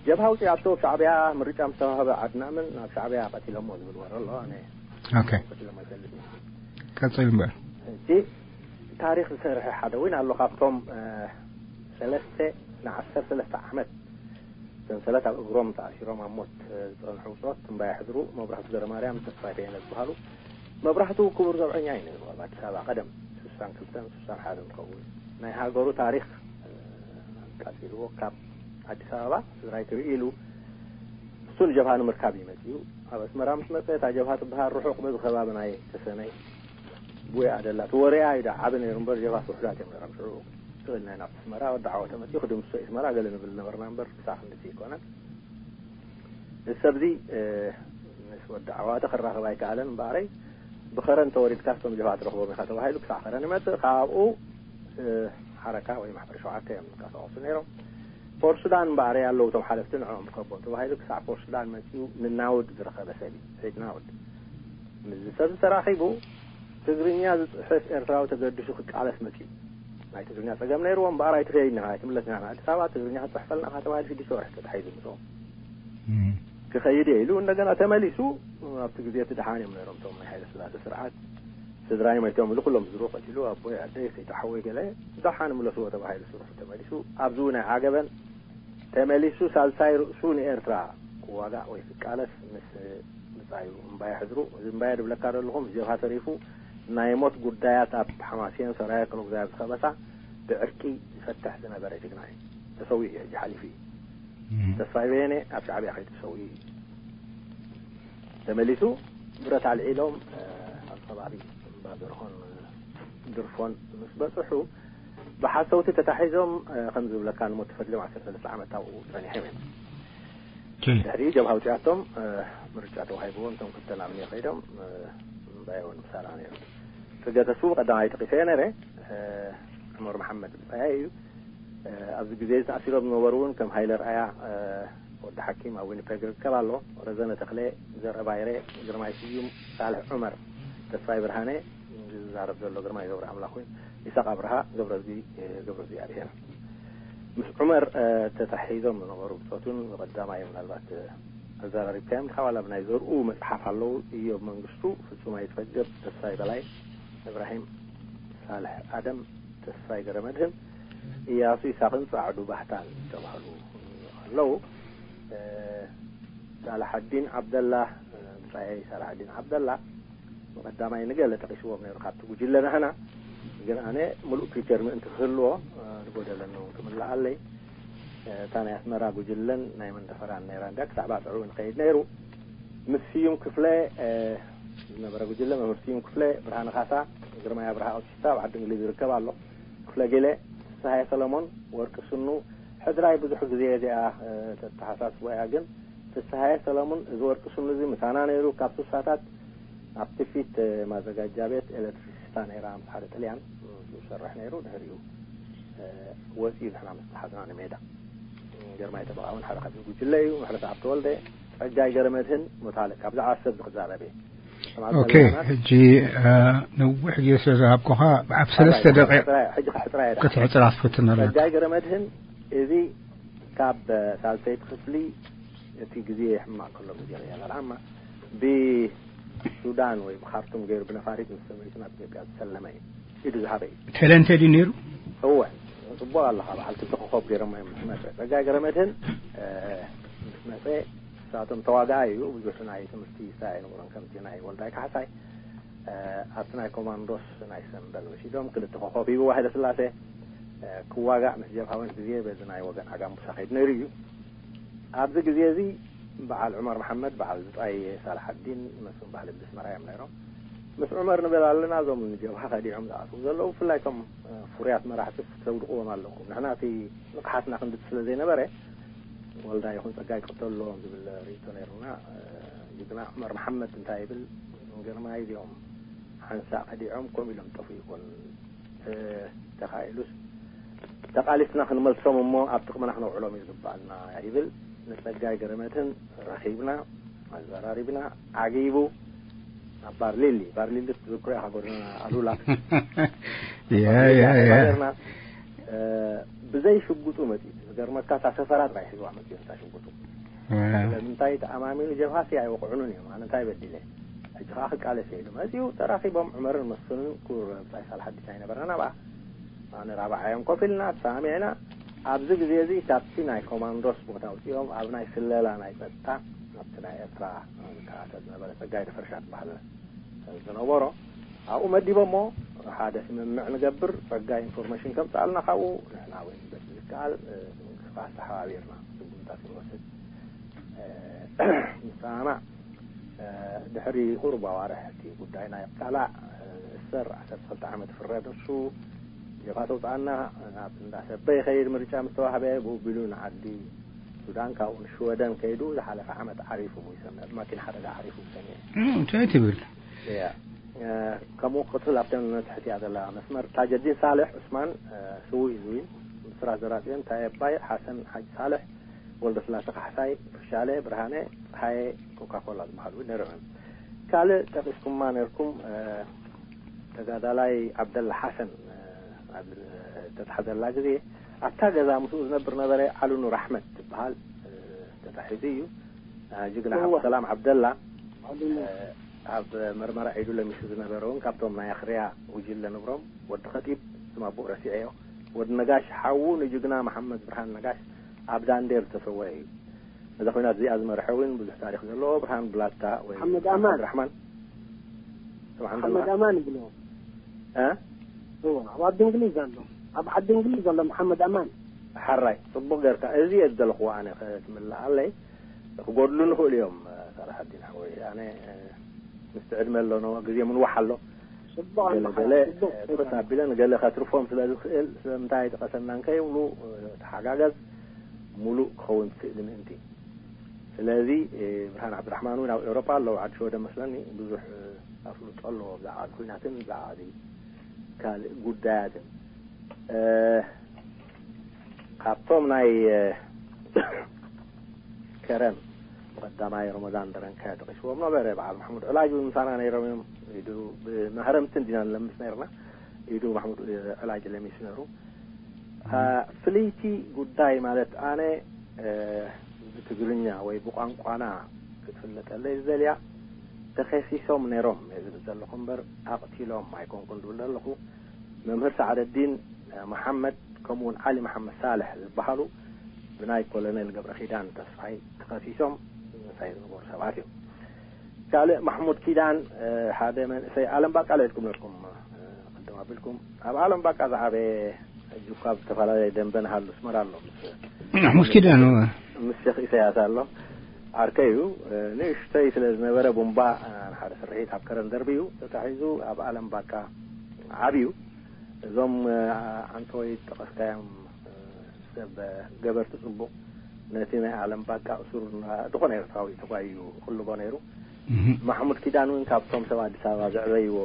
ጀብሃ ውፅኣቶ ሻዕብያ ምርጫ ምስ ተዋህበ ዓድና ምን ናብ ሻዕብያ ቀቲሎሞ ዝብል ወረ ኣሎ። ኣነ ኦኬ ቀቲሎም ኣይፈልጥን። ቀጽል እምበር። እቲ ታሪኽ ዝሰርሐ ሓደ እውን ኣሎ ካብቶም እ፣ ሰለስተ ንዓሰርተ ሰለስተ ዓመት ሰንሰለት ኣብ እግሮም ተኣሲሮም ኣብ ሞት እ፣ ዝጸንሑ ብጾት ትንባያ ሕድሩ፣ መብራህቱ ገረማርያም፣ ተስፋይ በየነ ዝበሃሉ። መብራህቱ ክቡር ዘብዐኛ እዩ ነይሩ ኣብ ኣዲስ ኣበባ ቀደም ስሳን ክልተን ስሳን ሓደን ዝኸውን ናይ ሃገሩ ታሪኽ እ፣ ቀጺልዎ ካብ ኣዲስ ኣበባ ስድራይ ክርኢ ኢሉ እሱ ንጀብሃ ንምርካብ እዩ መጺኡ። ኣብ ኣስመራ ምስ መጸ እታ ጀብሃ ትበሃል ርሑቕ በዚ ከባቢ ናይ ተሰነይ ቡያ ኣደላ እቲ ወሬኣ እዩ ደኣ ዓቢ ነይሩ እምበር ጀብሃስ ውሑዳት እዮም ነይሮም ሽዑ። ስእልና ናብቲ ኣስመራ ወዲ ዓወተ መጺኡ ክድምስሶ እዩ ኣስመራ ገለ ንብል ነበርና እምበር ክሳዕ ክንድዚ ኣይኮነን። እዚ ሰብዚ እ፣ ምስ ወዲ ዓዋተ ክራኸብ ኣይከኣለን እምበኣረይ ብኸረን ተወሪድካ ስቶም ጀብሃ ትረኽቦም ኢኻ ተባሂሉ ክሳዕ ኸረን ይመጽእ ካብኡ እ፣ ሓረካ ወይ ማሕበር ሸውዓተ እዮም ዝንቀሳቐሱ ነይሮም። ፖርት ሱዳን እምበኣረይ ኣለዉ እቶም ሓለፍቲ ንዕኦም ርከቦም ተባሂሉ ክሳዕ ፖርት ሱዳን መጺኡ ንናውድ ዝረኸበ ሰብ እዩ። ሰይድ ናውድ ምስዚ ሰብ ዝተራኺቡ ትግርኛ ዝጽሕፍ ኤርትራዊ ተገዲሱ ክቃለስ መጺኡ። ናይ ትግርኛ ጸገም ነይርዎ እምበኣር ኣይትኸይድን ኢኻ ኣይትምለስን ኢኻ ንኣዲስ ኣበባ ትግርኛ ክትጽሕፈልና ኢኻ ተባሂሉ ሽዱሽተ ወርሒ ተታሒዙ ምስኦም። ክኸይድ እየ ኢሉ እንደገና ተመሊሱ። ኣብቲ ግዜ እቲ ደሓን እዮም ነይሮም እቶም ናይ ሃይለ ስላሴ ስርዓት። ስድራይ መይቶም ኢሉ ኩሎም ስድርኡ ቀቲሉ ኣቦይ ኣደይ ከይተሓወይ ገለ ደሓን ምለስዎ ተባሂሉ ስርሑ ተመሊሱ ኣብዚ እውን ኣይዓገበን። ተመሊሱ ሳልሳይ ርእሱ ንኤርትራ ክዋጋእ ወይ ክቃለስ ምስ ብጻዩ እምባየ ሕድሩ እዚ እምባየ ድብለካ ዘለኹ ምስ ጀብሃ ተሪፉ ናይ ሞት ጉዳያት ኣብ ሓማሴን ሰራየ ክሎ እግዚኣብሔር ዝኸበሳ ብዕርቂ ፈትሕ ዝነበረ ጅግና እዩ። ተሰዊኡ እዩ፣ ሕጂ ሓሊፉ እዩ። ተስፋይ በየነ ኣብ ሻዕብያ ከይዱ ተሰዊኡ እዩ። ተመሊሱ ብረት ኣልዒሎም፣ እ፣ ኣብ ከባቢ እምባ ዘርሆን፣ እ፣ ድርፎን ምስ በጽሑ፣ ብሓሰውቲ ተታሒዞም፣ እ፣ ከም ዝብለካ ንሞት ተፈሪዶም ዓሰርተ ሰለስተ ዓመት ኣብኡ ጸኒሖም እዮም። ድሕሪ ጀብሃ ውፅኣቶም፣ እ፣ ምርጫ ተዋሂብዎም፣ እቶም ክልተ ናብ ኒዮ ከይዶም፣ እ፣ እምባየ ወን ምሳላ ነይሩ። ጽገ ተስፉ ቀዳማይ ጠቂሰዮ ነይረ፣ እ፣ ዑመር መሓመድ ብጻየ እዩ። እ፣ ኣብዚ ግዜ ተኣሲሮም ዝነበሩ እውን ከም ሃይለ ርኣያ፣ እ፣ ወዲ ሓኪም ኣብ ዊኒፔግ ይርከብ ኣሎ። ረዘነ ተኽለ፣ ዘርአ ባይረ፣ ግርማይ ስዩም፣ ሳልሕ ዑመር፣ ተስፋይ ብርሃነ፣ ዝዛረብ ዘሎ ግርማይ ገብረ ኣምላኽ እውን፣ ይስሐቅ ኣብርሃ፣ ገብረዝጊ፣ እ፣ ገብረዝጊ ኣብሄር። ምስ ዑመር፣ እ፣ ተታሒዞም ዝነበሩ ብጾቱን ብቐዳማይ ምናልባት፣ እ፣ ኣዘራሪብካዮም ዲኻ ዋላ ብናይ ዘርኡ መጽሓፍ ኣለዉ። ኢዮብ መንግስቱ፣ ፍጹም ኣይትፈግር፣ ተስፋይ በላይ፣ እብራሂም ሳልሕ ኣደም፣ ተስፋይ ገረመድህን፣ እያሱ ይሳቕን ጻዕዱ ባህታን ዝተባህሉ ኣለዉ። እ፣ ሳላሓዲን ዓብደላ፣ እ፣ ብጻየይ ሳላሓዲን ዓብደላ ብቐዳማይ ንገለ ጠቒስዎም ነይሩ ካብቲ ጉጅለ ናህና። ግን ኣነ ምሉእ ፒክቸር ምእንቲ ክህልዎ፣ እ፣ ዝጎደለኒ እውን ክምልኣለይ። እ፣ እታ ናይ ኣስመራ ጉጅለን ናይ መንደፈራን ነይራ እንድያ ክሳዕ ባጽዑ ንኸይድ ነይሩ። ምስ ስዩም ክፍለ፣ እ፣ ዝነበረ ጉጅለ፣ መምህር ስዩም ክፍለ፣ ብርሃነ ካሳ፣ ግርማይ ኣብርሃ ኣውቲስታ ኣብ ዓዲ እንግሊዝ ይርከብ ኣሎ። ክፍለ ገለ፣ ፍስሃየ ሰለሞን፣ ወርቂ ስኑ፣ ሕድራይ ብዙሕ ግዜ እዚኣ፣ እ፣ ተተሓሳስቦ እያ። ግን ፍስሃየ ሰለሙን፣ እዚ ወርቂ ስኑ እዚ ምሳና ነይሩ። ካብ ስሳታት ኣብቲ ፊት፣ እ፣ ማዘጋጃ ቤት ኤሌክትሪሲስታ ነይራ፣ ምስ ሓደ ጥልያን፣ እ፣ ዝሰርሕ ነይሩ። ድሕሪኡ፣ እ፣ ወፂኡ ንሕና ምስ ተሓዝና ንሜዳ። ግርማይ ጠበቓ እውን ሓደ ካብዚ ጉጅለ እዩ። ምሕረት ሃብተወልደ፣ ጸጋይ ገረመድህን፣ ሙታለ፣ ካብ ብዛዕባ ሰብ ክዛረብ እየ። ኦኬ፣ ሕጂ፣ እ፣ ነዊሕ ግዜ ስለ ዝሃብኩኻ፣ ኣብ ሰለስተ ደቂቕ ሕጂ ክሕጽራ እየ። ክትሕጽራ ትፍትን ኣለካ። ጸጋይ ገረመድህን፣ እዚ ካብ ሳልሰይቲ ክፍሊ፣ እቲ ግዜ ሕማቕ ከሎ ግዜ ርያ ዘርሃማ ብሱዳን ወይ ብኻርቱም ገይሩ ብነፋሪት ምስ ሰበይቱ ናብ ኢትዮጵያ ዝሰለመ እዩ። ኢዱ ዝሃበ እዩ። ተለንተ ድዩ ነይሩ? እወ፣ ጽቡቕ ኣለኻ። በዓል ክልተ ኮኾብ ገይሮም እዮም ምስ መጸ። ጸጋይ ገረመድህን፣ እ፣ ምስ መጸ፣ ንሳቶም ተዋጋኣይ እዩ። ብዙሕ ናይ ትምህርቲ ስታይ ኣይነበሮን ከምቲ ናይ ወልዳይ ካሕሳይ። እ፣ ኣብቲ ናይ ኮማንዶስ ናይ ሰምበል ወሲዶም ክልተ ኮኾብ ሂብዎ ሃይለ ስላሴ። እ፣ ክዋጋእ ምስ ጀብሃ እውን ግዜ በዚ ናይ ወገን ኣጋምቡሳ ከይዱ ነይሩ እዩ። ኣብዚ ግዜ እዚ በዓል ዑመር መሓመድ፣ በዓል ብጻይ ሳልሓዲን መስፍን ባህሊ ብስመራ እዮም ነይሮም። ምስ ዑመር ንብል ኣለና፣ እዞም ንጀብሃ ከዲዖም ዝኣትዉ ዘለዉ፣ ብፍላይ እቶም፣ እ፣ ፍሩያት መራሕቲ ክተውድቕዎም ኣለኩም። ንሕና እቲ ንቕሓትና ክንድቲ ስለ ዘይነበረ፣ ወልዳ ይኹን ጸጋይ ክቕተልዎም ዝብል ርእይቶ ነይሩና። እ፣ ጅግና ዑመር መሓመድ እንታይ ይብል? ግርማይ እዚኦም ሓንሳእ ከዲዖም ከምኡ ኢሎም ጠፍኡ ይኾን? እ፣ ተኻኢሉስ ተቓሊስና ክንመልሶም እሞ ኣብ ጥቕምና ክነውዕሎም እዩ ዝግባኣና ይብል። ንጸጋይ ገረመትን ረኺብና፣ ኣዘራሪብና፣ ዓጊቡ ኣብ ባርሊሊ፣ ባርሊሊ ትዝክሮ ኢኻ ጎደና ኣሉላ። ያ፣ ያ፣ ያ። ሓቢርና፣ እ፣ ብዘይ ሽጉጡ መጺኡ። ዝገርመካ እታ ሰፈራ ጥራይ ሒዝዋ መጺኡ እታ ሽጉጡ። ዋ። ስለምንታይ ተኣማሚኑ ጀብሃሲ ኣይወቕዑኑን እዮም። ኣነ እንታይ በዲለ? ሕጂ ኸዓ ክቃለስ እየ ኢሉ መጺኡ። ተራኺቦም ዑመርን መስፍንን ክቡር ብጻይ ሳልሕ ሓድሽ ኣይነበረን ኣብኣ። ኣነ ራብዓዮም ኮፍ ኢልና ተሰማሚዕና። ኣብዚ ግዜ እዚ ካብቲ ናይ ኮማንዶስ ቦታ ኣውጺኦም ኣብ ናይ ስለላ ናይ ጸጥታ ኣብቲ ናይ ኤርትራ ዝከኣተ ዝነበረ ጸጋይ ደፈርሻ ዝበሃል ዝነበሮ ኣብኡ መዲቦሞ። ሓደ ስምምዕ ንገብር፣ ጸጋይ ኢንፎርሜሽን ከምጽኣልና ካብኡ፣ ንሕና እውን በቲ ዝከኣል፣ እ፣ ምንቅስቃስ ተሓባቢርና ስጉምታት ክንወስድ፣ እ፣ ንሰማማዕ። እ፣ ድሕሪ ቁሩብ ኣዋርሕ እቲ ጉዳይና ይቃላዕ፣ እ፣ እሰር፣ ዓሰርተ ክልተ ዓመት ይፍረድ። ንሱ ጀብሃ ተውጽኣና፣ ናብ እንዳ ሰበ ይኸይድ፣ ምርጫ ምስ ተዋህበ፣ ብኡ ቢሉ ንዓዲ ሱዳን፣ ካብኡ ንሽወደን ከይዱ፣ ዝሓለፈ ዓመት ዓሪፉ ይሰምዕ፣ ብማኪና ሓደጋ ዓሪፉ ይሰምዕ። እም፣ እንታይ ትብል? እያ። እ፣ ከምኡ ክቕጽል ኣብተን ትሕቲኣ ዘላ መስመር፣ ታጀዲን ሳልሕ ዑስማን፣ እ፣ ስዉእ እዩ ዝዊን፣ ብስራት ዘራጽዮን፣ ታየ ኣባይ፣ ሓሰን ሓጅ ሳልሕ፣ ወልደስላሰ ካሕሳይ፣ ፍሻለ ብርሃነ፣ ጸሃየ ኮካኮላ ዝበሃሉ እውን ነይሮም እዮም። ካልእ ጠቒስኩማ ነይርኩም፣ እ፣ ተጋዳላይ ዓብደላ ሓሰን፣ እ፣ ኣብ ተታሕዘላ ግዜ ኣብታ ገዛ ምስኡ ዝነብር ነበረ፣ ዓሉ ኑር ኣሕመድ ዝበሃል፣ እ፣ ተታሒዙ እዩ። እ፣ ጅግና እወ። ዓብዱሰላም ዓብደላ፣ ዓሉ ኑር። እ፣ ኣብ መርመራ ዒዱ ለሚሱ ዝነበረ እውን ካብቶም ናይ ኣኽርያ ጉጅለ ንብሮም፣ ወዲ ኸጢብ፣ ስም ኣቦኡ ረሲዐዮ፣ ወዲ ነጋሽ ሓዉ ንጅግና መሓመድ ብርሃን ነጋሽ ኣብ ዳንዴር ዝተሰወአ እዩ። ነዛ ኲናት እዚኣ ዝመርሐ እውን ብዙሕ ታሪኽ ዘለዎ ብርሃን ብላታ ወይ መሓመድ ኣማን። ዓብድራሕማን። ስምዓ መሓመድ ኣለኻ? ኣማን ይብልዎ። እ? እዎ፣ ኣብ ዓዲ እንግሊዝ ኣሎ። ኣብ ዓዲ እንግሊዝ ዘሎ መሓመድ ኣማን። ሓራይ፣ ጽቡቕ ጌርካ። እዚ እየ ዝደለኽዎ ኣነ፣ ከ-፣ ትምልኣለይ። ክጎድሉ ንኽእሉ እዮም፣ ሳላሓዲን ሓወይ። ኣነ፣ ምስቲ ዕድመ ኣሎ፣ ግዜ ምንዋሕ ኣሎ። ጽቡቕ ገለ ኣለኻ፣ ገለ ጽቡቕ። ትሑት ኣቢለን ገለ ከትርፎም ስለ ዝኽእል፣ ስለምንታይ ጥቀሰና እንከይብሉ፣ ተሓጋገዝ፣ ሙሉእ ክኸውን ትኽእል ምእንቲ። ስለዚ፣ ብርሃን ዓብድራሕማን እውን ኣብ ኤውሮጳ ኣለዉ፣ ዓዲ ሸወደን መስለኒ፣ ብዙሕ ኣፍልጦ ኣለዎ ብዛዕባ እቲ ኲናትን ብዛዕባ እቲ ካልእ ጉዳያትን። እ፣ ካብቶም ናይ፣ እ፣ ከረን ብቐዳማይ ረመዳን ደረንካዮ ጠቒስዎም ነበረ። በዓል ማሕሙድ ዕላጅ እውን ምሳና ነይሮም እዮም። ኢዱ ብመህረምትን ዲና ንለምስ ነይርና። ኢዱ ማሕሙድ ዕላጅ ለሚሱ ነይሩ። እ፣ ፍልይቲ ጉዳይ ማለት ኣነ፣ እ፣ ብትግርኛ ወይ ብቋንቋና ክትፍለጠለይ ዝደልያ፣ ተኸሲሶም ነይሮም እየ ዝብል ዘለኹ እምበር ኣቕቲሎም ኣይኮንኩን ዝብል ዘለኹ። መምህር ሰዓደዲን መሓመድ፣ ከምኡ እውን ዓሊ መሓመድ ሳልሕ ዝበሃሉ ብናይ ኮሎኔል ገብረ ኪዳን ተስፋይ ተኸሲሶም ምሳይ ዝነበሩ ሰባት እዮም። ካልእ ማሕሙድ ኪዳን፣ እ፣ ሓደ መንእሰይ ኣለም ባቃ ኢልኩም ነርኩም፣ እ፣ ቅድም ኣቢልኩም። ኣብ ኣለም ባቃ ዝዓበየ ሕጂ እኳ ኣብ ዝተፈላለየ ደንበ ንሃሉ ኣስመራ ኣሎ። ምስ ማሕሙድ ኪዳን፣ እወ። ምስ ሼክ ኢሳያስ ኣሎ። ዓርከይ እዩ። እ፣ ንእሽተይ ስለ ዝነበረ ቡምባ፣ እ፣ ንሓደ ስርሒት ኣብ ከረን ደርብዩ ተታሒዙ ኣብ ኣለም ባቃ ዓብዩ። እዞም፣ እ፣ ኣንተ ወይ ጠቐስካዮም፣ እ፣ ሰብ ገበርቲ ጽቡቕ ነቲ ናይ ኣለም ባቃ እሱር ዝኾነ ኤርትራዊ ተጓዩ ክልቦ ነይሩ። እህ። ማሕሙድ ኪዳን እውን ካብቶም ሰብ ኣዲስ ኣበባ ዘዕበይዎ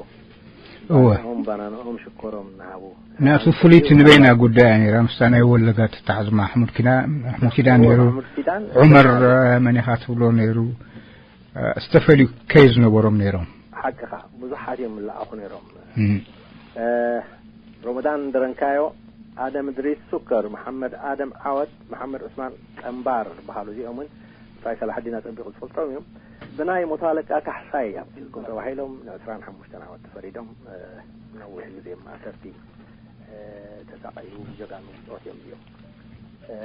እወ። ባናኦም፣ ባናናኦም ሽኮሮም እናሃቡ። ናቱ ፍልይቲ ንበይና ጉዳይ እያ ነይራ። ምስታ ናይ ወለጋ ትተሓዝ ማሕሙድ ኪዳ-፣ ማሕሙድ ኪዳን እወ፣ ነይሩ። ማሕሙድ ኪዳን ዑመር፣ እ፣ መን ኢኻ ትብሎ ነይሩ። እ፣ ዝተፈልዩ ከይ ዝነበሮም ነይሮም። ሓቅኻ፣ ብዙሓት እዮም ዝለኣኹ ነይሮም። እም። እ፣ ሮመዳን ደረንካዮ፣ ኣደም እድሪስ ሱከር፣ መሓመድ ኣደም ዓወት፣ መሓመድ ዑስማን ቀምባር ዝበሃሉ እዚኦም እውን፣ ብጻይ ሰላሕዲን ኣጸቢቑ ዝፈልጦም እዮም። ብናይ ሞቶ ኣለቃ ካሕሳይ ኣብቂልኩም ተባሂሎም ንዕስራን ሓሙሽተን ዓመት ተፈሪዶም፣ እ፣ ነዊሕ ግዜ ማእሰርቲ፣ እ፣ ተሳቐዩ ጀጋኑ ብጾት እዮም እዚኦም። እ፣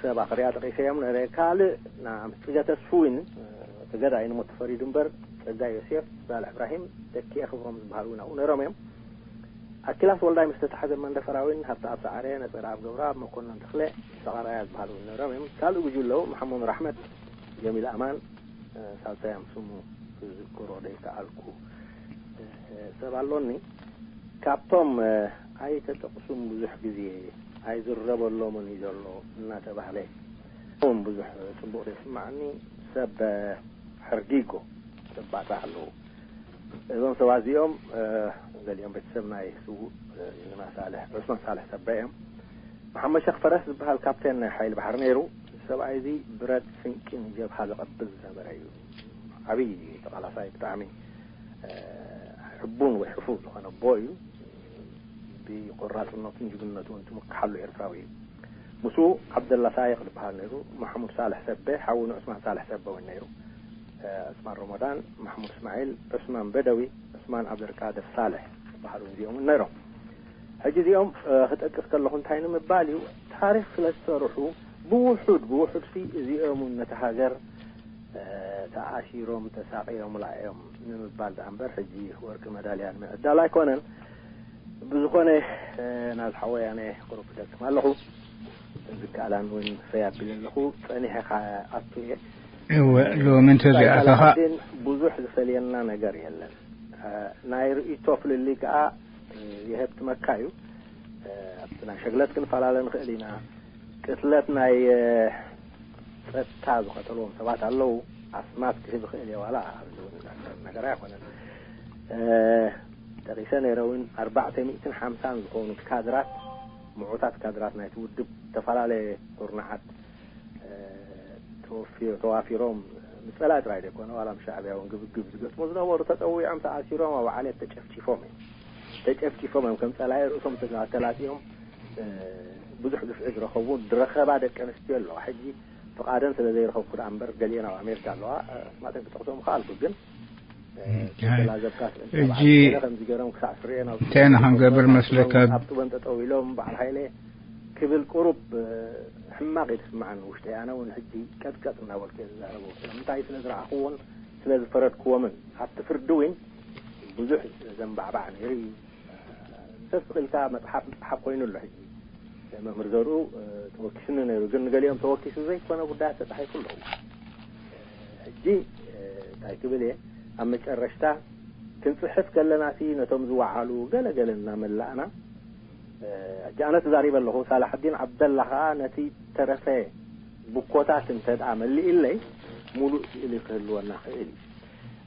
ሰብ ኣኽርያ ጠቒሰዮም ነይረ። ካልእ ና-፣ ምስ ጽገ ተስፉ እውን፣ እ፣ እቲ ገዳኢ ንሞት ተፈሪዱ እምበር፣ ጸጋይ ዮሴፍ፣ ሳልሕ እብራሂም፣ ተኪኤ ክብሮም ዝበሃሉ እውን ኣብኡ ነይሮም እዮም። ኣኪላስ ወልዳይ ምስ ተታሕዘ መንደፈራ እውን፣ ሃብተኣብ ሰዓረ፣ ነጸረኣብ ገብረኣብ፣ መኮነን ተኽለ፣ ሰቓራያ ዝበሃሉ እውን ነይሮም እዮም። ካልእ ጉጅለኡ፣ መሓመድ ኣሕመድ፣ ጀሚል ኣማን፣ እ፣ ሳልሳይ ኣምስሙ ክዝክሮ ዘይከኣልኩ፣ እ፣ ሰብ ኣሎኒ። ካብቶም፣ እ፣ ኣይተጠቕሱን ብዙሕ ግዜ ኣይዝረበሎምን እዩ ዘሎ እናተባህለ እውን ብዙሕ ጽቡቕ ዘይስማዓኒ ሰብ፣ እ፣ ሕርጊጎ ዘባጽሕ ኣለዉ። እዞም ሰባት እዚኦም፣ እ፣ ገሊኦም ቤተሰብ ናይ ስዉእ፣ እ፣ ጅግና ሳልሕ፣ ዑስማን ሳልሕ ሰበ እዮም። መሓመድ ሸኽ ፈረስ ዝበሃል ካፕቴን ናይ ሓይሊ ባሕሪ ነይሩ። ሰብኣይ እዚ ብረት ስንቂ ንጀብሃ ዘቐብል ዝነበረ እዩ። ዓብዪ ተቓላሳይ፣ ብጣዕሚ፣ እ፣ ሕቡን ወይ ሕፉር ዝኾነ ኣቦ እዩ። ብቆራጽነቱን ጅግንነቱን ትምክሓሉ ኤርትራዊ እዩ። ምስኡ ዓብደላ ሳይቕ ዝበሃል ነይሩ። ማሕሙድ ሳልሕ ሰበ፣ ሓዉ ንዑስማን ሳልሕ ሰበ እውን ነይሩ። እ፣ ዑስማን ሮሞዳን፣ ማሕሙድ እስማዒል፣ ዑስማን በደዊ፣ ዑስማን ዓብደልቃድር ሳልሕ ዝበሃሉ እዚኦም እውን ነይሮም። ሕጂ እዚኦም፣ እ፣ ክጠቅስ ከለኹ እንታይ ንምባል እዩ፣ ታሪኽ ስለ ዝሰርሑ ብውሑድ፣ ብውሑድ ሲ እዚኦም እውን ነቲ ሃገር፣ እ፣ ተኣሲሮም፣ ተሳቒዮምላ እዮም ንምባል ደኣ እምበር፣ ሕጂ ወርቂ መዳልያ ንምዕዳል ኣይኮነን። ብዝኾነ፣ እ፣ ናብ ዝሓወይ ኣነ ቁሩብ ክደክም ኣለኹ። ዝከኣላን እውን ፈይ ኣቢለ ኣለኹ። ጸኒሐ ክኣቱ እየ። እወ፣ ሎሚ እንተዘይኣተኻ። ሳላሓዲን ብዙሕ ዝፈልየና ነገር የለን። እ፣ ናይ ርእይቶ ፍልልይ ከኣ፣ እ፣ የሀብትመካ እዩ። እ፣ ኣብቲ ናይ ሸግለት ክንፈላለ ንኽእል ኢና። ቅትለት ናይ፣ እ፣ ጸጥታ ዝቐተልዎም ሰባት ኣለዉ። ኣስማት ክህብ ይኽእል እየ፣ ዋላ ኣብዚ እውን ዝሕሰብ ነገር ኣይኮነን። እ፣ ጠቒሰ ነይረ እውን ኣርባዕተ ሚእትን ሓምሳን ዝኾኑ ካድራት፣ ምዑታት ካድራት ናይቲ ውድብ፣ ዝተፈላለየ ኩርናዓት፣ እ፣ ተወፊ-፣ ተዋፊሮም፣ ምስ ጸላኢ ጥራይ ዘይኮነ፣ ዋላ ምስ ሻዕብያ እውን ግብግብ ዝገጥሙ ዝነበሩ ተጸዊዖም፣ ተኣሲሮም፣ ኣብ ዓሌት ተጨፍጪፎም እዮም። ተጨፍጪፎም እዮም፣ ከም ጸላኢ ርእሶም ተጋ-፣ ተላጺዮም፣ እ፣ ብዙሕ ግፍዒ ዝረኸቡ፣ ዝረኸባ ደቂ ኣንስትዮ ኣለዋ። ሕጂ ፍቓደን ስለ ዘይረኸብኩ ደኣ እምበር፣ ገሊአን ኣብ ኣሜሪካ ኣለዋ። እ፣ ኣስማተን ክጠቕሶም ምኸኣልኩ፣ ግን፣ እ፣ እም፣ ተላዘብካ ትብል ሕጂ ሰባት ገለ ከምዚ ገይሮም ክሳዕ ስረኤን ኣብ እንታይ ኢና ክንገብር መስለካ? ኣብ ጡበን ጠጠው ኢሎም፣ በዓል ሃይለ ክብል ቁሩብ፣ እ፣ ሕማቕ እዩ ዝስምዓኒ ውሽጠይ። ኣነ እውን ሕጂ ቀጥቀጥ እናበልኩ እየ ዝዛረቦ። ስለምንታይ? ስለ ዝረኣኽዎን ስለ ዝፈረድክዎምን። ኣብቲ ፍርዲ እውን ብዙሕ ዘንባዕባዕ ነይሩ እዩ። ሰብ ስቕ ኢልካ መፅሓፍ ምፅሓፍ ኮይኑ ኣሎ። ሕጂ መምህር ዘርኡ ተወኪሱኒ ነይሩ፣ ግን ንገሊኦም ተወኪሱ ዘይኮነ ጉዳያት ተፃሒፉ ኣለዉ። ሕጂ እንታይ ክብል እየ፣ ኣብ መጨረሽታ ክንፅሕፍ ከለና ሲ ነቶም ዝወዓሉ ገለ ገለ እናመላእና፣ ሕጂ ኣነ ተዛሪበ ኣለኹ። ሳላሕዲን ዓብደላ ከዓ ነቲ ተረፈ ብኮታት እንተ ደኣ መሊእለይ፣ ሙሉእ ስእሊ ክህልወና ክእል እዩ።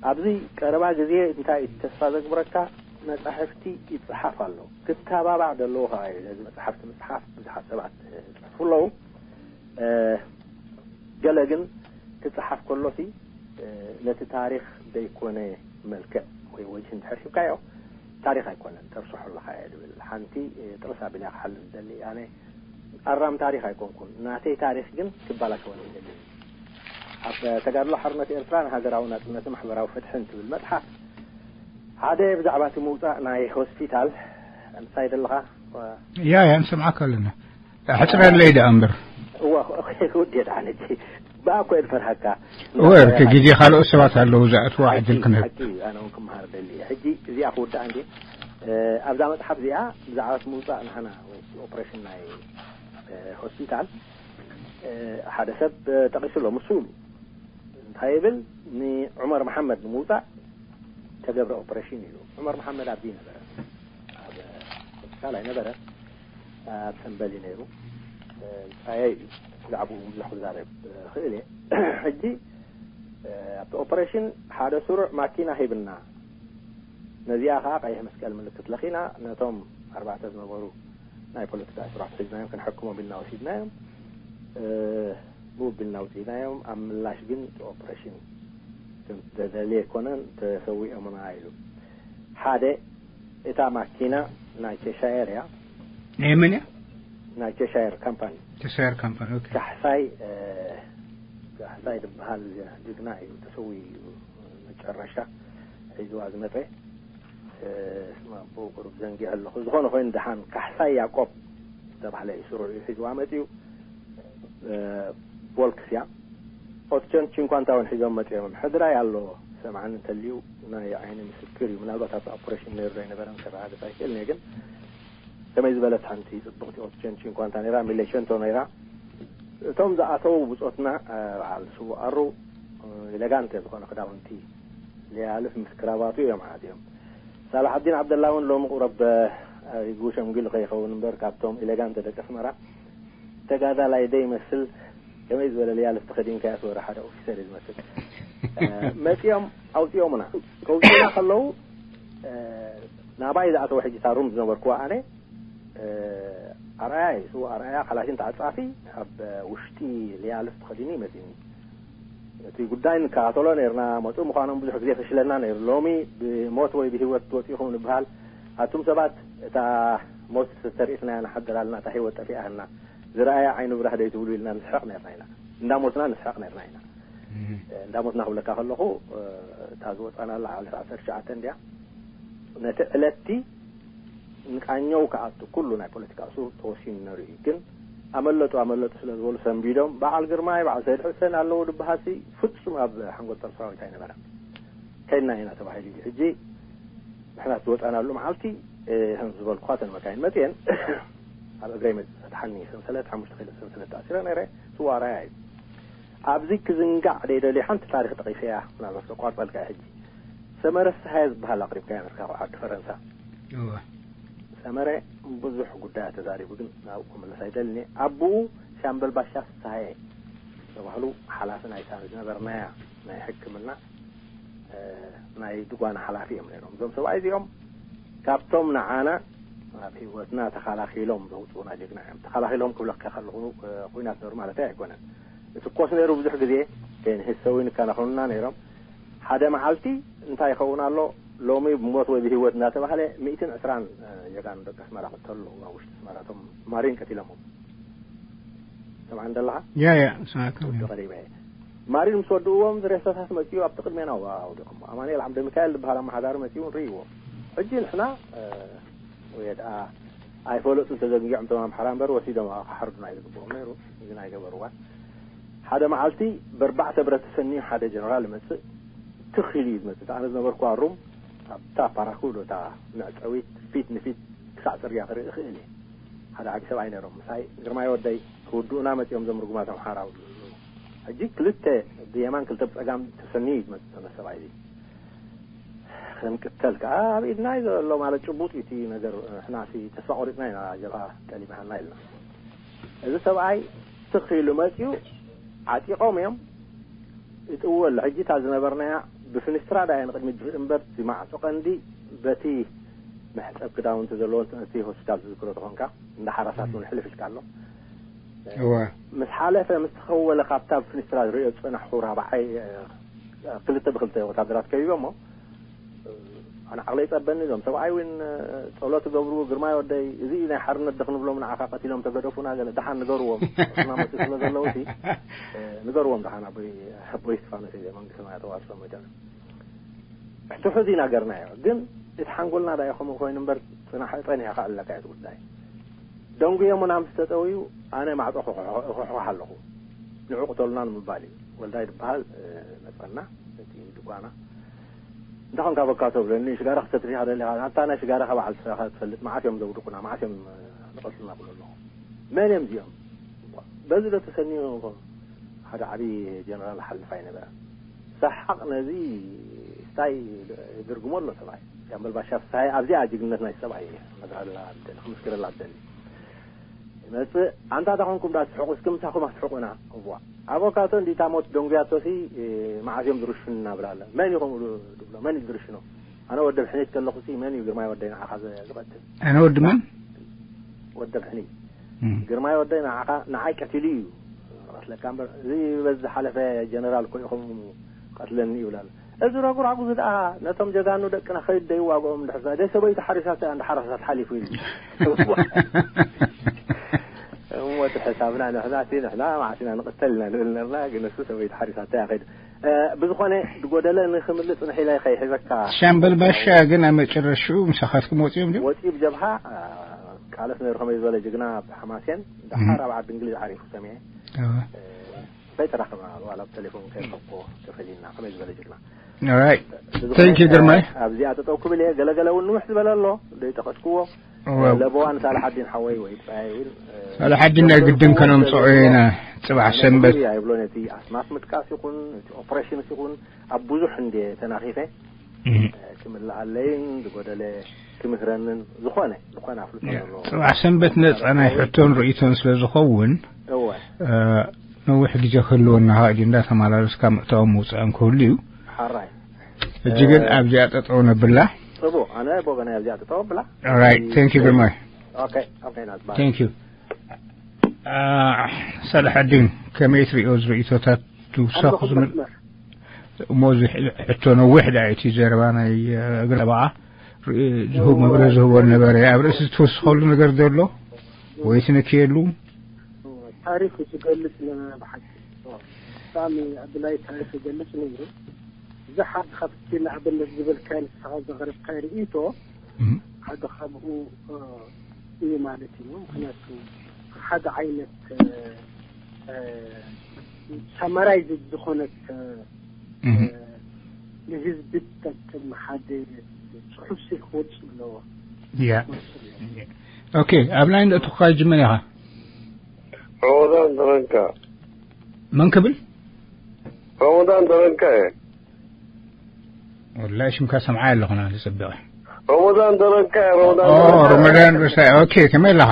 ኣብዚ ቀረባ ግዜ እንታይ እዩ ተስፋ ዘግብረካ፣ መጻሕፍቲ ይጽሓፍ ኣሎ። ክተባባዕ ዘለዎ ከዓ እዩ። ነዚ መጽሓፍቲ ምጽሓፍ ብዙሓት ሰባት ይጽሕፉ ኣለዉ። ገለ ግን ክጽሓፍ ከሎሲ ነቲ ታሪኽ ዘይኮነ መልክዕ ወይ ወጅህ እንድሕር ሂብካዮ፣ ታሪኽ ኣይኮነን፣ ተርስሖ ኣለኻ እየ ዝብል። ሓንቲ ጥርስ ኣቢላ ክሓልፍ ዝደሊ ኣነ ኣራም ታሪኽ ኣይኮንኩን። ናተይ ታሪኽ ግን ክባላሸወኒ ይደሊ። ኣብ ተጋድሎ ሓርነት ኤርትራ ንሃገራዊ ናጽነትን ማሕበራዊ ፍትሕን ትብል መጽሓፍ ሓደ ብዛዕባ እቲ ምውጻእ ናይ ሆስፒታል እንታይ ደለኻ? ያ ያ ንሰምዓካ ኣለና። ሕጽረለይ ደኣ እምበር። እዋ ክውድ የድሓን እቲ ብኣኮ እየ ዝፈርሃካ። ወርክ ግዜ ካልኦት ሰባት ኣለዉ ዝኣትዋ ዕድል ክነብ ኣነ እውን ክመሃር ደሊ። ሕጂ እዚኣ ክውዳእ እንዲ ኣብዛ መጽሓፍ እዚኣ ብዛዕባ ምውጻእ ናህና ወይ ኦፕሬሽን ናይ ሆስፒታል ሓደ ሰብ ጠቂሱ ኣሎ። ምስሉ እንታይ ይብል? ንዑመር መሓመድ ንምውጻእ ተገብረ ኦፕሬሽን ኢሉ። ዑመር መሓመድ ኣብዚ ነበረ፣ ኣብ ሆስፒታል ኣይነበረ፣ ኣብ ሰንበሊ ነይሩ። ምሳየ እዩ፣ ብዛዕባኡ ብዙሕ ክዛረብ ክእል እየ። ሕጂ ኣብቲ ኦፕሬሽን ሓደ ስሩዕ ማኪና ሂብና፣ ነዚኣ ከዓ ቀይሕ መስቀል ምልክት ለኺና ነቶም ኣርባዕተ ዝነበሩ ናይ ፖለቲካ ስራት ሒዝናዮም ክንሕክሞም ኢልና ወሲድናዮም። ብውብልና ውፅኢናዮም። ኣብ ምላሽ ግን እቲ ኦፕሬሽን ተደልየ ኣይኮነን፣ ተሰዊኦምና ኢሉ። ሓደ እታ ማኪና ናይ ቸሻየር እያ። ናይ መን እያ? ናይ ቸሻየር ካምፓኒ። ቸሻየር ካምፓኒ። ኦኬ። ካሕሳይ ካሕሳይ ዝበሃል ጅግና እዩ፣ ተሰዊኡ እዩ። መጨረሻ ሒዝዋ ዝመፀ ስማ ብኡ ቁሩብ ዘንጊዐ ኣለኹ። ዝኾነ ኮይኑ ደሓን ካሕሳይ ያቆብ ዝተባህለ እዩ ስሩዕ እዩ ሒዝዋ መፅኡ። ቮልክስ እያ። ኦትቸን ቺንኳንታ እውን ሒዞም መፅኦም። ሕድራይ ኣሎ ሰምዓኒ እንተልዩ ናይ ዓይኒ ምስክር እዩ። ምናልባት ኣብቲ ኦፕሬሽን ነይሩ ዶ ኣይነበረን ከረጋግፅ ኣይክእልን እየ፣ ግን ከመይ ዝበለት ሓንቲ ፅብቕቲ ኦትቸን ቺንኳንታ ነይራ፣ ሚሌሸንቶ ነይራ። እቶም ዝኣተዉ ብፆትና በዓል ስውኣሩ ኤሌጋንተ ዝኾነ ክዳውንቲ ሊያልፍ ምስ ክራባቱ እዮም ዓትዮም። ሳላሓዲን ዓብደላ እውን ሎሚ ቁረብ ይጉ ሸምጊሉ ከይኸውን እምበር ካብቶም ኤሌጋንተ ደቂ ኣስመራ ተጋዳላይ ደይመስል ከመይ ዝበለ ሊያልፍ ተኸዲንካ ያስወረ ሓደ ኦፊሰር እዩ ዝመስል። መፂኦም ኣውፂኦምና። ከውፅኡና ከለዉ ናባይ ዝኣተወ ሕጂ እታ ሩም ዝነበርኩዋ ኣነ ኣርኣያ እዩ ስዋ ኣርኣያ ካላሽን ተዓፃፊ ኣብ ውሽጢ ሊያልፍ ተኸዲኑ ይመፅኒ። እቲ ጉዳይ ንከታተሎ ነርና። መፁ ምዃኖም ብዙሕ ግዜ ፈሽለና ነይሩ። ሎሚ ብሞት ወይ ብህይወት ትወፅኢኹም ንበሃል። ኣቱም ሰባት እታ ሞት ተሪእትና ንሓድር ኣለና፣ እታ ህይወት ጠፊኣህና ዝረኣያ ዓይኑ ብራህ ደይትብሉ ኢልና ንስሕቕ ነርና ኢና። እንዳሞትና ንስሕቕ ነርና ኢና። እንዳሞትና ክብለካ ከለኹ እታ ዝወፃናላ ዓለት ዓሰርተ ትሽዓተ እንድያ። ነቲ ዕለትቲ ንቃኘው ክኣቱ ኩሉ ናይ ፖለቲካ እሱር ተወሲኑ ነሩ እዩ። ግን ኣመለጡ ኣመለጡ ስለ ዝበሉ ሰንቢዶም በዓል ግርማይ በዓል ሰይድ ሕሰን ኣለዉ ድበሃሲ ፍጹም ኣብ ሓንጎል ጦር ሰራዊት ኣይነበረን። ከይድና ኢና ተባሂሉ እዩ። ሕጂ ንሕና ዝወፃናሉ መዓልቲ ከም ዝበልኳ ተን መካይን መፅየን ኣብ እግረይ መፅእ ፈትሓኒ ሰንሰለት ሓሙሽተ ኪሎ ሰንሰለት ተኣሲረ ነይረ። ስዋራያ እዩ። ኣብዚ ክዝንጋዕ ደይደልዩ ሓንቲ ታሪኽ ጠቒሰያ ምናልባት ከቋርፀልካ ሕጂ ሰመረ ፍስሃየ ዝበሃል ኣቕሪብካዮ ነርካ ካብ ዓዲ ፈረንሳ። ሰመረ ብዙሕ ጉዳያት ተዛሪቡ ግን ናብኡ ክምለስ ኣይደልን እየ። ኣቦኡ ሻምበል ባሻ ፍስሃየ ዝተባህሉ ሓላፊ ናይታ ዝነበርናያ ናይ ሕክምና ናይ ድጓና ሓላፊ እዮም ነይሮም። እዞም ሰብኣይ እዚኦም ካብቶም ንዓና ኣብ ህይወትና ተኻላኺሎም ዘውፅኡና ጀግና እዮም። ተኻላኺሎም ክብለካ ከለኹ ኩናት ነሩ ማለት ኣይኮነን። እትኮስ ነይሩ ብዙሕ ግዜ ከይንህሰዊ ንከናኸኑና ነይሮም። ሓደ መዓልቲ እንታይ ይኸውን ኣሎ ሎሚ ብሞት ወይ ብህይወት እናተባህለ ሚእትን ዕስራን ጀጋኑ ደቂ ኣስመራ ክተሉ ኣብ ውሽጢ ኣስመራ እቶም ማሪን ቀቲሎሞም። ሰምዓ እንደለኻ ያ ያ ሰማዕካ ወዲ ቀሪበ ማሪን ምስ ወድእዎም ዝሬሳታት መፅኡ ኣብቲ ቅድሜና ዋ ኣውዲቖሞ። ኣማኑኤል ዓምደ ሚካኤል ዝበሃል ኣመሓዳሪ መፅኡ ንርእይዎ። ሕጂ ንሕና ወይ ደኣ ኣይፈለጡ እንተዘንጊዖም እቶም ኣምሓራ እምበር ወሲዶም ክሓርዱና እዩ ዝግብኦም ነይሩ። ግን ኣይገበርዋን። ሓደ መዓልቲ በርባዕተ ብረት ተሰኒዩ ሓደ ጀነራል ይመፅእ። ትኽ ኢሉ እዩ ዝመፅእ። ኣነ ዝነበርኩዋ ሩም ኣብታ ፓራኩዶ እታ መዕፀዊት ፊት ንፊት ክሳዕ ጽርግያ ክርኢ እኽእል እየ። ሓደ ዓቢ ሰብኣይ ነይሮም ምሳይ፣ ግርማይ ወደይ፣ ክውድኡና መጺኦም፣ እዞም ርጉማት ኣምሓራ። ሕጂ ክልተ ብየማን ክልተ ብጸጋም ተሰንዩ እዩ ዝመጽእ ዘሎ ሰብኣይ እዚ። ክንቅተል ከኣ ኣብ ኢድና እዩ ዘሎ ማለት ጭቡጥ እዩ እቲ ነገር። ንሕናሲ ተስፋ ቆሪጽና ኢና፣ ጀብሃ ጠሊምሃልና ኢልና። እዚ ሰብኣይ ትኽ ኢሉ መጺኡ፣ ዓጢቖም እዮም። ይጥውወሉ። ሕጂ እታ ዝነበርናያ ብፍንስትራ ዳያ ንቕድሚት ዝርኢ እምበር፣ እቲ ማዕጾ ቀንዲ በቲ መሕጸብ ክዳውንቲ ዘለዎ፣ እቲ ሆስፒታል ትዝክሮ ተኾንካ፣ እንዳ ሓራሳት እውን ሕልፍ ኢልካ ኣሎ። እወ። ምስ ሓለፈ፣ ምስ ተኸወለ፣ ካብታ ብፍንስትራ ዝርእዮ ዝጸናሕኹ ራብዓይ፣ እ፣ ክልተ ብክልተ ወታደራት ከቢቦሞ፣ ኣነ ዓቕለይ ጸበኒ። እዞም ሰብኣይ እውን፣ እ፣ ጸሎት ይገብሩ፣ ግርማይ ወደይ፣ እዚ እዩ ናይ ሓርነት ዶ ክንብሎም፣ ንዓኻ ቀቲሎም ተገደፉና፣ ገለ ደሓን ንገርዎም፣ ቁስና መጽኡ ስለ ዘለዉ፣ እቲ፣ እ፣ ንገርዎም ደሓን ኣቦይ፣ ኣቦይ እስቲፋኖስ፣ መንግስቲ ሰማያት ተዋስሶም መቸም። ትሑዝ ኢና ገርናዮ፣ ግን እቲ ሓንጎልና ዳኣ ከምኡ ኮይኑ እምበር፣ ጽናሕ፣ ጸኒሕካ ኣለካ እዩ እቲ ጉዳይ። ደንጉዮምና ምስ ተጠውዩ፣ ኣነ ማዕጾ ክኹሕኳሕ ኣለኹ። ንዑ ቅተሉና ንምባል እዩ። ወልዳይ ዝበሃል፣ እ፣ መጸና፣ እቲ ድጓና። እንታይ ኾንካ በካ ተብለኒ፣ ሽጋራ ክተትሪ ኢኻ ደሊኻ? ኣንታ ናይ ሽጋራኻ በዓል ስራኻ ትፈልጥ፣ መዓስ እዮም ዘውድቁና፣ መዓስ እዮም፣ እ፣ ዝቐትሉና ብሎ ኣለኹ። መን እዮም እዚኦም? በዚ ዶ ተሰንዩ ሓደ ዓቢ ጀነራል ሓልፍ ኣይነበረን። ሰሓቕ ነዚ ስታይ ድርግሞ ኣሎ ሰብኣይ። ሻምበል ባሻ ፍስሃይ ኣብዚኣ ጅግንነት ናይ ሰብኣይ መዝሃላ ክምስክረላ ደሊ። ይመጽእ፣ ኣንታ ዳኾንኩም ዳ ትስሕቁ፣ እስኪ ምሳኹም ኣስሕቁና። እዋ። ኣቮካቶ እንዲታ ሞት ደንጉያቶሲ፣ እ፣ መዓስ እዮም ዝርሽኑና ብላ ኣላ። መን እዩ ከምኡ ድብሎ? መን እዩ ዝርሽኖ? ኣነ ወዲ ብሕኔት ከለኹሲ መን እዩ ግርማይ ወደይ ንዓኻ ዘ-፣ ዝቐትል? ኣነ ወዲ መን? ወዲ ብሕኔት። እም። ግርማይ ወደይ ንዓኻ፣ ንዓይ ቀቲሉ እዩ ዝቐትለካ እምበር፣ እዚ በዚ ዝሓለፈ ጀነራል እኮ እዩ ከምኡ ቀትለኒ ይብል ኣሎ። እዚ ረጉራጉ እዚ ደኣ ነቶም ጀጋኑ ደቅና ከይዱ ዶ ይዋግኦም እንድሕር ዛ-፣ ደይ ሰበይቱ ሓሪሳቶ እያ እንዳ ሓረሳት ሓሊፉ ኢሉ። እሞ እቲ ሕሳብና ንሕና እቲ ንሕና መዓስ ኢና ንቕተል ኢና ንብል ነርና፣ ግን እሱ ሰበይቱ ሓሪሳቶ እያ ከይዱ። እ፣ ብዝኾነ ዝጎደለ ንኽምልእ ጽንሕ ኢለ ከይሕዘካ። ሻምበል ባሻ ግን ኣብ መጨረሽኡ ምሳኻትኩም ወጺኦም ድዮም? ወጺኡ ብጀብሃ፣ እ፣ ቃለስ ነይሩ ከመይ ዝበለ ጅግና ኣብ ሓማሴን፣ ደሓር እም። ኣብ ዓዲ እንግሊዝ ዓሪፉ ሰሚዐ። እወ። እ፣ ከይተራኸብና ዋላ ብቴሌፎን ከይረኸብኩዎ ተፈሊና ከመይ ዝበለ ጅግና። Alright። ብዝኾነ፣ Thank you፣ ግርማይ። ኣብዚኣ ጠጠው ክብል እየ። ገለገለ እውን ንውሕ ዝበለ ኣሎ፣ ዘይጠቐስክዎ። እወ። ለበዋን ሳልሓዲን ሓወይ ወይ ብጻየይ እውን፣ እ፣ ሳልሓዲን ናይ ግድን ከነምጽኦ ኢና፣ ጽባሕ ሰንበት። ኣይብሎን። እቲ ኣስማት ምጥቃስ ይኹን፣ እቲ ኦፕሬሽንስ ይኹን፣ ኣብ ብዙሕ እንድየ ተናኺፈ። እም። እ፣ ክምልኣለይን ዝጎደለ ክምህረንን ዝኾነ፣ ዝኾነ ኣፍልጦ ያ፣ ዘለዎ። ጽባሕ ሰንበት ነጻ ናይ ሕቶን ርእይቶን ስለ ዝኸውን፣ እወ። እ፣ ነዊሕ ግዜ ክህልወና ከኣ ኣጀንዳ ተመላልስካ ምእታውን ምውጻእን ክህሉ እዩ። ሓራይ። ሕጂ ግን እ፣ ኣብዚኣ ጠጠው ነብላ። ጽቡቕ፣ ኣነ ብወገነይ ኣብዚኣ ጠጠው ኣብላ። Alright፣ thank you ግርማይ። ኦኬ፣ ኦኬ፣ ናት ባይ። Thank you። አ፣ ሳልሕ ኣዲን፣ ከመይ ትርእዮ ዝርእይቶታት ትውሳኹ ኣብዚ ዝምል-? መስመር። እሞ እዚ ሕቶ ነዊሕ ደኣ እቲ ዘረባ ናይ፣ እ፣ እግሪ ጠበቓ ርኢ-፣ ዝህብ መብርሂ ዝህቦ ነበረ። ኣብ ርእሲ ትውስኸሉ ነገር ዘሎ ወይ ትንክየሉ? ታሪኹ ዝገልጽ ነበረ ብሓቂ። ብጣዕሚ ኣድላዪ ታሪኽ ይገልጽ ነይሩ። እዚ ሓደ ካብቲ ንኣብነት ዝበልካዮ ንስኻ ዘቕረብካዮ ርእይቶ እም። ሓደ ካብኡ፣ እ፣ እዩ ማለት እዩ። ምኽንያቱ ሓደ ዓይነት፣ እ፣ እ፣ ሳማራይዝ ዝኾነት፣ እ፣ እም። እ፣ ንህዝቢ ትጠቅም ሓደ ጽሑፍ ሲ ክወጽእ ኣለዎ። ያ። ክወጽእ ኣለዎ። ኦኬ፣ ኣብ ላይን ደእተኹካ ጅመር ኢኻ። ሮሞዳን ደረንካ። መን ክብል? ሮሞዳን ደረንካ እየ። ወላሂ ሽምካ ሰምዓ ኣለኹ፣ ና ዝጸብቐ። ሮሞዳን ደረንካ እየ፣ ሮሞዳን ኦ፣ ደረንካ። ሮሞዳን ደረንካ። ኦኬ፣ ከመይ ኣለኻ?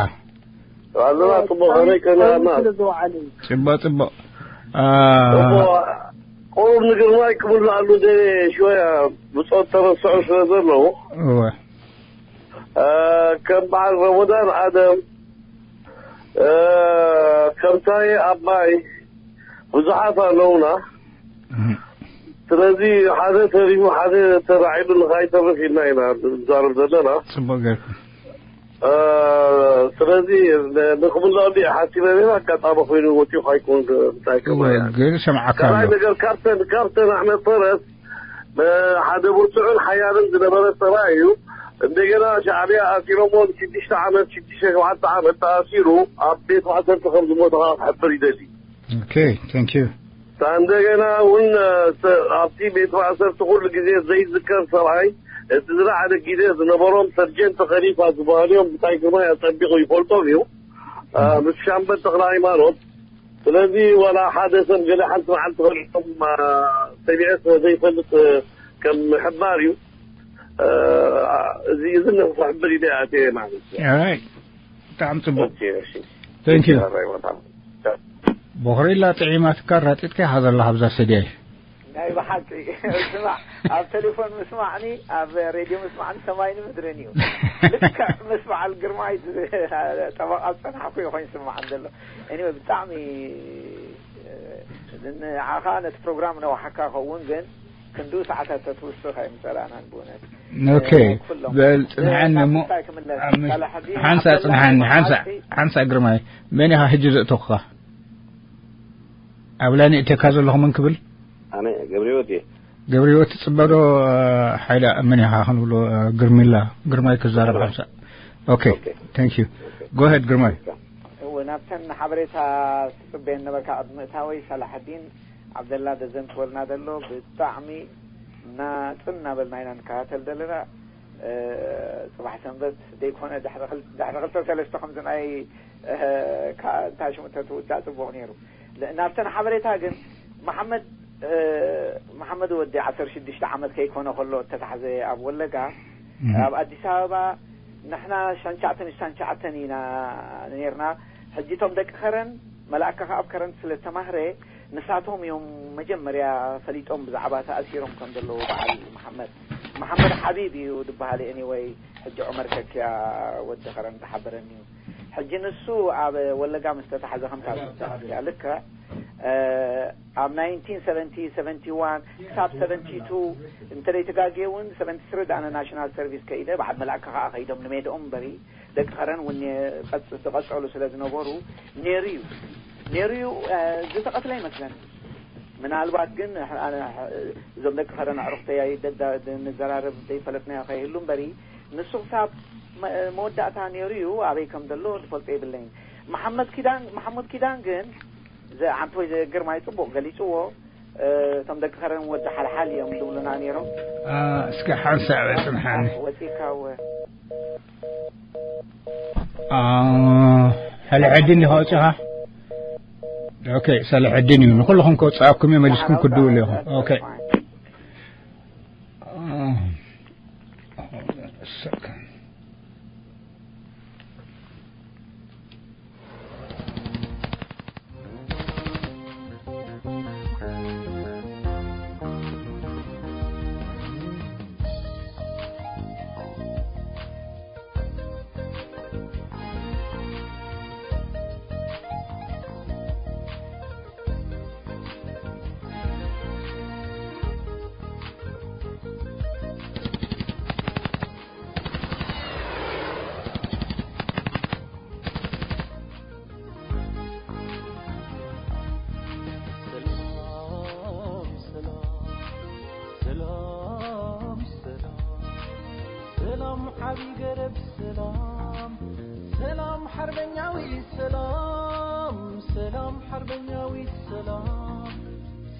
ኣለና፣ ጽቡቕ፣ ከመይ፣ ከመይ ከመይ ኣለና? ስለ ዝወዓለ እዩ። ጽቡቕ፣ ጽቡቕ። አ፣ ጽቡቕ። ቁሩብ ንግርማይ ክምልኣሉ ደልየ ሽወያ ብጾት ተረስዑ ስለ ዘለዉ። እወ። እ፣ ከም በዓል ረመዳን ኣደም፣ እ፣ ከም ታየ ኣባይ ብዙሓት ኣለዉና። እህ። ስለዚ ሓደ ተሪፉ ሓደ ተራዒዱ ንኸይተርፍ ኢልና ኢና ንዛረብ ዘለና። ጽቡቕ ጌርኩም። እ፣ ስለዚ ን-፣ ንኽምለኣሉ እየ ሓሲበ ነይረ። ኣጋጣሚ ኮይኑ ወፂኡ ኣይኮን እንታይ እወ፣ ክበሃል። ግን ሰምዓካ ካልኣይ ኣለኹ። ነገር ካብተን፣ ካብተን ኣሕመድ ፈረስ ሓደ ብርቱዕን ሓያልን ዝነበረ ሰብኣይ እዩ። እንደገና ሻዕብያ ኣሲሮሞ ንሽዱሽተ ዓመት፣ ሽዱሽተ ሸውዓተ ዓመት ተኣሲሩ ኣብ ቤት ማእሰርቲ ከም ዝሞተ ከዓ ክሕብር ይደሊ። ኦኬ፣ ታንክ ዩ። እንደገና እውን፣ እ፣ ሰ-፣ ኣብቲ ቤት ማእሰርቲ ኩሉ ግዜ ዘይዝከር ሰብኣይ እቲ ዝለዓለ ግደ ዝነበሮም ሰርጀንት ኸሊፋ ዝበሃሉ እዮም። ብታይ ግርማይ ኣጸቢቑ ይፈልጦም እዩ። ምስ ሻምበል ተኽለ ሃይማኖት። ስለዚ ዋላ ሓደ ሰብ ገለ ሓንቲ መዓልቲ ኸሊፎም ሰሚዐ ስለ ዘይፈልጥ ከም ምሕባር እዩ። እዚ እዚ ክሕብር ኢለ ኣትየ ማለት እዩ። ብጣዕሚ ጽቡቅ። Thank you። ቦኽሪላ ጥዒማትካ ራጢጥካ ይሓዘላ ኣብዛ ሰድያይ። ናይ ብሓቂ ስማዕ፣ ኣብ ቴሌፎን ምስማዕኒ ኣብ ሬድዮ ምስማዕኒ ሰማይን ምድርን እዩ። ልክዕ ምስ በዓል ግርማይ ጠበቃ ዝጸናሕኩ እዩ ኮይኑ ስማዕ ዘሎ። Anyway ብጣዕሚ ንዓኻ ነቲ ፕሮግራም ነዋሓካ ኸውን ግን ክንዱ ሰዓታት ተትውስኽ ኣይምጸላእናን ብእውነት። ኦኬ በል ጽንሓኒ እሞ ሓንሳ ጽንሓኒ ሓንሳ ግርማይ መን ኢኻ ሕጂ ዘእተኹኻ? ኣብ ላይን እተካ ዘለኹ መን ክብል? ኣነ ገብረህይወት እየ። ገብረህይወት ትጽበዶ ሓይላ መን ኢኻ ክንብሎ ግርሚላ ግርማይ ክዛረብ ሓንሳ። ኦኬ thank you go ahead ግርማይ። እወ ናብተን ሓበሬታ ትጽበየን ነበርካ ቅድሚ እታወይ ሳላሐዲን ዓብደላ ደዘን ክበልና ዘሎ ብጣዕሚ ናጽን እናበልና ኢና ንከታተል ዘለና። ጽባሕ ሰንበት ዘይኮነ ድሕሪ ክልተ ሰለስተ ከምዚ ናይ እንታይ ሽሙ ተትውዳእ ጽቡቕ ነይሩ። ናብተን ሓበሬታ ግን መሓመድ መሓመድ ወዲ ዓሰርተ ሽዱሽተ ዓመት ከይኮነ ከሎ እተታሕዘ ኣብ ወለጋ ኣብ ኣዲስ ኣበባ ንሕና ሻንቻዕተን ሻንቻዕተን ኢና ነርና። ሕጂ እቶም ደቂ ከረን መላእካ ከኣ ኣብ ከረን ስለ ተማህረ ንሳቶም እዮም መጀመርያ ፈሊጦም ብዛዕባ ተኣሲሮም ከም ዘለዉ በዓል መሓመድ መሓመድ ሓቢብ እዩ ዝበሃል። Anyway ሕጂ ዑመር ከኪያ ወዲ ከረን ዝሓበረኒ እዩ። ሕጂ ንሱ ኣብ ወለጋ ምስ ተታሕዘ ከምታ ዝብልካ ልክዕ ኣብ ናይንቲን ሰቨንቲ ሰቨንቲ ዋን ክሳብ ሰቨንቲ ቱ እንተደይ ተጋግየ እውን ሰቨንቲ ስሪ ኣነ ናሽናል ሰርቪስ ከይደ በዓል መላእካ ከዓ ከይዶም ንሜድኦም እምበሪ ደቂ ከረን እውን ዝቐፀሉ ስለ ዝነበሩ ነይሩ እዩ ነይሩ እዩ። ዝተቐትለ ይመስለኒ። ምናልባት ግን እዞም ደቂ ከረን ኣዕሩኽተይ ንዘራረብ ዘይፈለጥናዮ ከይህሉ እምበሪ ንሱ ክሳብ መወዳእታ ነይሩ እዩ። ኣበይ ከም ዘሎ ዝፈልጦ የብለይን። መሓመድ ኪዳን መሓሙድ ኪዳን ግን ዓንተወይ ግርማይ ጽቡቕ ገሊጽዎ። እቶም ደቂ ከረን ወዲ ሓልሓል እዮም ዝብሉና ነይሮም። እስኪ ሓንሳእ በጽንሓኒ። ወጺእካ እወ። ሰላሐዲን ዲኻ ወጺኻ? ኦኬ ሰላሐዲን እዩ። ንኹልኹም ከውጽኣኩም እየ መሊስኩም ክትድውሉ ኢኹም። ኦኬ። ሰላም ዓቢ ገረብ ሰላም ሰላም ሓርበኛዊ ሰላም ሰላም ሓርበኛዊ ሰላም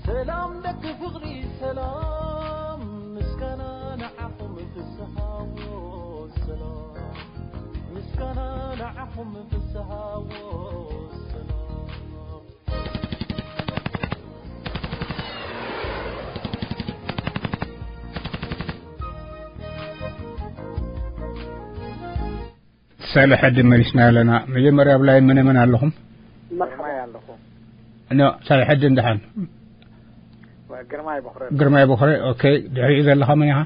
ሰላም ደቂ ፍቕሪ ሰላም ምስጋና ንዓኹም ፍስሃዎ ሰላም ምስጋና ንዓኹም ፍስሃዎ ሰላም ሳልሕ ዕድን መሊስና ኣለና። መጀመርያ ኣብ ላይን መነ መን ኣለኹም? መርሓባ ኣለኹ። ኖ ሳልሕ ዕድን ደሓን ግርማይ ቦኽረ ግርማይ ቦኽረ። ኦኬ ድሕሪኡ ዘለኻ መን ኢኻ?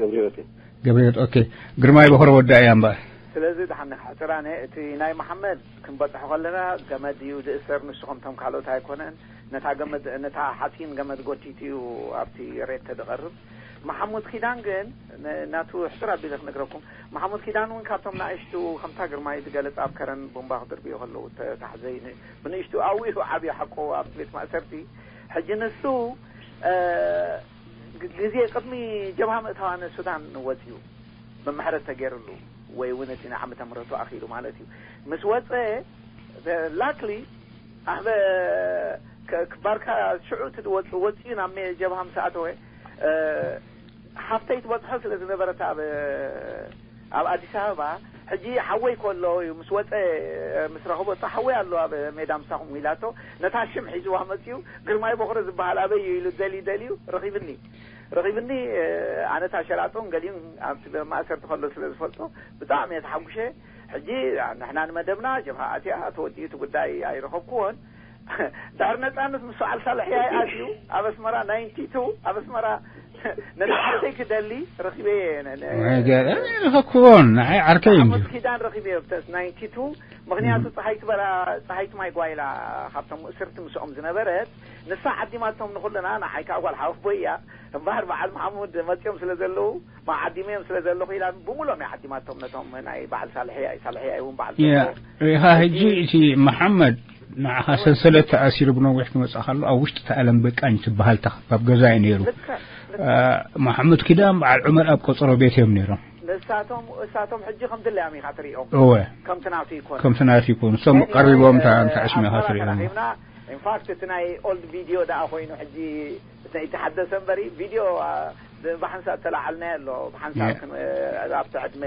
ገብሪዮት ገብሪዮት። ኦኬ ግርማይ ቦኽረ ወዳእ እያ እምበኣር። ስለዚ ደሓን ሕፅራነ እቲ ናይ መሓመድ ክንበፅሖ ከለና ገመድ እዩ ዝእሰር፣ ንሱ ከምቶም ካልኦት ኣይኮነን። ነታ ገመድ ነታ ሓፂን ገመድ ጎቲቱ እዩ ኣብቲ ሬት ተድቐርብ። መሓሙድ ኪዳን ግን ናቱ ሕፅር ኣቢለ ክነግረኩም። መሓሙድ ኪዳን እውን ካብቶም ናእሽቱ ከምታ ግርማይ ዝገለፃ ኣብ ከረን ቡምባ ክድርብዩ ከለዉ ተታሕዘይ ብንእሽቱ ኣዊኡ ዓብዩ ሓቆ ኣብቲ ቤት ማእሰርቲ። ሕጂ ንሱ ግዜ ቅድሚ ጀብሃ ምእታዋ ንሱዳን ወፅዩ ምምሕረት ተገይርሉ ወይ እውን እቲ ንዓመተ ምሕረቱ ኣኺሉ ማለት እዩ። ምስ ወፀ ላክሊ ኣህበ ክባርካ ሽዑ እቲ ወፅኡ ናብ ጀብሃ ምስ ኣተወ ሓፍተይ ትበፅሖ ስለ ዝነበረት ኣብ ኣብ ኣዲስ ኣበባ ሕጂ ሓወይ ከሎ እዩ ምስ ወፀ ምስ ረኸበቶ ሓወይ ኣሎ ኣብ ሜዳ ምሳኹም ኢላቶ ነታ ሽም ሒዝዋ መፅዩ ግርማይ ቦኽረ ዝበሃል ኣበይ እዩ ኢሉ ደልዩ ደልዩ ረኺብኒ ረኺብኒ ኣነታ ሸላጦን ገሊኡን ኣብቲ ማእሰርቲ ከሎ ስለ ዝፈልጦ ብጣዕሚ እየ ተሓጉሸ ሕጂ ንሕና ንመደብና ጀብሃ ኣትያ ተወዲኡ እቲ ጉዳይ ኣይረኸብኩዎን ድሕሪ ነጻነት ምስ በዓል ሳልሕያይ ኣትዩ ኣብ ኣስመራ ናይንቲ ቱ ኣብ ኣስመራ ነቲ ዓርከይ ክደሊ ረኺበ ረኸብኩዎን ንዓይ ዓርከይ እዩ ሓሙስ ኪዳን ረኺበ ብተስ ናይንቲ ቱ ምኽንያቱ ፀሓይቱ በራ ፀሓይቱ ማይ ጓይላ ካብቶም እስርቲ ምስኦም ዝነበረት ንሳ ዓዲማቶም ንኹልና ንዓይ ከዓ ጓል ሓወቦይ እያ እምበሃር በዓል መሓሙድ መፂኦም ስለ ዘለዉ መዓዲመዮም ስለ ዘለኹ ኢላ ብሙሎም እያ ዓዲማቶም ነቶም ናይ በዓል ሳልሕያይ ሳልሕያይ እውን በዓል ኢኻ ሕጂ እቲ መሓመድ ንዓኻ ሰንሰለት ተኣሲሩ ብነዊሕ ክመጽእ ከሎ ኣብ ውሽጢ እቲ ኣለም በቃኝ ትበሃል ተኸብ ኣብ ገዛ እዩ ነይሩ። መሓመድ ኪዳን በዓል ዑመር ኣብ ቆጸሮ ቤት እዮም ነይሮም። ንሳቶም እሳቶም ሕጂ ከም ድለያም ኢኻ ትሪኦም። እወ ከምቲ ናቱ ይኮኑ። ከምቲ ናቱ ይኮኑ። እሶም ቀሪቦም እታ እንተ ዕሽሚ ኢኻ ትሪኦም። ኢንፋክት እቲ ናይ ኦልድ ቪድዮ ደኣ ኮይኑ ሕጂ እቲ ናይ ተሓደሰ እምበሪ ቪድዮ ብሓንሳብ ተላዓልናዮ ኣሎ። ብሓንሳብ ኣብቲ ዕድመ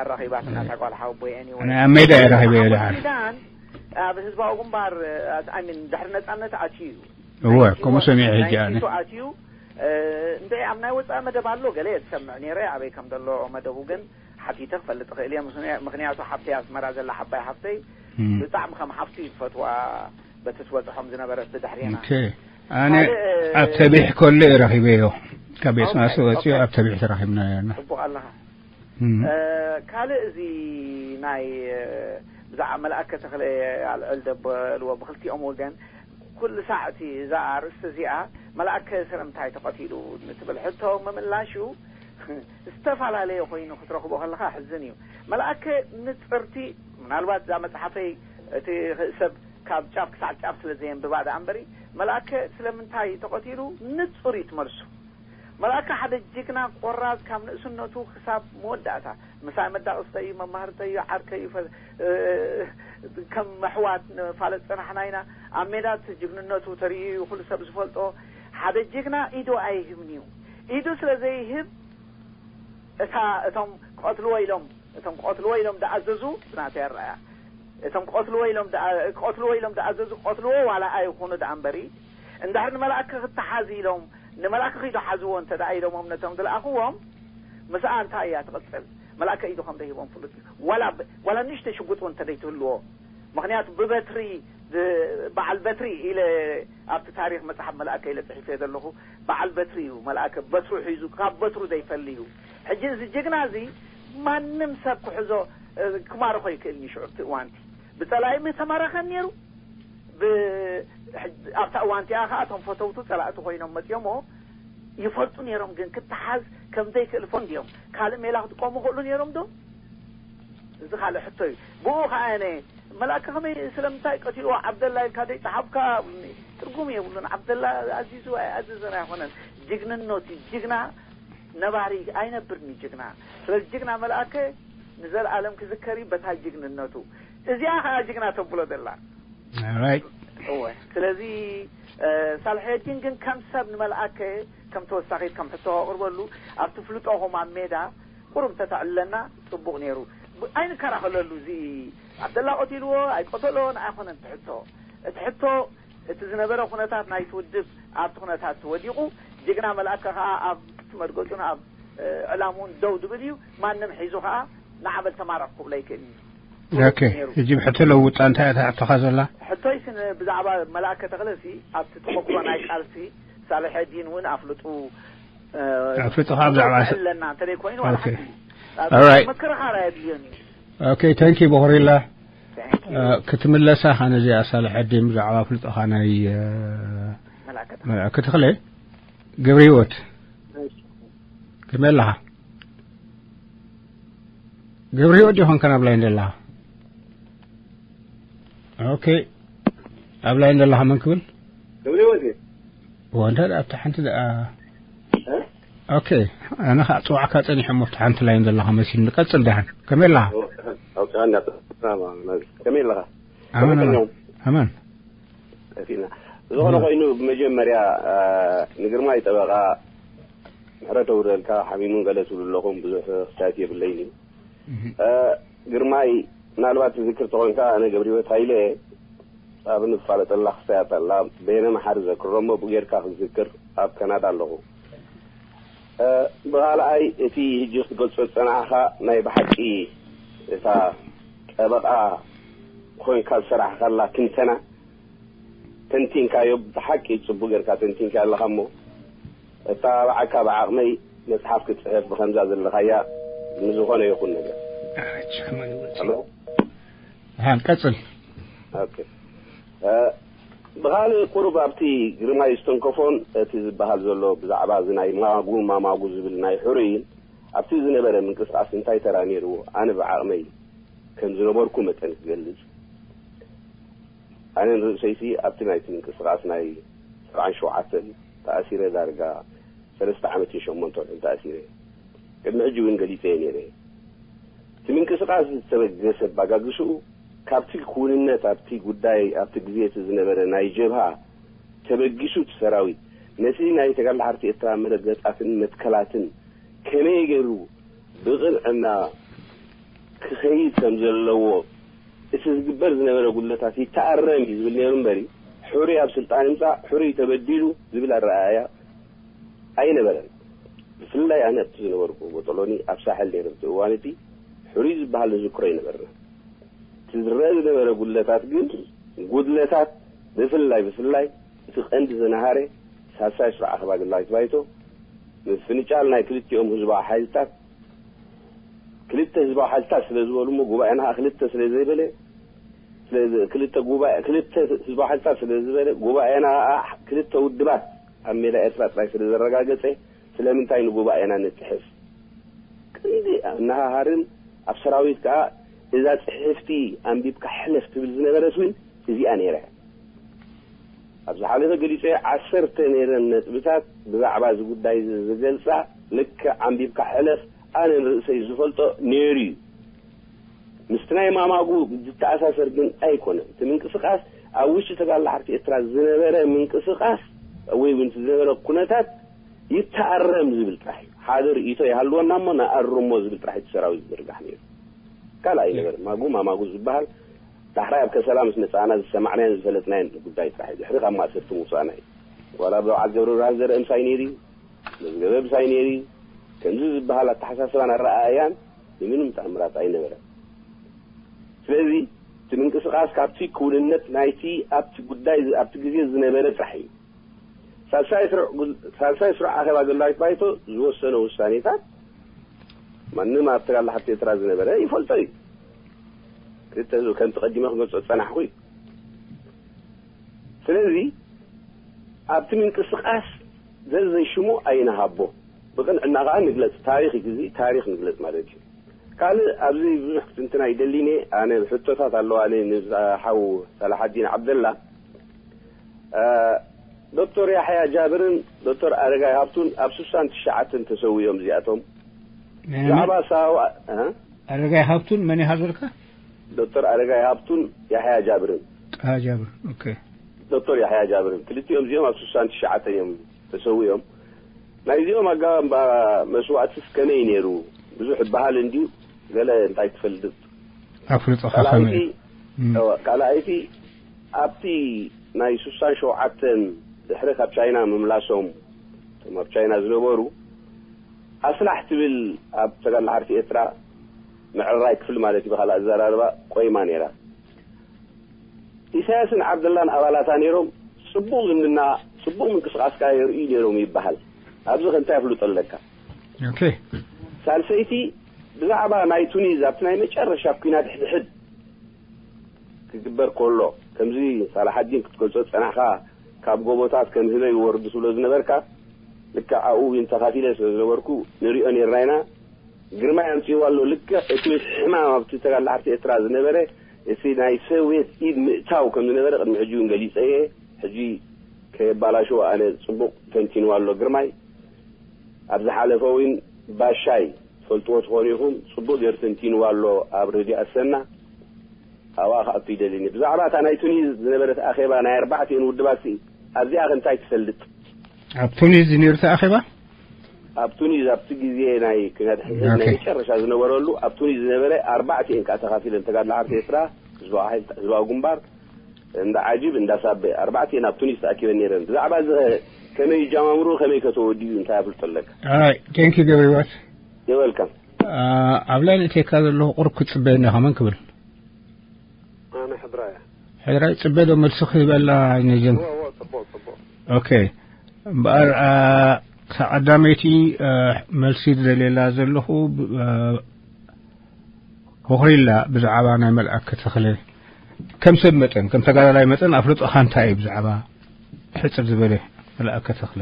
ኣራኺባትና እታ ጓል ሓወቦይ anyway ናይ ኣብ ሜዳ እየ ረኺበዮ ደሓር ኪዳን ኣብ ህዝባዊ ግንባር ኣይ ሚን ድሕሪ ነጻነት ኣትዩ እዩ እወ ከምኡ ሰሚዐ ሕጂ ኣነ ኣትዩ እንተ ኣብ ናይ ወጻኢ መደብ ኣሎ ገለ እየ ዝሰምዕ ነይረ ኣበይ ከም ዘሎ መደቡ ግን ሓቲተ ክፈልጥ እኽእል እየ ምኽንያቱ ሓፍተይ ኣስመራ ዘላ ሓባይ ሓፍተይ ብጣዕሚ ከም ሓፍቱ እዩ ዝፈትዋ በቲ ትወፅሖም ዝነበረት ብድሕሪና ኣነ ኣብ ተቢሕ ከሎ እዩ ረኺበዮ ካብ ቤት ማእሰርቲ ወፂኡ ኣብ ተቢሕ ተራኺብና ነርና ፅቡቕ ኣለኻ ካልእ እዚ ናይ ብዛዕባ መልኣከ ተኽለ ኣልዕል ደበልዎ ብክልቲኦም ወገን ኩሉ ሳዕ እቲ እዛ ኣርእስቲ እዚኣ መልኣከ ስለምንታይ ተቐቲሉ ንትብል ሕቶ ምምላሹ ዝተፈላለየ ኮይኑ ክትረኽቦ ከለኻ ሕዝን እዩ። መልኣከ ንፅርቲ ምናልባት እዛ መፅሓፈይ እቲ ሰብ ካብ ጫፍ ክሳዕ ጫፍ ስለ ዘየንብባ ደኣ እምበሪ መልኣከ ስለምንታይ ተቐቲሉ ንፁር እዩ ትመልሱ። መልኣከ ሓደ ጅግና ቆራፅ ካብ ንእስነቱ ክሳብ መወዳእታ ምሳይ መዳቕስተይ እዩ፣ መማህርተይ እዩ፣ ዓርከይ እዩ፣ ከም ኣሕዋት ንፋለጥ ፀናሕና ኢና። ኣብ ሜዳ እቲ ጅግንነቱ ተርእዩ እዩ ኩሉ ሰብ ዝፈልጦ። ሓደ ጅግና ኢዱ ኣይህብን እዩ። ኢዱ ስለ ዘይህብ እታ እቶም ቀትልዎ ኢሎም እቶም ቀትልዎ ኢሎም ደኣዘዙ ናተይ ኣረኣያ እቶም ቀትልዎ ኢሎም ደኣ- ቀትልዎ ኢሎም ደኣዘዙ ቀትልዎ ዋላ ኣይኹኑ ደኣ እምበሪ እንድሕር ንመላእከ ክተሓዝ ኢሎም ንመላእከ ኺዱ ሓዝዎ እንተ ደኣ ኢሎሞም ነቶም ዝለኣኽዎም ምስኣ እንታይ እያ ትቕጽል መላእከ ኢዱ ከም ደሂቦም ፍሉጥ እዩ ዋላ ብ- ዋላ ንእሽተይ ሽጉጥ እውን እንተ ደይትህልዎ ምኽንያቱ ብበትሪ ብ- በዓል በትሪ ኢለ ኣብቲ ታሪኽ መጽሓፍ መላእከ ኢለ ጽሒፈ ዘለኹ በዓል በትሪ እዩ መልኣከ በትሩ ሒዙ ካብ በትሩ ዘይፈሊ እዩ ሕጂ እዚ ጅግና እዚ ማንም ሰብ ክሕዞ ክማርኾ ይክእል እዩ ሽዑ እቲ እዋንቲ ብፀላኢ ምተማረኸን ነይሩ ኣብታ እዋንቲኣ ከዓ እቶም ፈተውቱ ፀላእቲ ኮይኖም መፅኦሞ ይፈልጡ ነይሮም ግን ክተሓዝ ከም ዘይክእል ፈንድዮም ካልእ ሜላ ክጥቀሙ ክእሉ ነይሮም ዶ እዚ ካልእ ሕቶ እዩ ብኡ ከዓ ነ መልኣከ ከመይ ስለምንታይ ቀቲልዎ ዓብደላ ኢልካ ደይ ጸሓፍካ ትርጉም የብሉን ዓብደላ ኣዚዙ ኣይኣዘዘን ኣይኮነን ጅግንነቱ ጅግና ነባሪ ኣይነብርን ጅግና ስለዚ ጅግና መልኣከ ንዘለኣለም ክዝከር እዩ በታ ጅግንነቱ እዚኣ ከዓ ጅግና ተብሎ ዘላ እወ ስለዚ ሳልሐዲን ግን ከም ሰብ ንመልኣከ ከም ተወሳኺት ከም ሕቶ ኣቕርበሉ ኣብቲ ፍልጦኹም ኣብ ሜዳ ቁሩብ እንተተዕልለና ጽቡቕ ነይሩ። ኣይንከራኸለሉ፣ እዚ ዓብደላ ቀቲልዎ ኣይቀተሎን ኣይኾነን እቲ ሕቶ። እቲ ሕቶ እቲ ዝነበረ ኩነታት ናይቲ ውድብ ኣብቲ ኩነታት ተወዲቑ፣ ጅግና መልኣከ ከኣ ኣብቲ መርገጹን ኣብ ዕላምኡን ደው ዝብል እዩ። ማንም ሒዙ ከኣ ንዓ በል ተማረኽ ክብሎ ኣይክእልን እዩ። ኦኬ፣ ሕጂ ብሕቶ ለውጣ እንታይ እያ ሕቶኻ ዘላ? ሕቶይስ ብዛዕባ መልኣከ ተኽለሲ ኣብቲ ተመክሮ ናይ ቃልሲ ሳልሐዲን እውን ኣፍልጡ ኣፍልጥኻ ብዛዕባ ኣለና እንተ ኮይኑ ምክርኻር ኣየድልዮን እዩ ኦኬ ታንኪ ቦኽሪላ ክትምለሳ ኻነ እዚኣ ሳልሐዲን ብዛዕባ ኣፍልጥኻ ናይ መልኣከ ተኽለ ገብረ ህይወት ከመይ ኣለኻ ገብረ ህይወት ዲኾን ከናብ ላይን ዘለኻ ኦኬ ኣብ ላይን ዘለኻ መን ክብል ገብረ ህይወት እየ እንታይ ደኣ ኣብታ ሓንቲ ደኣ ኦኬ ኣነ ከዓ ፅዋዕካ ፀኒሐ እሞ ኣብታ ሓንቲ ላይን ዘለኻ መሲል ንቀፅል ደሓን ከመይ ኣለኻ ከመይ ኣለኻ ኣመን ኣመን ኣመን ዝኾነ ኮይኑ ብመጀመርያ ንግርማይ ጠበቃ ምሕረት የውርደልካ። ሓሚሙን ገለ ትብሉ ኣለኹም፣ ብዙሕ ክስታያት የብለይን እዩ። እ፣ ግርማይ፣ ምናልባት ትዝክር ተኾንካ፣ ኣነ ገብረ ህይወት ሃይለ ኣብ ንፋለጠላ ክስታያት ኣላ፣ በየነ መሓሪ ዘክሮ እሞ ብኡ ጌርካ ክትዝክር ኣብ ካናዳ ኣለኹ። እ፣ ብኻልኣይ፣ እቲ ሕጂ ክትገልጾ ዝጸናሕኻ ናይ ብሓቂ እታ ጠበቓ ኮይንካ ዝሰራሕካላ ትንተና፣ ተንቲንካዮ፣ ብሓቂ ጽቡቕ ጌርካ ተንቲንካ ኣለኻ እሞ፣ እታ ብዓካ ብዓቕመይ መጽሓፍ ክትጽሕፍ ብኸምዛ ዘለኻያ፣ ንዝኾነ ይኹን ነገር። ኣይ፣ ቻመን ይወጽእ። ኣሎ? ሃን፣ ቀጽል። ኦኬ። እ፣ ብኻልእ ቁሩብ ኣብቲ ግርማይ ዝተንከፎን እቲ ዝበሃል ዘሎ ብዛዕባ እዚ ናይ ማጉ ማማጉ ዝብል ናይ ሕሩይን ኣብቲ ዝነበረ ምንቅስቃስ እንታይ ተራ ነይርዎ? ኣነ ብዓቕመይ ከም ዝነበርኩ መጠን ክገልጽ፣ ኣነ ንርእሰይሲ ኣብቲ ናይቲ ምንቅስቃስ ናይ ሰብዓን ሸውዓተን ተኣሲረ ዳርጋ ሰለስተ ዓመትን ሸሞንተ ወርሕን ተኣሲረ። ቅድሚ ሕጂ እውን ገሊጸ እየ ነይረ። እቲ ምንቅስቃስ ዝተበገሰ ኣባጋግስኡ ካብቲ ክውንነት ኣብቲ ጉዳይ ኣብቲ ግዜ እቲ ዝነበረ ናይ ጀብሃ ተበጊሱ እቲ ሰራዊት ነቲ ናይ ተጋድሎ ሓርቲ ኤርትራ መረገጻትን መትከላትን ከመይ ገይሩ ብቕንዕና ክኸይድ ከም ዘለዎ፣ እቲ ዝግበር ዝነበረ ጉድለታት ይተኣረም እዩ ዝብል ነይሩ እምበሪ፣ ሕሩይ ኣብ ስልጣን ይምጻእ፣ ሕሩይ ተበዲሉ ዝብል ኣረኣእያ ኣይነበረን። ብፍላይ ኣነ ኣብቲ ዝነበርኩ ቦጦሎኒ ኣብ ሳሕል ነይረ፣ ኣብቲ እዋን እቲ ሕሩይ ዝበሃል ንዝክሮ ኣይነበርና። እቲ ዝረአ ዝነበረ ጉድለታት ግን፣ ጉድለታት ብፍላይ፣ ብፍላይ እቲ ቀንዲ ዘናሃረ ሳልሳይ ስሩዕ ኣኼባ ግላዊት ባይቶ፣ ምፍንጫል ናይ ክልቲኦም ህዝባዊ ሓይልታት፣ ክልተ ህዝባዊ ሓይልታት ስለ ዝበሉ እሞ ጉባኤና ኸዓ ክልተ ስለ ዘይበለ፣ ስለ ዝ-፣ ክልተ ጉባኤ፣ ክልተ ህዝባዊ ሓይልታት ስለ ዝበለ፣ ጉባኤና ኸዓ ክልተ ውድባት ኣብ ሜዳ ኤርትራ ጥራይ ስለ ዘረጋገጸ፣ ስለምንታይ ንጉባኤና ንጽሕፍ? ቀንዲ ኣነሃሃርን ኣብ ሰራዊት ከኣ እዛ ጽሕፍቲ ኣንቢብካ ሕለፍ ትብል ዝነበረት እውን እዚኣ ነይራ። ኣብ ዝሓለፈ ገሊጸ ዓሰርተ ነይረን ነጥብታት ብዛዕባ እዚ ጉዳይ እዚ ዝገልጻ፣ ልክዕ ኣንቢብካ ሕለፍ፣ ኣነ ንርእሰይ ዝፈልጦ ነይሩ እዩ። ምስቲ ናይ ማማጉ ዝተኣሳሰር ግን ኣይኮነን። እቲ ምንቅስቃስ ኣብ ውሽጢ ተጋድሎ ሓርቲ ኤርትራ ዝነበረ ምንቅስቃስ ወይ እውን ዝነበረ ኩነታት ይተኣረም ዝብል ጥራሕ እዩ። ሓደ ርእይቶ ይሃልወና እሞ ንኣርሞ ዝብል ጥራሕ እቲ ሰራዊት ዝዝርጋሕ ነይሩ። ካልእ ኣይነበረን። ማጉ ማማጉ ዝበሃል ዳሕራይ ኣብ ከሰላ ምስ መጻእና ዝሰማዕናዮን ዝፈለጥናዮን ጉዳይ ጥራሕ እዩ። ድሕሪ ካብ ማእሰርቲ ምውጻእና እዩ። ዋላ ብዓል ገብረብርሃን ዘርአ ምሳይ ነይሩ እዩ። መዝገበ ምሳይ ነይሩ እዩ። ከምዚ ዝበሃል ኣተሓሳስባን ኣረኣእያን ንምንም ተኣምራት ኣይነበረን። ስለዚ እቲ ምንቅስቃስ ካብቲ ክውንነት ናይቲ ኣብቲ ጉዳይ ዝ-፣ ኣብቲ ግዜ ዝነበረ ጥራሕ እዩ። ሳልሳይ ስሩዕ ጉ-፣ ሳልሳይ ስሩዕ ኣኼባ ግላዊት ባይቶ ዝወሰነ ውሳኔታት ማንም ኣብ ተጋድሎ ሓርቲ ኤርትራ ዝነበረ ይፈልጦ እዩ። ክልተ ህዝቢ ከምቲ ቀዲመ ክገልጾ ዝጸናሕኩ እዩ። ስለዚ ኣብቲ ምንቅስቃስ ዘዘይ ሽሙ ኣይንሃቦ። ብቕንዕና ከኣ ንግለጽ። ታሪኽ እዩ፣ ግዜ ታሪኽ ንግለጽ ማለት እዩ። ካልእ ኣብዚ ብዙሕ ክትንትን ኣይደሊን እየ። ኣነ ሕቶታት ኣለዋ፣ ኣነ ንሓው ሳላሓዲን ዓብደላ፣ እ፣ ዶክተር ያሕያ ጃብርን ዶክተር ኣረጋይ ሃብቱን ኣብ ስሳን ትሽዓተን ተሰዊኦም እዚኣቶም። መን፣ መን? ብዛዕባ ሳዋ፣ እ? ኣረጋይ ሃብቱን መን ኢኻ ዝበልካ? ዶክተር ኣረጋይ ሃብቱን ያሕያ ጃብርን። ኣሃ፣ ጃብር። ኦኬ። ዶክተር ያሕያ ጃብርን። ክልቲኦም እዚኦም ኣብ ስሳን ትሽዓተን እዮም ተሰዊኦም። ናይዚኦም ኣጋባብ መስዋእትስ ከመይ ነይሩ? ብዙሕ ይበሃል እንድዩ፣ ገለ እንታይ ትፈልጥ? ኣፍልጦኻ ካልኣይቲ፣ ከመይ? እም። እወ፣ ካልኣይቲ፣ ኣብቲ ናይ ስሳን ሸውዓተን ድሕሪ ካብ ቻይና ምምላሶም፣ እቶም ኣብ ቻይና ዝነበሩ፣ ኣስላሕ ትብል ኣብ ተጋድሎ ሓርቲ ኤርትራ ምዕራይ ክፍሊ ማለት እዩ፣ ብኻልእ ኣዘራርባ ቆይማ ነይራ። ኢሳያስን ዓብደላን ኣባላታ ነይሮም፣ ጽቡቕ ዝምድና፣ ጽቡቕ ምንቅስቃስ ከኣ የርእዩ ነይሮም ይበሃል። ኣብዚ ከ እንታይ ኣፍልጦ ኣለካ? ኦኬ። ሳልሰይቲ፣ ብዛዕባ ናይ ቱኒዝ ኣብቲ ናይ መጨረሻ ኲናት ሕድሕድ ክግበር ከሎ፣ ከምዚ ሳላሓዲን ክትገልጾ ዝጸናሕካ፣ ካብ ጎቦታት ከም ህበይ ይወርዱ ትብሎ ዝነበርካ፣ ልክዕ ኣብኡ እውን ተኻፊለ ስለ ዝነበርኩ ንሪኦ ነይርና ኢና። ግርማይ ኣምጺእዎ ኣሎ። ልክዕ እቲ ሕማም ኣብቲ ተጋድሎ ሓርቲ ኤርትራ ዝነበረ፣ እቲ ናይ ሶቪየት ኢድ ምእታው ከም ዝነበረ ቅድሚ ሕጂ እውን ገሊጸ እየ። ሕጂ ከየባላሽዎ ኣነ ጽቡቕ ተንቲንዋ ኣሎ ግርማይ። ኣብ ዝሓለፈ እውን ባሻይ ትፈልጥዎ ትኾኑ ኢኹም፣ ጽቡቕ ገይሩ ተንቲንዋ ኣሎ ኣብ ሬድዮ ኣሰና። ኣብኣ ክኣቱ ይደልን እየ። ብዛዕባ እታ ናይ ቱኒዝ ዝነበረት ኣኼባ ናይ ኣርባዕቲኤን ውድባት ሲ፣ ኣብዚኣ ከ እንታይ ትፈልጥ? ኣብ ቱኒዝ ነይሩ እቲ ኣኼባ? ኣብ ቱኒዝ ኣብቲ ግዜ ናይ ኩናት ሕድሕድ ናይ ኦኬ። መጨረሻ ዝነበረሉ ኣብ ቱኒዝ ዝነበረ ኣርባዕተ እየን ከዓ ተኻፊለን ተጋድሎ ዓርሰ ኤርትራ፣ ህዝባዊ ሓይሊ፣ ህዝባዊ ግንባር፣ እንዳ ዓጂብ፣ እንዳ ሳበ፣ ኣርባዕተ እየን ኣብ ቱኒዝ ተኣኪበን ነይረን። ብዛዕባ እዚ ከመይ ይጃማምሩ፣ ከመይ ከተወድዩ እንታይ ኣፍልጦ ኣለካ? ኣይ ቴንክ ዩ ገብረ ህይወት። የበልካም። ኣብ ላይን እቴካ ዘለኹ ቁሩብ ክትጽበየና ከመን ክብል። ኣነ ሕድራያ። ሕድራይ ጽበ ዶ መልሲ ክህበላ ነጀም። እዎ፣ እዎ፣ ጽቡቕ፣ ጽቡቕ። ኦኬ። እምበኣር፣ ኣ፣ እታ ቀዳመይቲ፣ ኣ፣ መልሲ ዝደልየላ ዘለኹ፣ ብ-፣ ኣ፣ ኮኽሪላ ብዛዕባ ናይ መልኣከ ተኽለ። ከም ሰብ መጠን፣ ከም ተጋዳላይ መጠን ኣፍልጦኻ እንታይ እዩ ብዛዕባ ሕጽር ዝበለ መልኣከ ተኽለ?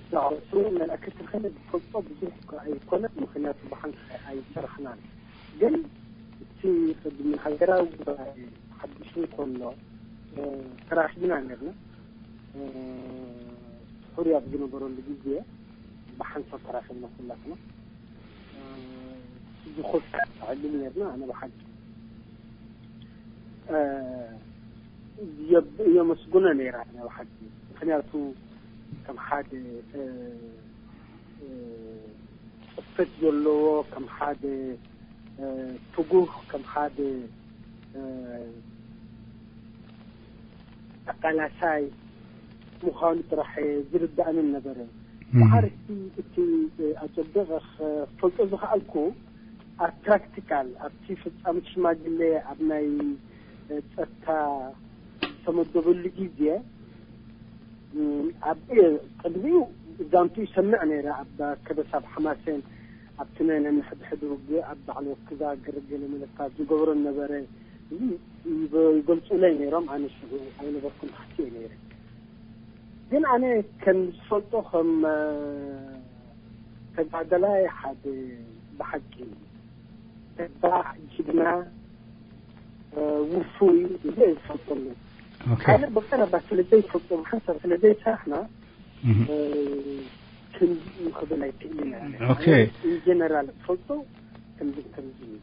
ብዛዕባ ስሙ መልኣከ ተኽለ ዝፈልጦ ብዙሕ እኳ ኣይኮነን፣ ምኽንያቱ ብሓንሳእ ኣይሰራሕናን። ግን እቲ ቅድሚ ሃገራዊ ጉባኤ ሓድሽ እንከሎ፣ እ፣ ተራኺብና ነርና። እ፣ ሕሩይ ኣብ ዝነበረሉ ግዜ ብሓንሳብ ተራኺብና ኩላትና። እ፣ ዝኸፍት ዕድል ነርና። ኣነ ብሓቂ፣ እ፣ የብ-፣ የመስግኖ ነይረ ኣነ ብሓቂ። ምኽንያቱ ከም ሓደ፣ እ፣ እ፣ ጽፈት ዘለዎ፣ ከም ሓደ፣ እ፣ ትጉህ፣ ከም ሓደ፣ እ፣ ተቃላሳይ ምዃኑ ጥራሕ ዝርዳእኒ ነበረ። እም። ብሓርቲ እቲ፣ እ፣ ኣጸቢቐ ክፈልጦ ዝኸኣልኩ ኣብ ፕራክቲካል፣ ኣብቲ ፍጻመ ሽማግሌ፣ ኣብ ናይ፣ እ፣ ጸጥታ ዝተመደበሉ ግዜ፣ እም፣ ኣብ፣ እ፣ ቅድሚኡ ዛንቱ ይሰምዕ ነይረ። ኣብ ከበሳ፣ ኣብ ሓማሴን፣ ኣብቲ ናይ ነንሕድሕድ ውግእ፣ ኣብ ባዕሉ ክዛግር ገለ መለታት ዝገብሮ ነበረ። እዚ ይበ-፣ ይገልጹለይ ነይሮም። ኣነ ሽዑ ኣይነበርኩን፣ ታሕቲ እየ ነይረ። ግን ኣነ ከም ዝፈልጦ፣ ከም፣ እ፣ ተጋዳላይ ሓደ ብሓቂ ተባዕ፣ ጅግና፣ እ፣ ውፉይ እዩ፣ እዚ እየ ዝፈልጠሉ። ኦኬ። ኣነ ብቐረባ ስለ ዘይፈልጦ፣ ብሓንሳብ ስለ ዘይሰራሕና፣ እህ። እ፣ ክንዲ ክብል ኣይክእልን እየ። ኦኬ። ኢን ጀነራል ዝፈልጦ ክንዲ ከምዚ እዩ።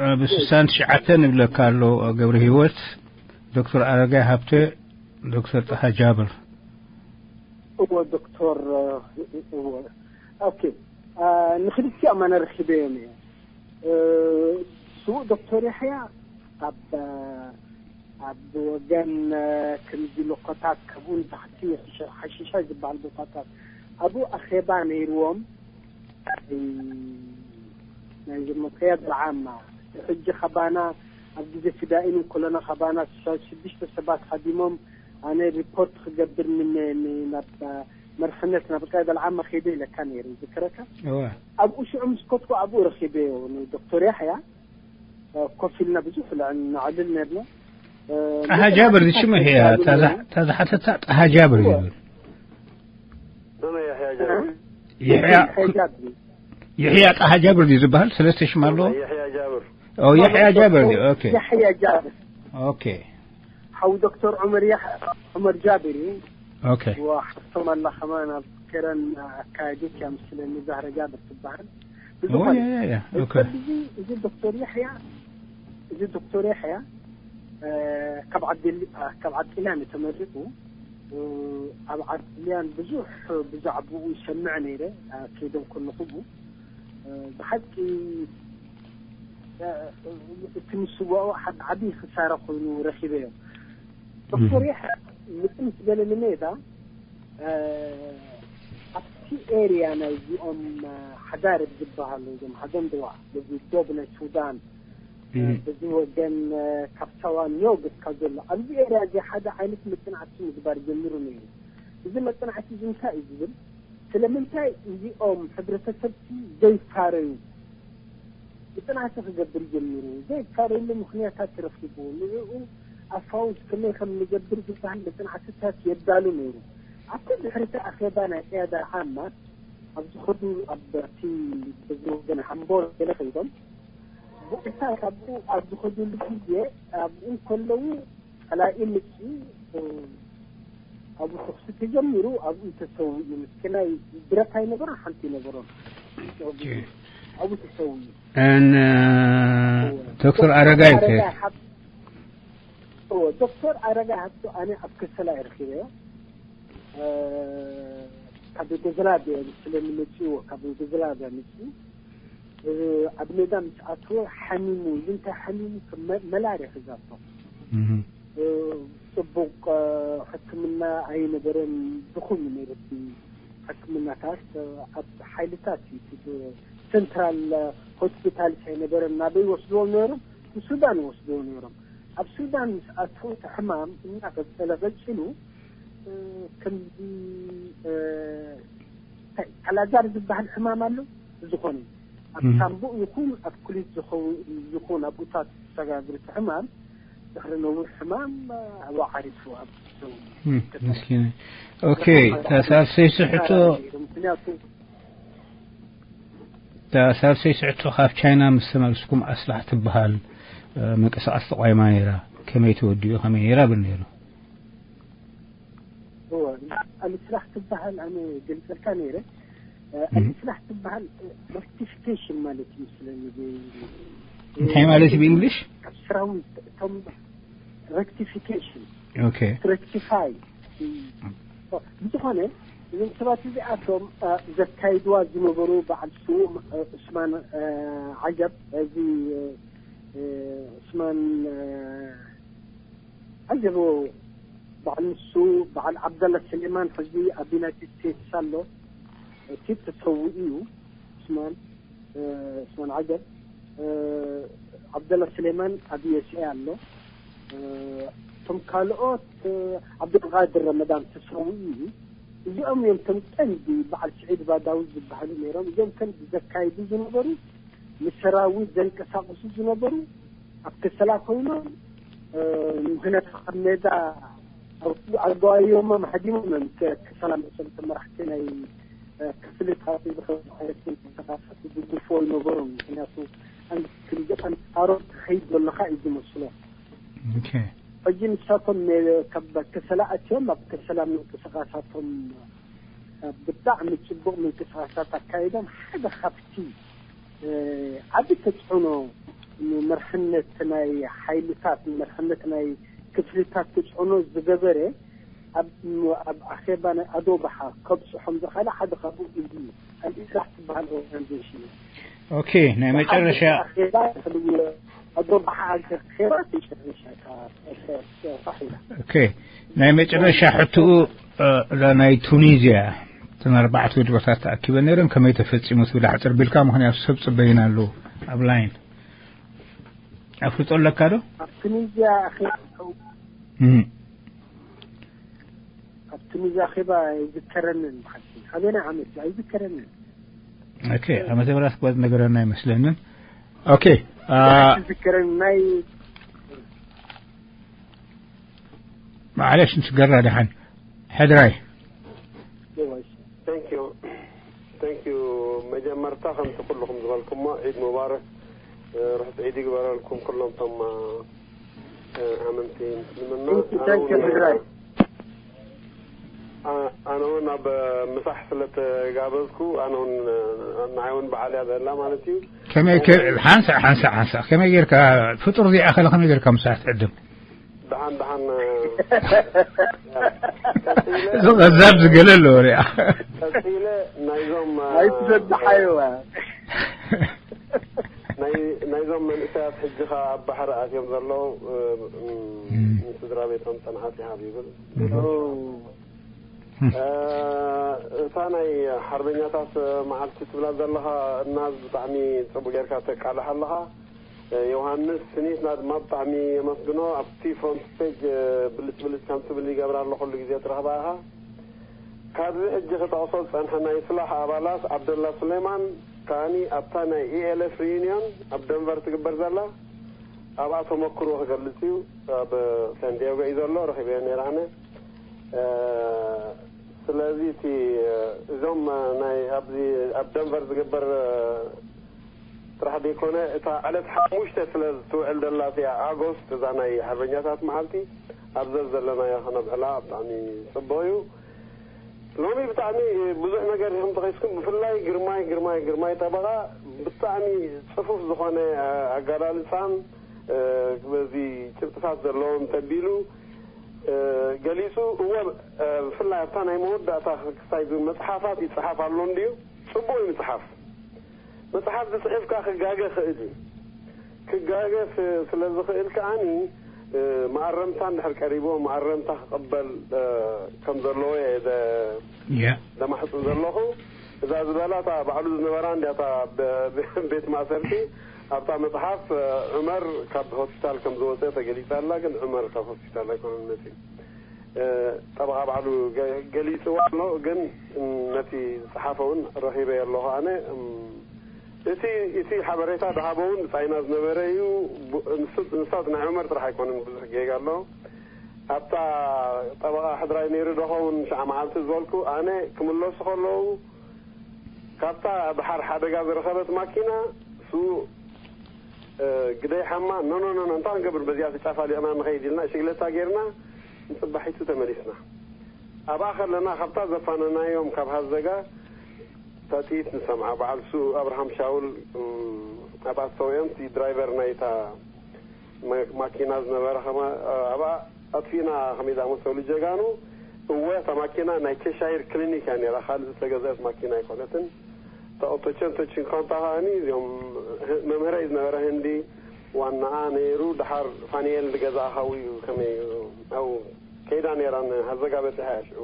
እ፣ ብስሳን ትሽዓተ ንብለካ ኣሎ፣ ገብረ ህይወት፣ ዶክተር ኣረጋይ ሃብተ፣ ዶክተር ጣሃ ጃብር። እዎ፣ ዶክተር፣ እ፣ እዎ። ኦኬ። እ፣ ንክልቲኦም ኣነ ረኺበዮም እየ። እ፣ ስዉእ ዶክተር ያሕያ ኣብ፣ ኣብ ወገን፣ እ፣ ከምዚ ሎኮታት፣ ካብኡ ንታሕቲ ሓሸ-፣ ሓሽሻይ ዝበሃል ቦታታት፣ ኣብኡ ኣኼባ ነይርዎም። እ፣ ናይ መከያ ድርዓማ፣ ሕጂ ካባና፣ ኣብ ግዜ ፍዳኢን እንከለና፣ ካባና ሽዱሽተ ሰባት ሃዲሞም፣ ኣነ ሪፖርት ክገብር ን-፣ ን-፣ ናብ መርሕነት፣ ናብ ቀያ ድርዓማ ከይደ ኢለካ ነይሩ፣ ይዝክረካ? እወ። ኣብኡ ሽዑ ምስ ከድኩ፣ ኣብኡ ረኺበዮ ንዶክተር ያሕያ፣ እ፣ ኮፍ ኢልና ብዙሕ ንዕልል ነርና። እ፣ ጣሃ ጃብር ዝሽመ ህያ፣ ታዛ-፣ ታዛ ሓተታ ጣሃ ጃብር እዩ። መን እዩ የሕያ ጃብር? ይሕያ፣ ይሕያ ጃብር። ይሕያ ጣሃ ጃብር ድዩ ዝበሃል? ሰለስተ ሽም ኣለዎ? የሕያ ጃብር። ኦ፣ የሕያ ጃብር ድዩ? ኦኬ። የሕያ ጃብር። ኦኬ። ሓው ዶክተር ዑመር ያሕ-፣ ዑመር ጃብር እዩ። ኦኬ። ወሓፍቶም ኣላ ከማን ኣብ ከረን ኣካየዲት እያ መስለኒ፣ ዛህራ ጃብር ትበሃል። ብዙ ኦ፣ ኾነ። ያ፣ ያ፣ ያ። ኦኬ። እዚ፣ እዚ ዶክተር ያሕያ፣ እዚ ዶክተር ያሕያ፣ እ፣ ካብ ዓዲ፣ ካብ ዓዲ ጥልያን እዩ ተመሪቑ። እ፣ ኣብ ዓዲ ጥልያን ብዙሕ ብዛዕባኡ ይሰምዕ ነይረ፣ እ፣ ከይደ ከለኹ ብኡ። እ፣ ብሓቂ፣ እ፣ እቲ ምስዋኡ ሓደ ዓብዪ ክሳራ ኮይኑ ረኺበዮ። ዶክተር እህ። ያሕያ ምጥን ዝበለ ንሜዳ፣ እ፣ ኣብቲ ኤርያ ናይዚኦም፣ እ፣ ሓዳርብ ዝበሃሉ፣ እዞም ሃደንደዋ፣ በዚ ዶብ ናይ ሱዳን፣ እ፣ እህ። በዚ ወገን፣ እ፣ ካብ ሳዋ ኒዮግ እስካብ ዘሎ፣ ኣብዚ ኤርያ እዚ ሓደ ዓይነት መጽናዕቲ ምግባር ጀሚሩ ነይሩ። እዚ መጽናዕቲ እዚ እንታይ እዩ ዝብል? ስለምንታይ እዚኦም ሕብረተሰብቲ ዘይፋረዩ? መጽናዕቲ ክገብር ጀሚሩ። ዘይፋረየሉ ምኽንያታት ረኺቡ። ንዕኡ ኣፋውስ ከመይ ከም ንገብር ዝበሃል መጽናዕትታት የዳሉ ነይሩ። ኣብቲ ድሕሪቲ ኣኼባ ናይ ቅያዳ ዓማ ኣብ ዝኸዱ፣ ኣብ እቲ በዚ ወገን ሓምቦል ገለ ከይዶም፣ ብቕጥታ ካብኡ ኣብ ዝኸዱሉ ግዜ፣ ኣብኡ እንከለዉ ጸላኢ ምጽኡ፣ እ፣ ኣብኡ ተኹሲ ተጀሚሩ፣ ኣብኡ ተሰዊኡ። ምስኪናይ ብረት ኣይነበሮን፣ ሓንቲ ኣይነበሮን። ኣብኡ ተሰዊኡ። እን፣ እ፣ ዶክተር ኣረጋይ ከ? ኣረጋይ ሃብ-፣ እዎ፣ ዶክተር ኣረጋይ ሃብቱ ኣነ ኣብ ከሰላ እየ ረኺበዮ። ካብ ዩጎዝላቭያ ስለ ንመፅዎ ካብ ዩጎዝላቭያ መፅኡ ኣብ ሜዳ ምስ ኣተወ ሓሚሙ። እዚ እንታይ ሓሚሙ? መላርያ ሒዛቶ። ጽቡቕ ሕክምና ኣይነበረን። ድኹም ነይሩ እቲ ሕክምናታት። ኣብ ሓይልታት እዩ፣ ሴንትራል ሆስፒታል ኣይነበረን። ናበይ ወስድዎም ነይሮም? ንሱዳን ወስድዎ ነይሮም። ኣብ ሱዳን ምስ ኣተወ እቲ ሕማም እናቐጸለ ቀጺሉ፣ ከምዚ ኣላዛር ዝበሃል ሕማም ኣሎ። ዝኾነ ኣብ ሳምቡእ ይኹን ኣብ ኩሊት ዝኸውን ኣብኡታት ዝሰጋግር እቲ ሕማም ድሕሪ ነዊሕ ሕማም ኣብኡ ዓሪፉ ኣብ ምስኪን። ኦኬ፣ ተሳሰይ ስሕቶ። ምክንያቱ ተሳሰይ ስሕቶ ካብ ቻይና ምስ ተመልስኩም ኣስላሕ ትበሃል ምንቅስቃስ ተቋይማ ነይራ። ከመይ ተወዲኡ ከመይ ነይራ ብል ነይሩ። ኣልስላሕ ትበሃል ኣነ ገልጸልካ ነይረ። ኣልስላሕ ትበሃል ሬክቲፊኬሽን ማለት እዩ መስለኒ። እንታይ ማለት እዩ ብእንግሊሽ? ካብ ሰራዊት እቶም ሬክቲፊኬሽን ኦኬ። ሬክቲፋይ ብዝኾነ እዞም ሰባት እዚኣቶም ዘካይድዋ ዝነበሩ በዓል ስዉእ ዑስማን ዓጀብ፣ እዚ ዑስማን ዓጀብ በዓል ንሱ በዓል ዓብደላ ስሌማን ሕዚ ኣብ ዩናይትድ ስቴትስ ኣሎ። እቲ ተሰዊኡ እዩ ዑስማን ዑስማን ዓጀብ። ዓብደላ ስሌማን ኣብ ዩኤስኤ ኣሎ። እቶም ካልኦት ዓብዱልቃድር ረመዳን ተሰዊኡ እዩ። እዚኦም እዮም እቶም ቀንዲ በዓል ስዒድ ባዳዊ ዝበሃሉ ነይሮም። እዚኦም ቀንዲ ዘካይዱ ዝነበሩ፣ ንሰራዊት ዘንቀሳቕሱ ዝነበሩ ኣብ ከሰላ ኮይኖም ምክንያቱ ካብ ሜዳ ኣጓዮሞም ሃዲሞም ከሰላ መሰልቲ መራሕቲ ናይ ክፍልታት ዝኸፍሉ ዓይነት ምንቅስቃሳት ዝድግፍዎ ይነበሩ። ምክንያቱ ከምዚ ኣንጻሮም ትኸይድ ዘለኻ እዩ ዝመስሎ። ኦኬ። ሕጂ ንሳቶም ካብ ከሰላ ኣትዮም ኣብ ከሰላ ምንቅስቃሳቶም ብጣዕሚ ጽቡቕ ምንቅስቃሳት ኣካይዶም ሓደ ካብቲ ዓቢ ተጽዕኖ ንመርሕነት ናይ ሓይልታት ንመርሕነት ናይ ክፍልታት ተጽዕኖ ዝገበረ ኣብ ኣብ ኣኼባ ናይ ኣዶባሓ ከብጽሖም ዝኸኣለ ሓደ ካብኡ እዚ ኣልኢስላሕ ትበሃል ኦርጋናይዜሽን እዩ። ኦኬ ናይ መጨረሻ ኣዶባሓ ኣኼባ መጨረሻ ኦኬ ናይ መጨረሻ ሕትኡ ናይ ቱኒዝያ እተን ኣርባዕተ ውድባታት ተኣኪበን ነይረን ከመይ ተፈጺሙ ትብል ኣሕጽር ቢልካ ምክንያቱ ሰብ ጽበይና ኣለዉ ኣብ ላይን ኣፍልጦ ኣለካ ዶ? ኣብ ቱኒዝያ ኣኼባ ኣብ ቱኒዝያ ኣኼባ ኣይዝከረንን ብሓቂ ኣበና ዓመት ኣይዝከረንን። ኦኬ ዓመተ ምህረት ክበዝ ነገረና ኣይመስለንን። ኦኬ ዝከረን ናይ ማዕለሽ ንስገራ ደሓን ሕድራይ Thank you. Thank you. መጀመርታ ከምቲ ኩልኹም ዝበልኩሞ ዒድ ሙባረክ ርሑስ ዒድ ይግበረልኩም ኩሎም ቶም ኣመንቲ ምስልምና። ሕድራይ ኣነ እውን ኣብ ምሳሕ ስለተጋበዝኩ ኣነ እውን ንዓይ እውን በዓል እያ ዘላ ማለት እዩ። ከመይ ሓንሳእ ሓንሳእ ሓንሳእ ከመይ ጌርካ ፍጡር ዘይኣኸለ ከመይ ጌርካ ምሳሕ ትዕድም? ደሓን ደሓን እዚ ቀዛብ ዝገለ ኣለዎ ሪኣ ቀፂለ ናይዞም ኣይትዘድሓይዋ ናይዞም መንእሰያት ሕጂ ኸ ኣብ ባሕሪ ኣትዮም ዘለዉ ንስድራ ቤቶም ፅንዓት ይሃብ ይብል። እታ ናይ ሓርበኛታት መዓልቲ ትብላ ዘለኻ እና ብጣዕሚ ፅቡቅ ጌርካ ተቃልሕ ኣለኻ። ዮሃንስ ስኒትና ድማ ብጣዕሚ የመስግኖ። ኣብቲ ፍሮንት ፔጅ ብልጭ ብልጭ ከም ትብል ይገብር ኣሎ ኩሉ ግዜ ትረኽባ ኢኻ። ካብዚ ሕጂ ክጠቕሶ ዝጸንሐ ናይ ስላሕ ኣባላት ዓብደላ ሱሌማን ከኣኒ ኣብታ ናይ ኢኤልኤፍ ሪዩኒዮን ኣብ ደንቨር ትግበር ዘላ ኣብኣ ተመክሮ ክገልጽ እዩ። ኣብ ሳንዲያጎ እዩ ዘሎ ረኺበዮ ነይረ ኣነ። ስለዚ እቲ እዞም ናይ ኣብዚ ኣብ ደንቨር ዝግበር ጥራሕ ዘይኮነ እታ ዕለት ሓሙሽተ ስለ ዝትውዕል ዘላ እዚኣ ኣጎስት እዛ ናይ ሓርበኛታት መዓልቲ ኣብዘ ዘለናዮ ከነብዕላ ብጣዕሚ ፅቡቅ እዩ። ሎሚ ብጣዕሚ ብዙሕ ነገር ኢኹም ተኸስኩም ብፍላይ ግርማይ ግርማይ ግርማይ ጠበቃ ብጣዕሚ ፅፉፍ ዝኾነ ኣጋላልፃን በዚ ጭብጥታት ዘለዎም ተቢሉ ገሊጹ። እወ፣ ብፍላይ ኣብታ ናይ መወዳእታ ክሳይ መጽሓፋት ይጽሓፍ ኣሎ እንድዩ። ጽቡቕ እዩ ምጽሓፍ። መጽሓፍ ዝጽሕፍካ ክጋገ ክእል እዩ። ክጋገ ስለ ዝኽእል ከኣኒ፣ መኣረምታ እንድሕር ቀሪቦ፣ መኣረምታ ክቕበል ከም ዘለዎ እየ ደማሕፅን ዘለኹ። እዛ ዝበላ እታ ባዕሉ ዝነበራ እንድያ እታ ቤት ማእሰርቲ። ኣብታ መፅሓፍ ዑመር ካብ ሆስፒታል ከም ዝወፀ ተገሊፃ ኣላ፣ ግን ዑመር ካብ ሆስፒታል ኣይኮነን መፅዩ። ጠበቓ ባዕሉ ገሊፅዋ ኣሎ፣ ግን ነቲ ዝፀሓፈ እውን ረኺበ ኣለኹ ኣነ። እቲ እቲ ሓበሬታ ዝሃቦ እውን ብጻይና ዝነበረ እዩ። ንሳት ናይ ዑመር ጥራሕ ኣይኮነን፣ ብዙሕ ጌጋ ኣሎ። ኣብታ ጠበቓ ሕድራይ ነይሩ ዶ ኸውን ሽዓ መዓልቲ ዝበልኩ ኣነ ክምለሱ ከለዉ፣ ካብታ ድሓር ሓደጋ ዝረኸበት ማኪና፣ እሱ ግደይ ሓማ፣ ኖ ኖ ኖ፣ እንታይ ክንገብር፣ በዚኣ ተጫፋሊቕና ንኸይድ ኢልና ሽግለታ ጌርና ንፅባሒቱ ተመሊስና። ኣብኣ ከለና ካብታ ዘፋነናዮም ካብ ሃዘጋ ታጥኢት ንሰምዓ። በዓል ሱ ኣብርሃም ሻውል ኣብ ኣስተውዮም፣ እቲ ድራይቨር ናይታ ማኪና ዝነበረ፣ ከማ ኣብኣ ኣጥፊእና ከመይ ዝኣመሰሉ ጀጋኑ። እወ፣ እታ ማኪና ናይ ቸሻይር ክሊኒክ እያ ነይራ፣ ካልእ ዝተገዝአት ማኪና ኣይኮነትን። እታ ኦቶቸንቶ ቺንኳንታ ከኣኒ እዚኦም መምህረይ ዝነበረ ህንዲ ዋናኣ ነይሩ። ድሓር ፋኒኤል ዝገዛእኻ እዩ፣ ከመይ ኣብኡ ከይዳ ነይራ፣ ንሃዘጋ በፂሓ እያ ሽዑ።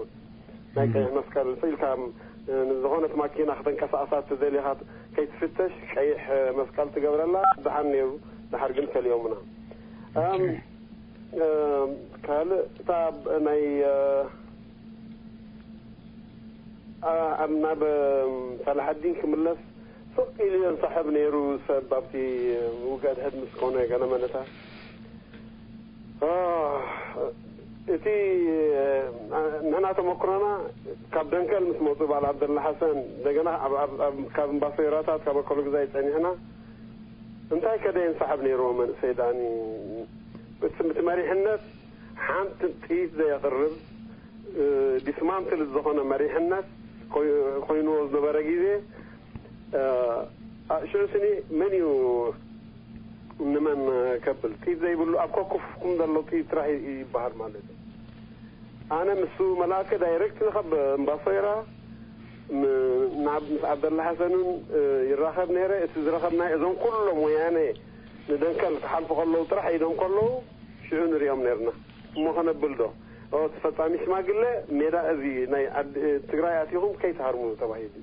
ናይ ቀይሕ መስቀል ኢልካ ንዝኾነት ማኪና ክተንቀሳቕሳ ትደልኻ ከይትፍተሽ ቀይሕ መስቀል ትገብረላ፣ ደሓን ነይሩ። ድሓር ግን ከሊኦምና። ካልእ እታ ናይ ኣብ ናብ ሳላሓዲን ክምለስ ስቕ ኢሉ የንሳሕብ ነይሩ ሰብ ኣብቲ ውግእ ድሕድ ምስ ኮነ ገለ መለታት። እቲ ንሕና ተመክሮና ካብ ደንከል ምስ መፁ በዓል ዓብደላ ሓሰን እንደገና ካብ እምባሶይራታት ካብ ኣከሉ ግዛይ ፀኒሕና እንታይ ከደ የንሳሕብ ነይርዎ መንእሰይ ዳኒ እቲ መሪሕነት ሓንቲ ጥይት ዘየቕርብ ዲስማንትል ዝኾነ መሪሕነት ኮይንዎ ዝነበረ ግዜ ሽዑ ስኒ መን እዩ ንመን ከብል ጥይት ዘይብሉ ኣብ ኮኩፍኩም ዘሎ ጥይት ጥራሕ ይበሃል ማለት እዩ። ኣነ ምስ መላከ ዳይረክት ንኸብ እምባሶይራ ናብ ምስ ዓብደላ ሓሰንን ይራኸብ ነይረ። እቲ ዝረኸብና እዞም ኩሎም ወያነ ንደንከል ክሓልፉ ከለዉ ጥራሕ ኢዶም ከለዉ ሽዑ ንሪኦም ነርና። እሞ ከነብል ዶ እቲ ፈጻሚ ሽማግለ ሜዳ እዚ ናይ ትግራይ ኣቲኹም ከይትሃርሙ ተባሂሉ።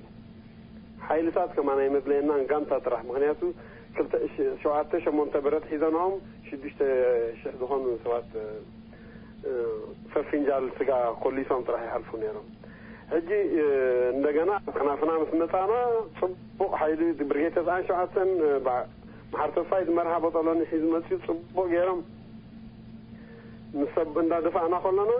ሓይልታት ከማን ኣይመድለየናን፣ ጋንታ ጥራሕ። ምኽንያቱ ክልተ ሸ-፣ ሸውዓተ ሸሞንተ ብረት ሒዘንኦም ሽዱሽተ ሽሕ ዝኾኑ ሰባት ፈፊንጃል ስጋ ኮሊሶም ጥራሕ ይሓልፉ ነይሮም። ሕጂ እንደገና ኣብ ከናፍና ምስ መጻና ጽቡቕ ሓይሊ ብርጌድ ተስዓን ሸውዓተን መሓር ተስፋይ ዝመርሃ ቦጦሎኒ ሒዙ መጺኡ ጽቡቕ ገይሮም ምስ ሰብ እንዳደፋእና ከለና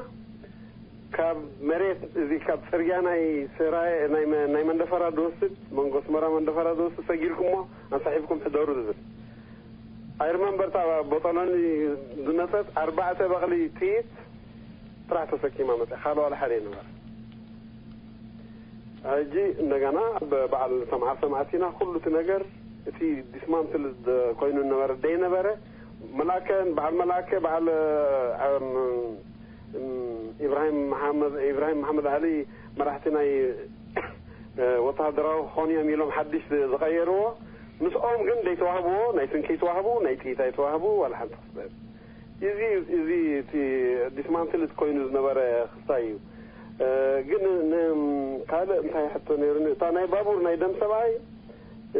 ካብ መሬት እዚ ካብ ጽርግያ ናይ ሰራየ ናይ መ-፣ ናይ መንደፈራ ዝወስድ መንጎ ኣስመራ መንደፈራ ዝወስድ ሰጊርኩሞ ኣንሳሒብኩም ሕደሩ ዝብል ኣይርመንበርታ ቦጠሎኒ ዝመጸት ኣርባዕተ በቕሊ ጥይት ጥራሕ ተሰኪማ መጸ ካልእ ዋላ ሓደ ይነበረ። ሕጂ እንደገና በዓል ሰምዓ ሰማዕቲና ኩሉ እቲ ነገር እቲ ዲስማንትል ኮይኑ ነበረ ደይነበረ መላከ በዓል መላከ በዓል ኢብራሂም መሓመድ ኢብራሂም መሓመድ ዓሊ መራሕቲ ናይ ወተሃደራዊ ክኾኑ እዮም ኢሎም ሓድሽ ዝቐየርዎ ምስኦም ግን ደይተዋህብዎ ናይ ስንኪ ይተዋህቡ ናይ ጥይት ኣይተዋህቡ ዋላ ሓንቲ ክስበብ እዚ እዚ እቲ ዲስማንትል እቲ ኮይኑ ዝነበረ ክስታይ እዩ። ግን ካልእ እንታይ ሕቶ ነይሩኒ እታ ናይ ባቡር ናይ ደም ሰብኣይ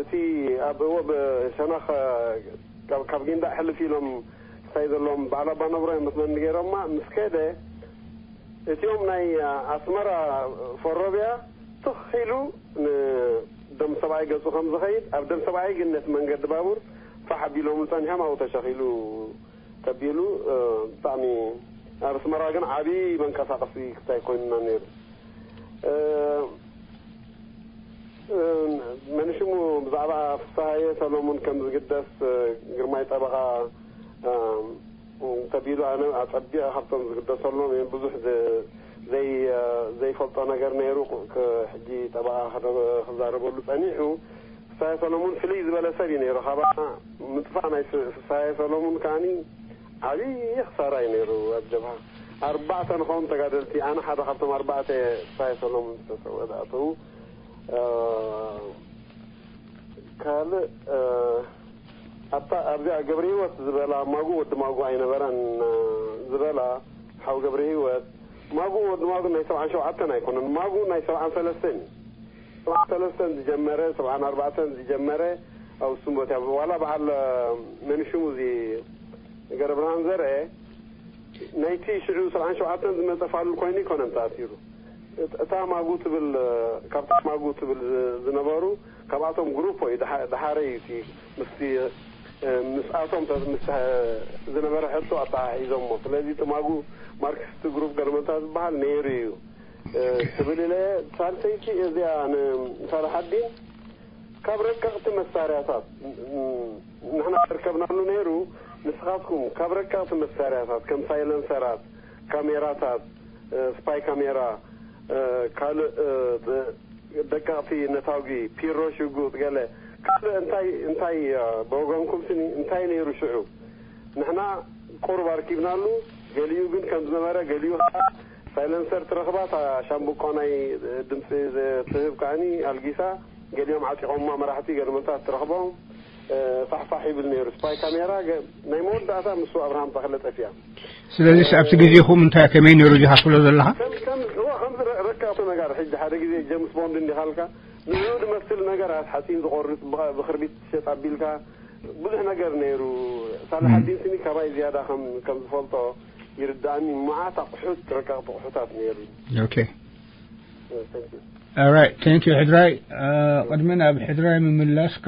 እቲ ኣብ እወ ሸነኽ ካብ ጊንዳዕ ሕልፍ ኢሎም ክስታይ ዘለዎም በዓል ኣባ ነብሮ እዮም መስለኒ ገይሮማ ምስ ከደ እቲኦም ናይ ኣስመራ ፈሮብያ ትኽ ኢሉ ንደም ሰብኣይ ገጹ ከም ዝኸይድ ኣብ ደም ሰብኣይ ግን ነቲ መንገዲ ባቡር ፋሕ ኣቢሎምሉ ጸኒሖም ኣብኡ ተሸኺሉ ተቢሉ ብጣዕሚ ኣብ ኣስመራ ግን ዓብዪ መንቀሳቐሲ ክስታይ ኮይኑና ነይሩ። መን ሽሙ ብዛዕባ ፍስሃየ ሰሎሙን ከም ዝግደስ ግርማይ ጠበቓ ተቢሉ ኣነ ኣጸቢቐ ካብቶም ዝግደሰሎም እየ ብዙሕ ዘይፈልጦ ነገር ነይሩ። ሕጂ ጠበቓ ክዛረበሉ ጸኒሑ። ፍስሃየ ሰሎሙን ፍልይ ዝበለ ሰብ እዩ ነይሩ። ካባና ምጥፋእ ናይ ፍስሃየ ሰሎሙን ከኣኒ ዓብዪ ክሳራ እዩ ነይሩ ኣብ ጀብሃ። ኣርባዕተ ንኸውን ተጋደልቲ፣ ኣነ ሓደ ካብቶም ኣርባዕተ፣ ሳይ ሰሎሞን ዝተሰወ ዝኣተዉ። እ፣ ካልእ፣ እ፣ ኣብታ ኣብዚኣ ገብረ ህይወት ዝበላ፣ ማጉ ወዲ ማጉ ኣይነበረን፣ እ፣ ዝበላ ሓው ገብረ ህይወት፣ ማጉ ወዲ ማጉ ናይ ሰብዓን ሸውዓተን ኣይኮነን፣ ማጉ ናይ ሰብዓን ሰለስተን እዩ። ሰብዓን ሰለስተን ዝጀመረ፣ ሰብዓን ኣርባዕተን ዝጀመረ፣ ኣብ ስንቦት እያ። ዋላ በዓል፣ እ፣ መን ሽሙ፣ እዚ ገረብርሃን ዘርአ፣ ናይቲ ሽዑ ሰብዓን ሸውዓተን ዝመጸ ፋሉል ኮይኑ ኣይኮነን ተኣሲሩ። እት-፣ እታ ማጉ ትብል፣ ካብታ ማጉ ትብል ዝ-፣ ዝነበሩ፣ ካብኣቶም ግሩፕ እዩ፣ ደሓ-፣ ደሓረ እዩ እቲ ምስቲ፣ እ፣ ምስኣቶም ተ-፣ ምስ፣ እ፣ ዝነበረ ሕቶ ኣተሓሒዞሞ። ስለዚ እቲ ማጉ ማርክሲስት ግሩፕ ገርመታ ዝበሃል ነይሩ እዩ፣ እ፣ ትብል ኢለ። ሳልሰይቲ እዚኣ ንሳላሓዲን ካብ ረቀቕቲ መሳርያታት፣ ን-፣ ንሕና ዝርከብናሉ ነይሩ። ንስኻትኩም ካብ ረቀቕቲ መሳርያታት ከም ሳይለንሰራት፣ ካሜራታት፣ እ፣ ስፓይ ካሜራ፣ እ፣ ካልእ፣ እ፣ ደ-፣ ደቀቕቲ ነታጒ፣ ፒሮ፣ ሽጉጥ፣ ገለ ካልእ እንታይ፣ እንታይ፣ እ፣ ብወገንኩም ስኒ እንታይ ነይሩ ሽዑ? ንሕና ቁሩብ ኣርኪብናሉ፣ ገሊኡ ግን ከም ዝነበረ፣ ገሊኡ ኸዓ ሳይለንሰር ትረኽባ፣ እታ ሻምብቆ ናይ ድምፂ ትህብ ከዓኒ ኣልጊሳ፣ ገሊኦም ዓጢቖማ መራሕቲ ገርመታት ትረኽቦም፣ እ፣ ፋሕፋሕ ይብል ነይሩ። ስፓይ ካሜራ ገ-፣ ናይ መወዳእታ ምስ ኣብርሃም ተኽለ ጠፊኣ። ስለዚስ ኣብቲ ግዜኹም እንታይ ከመይ ነይሩ ኢኻ ትብሎ ዘለኻ? ከም፣ ከም፣ እዋ፣ ከምዚ ረ-፣ ረቀቕቲ ነገር፣ ሕጂ ሓደ ግዜ ጀምስ ቦንድ እንዲኻልካ፣ ንዕኡ ዝመስል ነገራት፣ ሓፂን ዝቖርፅ፣ ብ-፣ ብኽርቢት ትሸጥ ኣቢልካ፣ ብዙሕ ነገር ነይሩ። ሳላሓዲን ስኒ ካባይ ዝያዳ ከም፣ ከም ዝፈልጦ ይርዳእኒ። መዓት ኣቑሑት፣ ረቀቕቲ ኣቑሑታት ነይሩ። ኦኬ። እ፣ thank you። ኦራይት፣ thank you ሕድራይ። እ፣ ቅድሚ ናብ ሕድራይ ምምላስካ፣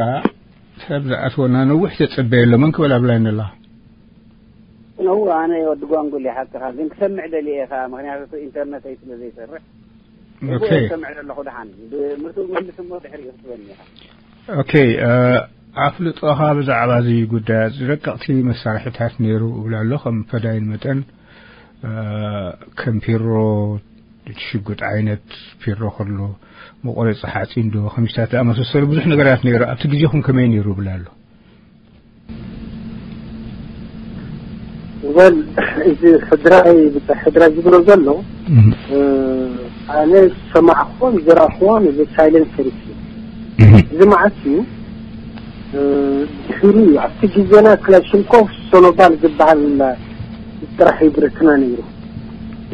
ሰብ ዝኣትወና ነዊሕ ተጸበየ ኣሎ። መን ክብል ኣብ ላይን ኣላ? ነው፣ ኣነ ወዲ ጓንጉል እየ፣ ሓቅኻ ግን ክሰምዕ ደልየ እየ ኸዓ፣ ምኽንያቱ ኢንተርነተይ ስለ ዘይሰርሕ። ኦኬ። እየ ዝሰምዕ ዘለኹ። ደሓን ብምርቱ መልስ እሞ ድሕሪኡ ክትበኒ ኢኻ። ኦኬ፣ እ፣ ኣፍልጦኻ ብዛዕባ እዚ ጉዳይ፣ እዚ ረቀቕቲ መሳርሒታት ነይሩ እብል ኣሎ፣ ከም ፈዳይን መጠን፣ እ፣ ከም ፒሮ፣ ሽጉጥ ዓይነት፣ ፒሮ ከሎ፣ መቑረጺ ሓጺን ዶ፣ ከሚስታት ዝኣመሳሰሉ ብዙሕ ነገራት ነይሩ። ኣብቲ ግዜኹም ከመይ ነይሩ እብል ኣሎ። ወል፣ እዚ ሕድራይ፣ ብታ ሕድራይ ዝብሎ ዘሎ፣ እም። እ፣ ኣነ ዝሰማዕኩዎን ዝረኣኹዎን እዚ ሳይለንሰር እዩ። እም። እዚ መዓስ እዩ? እ፣ ድሕሪ ኣብቲ ግዜና ክላሽንኮቭ ሶኖባል ዝበሃል ጥራሕ ይብረትና ነይሩ።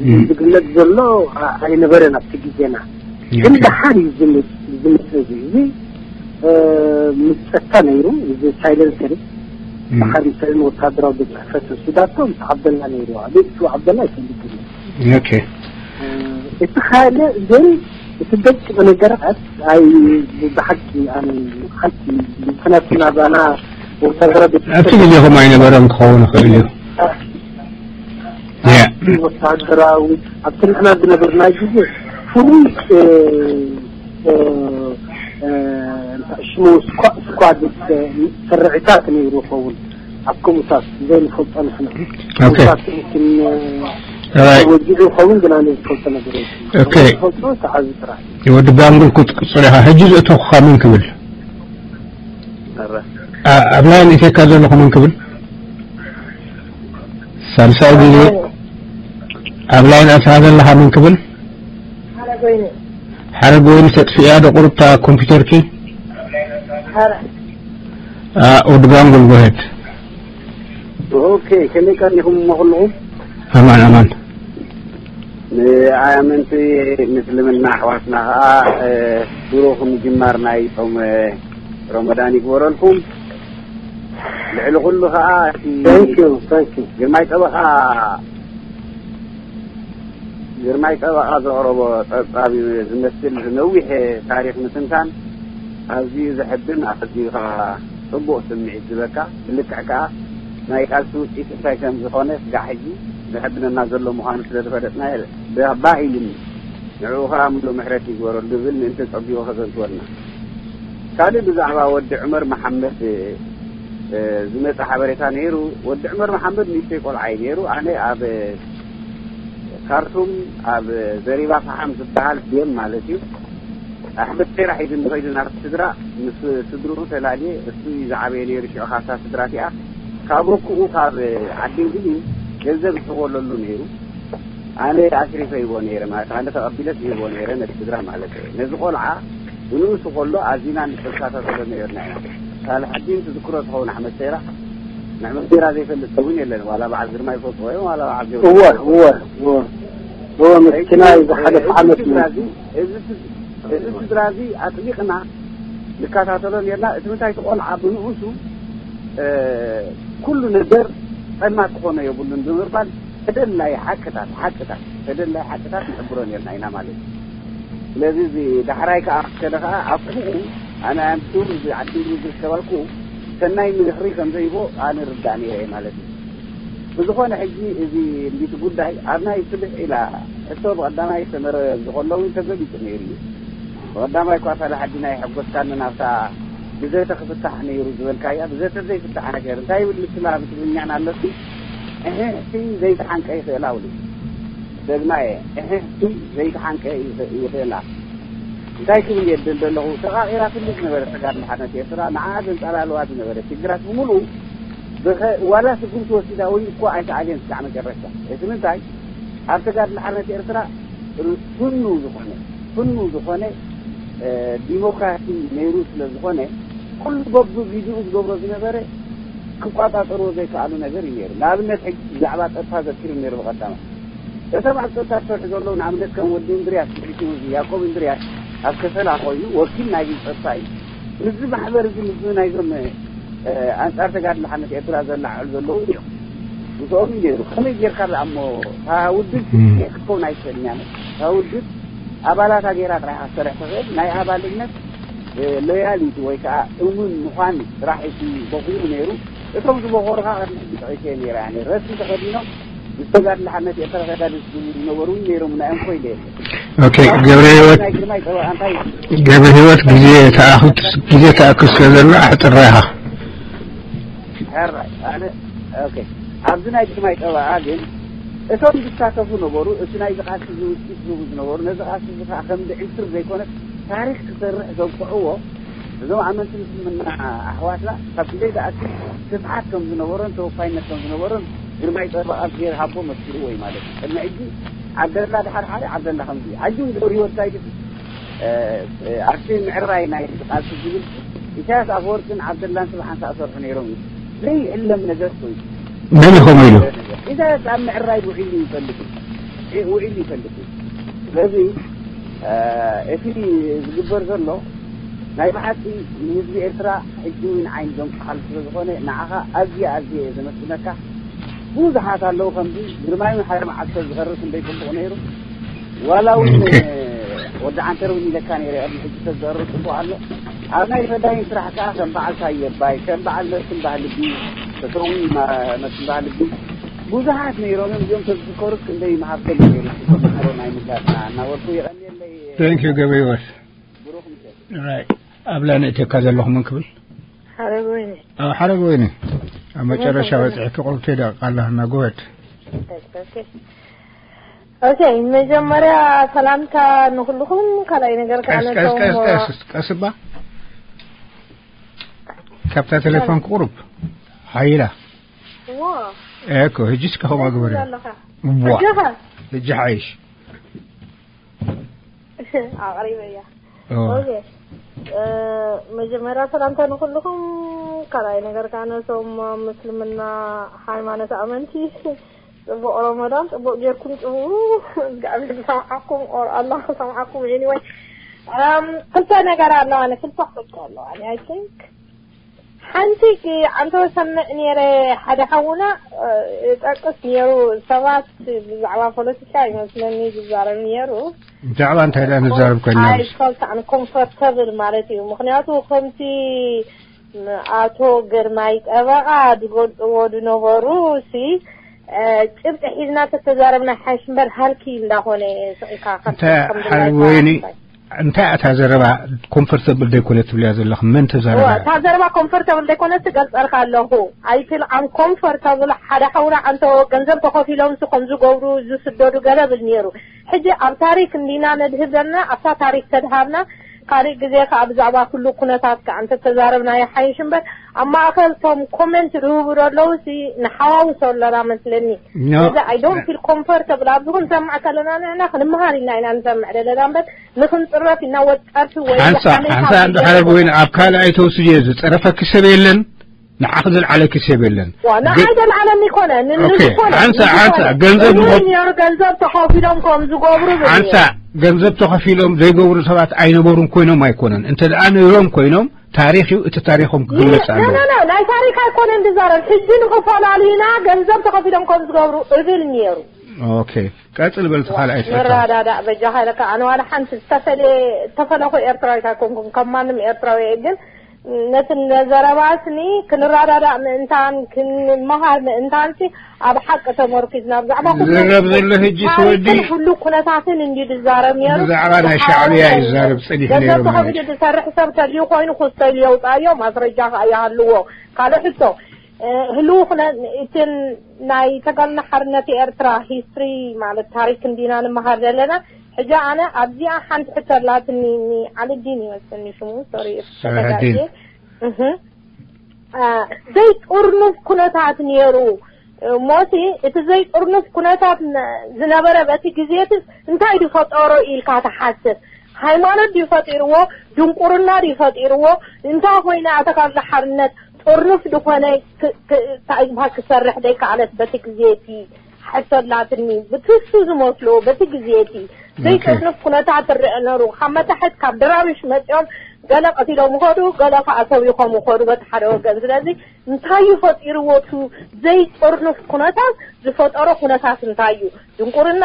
እዚ እም። ዝግለጽ ዘሎ ኣ-፣ ኣይነበረን ኣብቲ ግዜና። ግን ኦኬ። ደሓር እዩ ዝመጽ-፣ ዝመጽእ እዚ። እዚ፣ እ፣ ምጸታ ነይሩ፣ እዚ ሳይለንሰር። እም። ደሓር ይሰእን ወታደራዊ ቤት ጽሕፈት ወሲዳቶ ምስ ዓብደላ ነይሩ። ኣቤት እሱ ዓብደላ ኣይፈልጥን። ኦኬ። እ፣ እቲ ካልእ ግን እቲ ደቂቕ ነገራት ኣይ፣ ብሓቂ ኣነ ሓቂ፣ ምኽንያቱ ናባና ወታደራዊ ቤት ኣብቲ ጽሕፈት ግዜኹም ኣይነበረን ክኸውን ይኽእል እዩ። ያ። ወታደራዊ ኣብቲ ንሕና ዝነበርና ግዜ ፍሉይ፣ እ፣ እ፣ እ፣ እንታይ ሽሙ ስኳ-፣ ስኳድ፣ እ፣ ስርዒታት ነይሩ ይኸውን። ኣብ ከምኡታት ዘይንፈልጦ ንሕና። ኦኬ። ከምኡታት እንትን፣ እ፣ ኦራይት። ወጊዑ ይኸውን፣ ግን ኣነ ዝፈልጦ ነገር የለን። ኦኬ። ዝፈልጦ ተዓዚ ጥራሕ። ወዲ ጋንጉል ክትቅጽል ኢኻ። ሕጂ ዘእተኹኻ መን ክብል? ኣረ። ኣ-፣ ኣብ ላይን እተካ ዘለኹ መን ክብል? ሳልሳይ ግዜ ኣብ ላይን ኣትኻ ዘለኻ መን ክብል? ሓረግ ወይኒ። ሓረግ ወይኒ ተጥፍእያ ዶ ቁሩብታ ኮምፒውተርኪ? ሓረ። ኣ፣ ወዲ ጋንጉል፣ go ahead። ኦኬ፣ ከመይ ቀኒኹም እሞ ኩልኹም? ኣማን፣ ኣማን። ንኣመንቲ ምስልምና ኣሕዋትና ኸኣ፣ እ፣ ብሩኽ ምጅማር ናይ ጾም፣ እ፣ ረመዳን ይግበረልኩም። ልዕሊ ኩሉ ኸኣ እቲ Thank you, thank you። ግርማይ ጠበቓ፣ ግርማይ ጠበቓ ዘቕረቦ ጸብጻብ እዩ ዝመስል፣ ነዊሕ ታሪኽ ምትንታን፣ ኣዝዩ ዘሕብን፣ ኣዝዩ ኸኣ ጽቡቕ ስምዒት ዝበካ፣ ብልክዕ ከኣ ናይ ቃልሲ ውጽኢት እንታይ ከም ዝኾነ ስጋዕ ሕጂ ዘሕብነና ዘሎ ምዃኑ ስለ ዝፈለጥናዮ፣ ባ-፣ ባህ ኢሉኒ። ንዕኡ ኸኣ ምሉእ ምሕረት ይግበረሉ ዝብል ምእንቲ ጸቢቑ ከዘንትወልና። ካልእ ብዛዕባ ወዲ ዑመር መሓመድ፣ እ፣ ዝመጸ ሓበሬታ ነይሩ። ወዲ ዑመር መሓመድ ንእሽተይ ቆልዓ እዩ ነይሩ። ኣነ ኣብ ካርቱም፣ ኣብ ዘሪባ ፈሓም ዝበሃል ዴም ማለት እዩ፣ ኣሕመድ ሴራ ሒዙ ንኸይዱ ናብቲ ስድራ፣ ምስ ስድርኡ ተላልየ፣ እሱ እዩ ዝዓበየ ነይሩ። ሽዑ ካብታ ስድራ እቲኣ፣ ካብ ርኩኡ፣ ካብ ዓዲ እንግሊዝ ገንዘብ ይሕወለሉ ነይሩ። ኣነ ኣስሪፈ ይቦ ነይረ ማለት ኣነ ተቐቢለት ይቦ ነይረ ነቲ ስድራ ማለት እዩ። ነዚ ቆልዓ ብንኡሱ ከሎ ኣዚና ንተከታተሎ ነይርና ኢና። ሳልሐዲን ትዝክሮ ትኸውን ኣሕመድ ሰይራ ንሕመድ ሰይራ ዘይፈልጥ እውን የለን። ዋላ በዓል ግርማ ይፈልጥዎ እዮም ዋላ በዓል እወ እወ እወ እወ ምስኪና ዝሓለፈ ዓመት እዩ። እዚ ስድራ እዚ ኣጥቢቕና ንከታተሎ ነርና። እቲ ምንታይ እቲ ቆልዓ ብንኡሱ ኩሉ ነገር ጸልማት ክኾኖ የብሉን ብምባል ተደላይ ሓቅታት ሓቅታት ተደላይ ሓቅታት ንሕብሮ ነርና ኢና ማለት እዩ። ስለዚ እዚ ዳሕራይ ከዓ ከደ ከዓ ኣኩኡ ኣነ ኣምስሩ እዚ ዓዲ እንግሊዝ ዝርከባልኩ ሰናይ ምድሕሪ ከም ዘይቦ ኣነ ርዳእ ነይረ እየ ማለት እዩ። ብዝኾነ ሕጂ እዚ እንዲቲ ጉዳይ ኣብ ናይ ስብሕ ኢላ ሕቶ ብቐዳማይ ዝተመረ ዝኸለውን ተገሊጹ ነይሩ እዩ። ብቐዳማይ እኳ ሳላሓዲን ኣይሐጎስካንን ኣብታ ብዘተ ክፍታሕ ነይሩ ዝበልካያ ብዘተ ዘይፍታሕ ነገር እንታይ ይብል ምስላ ብትግርኛን ኣለሲ እሕሕቲ ዘይተሓንቀ ይኽእል ኣውሊ ደግማ እየ እሕሕቲ ዘይተሓንቀ ይኽእላ እንታይ ክብል የድል ዘለኹ ተቓቒራ ትሉ ዝነበረ ተጋድሎ ሓርነት ኤርትራ ንዓ ዘንጻላልዋ ዝነበረ ሽግራት ብምሉኡ ዋላ ስጉምቲ ወሲዳ ወይ እኮ ኣይተኣልየን ስጋዕ መጨረሻ እቲ ምንታይ ኣብ ተጋድሎ ሓርነት ኤርትራ ፍኑ ዝኾነ ፍኑ ዝኾነ ዲሞክራሲ ነይሩ ስለ ዝኾነ ኩሉ በብጊዜኡ ዝገብሮ ዝነበረ ክቋጻጸርዎ ዘይከኣሉ ነገር እዩ ነይሩ። ንኣብነት ሕጂ ብዛዕባ ጸጥታ ዘኪሩ ነይሩ ብቐዳማ እቶም ኣብ ጸጥታ ዝሰርሑ ዘለዉ ንኣብነት ከም ወዲ እንድርያስ ስዒቱ ያዕቆብ እንድርያስ ኣብ ከሰላ ኮይኑ ወኪል ናይ ጸጥታ እዩ። ምስዚ ማሕበር እዚ ምስዚ ናይዞም ኣንጻር ተጋድሎ ሓነት ኤርትራ ዘላዓዕሉ ዘለዉ እዮም። ምስኦም እዩ ነይሩ። ከመይ ጌርካ ደኣ እሞ እታ ውድብ ክትከውን ኣይትኽእልን እያ። እታ ውድብ ኣባላታ ጌራ ጥራይ ክትሰርሕ ትኽእል። ናይ ኣባልነት ሎያሊቲ ወይ ከዓ እሙን ምዃን ጥራሕ እቲ በኺሩ ነይሩ። እቶም ዝበኾሩኻ ቅድሚ ሕጂ ጠቒሰ ነይረ። ረስሚ ተኸዲኖም ዝተጋድለ ሓነት ኤርትራ ተጋደልቲ ዝብሉ ዝነበሩ እውን ነይሮም። ናይ እንኮ ኢለ የለ። ኦኬ፣ ገብረ ህይወት ናይ ግርማይ ጠበቓ እንታይ ገብረ ህይወት ግዜ ተኣክል ግዜ ተኣክል ስለ ዘሎ ኣሕጽራ ኢኻ። ሕራይ ኣነ ኦኬ፣ ኣብዚ ናይ ግርማይ ጠበቓ ግን እቶም ዝሳተፉ ነበሩ። እቲ ናይ ዝቃሲ ዝውፅኢት ዝህቡ ዝነበሩ ነዚ ቃሲ እዚ ከዓ ከም ብዕንትር ዘይኮነት ታሪክ ክሰርሕ ዘብቅዕዎ እዞም ኣመንቲ ምስልምና ኣሕዋትና ካብ ግዜ ዝኣክል ስፍሓት ከም ዝነበሮን ተወፋይነት ከም ዝነበሮን ግርማይ ጠበቓ እግዚኣብሔር ሃቦ መስኪርዎ እዩ ማለት እዩ። ቅድሚ ሕጂ ዓብደላ ድሓር ሓደ ዓብደላ ከምዚ እዩ። ሕጂ እውን ገብረ ህይወት እንታይ ድብል ኣብቲ ምዕራይ ናይ ቃልሲ ዝብል ኢሳያስ ኣፈወርቅን ዓብደላን ስብሓን ዝኣሰርሑ ነይሮም እዩ። ዘይዕለም ነገር ኮይኑ መን እዩ ከምኡ ኢሉ? ኢሳያስ ኣብ ምዕራይ ውዒሉ ይፈልጥ እዩ። ውዒሉ ይፈልጥ እዩ። ስለዚ እቲ ዝግበር ዘሎ ናይ ብሓቂ ንህዝቢ ኤርትራ ሕጂ እውን ዓይኒ ዘንቁሓሉ ስለ ዝኾነ ንዓኻ ኣዝየ ኣዝየ እየ ዘመስግነካ። ብዙሓት ኣለዉ ከምዚ ግርማይ እውን ሓደ መዓልቲ ዝቐርብ ክንደይ ጽቡቕ ነይሩ። ዋላ እውን ኦኬ። ወዲ ዓንተር እውን ኢለካ ነይረ ቅድሚ ሕጂ ሰብ ዝቐርብ ጽቡቕ ኣሎ። ኣብ ናይ ፈዳይን ስራሕ ከኣ ከም በዓል ታየ ኣባይ ከም በዓል መስፍን ባህልቢ ተሰዊ መስፍን ባህልቢ ብዙሓት ነይሮም እዮም። እዚኦም ተዝዝከሩስ ክንደይ መሃብተኛ ነይሩ። ተዘክሮ ናይ ምድላትና እናበልኩ የቐንየለይ። Thank you ገበዮስ። ብሩኽ ምሸት። Right። ኣብ ላይን እተካ ዘለኹ መን ክብል? ሓረግ ወይኒ። ኣብ ሓረግ ወይኒ። ኣብ መጨረሻ በጽሕኪ ቁርብተይ ደቂቕ ኣለና። Go ahead። ኦኬ። ኦኬ፣ መጀመርያ ሰላምታ ንኹልኹም፣ ካልኣይ ነገር ከዓ ቀስ፣ ቀስ፣ ቀስ፣ ነቶም ቀስ፣ ቀስ እባ። ካብታ ቴሌፎን ክቁርብ። ሓይላ። ዋ። እኮ፣ ህጂስ ከኸማ ግበር እዩ። ኣለኻ። ዋ። ሕጂ ኸ? ህጂ ሓይሽ። ኣቕሪበያ። ኦ። ኦኬ። እ፣ መጀመርያ ሰላምታ ንኹልኹም፣ ካልኣይ ነገር ከዓ ነቶም ምስልምና ሃይማኖት ኣመንቲ ጽቡቕ ረመዳን፣ ጽቡቕ ጌርኩም ጽውዑ። እግዚኣብሔር ዝሰምዓኩም፣ or ኣላህ ዝሰምዓኩም። Anyway፣ እም፣ ክልተ ነገር ኣለዋ፣ ኣነ ክልተ ክፈልጦ ኣለዋ፣ ኣነ፣ I think። ሓንቲ ግ-፣ ኣንተ ሰምዕ ነይረ፣ ሓደ ሓውና፣ እ፣ ጠቅስ ነይሩ፣ ሰባት ብዛዕባ ፖለቲካ ይመስለኒ ዝዛረብ ነይሩ። ብዛዕባ እንታይ ደኣ ንዛረብ ኮይና? I felt uncomfortable ማለት እዩ። ምኽንያቱ ከምቲ ኣቶ ግርማይ ጠበቓ ዝገልጽዎ ዝነበሩ ሲ፣ እ፣ ጭብጢ ሒዝና ተተዛረብና ሓይሽ እምበር ሃልኪ እንዳኾነ ስቕ ኢልካ እንታይ ከም ሓረግ ወይኒ፣ እንታይ እታ ዘረባ ኮምፎርተብል ዘይኮነ ትብልያ ዘለኹ? መን ተዛረባ? እታ ዘረባ ኮምፎርተብል ዘይኮነ ትገልጸልካ ኣለኹ። I feel uncomfortable። ሓደ ሓውና ኣንተ ገንዘብ ተኸፊሎም ሲ ከም ዝገብሩ ዝስደዱ ገለ ብል ነይሩ። ሕጂ ኣብ ታሪክ እንዲና ነድህብ ዘለና፣ ኣብታ ታሪክ ተድሃብና ካልእ ግዜ ከዓ ብዛዕባ ኩሉ ኩነታት ከዓ እንተተዛረብና ይሓይሽ እምበር፣ ኣብ ማእኸል ቶም ኮመንት ዝህቡ ዘለዉ ሲ ንሓዋውሶ ኣለና መስለኒ። No. ስለዚ I don't feel comfortable ኣብዚ ክንሰምዕ ከለና ንሕና ክንመሃር ኢና ኢና ንሰምዕ ዘለና እምበር ንክንፅረፍ ኢና ወጠርቲ ወይ ሓንሳ ሓሜታ ሓንሳ እንድሕረ ዘለና ወይን ኣብ ካልኣይ ተወስድዮ ዝፀረፈኪ ሰብ የለን። ንዓኺ ዘልዓለኪ ሰብ የለን። ዋ፣ ንዓይ ገ- ዘልዓለኒ ኮነ ንንሱ ኦኬ፣ ኮነ ሓንሳ ንሱ ሓንሳ ኮነ። ገንዘብ እኔ ንኸ- ነሩ ገንዘብ ተኸፊሎም ከም ዝገብሩ ዝብል ሓንሳ ገንዘብ ተኸፊሎም ዘይገብሩ ሰባት ኣይነበሩን ኮይኖም ኣይኮነን። እንተ ደኣ ነይሮም ኮይኖም ታሪኽ እዩ፣ እቲ ታሪኾም ክግለጽ ነ- ኣለዎ። ነ- ነ- ናይ ታሪክ ኣይኮነን ዝዛረብ። ሕጂ ንክፈላልዩና ገንዘብ ተኸፊሎም ከም ዝገብሩ እብል ነሩ። ኦኬ፣ ቀጽል በል እቲ ካልኣይ ትሕቶ። ንረዳዳእ በጃኻ ኢለካ። ኣነ ዋላ ሓንቲ ዝተፈለየ ዝተፈለኹ ኤርትራዊት ኣይኮንኩን፣ ከም ማንም ኤርትራዊ እየ። ግን ነቲ ዘረባስኒ ክንረዳዳእ ምእንታን ክንመሃር ምእንታንሲ ኣብ ሓቂ ተመርኪዝና ብዛዕባ ኩሉ ዝረብ ዘሎ ሕጂ ታሪኽን ትወዲ- ኩሉ ኩነታትን እንዲ ዝዛረብ ነሩ። ብዛዕባ ናይ ሻዕብያ ይዛረብ ጸኒሕ ገንዘብ ነይሩ ማለት ተኸፊሉ ዝሰርሕ ሰብ ተልዩ ኮይኑ ክስተልዩ የውፅኣዮ ማስረጃ ከዓ ይሃልዎ። ካልእ ሕቶ፣ እ፣ ህልው ኩነ እትን ናይ ተጋድሎ ሓርነት ኤርትራ ሂስትሪ ማለት ታሪክ እንዲና ንመሃር ዘለና። ሕጂ ኣነ ኣብዚኣ ሓንቲ ሕቶ ኣላትኒ፣ ኒ ዓልዲን ይመስልኒ ሽሙ፣ ሶሪ፣ ሰላሐዲን። ተጋግየ። እህ። አ፣ ዘይጥርኑፍ ኩነታት ነይሩ። ሞሲ፣ እቲ ዘይጥርኑፍ ኩነታት ነ- ዝነበረ በቲ ግዜ እቲ እንታይ ድዩ ፈጠሮ ኢልካ ትሓስብ? ሃይማኖት ድዩ ፈጢርዎ? ድንቁርና ድዩ ፈጢርዎ? እንታይ ኮይና እታ ካብ ሓርነት ጥርኑፍ ዝኾነ ክ- ክ- እንታይ ዝበሃል ክሰርሕ ዘይከኣለት በቲ ግዜ እቲ? ሕቶ ኣላትኒ። ብትሱ ዝመስሎ በቲ ግዜ እቲ ዘይጥርኑፍ ኩነታት ትረአ ነሩ። ካብ መታሕት ካብ ድራብሽ መፂኦም ገለ ቀቲሎም ይኸዱ፣ ገለ ከዓ ሰቢኾም ይኸዱ በቲ ሓደ ወገን። ስለዚ እንታይ እዩ ፈጢርዎ? እቲ ዘይጥርኑፍ ኩነታት ዝፈጠሮ ኩነታት እንታይ እዩ? ድንቁርና፣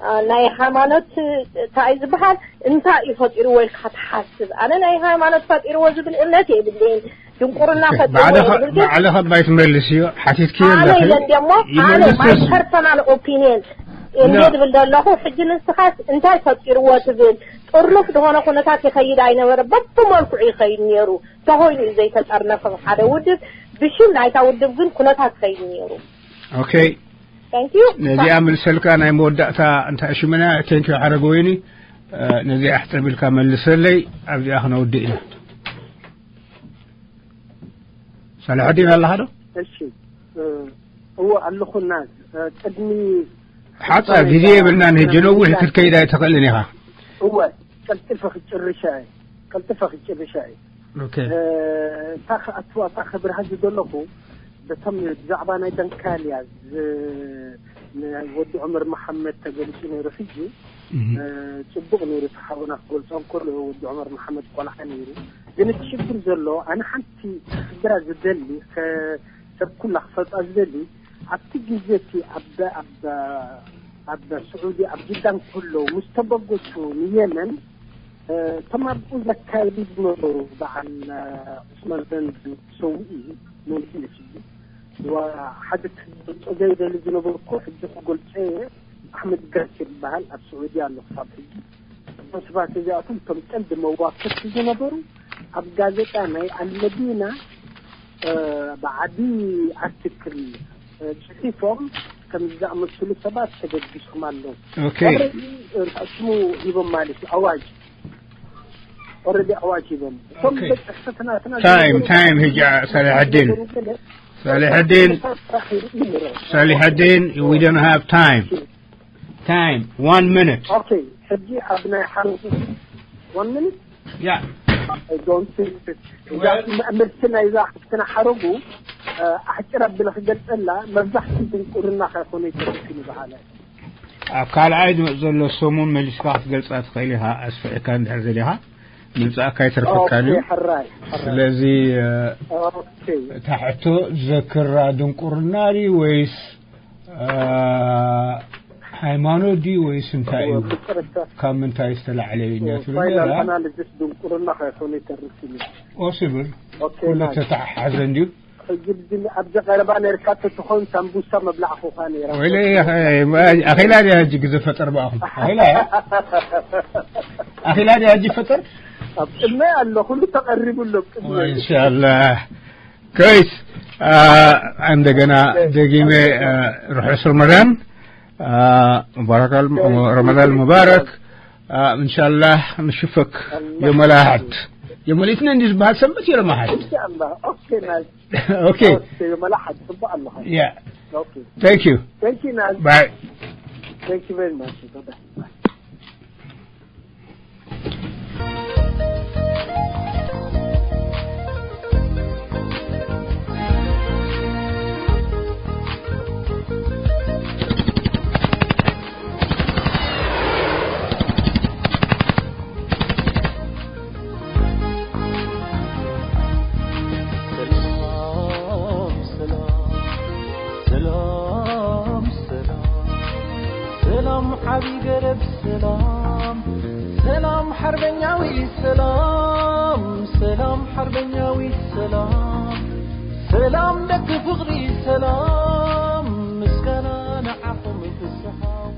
አ፣ ናይ ሃይማኖት እንታይ ዝበሃል እንታይ እዩ ፈጢርዎ ኢልካ ትሓስብ? ኣነ ናይ ሃይማኖት ፈጢርዎ ዝብል እምነት የብለይን። ድንቁርና ፈጢርዎ ባዕልኻ ዝብል ግን ባዕልኻ ባይ ትመልስ እዩ። ሓቲትኪ ኣነ ኣለኺ ኢለ ደሞ ኣነ ይመልስ my እሱ። Personal opinion እንደ No. ዝብል ዘለኹ። ሕጂ ንስኻስ እንታይ ፈጢርዎ ትብል? ጥርኑፍ ዝኾነ ኩነታት ይኸይድ ኣይነበረ፣ በብመልክዑ ይኸይድ ነይሩ። ተኾይኑ እዩ ዘይተጠርነፈ ሓደ ውድብ ብሽም ናይታ ውድብ ግን ኩነታት ይኸይድ ነይሩ። Okay፣ Thank you። ነዚኣ መልሰልካ ናይ መወዳእታ እንታይ ሽመና? Thank you ሓረገ ወይኒ። እ፣ ነዚኣ ሕጽር ኢልካ መልሰለይ። ኣብዚኣ ክነውድእ ኢና። ሳልሐዲን ኣለኻ ዶ? እሺ፣ እ፣ እዎ ኣለኹና። እ፣ ቅድሚ ሓጻር ግዜ የብልናን። ሕጂ ነዊሕ ክትከይድ ኣይትኽእልን ኢኻ። እወ፣ ቀልጢፈ ክጭርሻ እየ። ቀልጢፈ ክጭርሻ እየ። Okay። እ፣ እታ ክኣትዋ፣ እታ ክብርሃ ዝደለኹ፣ በቶም ብዛዕባ ናይ ደንካልያ ዝ-፣ ንወዲ ዑመር መሓመድ ተገሊጹ ነይሩ። ሕጂ፣ እህ። እ፣ ጽቡቕ ነይሩ፣ እቲ ሓውና ክገልጾ እንከሎ፣ ወዲ ዑመር መሓመድ ቆልዓ ነይሩ። ግን እቲ ሽግር ዘሎ፣ ኣነ ሓንቲ ክሕብራ ዝደሊ፣ ከ-፣ ሰብ ኩላ ክፈልጣ ዝደሊ፣ ኣብቲ ግዜ እቲ ኣብ፣ ኣብ፣ ኣብ ስዑዲ፣ ኣብ ጅዳ እንከሎ፣ ምስ ተበገሱ ንየመን፣ እ፣ እቶም ኣብኡ ዘካይዱ ዝነበሩ፣ በዓል፣ እ፣ ዑስማን ዘንድ ሰውኢ መውሊድ እዩ። ዋ፣ ሓደ ክገልጾ ዘይደሊ ዝነበርኩ፣ ሕጂ ክገልጾ እየ። ኣሕመድ ጋሽ ይበሃል፣ ኣብ ስዑዲ ኣሎ ክሳብ ሕጂ። እዞም ሰባት እዚኣቶም፣ እቶም ቀንዲ መዋከርቲ ዝነበሩ፣ ኣብ ጋዜጣ ናይ ኣልመዲና፣ እ፣ ብዓቢ ኣርቲክል፣ እ፣ ጽሒፎም፣ ከምዚ ዝኣመሰሉ ሰባት ተበጊሶም ኣለዉ። Okay። Already፣ እ፣ ሽሙ ሂቦም ማለት እዩ፣ ኣዋጅ። Already ኣዋጅ ሂቦም። እቶም Okay። በጻሕቲ ናትና Time፣ ዝነበሩ time፣ ሕጂ፣ ሳላሐዲን። ዝነበሩ ገለ ሳላሐዲን፣ ስራሕ ይሩ። ሳላሐዲን፣ we don't have time. Time, one minute. Okay፣ ሕጂ ኣብ ናይ ሓደ one minute? Yeah. I don't think that፣ እዛ መልሲ ናይዛ ሓፍትና ሓረጉ፣ እ፣ ኣሕጭር ኣቢለ ክገልጸላ፣ መብዛሕትኡ ድንቁርና ከይኮነ ይተርፍ እዩ ዝበሃለ። ኣብ ካልኣይ ዝመጽእ ዘሎ ሰሙን መሊስካ ክትገልጻ ትኽእል ኢኻ፣ ኣስፍዕካ እንድሕር ደሊኻ ምምጻእካ ኣይተርፈካን እዩ። ኦኬ፣ ሕራይ፣ ሕራይ። ስለዚ፣ እ፣ ኦኬ። እታ ሕቶ ዘክራ ድንቁርና ድዩ ወይስ፣ እ፣ ሃይማኖት ድዩ ወይስ እንታይ እዩ? ብቅርታ። ካብ ምንታይ ዝተላዕለ እዩ እኛ ትብል ፋይናል ነራ? ኣናሊሲስ ድንቁርና ከይኮነ ይተርፍ እዩ። ፖሲብል። ኦኬ፣ ኩሉ ናይስ። ተተሓሓዘ እንድዩ። ሕጂ ብዚ ኣብዚ ቀረባ ነርካ ተትኾን ሳምቡሳ መብላዕኹኻ ነይራ። ወይለ፣ ኣኺላ ድያ ሕጂ ግዜ ፈጠር ብኣኹም? ኣኺላ እያ? ኣኺላ ድያ ሕጂ ፈጠር? ኣብ ቅድመ ኣሎ፣ ኩሉ ተቐሪቡ ኣሎ ኣብ ቅድመ። ኢንሻላህ። ኮይስ፣ አ፣ እንደገና ደጊመ፣ አ፣ ርሑስ ረመዳን፣ አ፣ ሙባረክ አል-፣ ረመዳን ሙባረክ። آه، إن شاء الله نشوفك الله يوم الأحد. يوم الاثنين نشبه سبت يوم الأحد. إن شاء الله. أوكي، نايس. أوكي. أوكي، يوم الأحد. صباح الله خير. يا. أوكي. Thank you. Thank you, نايس. Bye. Thank you very much. Bye-bye. ሰላም፣ ሰላም፣ ሰላም፣ ሰላም፣ ሰላም፣ ዓቢ ገረብ ሰላም፣ ሰላም፣ ሓርበኛዊ ሰላም፣ ሰላም፣ ሓርበኛዊ ሰላም፣ ሰላም፣ ደቂ ፍቕሪ ሰላም፣ ምስጋና ንዓኹም ፍስሃዎ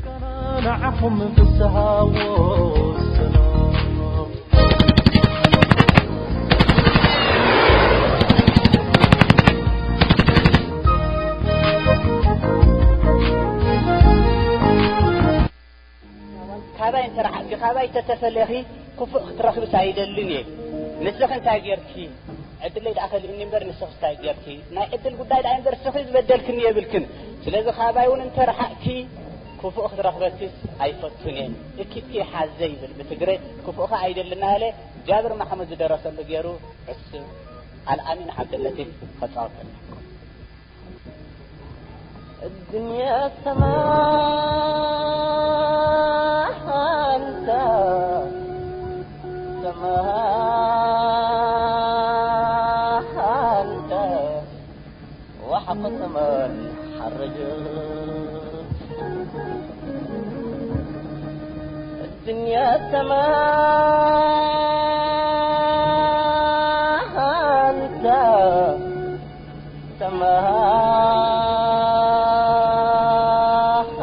ሰላም። ንዓኹም ፍስሃዎ ሰላም። ካባይ እንተ ረሓቕኪ፣ ካባይ ተተፈለኺ፣ ክፉእ ክትረኽብስ ኣይደልን እየ። ንስኺ እንታይ ጌርኪ? ዕድለይ ደኣ ከሊእኒ እምበር፣ ንስኺ እንታይ ጌርኪ? ናይ ዕድል ጉዳይ ደኣ እምበር፣ ንስኺ ዝበደልክኒ የብልክን። ስለዚ፣ ካባይ እውን እንተ ረሓቕኪ፣ ክፉእ ክትረኽበኪስ ኣይፈቱን እየ። እኪትኪ ሓዘ ይብል ብትግረ፣ ክፉእኻ ኣይደልን እናበለ ጃብር ማሕሙድ ዝደረሰሉ ገይሩ፣ ዕሱብ ኣልኣሚን ዓብደለጢፍ ከጻወተልና። الدنيا سماحة أنت، سماحة أنت، وحق ثمن حرج. الدنيا سماحة أنت،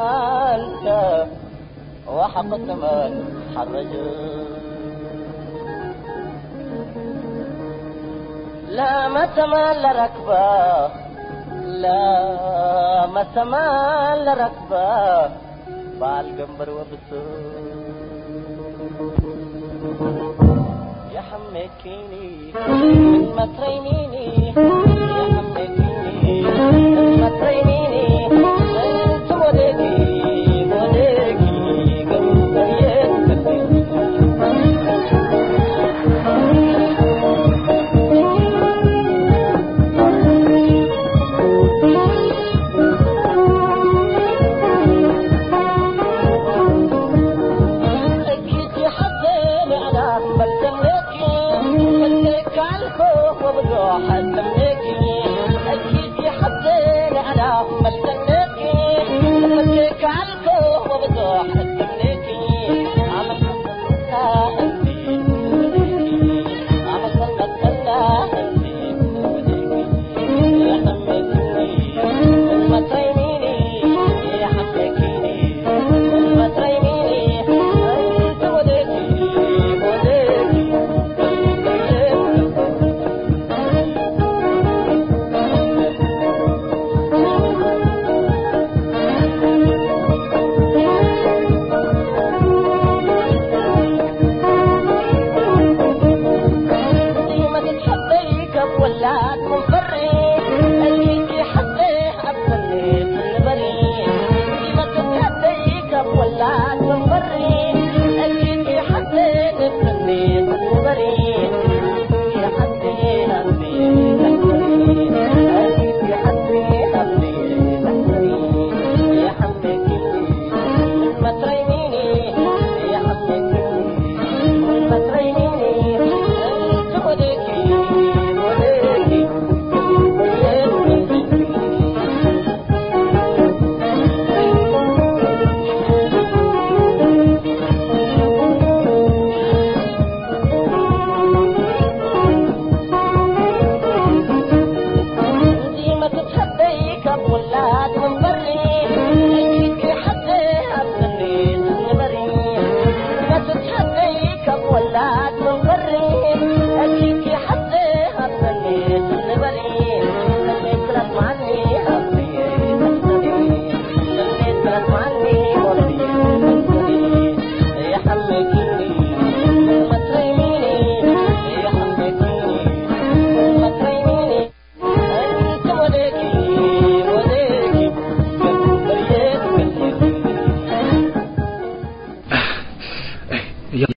تمهلت وحقت من حرج. لا ما تمال ركبة، لا ما تمال ركبة. ባል ገንበር ወብሱ የሐመኪኒ ምን መትረይኒኒ የሐመኪኒ ምን መትረይኒኒ እንት ወደጊ ወደጊ ገንበር የትከልኒ